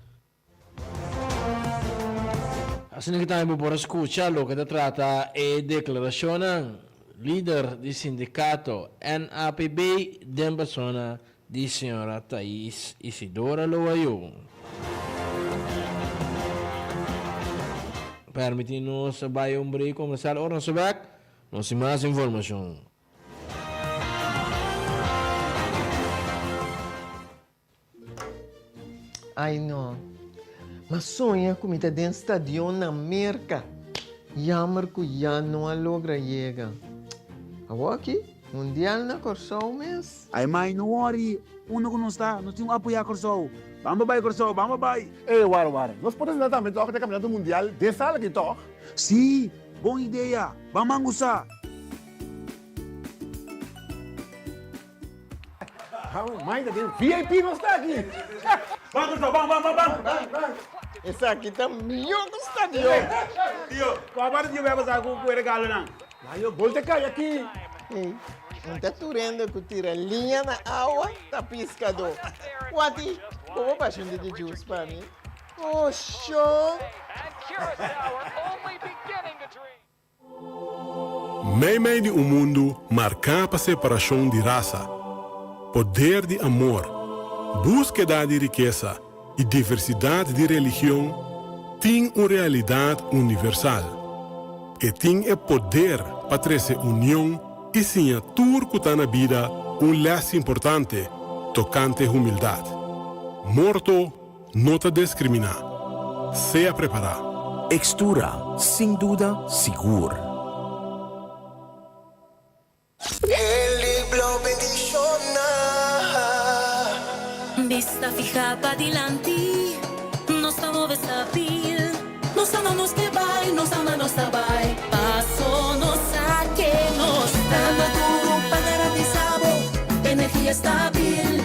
Asina ki tambe bo por a scucha loke ta trata e declaracionnan lider di sindicato NAPB den persona Di señora Thais Isidora Loayó. Permiti nos a bai un break comercial ora nos ta bek nos tin mas informacion. Ai no. M'a soña ku mi ta den stadion na Merka. Jammer ku ya no a logra yega. Awor aki, mundial na Kòrsou mes. Ai mai no worry, unda ku nos ta, nos tin ku apoyá Kòrsou. Ban pa bai Kòrsou, ban pa bai! Ey wara wara, nos por asina tambe tòg den kampionato mundial den sala aki tòg? Sí, bon idea! Ban mangusa! Mai ta den VIP nos ta aki! Ban Kòrsou, ban ban ban ban! Esaki ta mihó ku stadion! Tio, kua parti tio bai pasa ku e regalonan? Layo, gol ta kai aki! Ey, un ta tur hende ku tira liña na awa ta piskadó. Wati, bo por basha un diki juice pa mi? Oh, shon! Meimei di un mundu marká pa separashon di rasa, poder di amor, búskeda di rikesa i diversidat di religion, tin un realidat universal. E tin e poder pa trese union i siña tur ku ta na bida un lès importante tokante humildat. Morto no ta deskriminá. Sea prepará. Extura, sin duda, sigur. Heli blou bendiciona. Bista fiha padilanti, nos ta move stabil. Nos ta nos ke bai, nos ta nos ta bai. Paso nos sa ke nos ta. Dando duro pa garantisa bo energia stabil.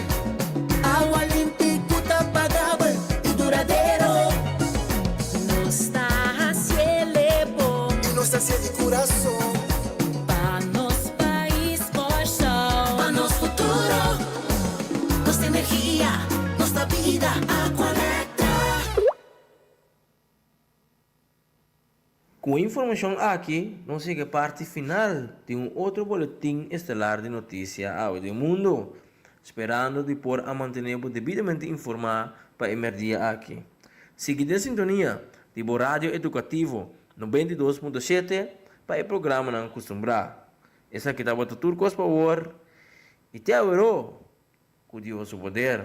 Awa limpi ku ta pagabel i duradero. Nos ta hasiele bon. I nos ta hasié di kurason. Pa nos pais Kòrsou. Pa nos futuro. Nos ta energia, nos ta bida. Aqualectra. Ku e informashon aki nos yega e parti final di un otro boletin estelar di notisia awe den mundo, sperando di por a mantené bo debidamente informá pa e mèrdia aki. Sigui den sintonia di bo radio edukativo 92.7 pa e programanan kustumbrá. Esaki tabata tur kos pa awor i te aweró ku Dios su poder.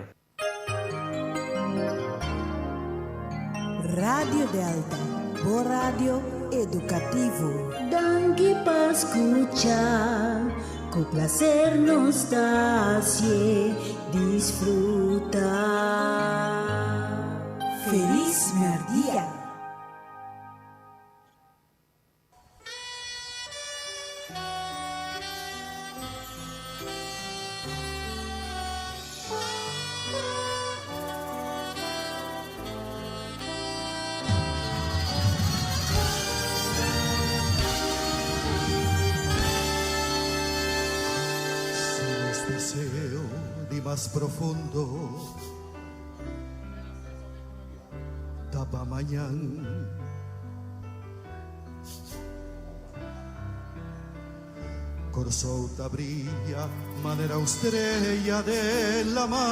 Radio Delta, bo radio edukativo. Danki pa skucha, ku plaser nos ta hasié disfruta. Felis mèrdia! Si nos deseo di mas profundo ta pa mañan. Kòrsou ta bria manera un strea den laman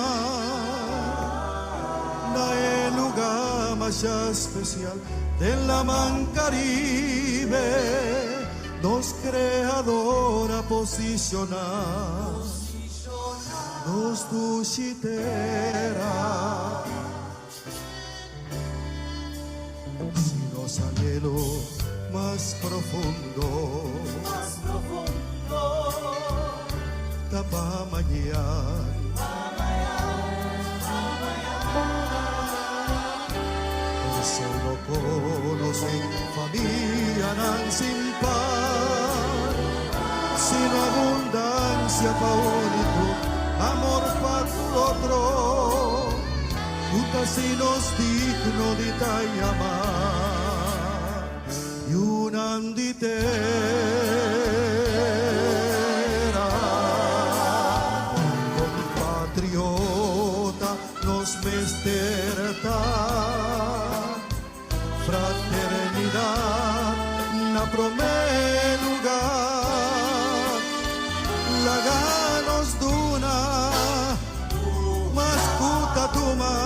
Na e lugá masha spesial den laman Karibe Nos Kreador a posishoná nos dushi tera. Si nos anhelo mas profundo. ta pa mañan. Kòrsou no konosé famianan sin pan, sino abundansia pa un i tur, amor pa tur otro, ku ta hasi nos digno di ta yamá yunan di tera. Kompatriota nos mester ta, fraternidat na promé lugá. Laga nos duna mas ku ta tuma,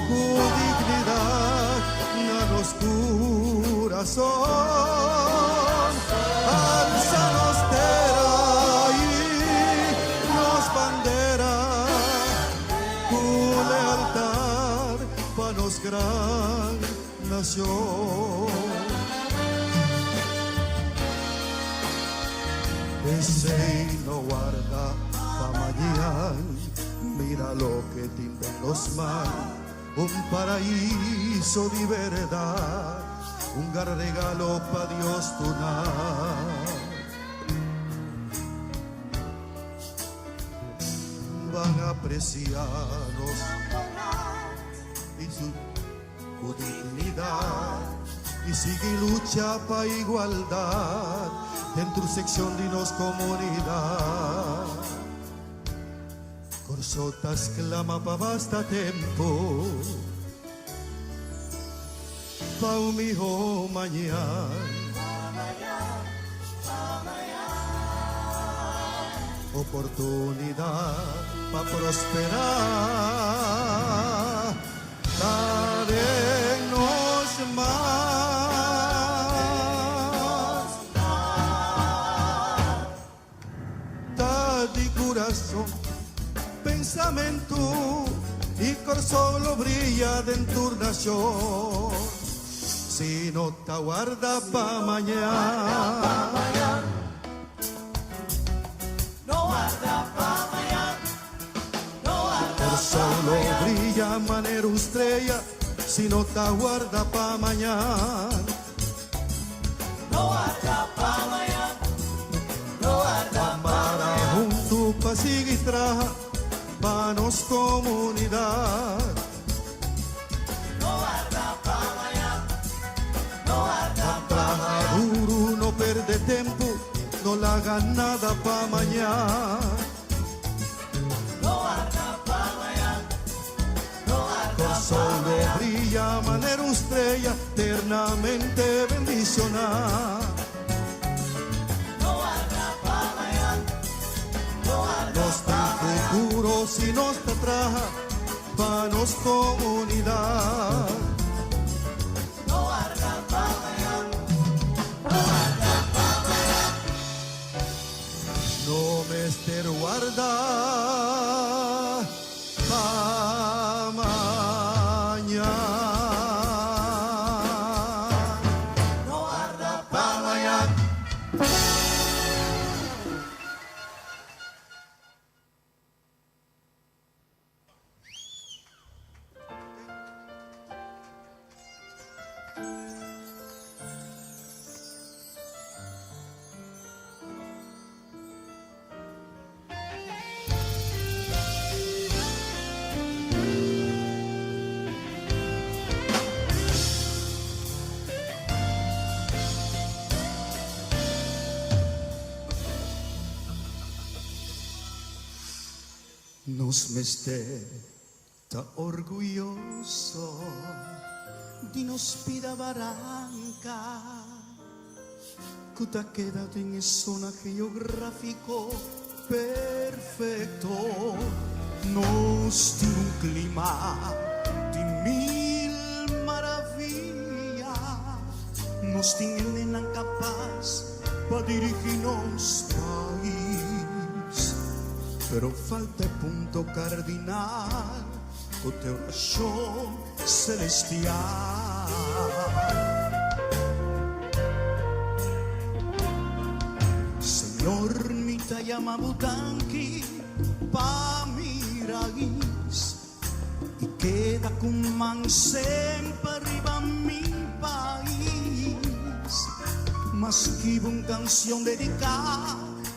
ku dignidat na nos kurason. Alsa nos tera i nos bandera ku lealtat pa nos gran nashon. P'esei no warda pa mañan, mira loke tin den nos man, un paraiso di bèrdat, un gran regalo pa Dios duna. Ban apresiá nos i su ku dignidat i sigui lucha pa igualdat den tur sekshon di nos komunidat. Kòrsou ta sklama pa basta tempu pa un mihó mañan. Oportunidat pa prosperá ta den nos man. Ta di kurason, pensamentu i Kòrsou lo bria den tur nashon. Si no ta warda pa mañan. Kòrsou lo bria manera un strea si no ta warda pa mañan. Mara huntu pa sigui traha pa nos komunidat. Traha duru, no perde tempu, no laga nada pa mañan. Kòrsou lo bria manera un strea eternamente bendishoná. Nos tin futuro si nos ta traha pa nos komunidat. No mester warda pa mañan. No warda pa mañan. Nos mester ta orguyoso di nos pida baranka ku ta keda den e zona geográfiko perfekto. Nos tin un klima di mil maravia, nos tin hendenan kapas pa dirigí nos pais. Pero falta e punto kardinal ku t'e orashon selestial. Señor, mi ta. yama bo danki pa mi rais i keda ku man semper riba mi pais. M'a skibi un kanshon dediká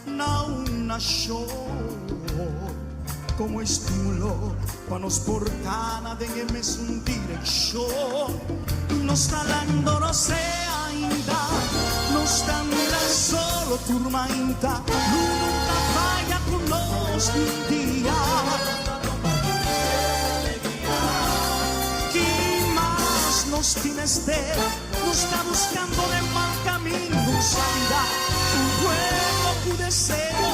na un nashon komo estímulo pa nos por kana den e mesun direkshon. Nos ta lando nos e ainda, nos ta mira solo tur mainta, lu nunka faya ku nos ni un dia. Ki mas nos tin mester? Nos ta buskando den mal kaminda un salida, un pueblo ku deseo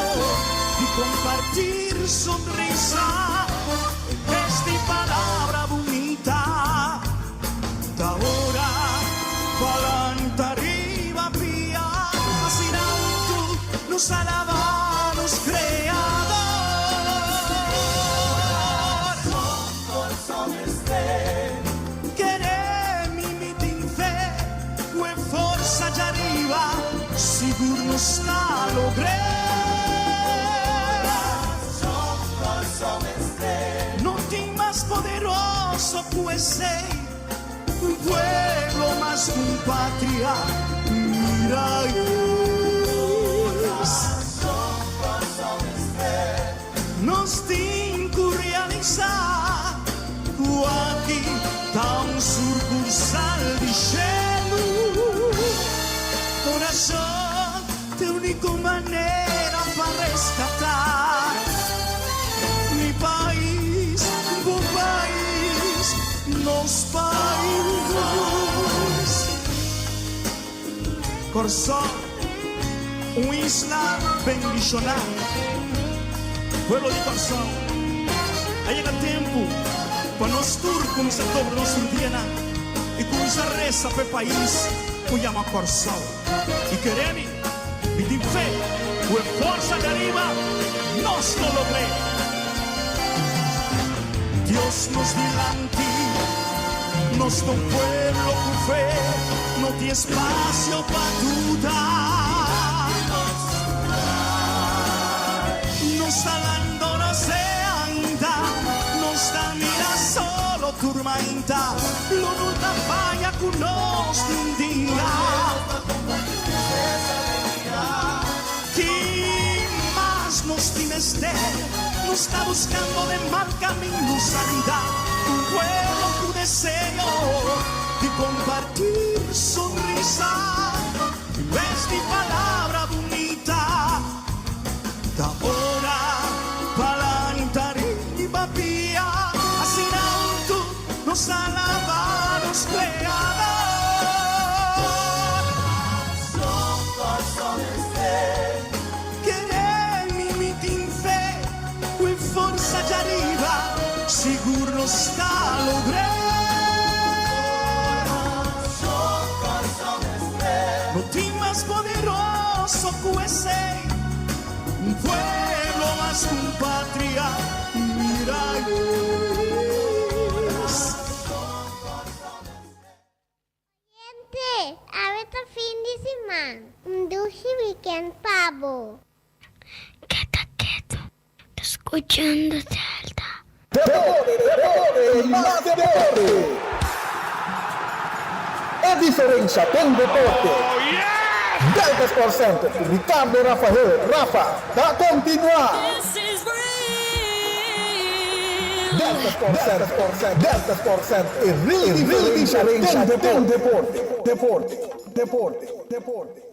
di kompartir sonrisa en bes di palabra bunita. Ta ora pa lanta riba pia, asina huntu nos alabá nos Kreador. Kere mi mi tin fe ku e forsa djariba sigur nos ta logr'é. No tin mas poderoso ku esei, un pueblo mas ku un patria, mi rais. Nos tin ku realisá ku aki ta un surkursal di shelu. Orashon ta e úniko manera pa reskatá mi pais, bo pais, nos pais. Kòrsou, un isla bendishoná. Pueblo di Kòrsou, a yega tempu pa nos tur kuminsá dobla nos rudianan i kuminsá resa pa e pais ku yama Kòrsou. I kere mi, mi tin fe ku e forsa di ariba nos lo logr'é. Dios nos dilanti, nos ta un pueblo ku fe, no tin espasio pa duda. Nos ta lando nos e ainda, nos ta mira solo tur mainta, lo no ta faya ku nos ni un dia. Ki mas nos tin mester? Nos ta buscando den mal camino salida, un pueblo cu deseo di compartir sonrisa en bes di palabra bunita. Ta ora pa lanta riba pia, asina huntu nos ta alaba nos Creador. Kere mi mi tin fe ku e forsa djariba sigur nos ta logr'é. No tin mas poderoso ku esei, un pueblo mas ku un patria, mi rais. Oyente, awe ta fin di siman. Un dushi weekend pa bo. Keda ketu, ta skuchando Delta. Deporte, deporte y mas deporte. E diferensha den deporte. Delta Sport Center cu Ricardo Rafael Rafa ta continua. Delta Sport Center, Delta Sport Center, e real diferensha den deporte, deporte, deporte, deporte.